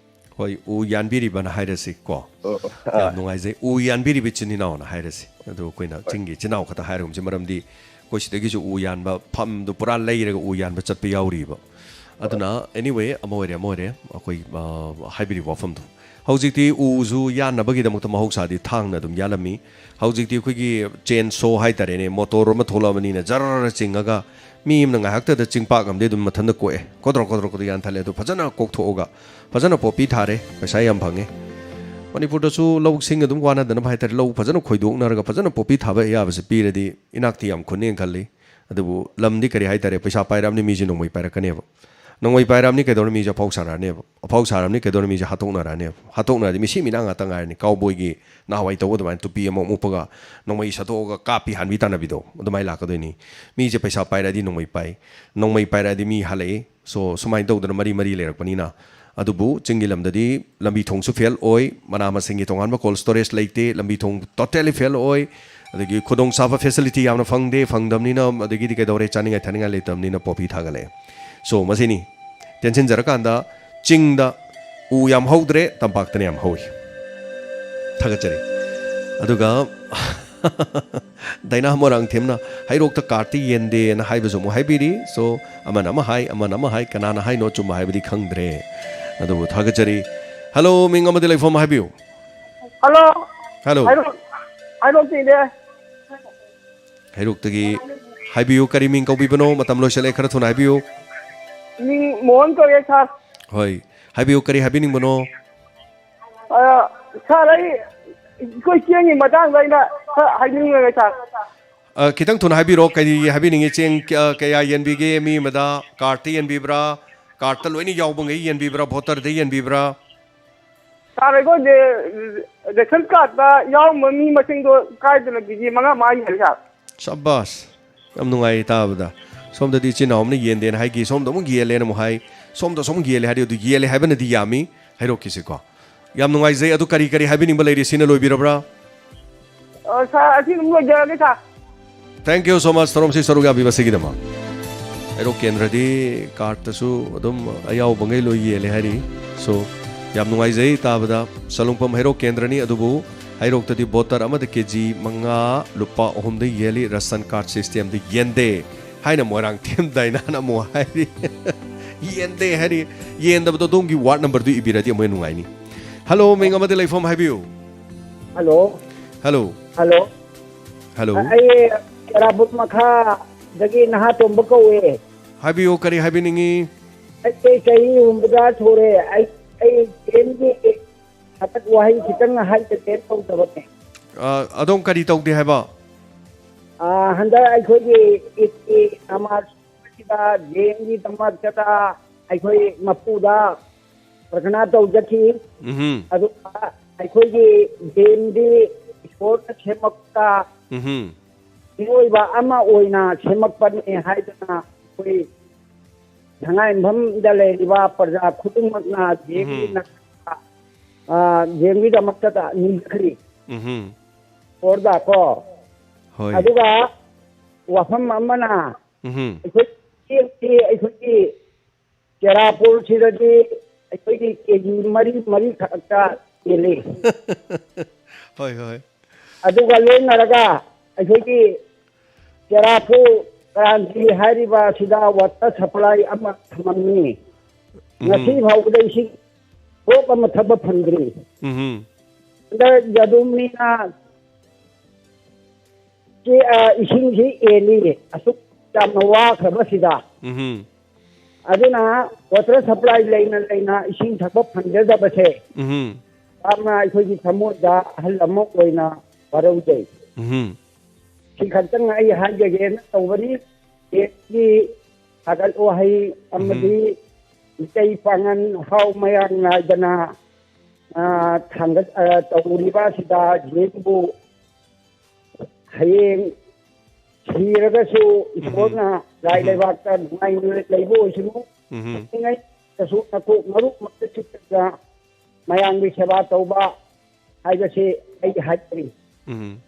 ꯍꯣꯏ, ꯎ ꯌꯥꯟꯕꯤꯔꯤꯕꯅ ꯍꯥꯏꯔꯁꯤ ꯀꯣ꯫ ꯑꯣ, ꯌꯥꯝ ꯅꯨꯡꯉꯥꯏꯖꯩ꯫ ꯎ ꯌꯥꯟꯕꯤꯔꯤꯕ ꯏꯆꯤꯟ ꯏꯅꯥꯎꯅ ꯍꯥꯏꯔꯁꯤ꯫ ꯑꯗꯨ ꯑꯩꯈꯣꯏꯅ ꯆꯤꯡꯒꯤ ꯏꯆꯤꯟ ꯏꯅꯥꯎ ꯈꯛꯇ ꯍꯥꯏꯔꯒꯨꯝꯁꯤ, ꯃꯔꯝꯗꯤ ꯑꯩꯈꯣꯏ ꯁꯤꯗꯒꯤꯁꯨ ꯎ ꯌꯥꯟꯕ ꯐꯝꯗꯨ ꯄꯨꯔꯥ ꯂꯩꯔꯒ ꯎ ꯌꯥꯟꯕ ꯆꯠꯄ ꯌꯥꯎꯔꯤꯕ꯫ ꯑꯗꯨꯅ anyway, ꯑꯃ ꯑꯣꯏꯔꯦ ꯑꯃ ꯑꯣꯏꯔꯦ ꯑꯩꯈꯣꯏ, ꯑ, ꯍꯥꯏꯕꯤꯔꯤꯕ ꯋꯥꯐꯝꯗꯣ꯫ ꯍꯧꯖꯤꯛꯇꯤ ꯎꯁꯨ ꯌꯥꯟꯅꯕꯒꯤꯗꯃꯛꯇ ꯃꯍꯧꯁꯥꯗꯤ ꯊꯥꯡꯅ ꯑꯗꯨꯝ ꯌꯥꯜꯂꯝꯃꯤ꯫ ꯍꯧꯖꯤꯛꯇꯤ ꯑꯩꯈꯣꯏꯒꯤ ꯆꯦꯟ ꯁꯣ ꯍꯥꯏꯇꯥꯔꯦꯅꯦ, ꯃꯣꯇꯣꯔ ꯑꯃ ꯊꯣꯛꯂꯛꯑꯕꯅꯤꯅ ꯖꯔ ꯆꯤꯡꯉꯒ ꯃꯤ ꯑꯃꯅ ꯉꯥꯏꯍꯥꯛꯇꯗ ꯆꯤꯡꯄꯥꯛ ꯑꯃꯗꯤ ꯑꯗꯨꯝ ꯃꯊꯟꯇ ꯀꯣꯛꯑꯦ, ꯀꯣꯗ꯭ꯔꯣꯛ ꯀꯣꯗ꯭ꯔꯣꯛ ꯀꯣꯗ꯭ꯔꯣꯛ ꯌꯥꯟꯊꯠꯂꯦ꯫ ꯑꯗꯨ ꯐꯖꯅ ꯀꯣꯛꯊꯣꯛꯑꯒ ꯐꯖꯅ ꯄꯣꯄꯤ ꯊꯥꯔꯦ, ꯄꯩꯁꯥ ꯌꯥꯝ ꯐꯪꯉꯦ꯫ ꯃꯅꯤꯄꯨꯔꯗꯁꯨ ꯂꯧꯁꯤꯡ ꯑꯗꯨꯝ ꯋꯥꯅꯗꯅꯕ ꯍꯥꯏꯇꯥꯔꯦ, ꯂꯧ ꯐꯖꯅ ꯈꯣꯏꯗꯣꯛꯅꯔꯒ ꯐꯖꯅ ꯄꯣꯄꯤ ꯊꯥꯕ ꯌꯥꯕꯁꯦ ꯄꯤꯔꯗꯤ ꯏꯅꯥꯛꯇꯤ ꯌꯥꯝ ꯈꯨꯟꯅꯦꯅ ꯈꯜꯂꯤ꯫ ꯑꯗꯨꯕꯨ ꯂꯝꯗꯤ ꯀꯔꯤ ꯍꯥꯏꯇꯥꯔꯦ, ꯄꯩꯁꯥ ꯄꯥꯏꯔꯕꯅꯤ ꯃꯤꯁꯦ ꯅꯣꯡꯃꯩ ꯄꯥꯏꯔꯛꯀꯅꯦꯕ꯫ ꯅꯣꯡꯃꯩ ꯄꯥꯏꯔꯕꯅꯤ ꯀꯩꯗꯧꯔꯦ, ꯃꯤꯁꯦ ꯑꯐꯥꯎ ꯁꯥꯔꯛꯑꯅꯦꯕ꯫ ꯑꯐꯥꯎ ꯁꯥꯔꯕꯅꯤ ꯀꯩꯗꯧꯔꯦ, ꯃꯤꯁꯦ ꯍꯥꯠꯇꯣꯛꯅꯔꯛꯑꯅꯦꯕ꯫ ꯍꯥꯠꯇꯣꯛꯅꯔꯗꯤ ꯃꯤꯁꯤ ꯃꯤꯅꯥ ꯉꯥꯛꯇ ꯉꯥꯏꯔꯅꯤ꯫ ꯀꯥꯎꯕꯣꯏꯒꯤ ꯅꯍꯥꯟꯋꯥꯏ ꯇꯧꯕ ꯑꯗꯨꯃꯥꯏꯅ ꯇꯨꯄꯤ ꯑꯃ ꯎꯞꯄꯒ ꯅꯣꯡꯃꯩ ꯁꯠꯇꯣꯛꯑꯒ ꯀꯥꯞꯄꯤ ꯍꯥꯟꯕꯤ ꯇꯥꯟꯅꯕꯤꯗꯣ ꯑꯗꯨꯃꯥꯏꯅ ꯂꯥꯛꯀꯗꯣꯏꯅꯤ꯫ ꯃꯤꯁꯦ ꯄꯩꯁꯥ ꯄꯥꯏꯔꯛꯑꯗꯤ ꯅꯣꯡꯃꯩ ꯄꯥꯏ, ꯅꯣꯡꯃꯩ ꯄꯥꯏꯔꯛꯑꯗꯤ ꯃꯤ ꯍꯥꯠꯂꯛꯏ꯫ ꯁꯣ ꯁꯨꯃꯥꯏꯅ ꯇꯧꯗꯅ ꯃꯔꯤ ꯃꯔꯤ ꯂꯩꯔꯛꯄꯅꯤꯅ, ꯑꯗꯨꯕꯨ ꯆꯤꯡꯒꯤ ꯂꯝꯗꯗꯤ ꯂꯝꯕꯤ ꯊꯣꯡꯁꯨ ꯐꯦꯜ ꯑꯣꯏ, ꯃꯅꯥ ꯃꯁꯤꯡꯒꯤ ꯇꯣꯉꯥꯟꯕ ꯀꯣꯜ ꯁ꯭ꯇꯣꯔꯦꯖ ꯂꯩꯇꯦ, ꯂꯝꯕꯤ ꯊꯣꯡ ꯇꯣꯇꯦꯂꯤ ꯐꯦꯜ ꯑꯣꯏ, ꯑꯗꯒꯤ ꯈꯨꯗꯣꯡꯆꯥꯕ ꯐꯦꯁꯤꯂꯤꯇꯤ ꯌꯥꯝꯅ ꯐꯪꯗꯦ, ꯐꯪꯗꯕꯅꯤꯅ ꯑꯗꯒꯤꯗꯤ ꯀꯩꯗꯧꯔꯦ, ꯆꯥꯅꯤꯡꯉꯥꯏ ꯊꯛꯅꯤꯡꯉꯥꯏ ꯂꯩꯇꯕꯅꯤꯅ ꯄꯣꯄꯤ ꯊꯥꯒꯠꯂꯛꯑꯦ꯫ ꯁꯣ ꯃꯁꯤꯅꯤ ꯇꯦꯟꯁꯤꯟꯖꯔꯀꯥꯟꯗ ꯆꯤꯡꯗ ꯎ ꯌꯥꯝ ꯍꯧꯗ꯭ꯔꯦ, ꯇꯝꯄꯥꯛꯇꯅ ꯌꯥꯝ ꯍꯧꯏ꯫ ꯊꯥꯒꯠꯆꯔꯤ꯫ ꯑꯗꯨꯒ ꯗꯥꯏꯅꯥ ꯃꯣꯏꯔꯥꯡꯊꯦꯝꯅ ꯍꯩꯔꯣꯛꯇ ꯀꯥꯔꯠꯇꯤ ꯌꯦꯟꯗꯦꯅ ꯍꯥꯏꯕꯁꯨ ꯑꯃꯨꯛ ꯍꯥꯏꯕꯤꯔꯤ꯫ ꯁꯣ ꯑꯃꯅ ꯑꯃ ꯍꯥꯏ, ꯑꯃꯅ ꯑꯃ ꯍꯥꯏ, ꯀꯅꯥꯅ ꯍꯥꯏꯅꯣ ꯑꯆꯨꯝꯕ ꯍꯥꯏꯕꯗꯤ ꯈꯪꯗ꯭ꯔꯦ꯫ ꯑꯗꯨꯕꯨ ꯊꯥꯒꯠꯆꯔꯤ꯫ ꯍꯜꯂꯣ, ꯃꯤꯡ ꯑꯃꯗꯤ ꯂꯩꯐꯝ ꯍꯥꯏꯕꯤꯌꯨ꯫ ꯍꯜꯂꯣ꯫ ꯍꯜꯂꯣ꯫ ꯍꯩꯔꯣꯛ, ꯍꯩꯔꯣꯛꯇꯩꯅꯦ꯫ ꯍꯩꯔꯣꯛꯇꯒꯤ ꯍꯥꯏꯕꯤꯌꯨ, ꯀꯔꯤ ꯃꯤꯡ ꯀꯧꯕꯤꯕꯅꯣ? ꯃꯇꯝ ꯂꯣꯏꯁꯤꯜꯂꯛꯑꯦ, ꯈꯔ ꯊꯨꯅ ꯍꯥꯏꯕꯤꯌꯨ꯫ ꯃꯤꯡ ꯃꯣꯍꯟ ꯀꯧꯋꯦ, ꯁꯥꯔ꯫ ꯍꯣꯏ, ꯍꯥꯏꯕꯤꯌꯨ, ꯀꯔꯤ ꯍꯥꯏꯕꯤꯅꯤꯡꯕꯅꯣ? ꯑ, ꯁꯥꯔ, ꯑꯩ, ꯑꯩꯈꯣꯏ ꯆꯦꯡꯒꯤ ꯃꯇꯥꯡꯗ ꯑꯩꯅ ꯈꯔ ꯍꯥꯏꯅꯤꯡꯉꯦ, ꯁꯥꯔ꯫ ꯑ, ꯈꯤꯇꯪ ꯊꯨꯅ ꯍꯥꯏꯕꯤꯔꯣ, ꯀꯔꯤ ꯍꯥꯏꯕꯤꯅꯤꯡꯉꯤ? ꯆꯦꯡ ꯀꯌꯥ, ꯀꯌꯥ ꯌꯦꯟꯕꯤꯒꯦ ꯃꯤ ꯑꯃꯗ? ꯀꯥꯔꯠꯇ ꯌꯦꯟꯕꯤꯕ꯭ꯔꯥ? ꯀꯥꯔꯠꯇ ꯂꯣꯏꯅ ꯌꯥꯎꯕꯉꯩ ꯌꯦꯟꯕꯤꯕ꯭ꯔꯥ? ꯚꯣꯇꯔꯗ ꯌꯦꯟꯕꯤꯕ꯭ꯔꯥ? ꯁꯥꯔ, ꯑꯩꯈꯣꯏꯗꯤ ꯔꯦꯁꯟ ꯀꯥꯔꯠꯇ ꯌꯥꯎꯔꯝꯕ ꯃꯤ ꯃꯁꯤꯡꯗꯣ ꯀꯥꯏꯗꯅ ꯀꯦ ꯖꯤ ꯃꯉꯥ ꯃꯉꯥ ꯌꯦꯜꯂꯦ, ꯁꯥꯔ꯫ ꯁꯕꯥꯁ! ꯌꯥꯝ ꯅꯨꯡꯉꯥꯏ ꯇꯥꯕꯗ꯫ ꯁꯣꯝꯗꯗꯤ ꯏꯆꯤꯟ ꯏꯅꯥꯎ ꯑꯃꯅ ꯌꯦꯟꯗꯦꯅ ꯍꯥꯏꯈꯤ, ꯁꯣꯝꯗ ꯑꯃꯨꯛ ꯌꯦꯜꯂꯦꯅ ꯑꯃꯨꯛ ꯍꯥꯏ, ꯁꯣꯝꯗꯁꯨ ꯑꯃꯨꯛ ꯌꯦꯜꯂꯦ ꯍꯥꯏꯔꯤ꯫ ꯑꯗꯨ ꯌꯦꯜꯂꯦ ꯍꯥꯏꯕꯅꯗꯤ ꯌꯥꯝꯃꯤ ꯍꯩꯔꯣꯛꯀꯤꯁꯤꯀꯣ꯫ ꯌꯥꯝ ꯅꯨꯡꯉꯥꯏꯖꯩ꯫ ꯑꯗꯨ ꯀꯔꯤ ꯀꯔꯤ ꯍꯥꯏꯕꯤꯅꯤꯡꯕ ꯂꯩꯔꯤ? ꯁꯤꯅ ꯂꯣꯏꯕꯤꯔꯕ꯭ꯔꯥ? ꯑ, ꯁꯥꯔ, ꯑꯁꯤ ꯑꯗꯨꯝ ꯂꯣꯏꯖꯔꯒꯦ, ꯁꯥꯔ꯫ Thank you so much, ꯊꯧꯔꯝꯁꯤ ꯁꯔꯨꯛ ꯌꯥꯕꯤꯕꯁꯤꯒꯤꯗꯃꯛ꯫ ꯍꯩꯔꯣꯛ ꯀꯦꯟꯗ꯭ꯔꯗꯤ ꯀꯥꯔꯠꯇꯁꯨ ꯑꯗꯨꯝ ꯑꯌꯥꯎꯕꯉꯩ ꯂꯣꯏ ꯌꯦꯜꯂꯦ ꯍꯥꯏꯔꯤ꯫ So, ꯌꯥꯝ ꯅꯨꯡꯉꯥꯏꯖꯩ ꯇꯥꯕꯗ꯫ ꯁꯂꯨꯡꯐꯝ ꯍꯩꯔꯣꯛ ꯀꯦꯟꯗ꯭ꯔꯅꯤ, ꯑꯗꯨꯕꯨ ꯍꯩꯔꯣꯛꯇꯗꯤ ꯚꯣꯇꯔ ꯑꯃꯗ ꯀꯦ ꯖꯤ ꯃꯉꯥ ꯂꯨꯄꯥ ꯑꯍꯨꯝꯗ ꯌꯦꯜꯂꯤ, ꯔꯁꯟ ꯀꯥꯔꯠ ꯁꯤꯁꯇꯦꯝꯗ ꯌꯦꯟꯗꯦ ꯍꯥꯏꯅ ꯃꯣꯏꯔꯥꯡꯊꯦꯝ ꯗꯥꯏꯅꯥꯅ ꯑꯃꯨꯛ ꯍꯥꯏꯔꯤ꯫ ꯌꯦꯟꯗꯦ ꯍꯥꯏꯔꯤ꯫ ꯌꯦꯟꯗꯕꯗꯣ ꯑꯗꯣꯝꯒꯤ ꯋꯥꯔꯗ ꯅꯝꯕꯔꯗꯨ ꯏꯕꯤꯔꯗꯤ ꯑꯃꯨꯛ ꯍꯦꯟꯅ ꯅꯨꯡꯉꯥꯏꯅꯤ꯫ ꯍꯜꯂꯣ, ꯃꯤꯡ ꯑꯃꯗꯤ ꯂꯩꯐꯝ ꯍꯥꯏꯕꯤꯌꯨ꯫ ꯍꯜꯂꯣ꯫ ꯍꯜꯂꯣ꯫ ꯍꯜꯂꯣ꯫ ꯍꯜꯂꯣ꯫ ꯑꯩ ꯇꯔꯥꯕꯨꯛ ꯃꯈꯥꯗꯒꯤ ꯅꯍꯥ ꯇꯣꯝꯕ ꯀꯧꯋꯦ꯫ ꯍꯥꯏꯕꯤꯌꯨ, ꯀꯔꯤ ꯍꯥꯏꯕꯤꯅꯤꯡꯉꯤ? ꯑꯩ ꯆꯍꯤ ꯍꯨꯝꯐꯨꯇꯔꯥ ꯁꯨꯔꯦ꯫ ꯑꯩ, ꯑꯩ ꯖꯦꯟꯒꯤ ꯍꯟꯗꯛ ꯋꯥꯍꯩ ꯈꯤꯇꯪ ꯍꯥꯏꯖꯒꯦ ꯇꯧꯖꯕꯅꯦ꯫ ꯑ, ꯑꯗꯣꯝ ꯀꯔꯤ ꯇꯧꯗꯦ ꯍꯥꯏꯕ? ꯑ, ꯍꯟꯗꯛ ꯑꯩꯈꯣꯏꯒꯤ ꯏꯗꯀꯤ ꯅꯃꯥꯖ ꯑꯁꯤꯗ ꯖꯦꯟꯒꯤꯗꯃꯛꯇꯗ ꯑꯩꯈꯣꯏ ꯃꯄꯨꯗ ꯄ꯭ꯔꯊꯅꯥ ꯇꯧꯖꯈꯤ꯫ ꯎꯝꯍꯨꯝ꯫ ꯑꯗꯨꯒ ꯑꯩꯈꯣꯏꯒꯤ ꯖꯦꯟꯗꯤ ꯏꯁꯣꯔꯅ ꯁꯦꯝꯃꯛꯄ ꯎꯝꯍꯨꯝ꯫ ꯃꯤꯑꯣꯏꯕ ꯑꯃ ꯑꯣꯏꯅ ꯁꯦꯝꯃꯛꯄꯅꯤ ꯍꯥꯏꯗꯅ ꯑꯩꯈꯣꯏ ꯁꯉꯥꯏꯌꯨꯝꯐꯝꯗ ꯂꯩꯔꯤꯕ ꯄ꯭ꯔꯖꯥ ꯈꯨꯗꯤꯡꯃꯛꯅ ꯖꯦꯝꯒꯤ ꯎꯝ꯫ ꯅ-, ꯑ, ꯖꯦꯝꯒꯤꯗꯃꯛꯇ ꯅꯤꯖꯈ꯭ꯔꯤ꯫ ꯎꯝ꯫ ꯏꯁꯣꯔꯗ ꯀꯣ꯫ ꯍꯣꯏ꯫ ꯑꯗꯨꯒ ꯋꯥꯐꯝ ꯑꯃꯅ ꯎꯝ꯫ ꯑꯩꯈꯣꯏ ꯆꯦꯡꯁꯤ ꯑꯩꯈꯣꯏꯒꯤ ꯆꯦꯔꯥꯄꯨꯔꯁꯤꯗꯗꯤ ꯑꯩꯈꯣꯏꯒꯤ ꯀꯦ ꯖꯤ ꯃꯔꯤ ꯃꯔꯤ ꯈꯛꯇ ꯆꯦꯜꯂꯤ꯫ ꯍꯣꯏ, ꯍꯣꯏ꯫ ꯑꯗꯨꯒ ꯂꯣꯏꯅꯔꯒ ꯑꯩꯈꯣꯏꯒꯤ ꯆꯦꯔꯥꯄꯨꯔ ꯀ꯭ꯔꯥꯟꯇꯤ ꯍꯥꯏꯔꯤꯕ ꯑꯁꯤꯗ ꯋꯥꯇꯔ ꯁꯄ꯭ꯂꯥꯏ ꯑꯃ ꯊꯝꯃꯝꯃꯤ꯫ ꯎꯝ꯫ ꯉꯁꯤ ꯐꯥꯎꯕꯗ ꯏꯁꯤꯡ ꯗ꯭ꯔꯣꯞ ꯑꯃ ꯊꯛꯄ ꯐꯪꯗ꯭ꯔꯤ꯫ ꯎꯝ꯫ ꯍꯟꯗꯛ ꯖꯗꯨꯃꯤꯅ ꯆꯦ-, ꯑ, ꯏꯁꯤꯡꯁꯤ ꯌꯦꯜꯂꯤ꯫ ꯑꯁꯨꯛ ꯌꯥꯝꯅ ꯋꯥꯈ꯭ꯔꯕꯁꯤꯗ꯫ ꯎꯝ꯫ ꯑꯗꯨꯅ ꯋꯥꯇꯔ ꯁꯄ꯭ꯂꯥꯏ ꯂꯩꯅ ꯂꯩꯅ ꯏꯁꯤꯡ ꯊꯛꯄ ꯐꯪꯖꯗꯕꯁꯦ ꯎꯝ꯫ ꯌꯥꯝꯅ ꯑꯩꯈꯣꯏꯒꯤ ꯊꯃꯣꯏꯗ ꯑꯍꯜ ꯑꯃ ꯑꯣꯏꯅ ꯋꯥꯔꯧꯖꯩ꯫ ꯎꯝ꯫ ꯁꯤ ꯈꯛꯇꯪ ꯑꯩ ꯍꯥꯏꯖꯒꯦꯅ ꯇꯧꯕꯅꯤ꯫ ꯁ꯭ꯇꯦꯠꯀꯤ ꯊꯥꯒꯠ ꯋꯥꯍꯩ ꯑꯃꯗꯤ ꯎꯝ꯫ ꯃꯤꯇꯩ ꯄꯥꯉꯜ ꯍꯥꯎ ꯃꯌꯥꯝ ꯅꯥꯏꯗꯅ, ꯑ, ꯊꯥꯡꯒꯠ-, ꯑ, ꯇꯧꯔꯤꯕ ꯑꯁꯤꯗ ꯖꯦꯝꯕꯨ ꯍꯌꯦꯡ ꯁꯤꯔꯒꯁꯨ ꯎꯝ꯫ ꯏꯁꯣꯔꯅ ꯂꯥꯏ ꯎꯝ꯫ ꯂꯩꯕꯥꯛꯇ ꯅꯨꯡꯉꯥꯏꯅ ꯂꯩꯕ ꯑꯣꯏꯁꯅꯨ꯫ ꯎꯝ꯫ ꯍꯤꯡꯂꯤꯉꯩꯗꯁꯨ ꯅꯀꯣꯛ ꯃꯔꯨꯃꯛꯇ ꯆꯤꯠꯇꯅ ꯃꯌꯥꯝꯒꯤ ꯁꯦꯕꯥ ꯇꯧꯕ ꯍꯥꯏꯕꯁꯤ ꯑꯩ ꯍꯥꯏꯖꯔꯤ꯫ ꯎꯝ꯫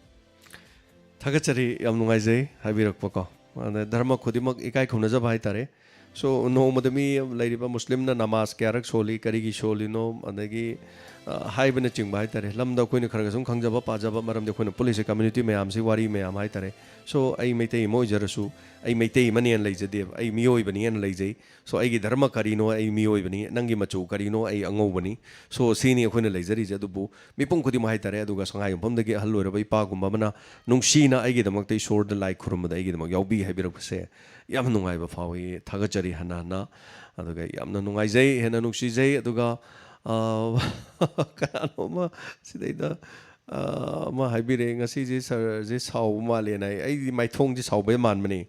ꯊꯥꯒꯠꯆꯔꯤ, ꯌꯥꯝ ꯅꯨꯡꯉꯥꯏꯖꯩ ꯍꯥꯏꯕꯤꯔꯛꯄꯀꯣ꯫ ꯑꯗ ꯙꯔꯃ ꯈꯨꯗꯤꯡꯃꯛ ꯏꯀꯥꯏ ꯈꯨꯝꯅꯖꯕ ꯍꯥꯏꯇꯥꯔꯦ꯫ So, ꯅꯣꯡꯃꯗ ꯃꯤ ꯂꯩꯔꯤꯕ ꯃꯨꯁꯂꯤꯝꯅ ꯅꯃꯥꯖ ꯀꯌꯥꯔꯛ ꯁꯣꯜꯂꯤ, ꯀꯔꯤꯒꯤ ꯁꯣꯜꯂꯤꯅꯣ, ꯑꯗꯒꯤ, ꯑ, ꯍꯥꯏꯕꯅꯆꯤꯡꯕ ꯍꯥꯏꯇꯥꯔꯦ꯫ ꯂꯝꯗ ꯑꯩꯈꯣꯏꯅ ꯈꯔ ꯈꯔ ꯁꯨꯝ ꯈꯪꯖꯕ, ꯄꯥꯖꯕ, ꯃꯔꯝꯗꯤ ꯑꯩꯈꯣꯏꯅ ꯄꯨꯜꯂꯤꯁꯦ community ꯃꯌꯥꯝꯁꯤ, ꯋꯥꯔꯤ ꯃꯌꯥꯝ ꯍꯥꯏꯇꯥꯔꯦ꯫ So, ꯑꯩ ꯃꯩꯇꯩ ꯑꯃ ꯑꯣꯏꯖꯔꯁꯨ, ꯑꯩ ꯃꯩꯇꯩ ꯑꯃꯅꯦꯅ ꯂꯩꯖꯗꯦꯕ, ꯑꯩ ꯃꯤꯑꯣꯏꯕꯅꯦꯅ ꯂꯩꯖꯩ꯫ So, ꯑꯩꯒꯤ ꯙꯔꯃ ꯀꯔꯤꯅꯣ, ꯑꯩ ꯃꯤꯑꯣꯏꯕꯅꯤ, ꯅꯪꯒꯤ ꯃꯆꯨ ꯀꯔꯤꯅꯣ, ꯑꯩ ꯑꯉꯧꯕꯅꯤ꯫ So, ꯁꯤꯅꯤ ꯑꯩꯈꯣꯏꯅ ꯂꯩꯖꯔꯤꯁꯦ꯫ ꯑꯗꯨꯕꯨ ꯃꯤꯄꯨꯝ ꯈꯨꯗꯤꯡꯃꯛ ꯍꯥꯏꯇꯥꯔꯦ, ꯑꯗꯨꯒ ꯁꯉꯥꯏ ꯌꯨꯝꯐꯝꯗꯒꯤ ꯑꯍꯜ ꯑꯣꯏꯔꯕ ꯏꯄꯥꯒꯨꯝꯕ ꯑꯃꯅ ꯅꯨꯡꯁꯤꯅ ꯑꯩꯒꯤꯗꯃꯛꯇ ꯏꯁꯣꯔꯗ ꯂꯥꯏ ꯈꯨꯔꯨꯝꯕꯗ ꯑꯩꯒꯤꯗꯃꯛ ꯌꯥꯎꯕꯤ ꯍꯥꯏꯕꯤꯔꯛꯄꯁꯦ ꯌꯥꯝ ꯅꯨꯡꯉꯥꯏꯕ ꯐꯥꯎꯏ꯫ ꯊꯥꯒꯠꯆꯔꯤ ꯍꯟꯅ ꯍꯟꯅ꯫ ꯑꯗꯨꯒ ꯌꯥꯝꯅ ꯅꯨꯡꯉꯥꯏꯖꯩ, ꯍꯦꯟꯅ ꯅꯨꯡꯁꯤꯖꯩ꯫ ꯑꯗꯨꯒ, ꯑ, ꯀꯅꯥꯅꯣꯝꯃ ꯁꯤꯗꯩꯗ, ꯑ, ꯑꯃ ꯍꯥꯏꯕꯤꯔꯛꯑꯦ, "ꯉꯁꯤꯁꯦ ꯁꯥꯔꯁꯦ ꯁꯥꯎꯕ ꯃꯥꯜꯂꯦꯅ" ꯍꯥꯏ꯫ ꯑꯩꯗꯤ ꯃꯥꯏꯊꯣꯡꯁꯦ ꯁꯥꯎꯕ ꯃꯥꯟꯕꯅꯤ꯫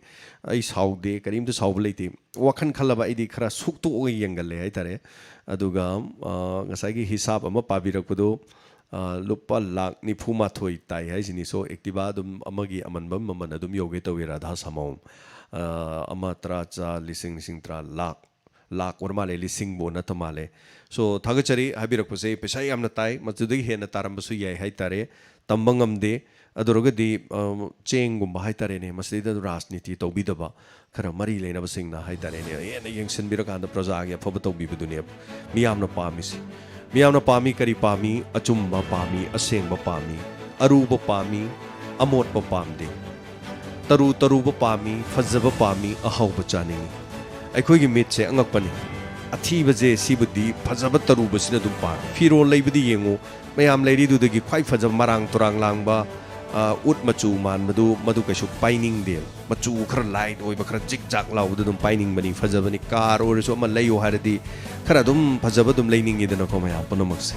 ꯑꯩ ꯁꯥꯎꯗꯦ, ꯀꯔꯤꯝꯇ ꯁꯥꯎꯕ ꯂꯩꯇꯦ꯫ ꯋꯥꯈꯜ ꯈꯜꯂꯕ ꯑꯩꯗꯤ ꯈꯔ ꯁꯨꯛꯇꯣꯛꯑꯒ ꯌꯦꯡꯒꯜꯂꯦ ꯍꯥꯏꯇꯥꯔꯦ꯫ ꯑꯗꯨꯒ, ꯑ, ꯉꯁꯥꯏꯒꯤ ꯍꯤꯁꯥꯞ ꯑꯃ ꯄꯥꯕꯤꯔꯛꯄꯗꯣ, ꯑ, ꯂꯨꯄꯥ ꯂꯥꯈ ꯅꯤꯐꯨ ꯃꯥꯊꯣꯏ ꯇꯥꯏ ꯍꯥꯏꯁꯤꯅꯤ꯫ So, Activa ꯑꯗꯨꯝ ꯑꯃꯒꯤ ꯑꯃꯟꯕ ꯃꯃꯜ ꯑꯗꯨꯝ ꯌꯧꯒꯦ ꯇꯧꯏ, ꯔꯥꯙꯥ ꯁꯥꯃꯥꯎ꯫ ꯑ, ꯑꯃ, ꯇꯔꯥ, ꯆꯥ, ꯂꯤꯁꯤꯡ, ꯂꯤꯁꯤꯡ ꯇꯔꯥ, ꯂꯥꯈ, ꯂꯥꯈ ꯑꯣꯏꯔ ꯃꯥꯜꯂꯦ, ꯂꯤꯁꯤꯡꯕꯨ ꯅꯠꯇ ꯃꯥꯜꯂꯦ꯫ So, ꯊꯥꯒꯠꯆꯔꯤ꯫ ꯍꯥꯏꯕꯤꯔꯛꯄꯁꯦ ꯄꯩꯁꯥ ꯌꯥꯝꯅ ꯇꯥꯏ, ꯃꯗꯨꯗꯒꯤ ꯍꯦꯟꯅ ꯇꯥꯔꯝꯕꯁꯨ ꯌꯥꯏ ꯍꯥꯏꯇꯥꯔꯦ, ꯇꯝꯕ ꯉꯝꯗꯦ꯫ ꯑꯗꯨ ꯑꯣꯏꯔꯒꯗꯤ, ꯑ, ꯆꯦꯡꯒꯨꯝꯕ ꯍꯥꯏꯇꯥꯔꯦꯅꯦ, ꯃꯁꯤꯗꯩꯗ ꯔꯥꯖꯅꯤꯇꯤ ꯇꯧꯕꯤꯗꯕ ꯈꯔ ꯃꯔꯤ ꯂꯩꯅꯕꯁꯤꯡꯅ ꯍꯥꯏꯇꯥꯔꯦꯅꯦ, ꯍꯦꯟꯅ ꯌꯦꯡꯁꯤꯟꯕꯤꯔꯀꯥꯟꯗ ꯄ꯭ꯔꯖꯥꯒꯤ ꯑꯐꯕ ꯇꯧꯕꯤꯕꯗꯨꯅꯦꯕ ꯃꯤꯌꯥꯝꯅ ꯄꯥꯝꯃꯤꯁꯤ꯫ ꯃꯤꯌꯥꯝꯅ ꯄꯥꯝꯃꯤ ꯀꯔꯤ ꯄꯥꯝꯃꯤ? ꯑꯆꯨꯝꯕ ꯄꯥꯝꯃꯤ, ꯑꯁꯦꯡꯕ ꯄꯥꯝꯃꯤ, ꯑꯔꯨꯕ ꯄꯥꯝꯃꯤ, ꯑꯃꯣꯠꯄ ꯄꯥꯝꯗꯦ꯫ ꯇꯔꯨ ꯇꯔꯨꯕ ꯄꯥꯝꯃꯤ, ꯐꯖꯕ ꯄꯥꯝꯃꯤ, ꯑꯍꯥꯎꯕ ꯆꯥꯅꯤꯡꯉꯤ꯫ ꯑꯩꯈꯣꯏꯒꯤ ꯃꯤꯠꯁꯦ ꯑꯉꯛꯄꯅꯤ꯫ ꯑꯊꯤꯕꯁꯦ ꯁꯤꯕꯨꯗꯤ ꯐꯖꯕ ꯇꯔꯨꯕꯁꯤꯅ ꯑꯗꯨꯝ ꯄꯥꯝꯃꯤ꯫ ꯐꯤꯔꯣꯜ ꯂꯩꯕꯗꯤ ꯌꯦꯡꯉꯨ, ꯃꯌꯥꯝ ꯂꯩꯔꯤꯗꯨꯗꯒꯤ ꯈ꯭ꯋꯥꯏ ꯐꯖꯕ ꯃꯔꯥꯡ ꯇꯨꯔꯥꯡ ꯂꯥꯡꯕ, ꯑ, ꯎꯠ ꯃꯆꯨ ꯃꯥꯟꯕꯗꯨ ꯃꯗꯨ ꯀꯩꯁꯨ ꯄꯥꯏꯅꯤꯡꯗꯦ꯫ ꯃꯆꯨ ꯈꯔ ꯂꯥꯏꯠ ꯑꯣꯏꯕ, ꯈꯔ ꯖꯤꯛ ꯖꯥꯛ ꯂꯥꯎꯕꯗꯨ ꯑꯗꯨꯝ ꯄꯥꯏꯅꯤꯡꯕꯅꯤ꯫ ꯐꯖꯕꯅꯤ, ꯀꯥꯔ ꯑꯣꯏꯔꯁꯨ ꯑꯃ ꯂꯩꯌꯣ ꯍꯥꯏꯔꯗꯤ ꯈꯔ ꯑꯗꯨꯝ ꯐꯖꯕ ꯑꯗꯨꯝ ꯂꯩꯅꯤꯡꯉꯤꯗꯅꯀꯣ ꯃꯌꯥꯝ ꯄꯨꯝꯅꯃꯛꯁꯦ꯫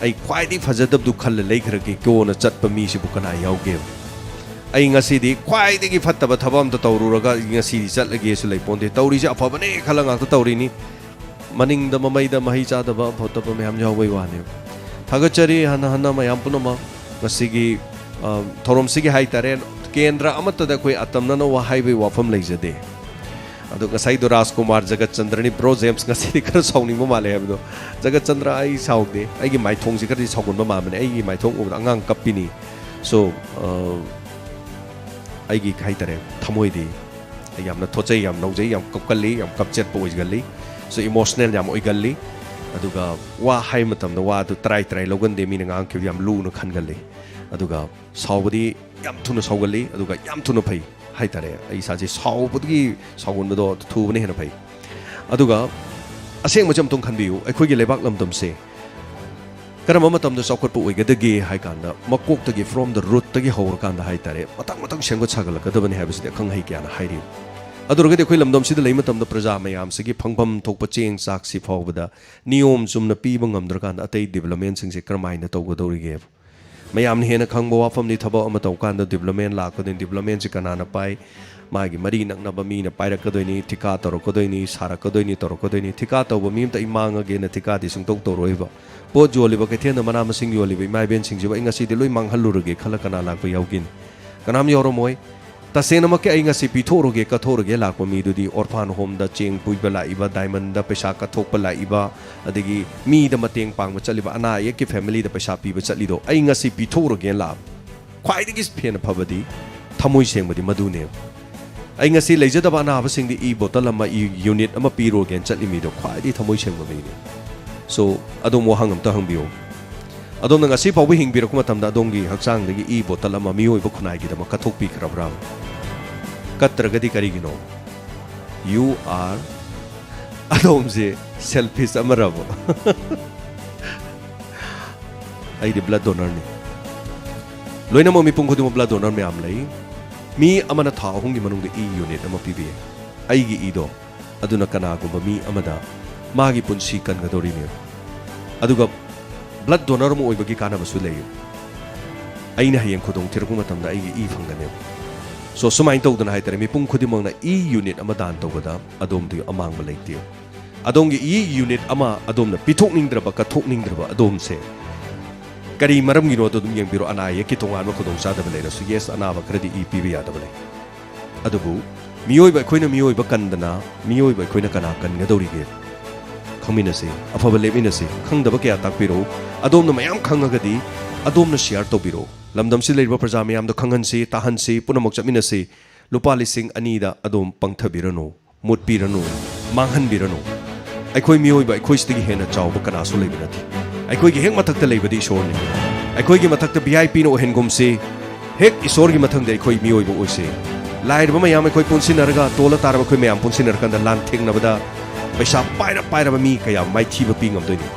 ꯑꯩ ꯈ꯭ꯋꯥꯏꯗꯒꯤ ꯐꯖꯗꯕꯗꯨ ꯈꯜꯂ ꯂꯩꯈ꯭ꯔꯒꯦ, ꯀꯣꯟꯅ ꯆꯠꯄ ꯃꯤꯁꯤꯕꯨ ꯀꯅꯥ ꯌꯥꯎꯒꯦꯕ? ꯑꯩ ꯉꯁꯤꯗꯤ ꯈ꯭ꯋꯥꯏꯗꯒꯤ ꯐꯠꯇꯕ ꯊꯕꯛ ꯑꯝꯇ ꯇꯧꯔꯨꯔꯒ ꯉꯁꯤꯗꯤ ꯆꯠꯂꯒꯦꯁꯨ ꯂꯩꯄꯣꯟꯇꯦ꯫ ꯇꯧꯔꯤꯁꯦ ꯑꯐꯕꯅꯦ ꯈꯜꯂ ꯉꯥꯛꯇ ꯇꯧꯔꯤꯅꯤ꯫ ꯃꯅꯤꯡꯗ ꯃꯃꯩꯗ ꯃꯍꯩ ꯆꯥꯗꯕ ꯐꯠꯇꯕ ꯃꯌꯥꯝ ꯌꯥꯎꯕꯩ ꯋꯥꯅꯦꯕ꯫ ꯊꯥꯒꯠꯆꯔꯤ ꯍꯟꯅ ꯍꯟꯅ ꯃꯌꯥꯝ ꯄꯨꯝꯅꯃꯛ꯫ ꯉꯁꯤꯒꯤ, ꯑ, ꯊꯧꯔꯝꯁꯤꯒꯤ ꯍꯥꯏꯇꯥꯔꯦ, ꯀꯦꯟꯗ꯭ꯔ ꯑꯃꯠꯇꯗ ꯑꯩꯈꯣꯏ ꯑꯇꯝꯅꯅ ꯋꯥ ꯍꯥꯏꯕꯒꯤ ꯋꯥꯐꯝ ꯂꯩꯖꯗꯦ꯫ ꯑꯗꯣ ꯉꯁꯥꯏꯗꯣ ꯔꯥꯖꯀꯨꯃꯥꯔ ꯖꯒꯠꯆꯟꯗ꯭ꯔꯅꯤ, ꯕ꯭ꯔꯣ ꯖꯦꯝꯁ ꯉꯁꯤꯗꯤ ꯈꯔ ꯁꯥꯎꯅꯤꯡꯕ ꯃꯥꯜꯂꯦ ꯍꯥꯏꯕꯗꯣ꯫ ꯖꯒꯠꯆꯟꯗ꯭ꯔ, ꯑꯩ ꯁꯥꯎꯗꯦ, ꯑꯩꯒꯤ ꯃꯥꯏꯊꯣꯡꯁꯤ ꯈꯔꯗꯤ ꯁꯥꯎꯒꯟꯕ ꯃꯥꯟꯕꯅꯦ꯫ ꯑꯩꯒꯤ ꯃꯥꯏꯊꯣꯡ ꯎꯕꯗ ꯑꯉꯥꯡ ꯀꯞꯄꯤꯅꯤ꯫ So, ꯑ, ꯑꯩꯒꯤ ꯍꯥꯏꯇꯥꯔꯦ, ꯊꯃꯣꯏꯗꯤ ꯑꯩ ꯌꯥꯝꯅ ꯊꯣꯠꯆꯩ, ꯌꯥꯝ ꯅꯧꯖꯩ, ꯌꯥꯝ ꯀꯞꯀꯜꯂꯤ, ꯌꯥꯝ ꯀꯞꯆꯦꯠꯄ ꯑꯣꯏꯒꯜꯂꯤ꯫ So, emotional ꯌꯥꯝ ꯑꯣꯏꯒꯜꯂꯤ꯫ ꯑꯗꯨꯒ ꯋꯥ ꯍꯥꯏ ꯃꯇꯝꯗ ꯋꯥꯗꯨ ꯇꯔꯥꯏ ꯇꯔꯥꯏ ꯂꯧꯒꯟꯗꯦ, ꯃꯤꯅ ꯉꯥꯡꯈꯤꯕꯗꯨ ꯌꯥꯝ ꯂꯨꯅ ꯈꯟꯒꯜꯂꯤ꯫ ꯑꯗꯨꯒ ꯁꯥꯎꯕꯗꯤ ꯌꯥꯝ ꯊꯨꯅ ꯁꯥꯎꯒꯜꯂꯤ, ꯑꯗꯨꯒ ꯌꯥꯝ ꯊꯨꯅ ꯐꯩ ꯍꯥꯏꯇꯥꯔꯦ꯫ ꯑꯩ ꯏꯁꯥꯁꯦ ꯁꯥꯎꯕꯗꯒꯤ ꯁꯥꯎꯒꯟꯕꯗꯣ ꯊꯨꯕꯅ ꯍꯦꯟꯅ ꯐꯩ꯫ ꯑꯗꯨꯒ ꯑꯁꯦꯡꯕꯁꯦ ꯑꯃꯨꯛꯇꯪ ꯈꯟꯕꯤꯌꯨ, ꯑꯩꯈꯣꯏꯒꯤ ꯂꯩꯕꯥꯛ ꯂꯝꯗꯝꯁꯦ ꯀꯔꯝꯕ ꯃꯇꯝꯗ ꯆꯥꯎꯈꯠꯄ ꯑꯣꯏꯒꯗꯒꯦ ꯍꯥꯏ ꯀꯥꯟꯗ, ꯃꯀꯣꯛꯇꯒꯤ, from the rootꯇꯒꯤ ꯍꯧꯔꯀꯥꯟꯗ ꯍꯥꯏꯇꯥꯔꯦ, ꯃꯊꯪ ꯃꯊꯪ ꯁꯦꯝꯒꯠ ꯁꯥꯒꯠꯂꯛꯀꯗꯕꯅꯤ ꯍꯥꯏꯕꯁꯤꯗꯤ ꯑꯈꯪ ꯑꯍꯩ ꯀꯌꯥꯅ ꯍꯥꯏꯔꯤ꯫ ꯑꯗꯨ ꯑꯣꯏꯔꯒꯗꯤ ꯑꯩꯈꯣꯏ ꯂꯝꯗꯝꯁꯤꯗ ꯂꯩ ꯃꯇꯝꯗ ꯄ꯭ꯔꯖꯥ ꯃꯌꯥꯝꯁꯤꯒꯤ ꯐꯪꯐꯝ ꯊꯣꯛꯄ ꯆꯦꯡ ꯆꯥꯛꯁꯤ ꯐꯥꯎꯕꯗ ꯅꯤꯌꯣꯝ ꯆꯨꯝꯅ ꯄꯤꯕ ꯉꯝꯗ꯭ꯔꯀꯥꯟꯗ ꯑꯇꯩ developmentꯁꯤꯡꯁꯦ ꯀꯔꯝꯍꯥꯏꯅ ꯇꯧꯒꯗꯧꯔꯤꯒꯦꯕ? ꯃꯌꯥꯝꯅ ꯍꯦꯟꯅ ꯈꯪꯕ ꯋꯥꯐꯝꯅꯤ, ꯊꯕꯛ ꯑꯃ ꯇꯧ ꯀꯥꯟꯗ development ꯂꯥꯛꯀꯗꯣꯏꯅꯤ, developmentꯁꯤ ꯀꯅꯥꯅ ꯄꯥꯏ? ꯃꯥꯒꯤ ꯃꯔꯤ ꯅꯛꯅꯕ ꯃꯤꯅ ꯄꯥꯏꯔꯛꯀꯗꯣꯏꯅꯤ, ꯊꯤꯀꯥ ꯇꯧꯔꯛꯀꯗꯣꯏꯅꯤ, ꯁꯥꯔꯛꯀꯗꯣꯏꯅꯤ, ꯇꯧꯔꯛꯀꯗꯣꯏꯅꯤ꯫ ꯊꯤꯀꯥ ꯇꯧꯕ ꯃꯤ ꯑꯝꯇ ꯑꯩ ꯃꯥꯡꯉꯒꯦꯅ ꯊꯤꯀꯥꯗꯤ ꯁꯨꯡꯇꯧ ꯇꯧꯔꯣꯏꯕ꯫ ꯄꯣꯠ ꯌꯣꯜꯂꯤꯕ ꯀꯩꯊꯦꯜꯗ ꯃꯅꯥ ꯃꯁꯤꯡ ꯌꯣꯜꯂꯤꯕ ꯏꯃꯥ ꯏꯕꯦꯟꯁꯤꯡꯁꯤꯕꯨ ꯑꯩ ꯉꯁꯤꯗꯤ ꯂꯣꯏ ꯃꯥꯡꯍꯜꯂꯨꯔꯒꯦ ꯈꯜꯂ ꯀꯅꯥ ꯂꯥꯛꯄ ꯌꯥꯎꯒꯦꯅꯤ? ꯀꯅꯥꯝ ꯌꯥꯎꯔꯝꯃꯣꯏ꯫ ꯇꯁꯦꯡꯅꯃꯛꯀꯤ ꯑꯩ ꯉꯁꯤ ꯄꯤꯊꯣꯛꯎꯔꯒꯦ, ꯀꯠꯊꯣꯛꯎꯔꯒꯦ ꯂꯥꯛꯄ ꯃꯤꯗꯨꯗꯤ ꯑꯣꯔꯐꯥꯟ ꯍꯣꯝꯗ ꯆꯦꯡ ꯄꯨꯏꯕ ꯂꯥꯛꯏꯕ, ꯗꯥꯏꯃꯟꯗ ꯄꯩꯁꯥ ꯀꯠꯊꯣꯛꯄ ꯂꯥꯛꯏꯕ, ꯑꯗꯒꯤ ꯃꯤꯗ ꯃꯇꯦꯡ ꯄꯥꯡꯕ ꯆꯠꯂꯤꯕ, ꯑꯅꯥ ꯑꯌꯦꯛꯀꯤ ꯐꯦꯃꯤꯂꯤꯗ ꯄꯩꯁꯥ ꯄꯤꯕ ꯆꯠꯂꯤꯗꯣ ꯑꯩ ꯉꯁꯤ ꯄꯤꯊꯣꯛꯎꯔꯒꯦꯅ ꯂꯥꯛꯑꯕ꯫ ꯈ꯭ꯋꯥꯏꯗꯒꯤ ꯍꯦꯟꯅ ꯐꯕꯗꯤ ꯊꯃꯣꯏ ꯁꯦꯡꯕꯗꯤ ꯃꯗꯨꯅꯦꯕ꯫ ꯑꯩ ꯉꯁꯤ ꯂꯩꯖꯗꯕ ꯑꯅꯥꯕꯁꯤꯡꯗꯤ ꯏ ꯕꯣꯇꯜ ꯑꯃ, ꯏ ꯌꯨꯅꯤꯠ ꯑꯃ ꯄꯤꯔꯨꯔꯒꯦꯅ ꯆꯠꯂꯤ ꯃꯤꯗꯣ ꯈ꯭ꯋꯥꯏꯗꯒꯤ ꯊꯃꯣꯏ ꯁꯦꯡꯕ ꯃꯤꯅꯦ꯫ ꯁꯣ, ꯑꯗꯣꯝ ꯋꯥꯍꯪ ꯑꯝꯇ ꯍꯪꯕꯤꯌꯨ꯫ ꯑꯗꯣꯝꯅ ꯉꯁꯤ ꯐꯥꯎꯕ ꯍꯤꯡꯕꯤꯔꯛꯄ ꯃꯇꯝꯗ ꯑꯗꯣꯝꯒꯤ ꯍꯛꯆꯥꯡꯗꯒꯤ ꯏ ꯕꯣꯇꯜ ꯑꯃ ꯃꯤꯑꯣꯏꯕ ꯈꯨꯟꯅꯥꯏꯒꯤꯗꯃꯛ ꯀꯠꯊꯣꯛꯄꯤꯈ꯭ꯔꯕ꯭ꯔꯥ? ꯀꯠꯇ꯭ꯔꯒꯗꯤ ꯀꯔꯤꯒꯤꯅꯣ? You are, ꯑꯗꯣꯝꯁꯦ ꯁꯦꯜꯐꯤꯁ ꯑꯃꯔꯕ? ꯑꯩꯗꯤ ꯕ꯭ꯂꯗ ꯗꯣꯅꯔꯅꯤ꯫ ꯂꯣꯏꯅꯃꯛ ꯃꯤꯄꯨꯝ ꯈꯨꯗꯤꯡꯃꯛ ꯕ꯭ꯂꯗ ꯗꯣꯅꯔ ꯃꯌꯥꯝ ꯂꯩ꯫ ꯃꯤ ꯑꯃꯅ ꯊꯥ ꯑꯍꯨꯝꯒꯤ ꯃꯅꯨꯡꯗ ꯏ ꯌꯨꯅꯤꯠ ꯑꯃ ꯄꯤꯕ ꯌꯥꯏ꯫ ꯑꯩꯒꯤ ꯏꯗꯣ ꯑꯗꯨꯅ ꯀꯅꯥꯒꯨꯝꯕ ꯃꯤ ꯑꯃꯗ ꯃꯥꯒꯤ ꯄꯨꯟꯁꯤ ꯀꯟꯒꯗꯧꯔꯤꯅꯦ꯫ ꯑꯗꯨꯒ ꯕ꯭ꯂꯗ ꯗꯣꯅꯔ ꯑꯃ ꯑꯣꯏꯕꯒꯤ ꯀꯥꯟꯅꯕꯁꯨ ꯂꯩ꯫ ꯑꯩꯅ ꯍꯌꯦꯡ ꯈꯨꯗꯣꯡ ꯊꯤꯔꯛꯄ ꯃꯇꯝꯗ ꯑꯩꯒꯤ ꯏ ꯐꯪꯒꯅꯦꯕ꯫ ꯁꯣ, ꯁꯨꯃꯥꯏꯅ ꯇꯧꯗꯅ ꯍꯥꯏꯇꯥꯔꯦ, ꯃꯤꯄꯨꯝ ꯈꯨꯗꯤꯡꯃꯛꯅ ꯏ ꯌꯨꯅꯤꯠ ꯑꯃ ꯗꯥꯟ ꯇꯧꯕꯗ ꯑꯗꯣꯝꯗꯤ ꯑꯃꯥꯡꯕ ꯂꯩꯇꯦ꯫ ꯑꯗꯣꯝꯒꯤ ꯏ ꯌꯨꯅꯤꯠ ꯑꯃ ꯑꯗꯣꯝꯅ ꯄꯤꯊꯣꯛꯅꯤꯡꯗ꯭ꯔꯕ, ꯀꯠꯊꯣꯛꯅꯤꯡꯗ꯭ꯔꯕ ꯑꯗꯣꯝꯁꯦ ꯀꯔꯤ ꯃꯔꯝꯒꯤꯅꯣꯗꯣ ꯑꯗꯨꯝ ꯌꯦꯡꯕꯤꯔꯣ꯫ ꯑꯅꯥ ꯑꯌꯦꯛꯀꯤ ꯇꯣꯉꯥꯟꯕ ꯈꯨꯗꯣꯡꯆꯥꯗꯕ ꯂꯩꯔꯁꯨ, ꯌꯦꯁ, ꯑꯅꯥꯕ ꯈꯔꯗꯤ ꯏ ꯄꯤꯕ ꯌꯥꯗꯕ ꯂꯩ꯫ ꯑꯗꯨꯕꯨ ꯃꯤꯑꯣꯏꯕ ꯑꯩꯈꯣꯏꯅ ꯃꯤꯑꯣꯏꯕ ꯀꯟꯗꯅ ꯃꯤꯑꯣꯏꯕ ꯑꯩꯈꯣꯏꯅ ꯀꯅꯥ ꯀꯟꯒꯗꯧꯔꯤꯒꯦ? ꯈꯪꯃꯤꯟꯅꯁꯤ, ꯑꯐꯕ ꯂꯦꯞꯃꯤꯟꯅꯁꯤ, ꯈꯪꯗꯕ ꯀꯌꯥ ꯇꯥꯛꯄꯤꯔꯛꯎ꯫ ꯑꯗꯣꯝꯅ ꯃꯌꯥꯝ ꯈꯪꯉꯒꯗꯤ ꯑꯗꯣꯝꯅ ꯁꯤꯌꯥꯔ ꯇꯧꯕꯤꯔꯛꯎ꯫ ꯂꯝꯗꯝꯁꯤꯗ ꯂꯩꯔꯤꯕ ꯄ꯭ꯔꯖꯥ ꯃꯌꯥꯝꯗ ꯈꯪꯍꯟꯁꯤ, ꯇꯥꯍꯟꯁꯤ, ꯄꯨꯝꯅꯃꯛ ꯆꯠꯃꯤꯟꯅꯁꯤ꯫ ꯂꯨꯄꯥ ꯂꯤꯁꯤꯡ ꯑꯅꯤꯗ ꯑꯗꯣꯝ ꯄꯪꯊꯕꯤꯔꯅꯨ, ꯃꯨꯠꯄꯤꯔꯅꯨ, ꯃꯥꯡꯍꯟꯕꯤꯔꯅꯨ꯫ ꯑꯩꯈꯣꯏ ꯃꯤꯑꯣꯏꯕ ꯑꯩꯈꯣꯏꯁꯤꯗꯒꯤ ꯍꯦꯟꯅ ꯆꯥꯎꯕ ꯀꯅꯥꯁꯨ ꯂꯩꯕ ꯅꯠꯇꯦ꯫ ꯑꯩꯈꯣꯏꯒꯤ ꯍꯦꯛ ꯃꯊꯛꯇ ꯂꯩꯕꯗꯤ ꯏꯁꯣꯔꯅꯤ꯫ ꯑꯩꯈꯣꯏꯒꯤ ꯃꯊꯛꯇ ꯚꯤ ꯑꯥꯏ ꯄꯤꯅ ꯑꯣꯏꯍꯟꯒꯨꯝꯁꯤ꯫ ꯍꯦꯛ ꯏꯁꯣꯔꯒꯤ ꯃꯊꯪꯗ ꯑꯩꯈꯣꯏ ꯃꯤꯑꯣꯏꯕ ꯑꯣꯏꯁꯤ꯫ ꯂꯥꯏꯔꯕ ꯃꯌꯥꯝ ꯑꯩꯈꯣꯏ ꯄꯨꯟꯁꯤꯟꯅꯔꯒ, ꯇꯣꯜꯂ ꯇꯥꯔꯕ ꯑꯩꯈꯣꯏ ꯃꯌꯥꯝ ꯄꯨꯟꯁꯤꯟꯅꯔꯀꯥꯟꯗ ꯂꯥꯟ ꯊꯦꯡꯅꯕꯗ ꯄꯩꯁꯥ ꯄꯥꯏꯔ ꯄꯥꯏꯔꯕ ꯃꯤ ꯀꯌꯥ ꯃꯥꯏꯊꯤꯕ ꯄꯤ ꯉꯝꯗꯣꯏꯅꯤ?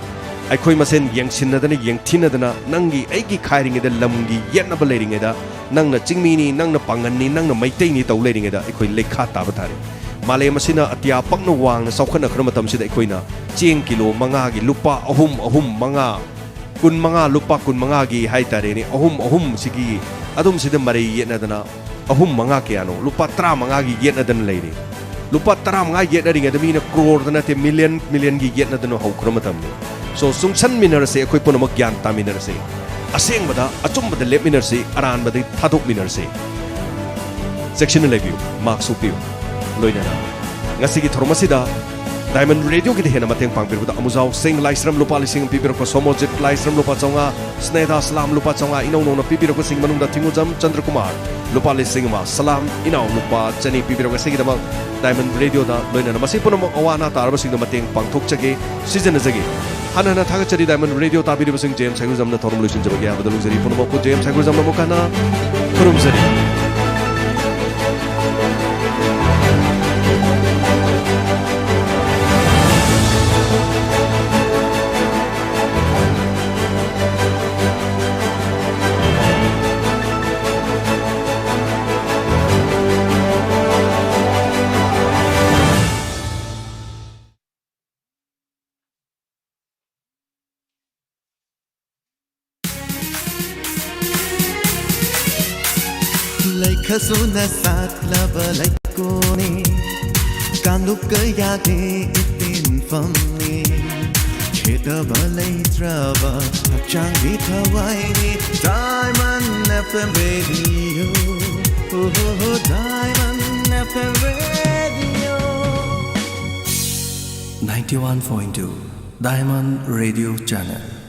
ꯑꯩꯈꯣꯏ ꯃꯁꯦꯟ ꯌꯦꯡꯁꯤꯟꯅꯗꯅ, ꯌꯦꯡꯊꯤꯅꯗꯅ, ꯅꯪꯒꯤ ꯑꯩꯒꯤ ꯈꯥꯏꯔꯤꯉꯩꯗ, ꯂꯝꯒꯤ ꯌꯦꯠꯅꯕ ꯂꯩꯔꯤꯉꯩꯗ, ꯅꯪꯅ ꯆꯤꯡꯃꯤꯅꯤ, ꯅꯪꯅ ꯄꯥꯡꯒꯟꯅꯤ, ꯅꯪꯅ ꯃꯩꯇꯩꯅꯤ ꯇꯧ ꯂꯩꯔꯤꯉꯩꯗ ꯑꯩꯈꯣꯏ ꯂꯩꯈꯥ ꯇꯥꯕ ꯇꯥꯔꯦ꯫ ꯃꯥꯂꯦꯝ ꯑꯁꯤꯅ ꯑꯇꯤꯌꯥ ꯄꯛꯅ ꯋꯥꯡꯅ ꯆꯥꯎꯈꯠꯅꯈ꯭ꯔ ꯃꯇꯝꯁꯤꯗ ꯑꯩꯈꯣꯏꯅ ꯆꯦꯡ ꯀꯤꯂꯣ ꯃꯉꯥꯒꯤ ꯂꯨꯄꯥ ꯑꯍꯨꯝ, ꯑꯍꯨꯝ, ꯃꯉꯥ, ꯀꯨꯟ ꯃꯉꯥ, ꯂꯨꯄꯥ ꯀꯨꯟ ꯃꯉꯥꯒꯤ ꯍꯥꯏ ꯇꯥꯔꯦꯅꯦ, ꯑꯍꯨꯝ, ꯑꯍꯨꯝ ꯁꯤꯒꯤ ꯑꯗꯨꯝ ꯁꯤꯗ ꯃꯔꯩ ꯌꯦꯠꯅꯗꯅ ꯑꯍꯨꯝ ꯃꯉꯥ ꯀꯌꯥꯅꯣ, ꯂꯨꯄꯥ ꯇꯔꯥꯃꯉꯥꯒꯤ ꯌꯦꯠꯅꯗꯅ ꯂꯩꯔꯤ꯫ ꯂꯨꯄꯥ ꯇꯔꯥꯃꯉꯥ ꯌꯦꯠꯅꯔꯤꯉꯩꯗ ꯃꯤꯅ ꯀ꯭ꯔꯣꯔꯗ ꯅꯠꯇꯦ, ꯃꯤꯂꯤꯌꯟ ꯃꯤꯂꯤꯌꯟꯒꯤ ꯌꯦꯠꯅꯗꯅ ꯍꯧꯈ꯭ꯔ ꯃꯇꯝꯅꯤ꯫ ꯁꯣ, ꯆꯨꯡꯁꯟꯃꯤꯟꯅꯔꯁꯦ, ꯑꯩꯈꯣꯏ ꯄꯨꯝꯅꯃꯛ ꯒ꯭ꯌꯥꯟ ꯇꯥꯃꯤꯟꯅꯔꯁꯦ꯫ ꯑꯁꯦꯡꯕꯗ, ꯑꯆꯨꯝꯕꯗ ꯂꯦꯞꯃꯤꯟꯅꯔꯁꯤ, ꯑꯔꯥꯟꯕꯗꯒꯤ ꯊꯥꯗꯣꯛꯃꯤꯟꯅꯔꯁꯤ꯫ ꯆꯦꯛꯁꯤꯟꯅ ꯂꯩꯕꯤꯌꯨ, ꯃꯥꯛꯁ ꯎꯞꯄꯤꯌꯨ꯫ ꯂꯣꯏꯅꯅ ꯉꯁꯤꯒꯤ ꯊꯧꯔꯝ ꯑꯁꯤꯗ ꯗꯥꯏꯃꯟ ꯔꯦꯗꯤꯑꯣꯒꯤꯗ ꯍꯦꯟꯅ ꯃꯇꯦꯡ ꯄꯥꯡꯕꯤꯔꯕꯗ ꯑꯃꯨꯖꯥꯎ ꯁꯤꯡ ꯂꯥꯏꯁ꯭ꯔꯝ ꯂꯨꯄꯥ ꯂꯤꯁꯤꯡ ꯑꯃ ꯄꯤꯕꯤꯔꯛꯄ, ꯁꯣꯃꯣꯖꯤꯠ ꯂꯥꯏꯁ꯭ꯔꯝ ꯂꯨꯄꯥ ꯆꯥꯝꯃꯉꯥ, ꯁ꯭ꯅꯦꯍꯥ ꯁꯂꯥꯝ ꯂꯨꯄꯥ ꯆꯥꯝꯃꯉꯥ, ꯏꯅꯧ ꯅꯧꯅ ꯄꯤꯕꯤꯔꯛꯄꯁꯤꯡ ꯃꯅꯨꯡꯗ ꯊꯤꯡꯉꯨꯖꯝ ꯆꯟꯗ꯭ꯔꯀꯨꯃꯥꯔ ꯂꯨꯄꯥ ꯂꯤꯁꯤꯡ ꯑꯃ, ꯁꯂꯥꯝ ꯏꯅꯥꯎ ꯂꯨꯄꯥ ꯆꯅꯤ ꯄꯤꯕꯤꯔꯛꯄ ꯑꯁꯤꯒꯤꯗꯃꯛ ꯗꯥꯏꯃꯟ ꯔꯦꯗꯤꯑꯣꯗ ꯂꯣꯏꯅꯅ ꯃꯁꯤ ꯄꯨꯝꯅꯃꯛ ꯑꯋꯥ ꯑꯅꯥ ꯇꯥꯔꯕꯁꯤꯡꯗ ꯃꯇꯦꯡ ꯄꯥꯡꯊꯣꯛꯆꯒꯦ, ꯁꯤꯖꯤꯟꯅꯖꯒꯦ꯫ ꯍꯟꯅ ꯍꯟꯅ ꯊꯥꯒꯠꯆꯔꯤ ꯗꯥꯏꯃꯟ ꯔꯦꯗꯤꯑꯣ ꯇꯥꯕꯤꯔꯤꯕꯁꯤꯡ꯫ ꯖꯦꯝꯁ ꯍꯩꯒ꯭ꯔꯨꯖꯝꯅ ꯊꯧꯔꯝ ꯂꯣꯏꯁꯤꯟꯖꯕꯒꯤ ꯑꯌꯥꯕꯗ ꯂꯧꯖꯔꯤ꯫ ꯄꯨꯝꯅꯃꯛꯄꯨ ꯖꯦꯝꯁ ꯍꯩꯒ꯭ꯔꯨꯖꯝꯅ ꯑꯃꯨꯛ ꯍꯟꯅ ꯈꯨꯔꯨꯝꯖꯔꯤ꯫ ꯂꯩꯈꯁꯨꯅ ꯁꯥꯠꯂꯕ ꯂꯩꯀꯣꯜꯅꯤ, ꯀꯥꯡꯂꯨꯞ ꯀꯌꯥꯒꯤ ꯏꯇꯤꯟꯐꯝꯅꯤ꯫ ꯈꯦꯠꯅꯕ ꯂꯩꯇ꯭ꯔꯕ ꯍꯛꯆꯥꯡꯒꯤ ꯊꯋꯥꯏꯅꯤ, Diamond F M Radio. Oh, oh, oh, Diamond F M Radio. Ninety-one point two Diamond Radio Channel.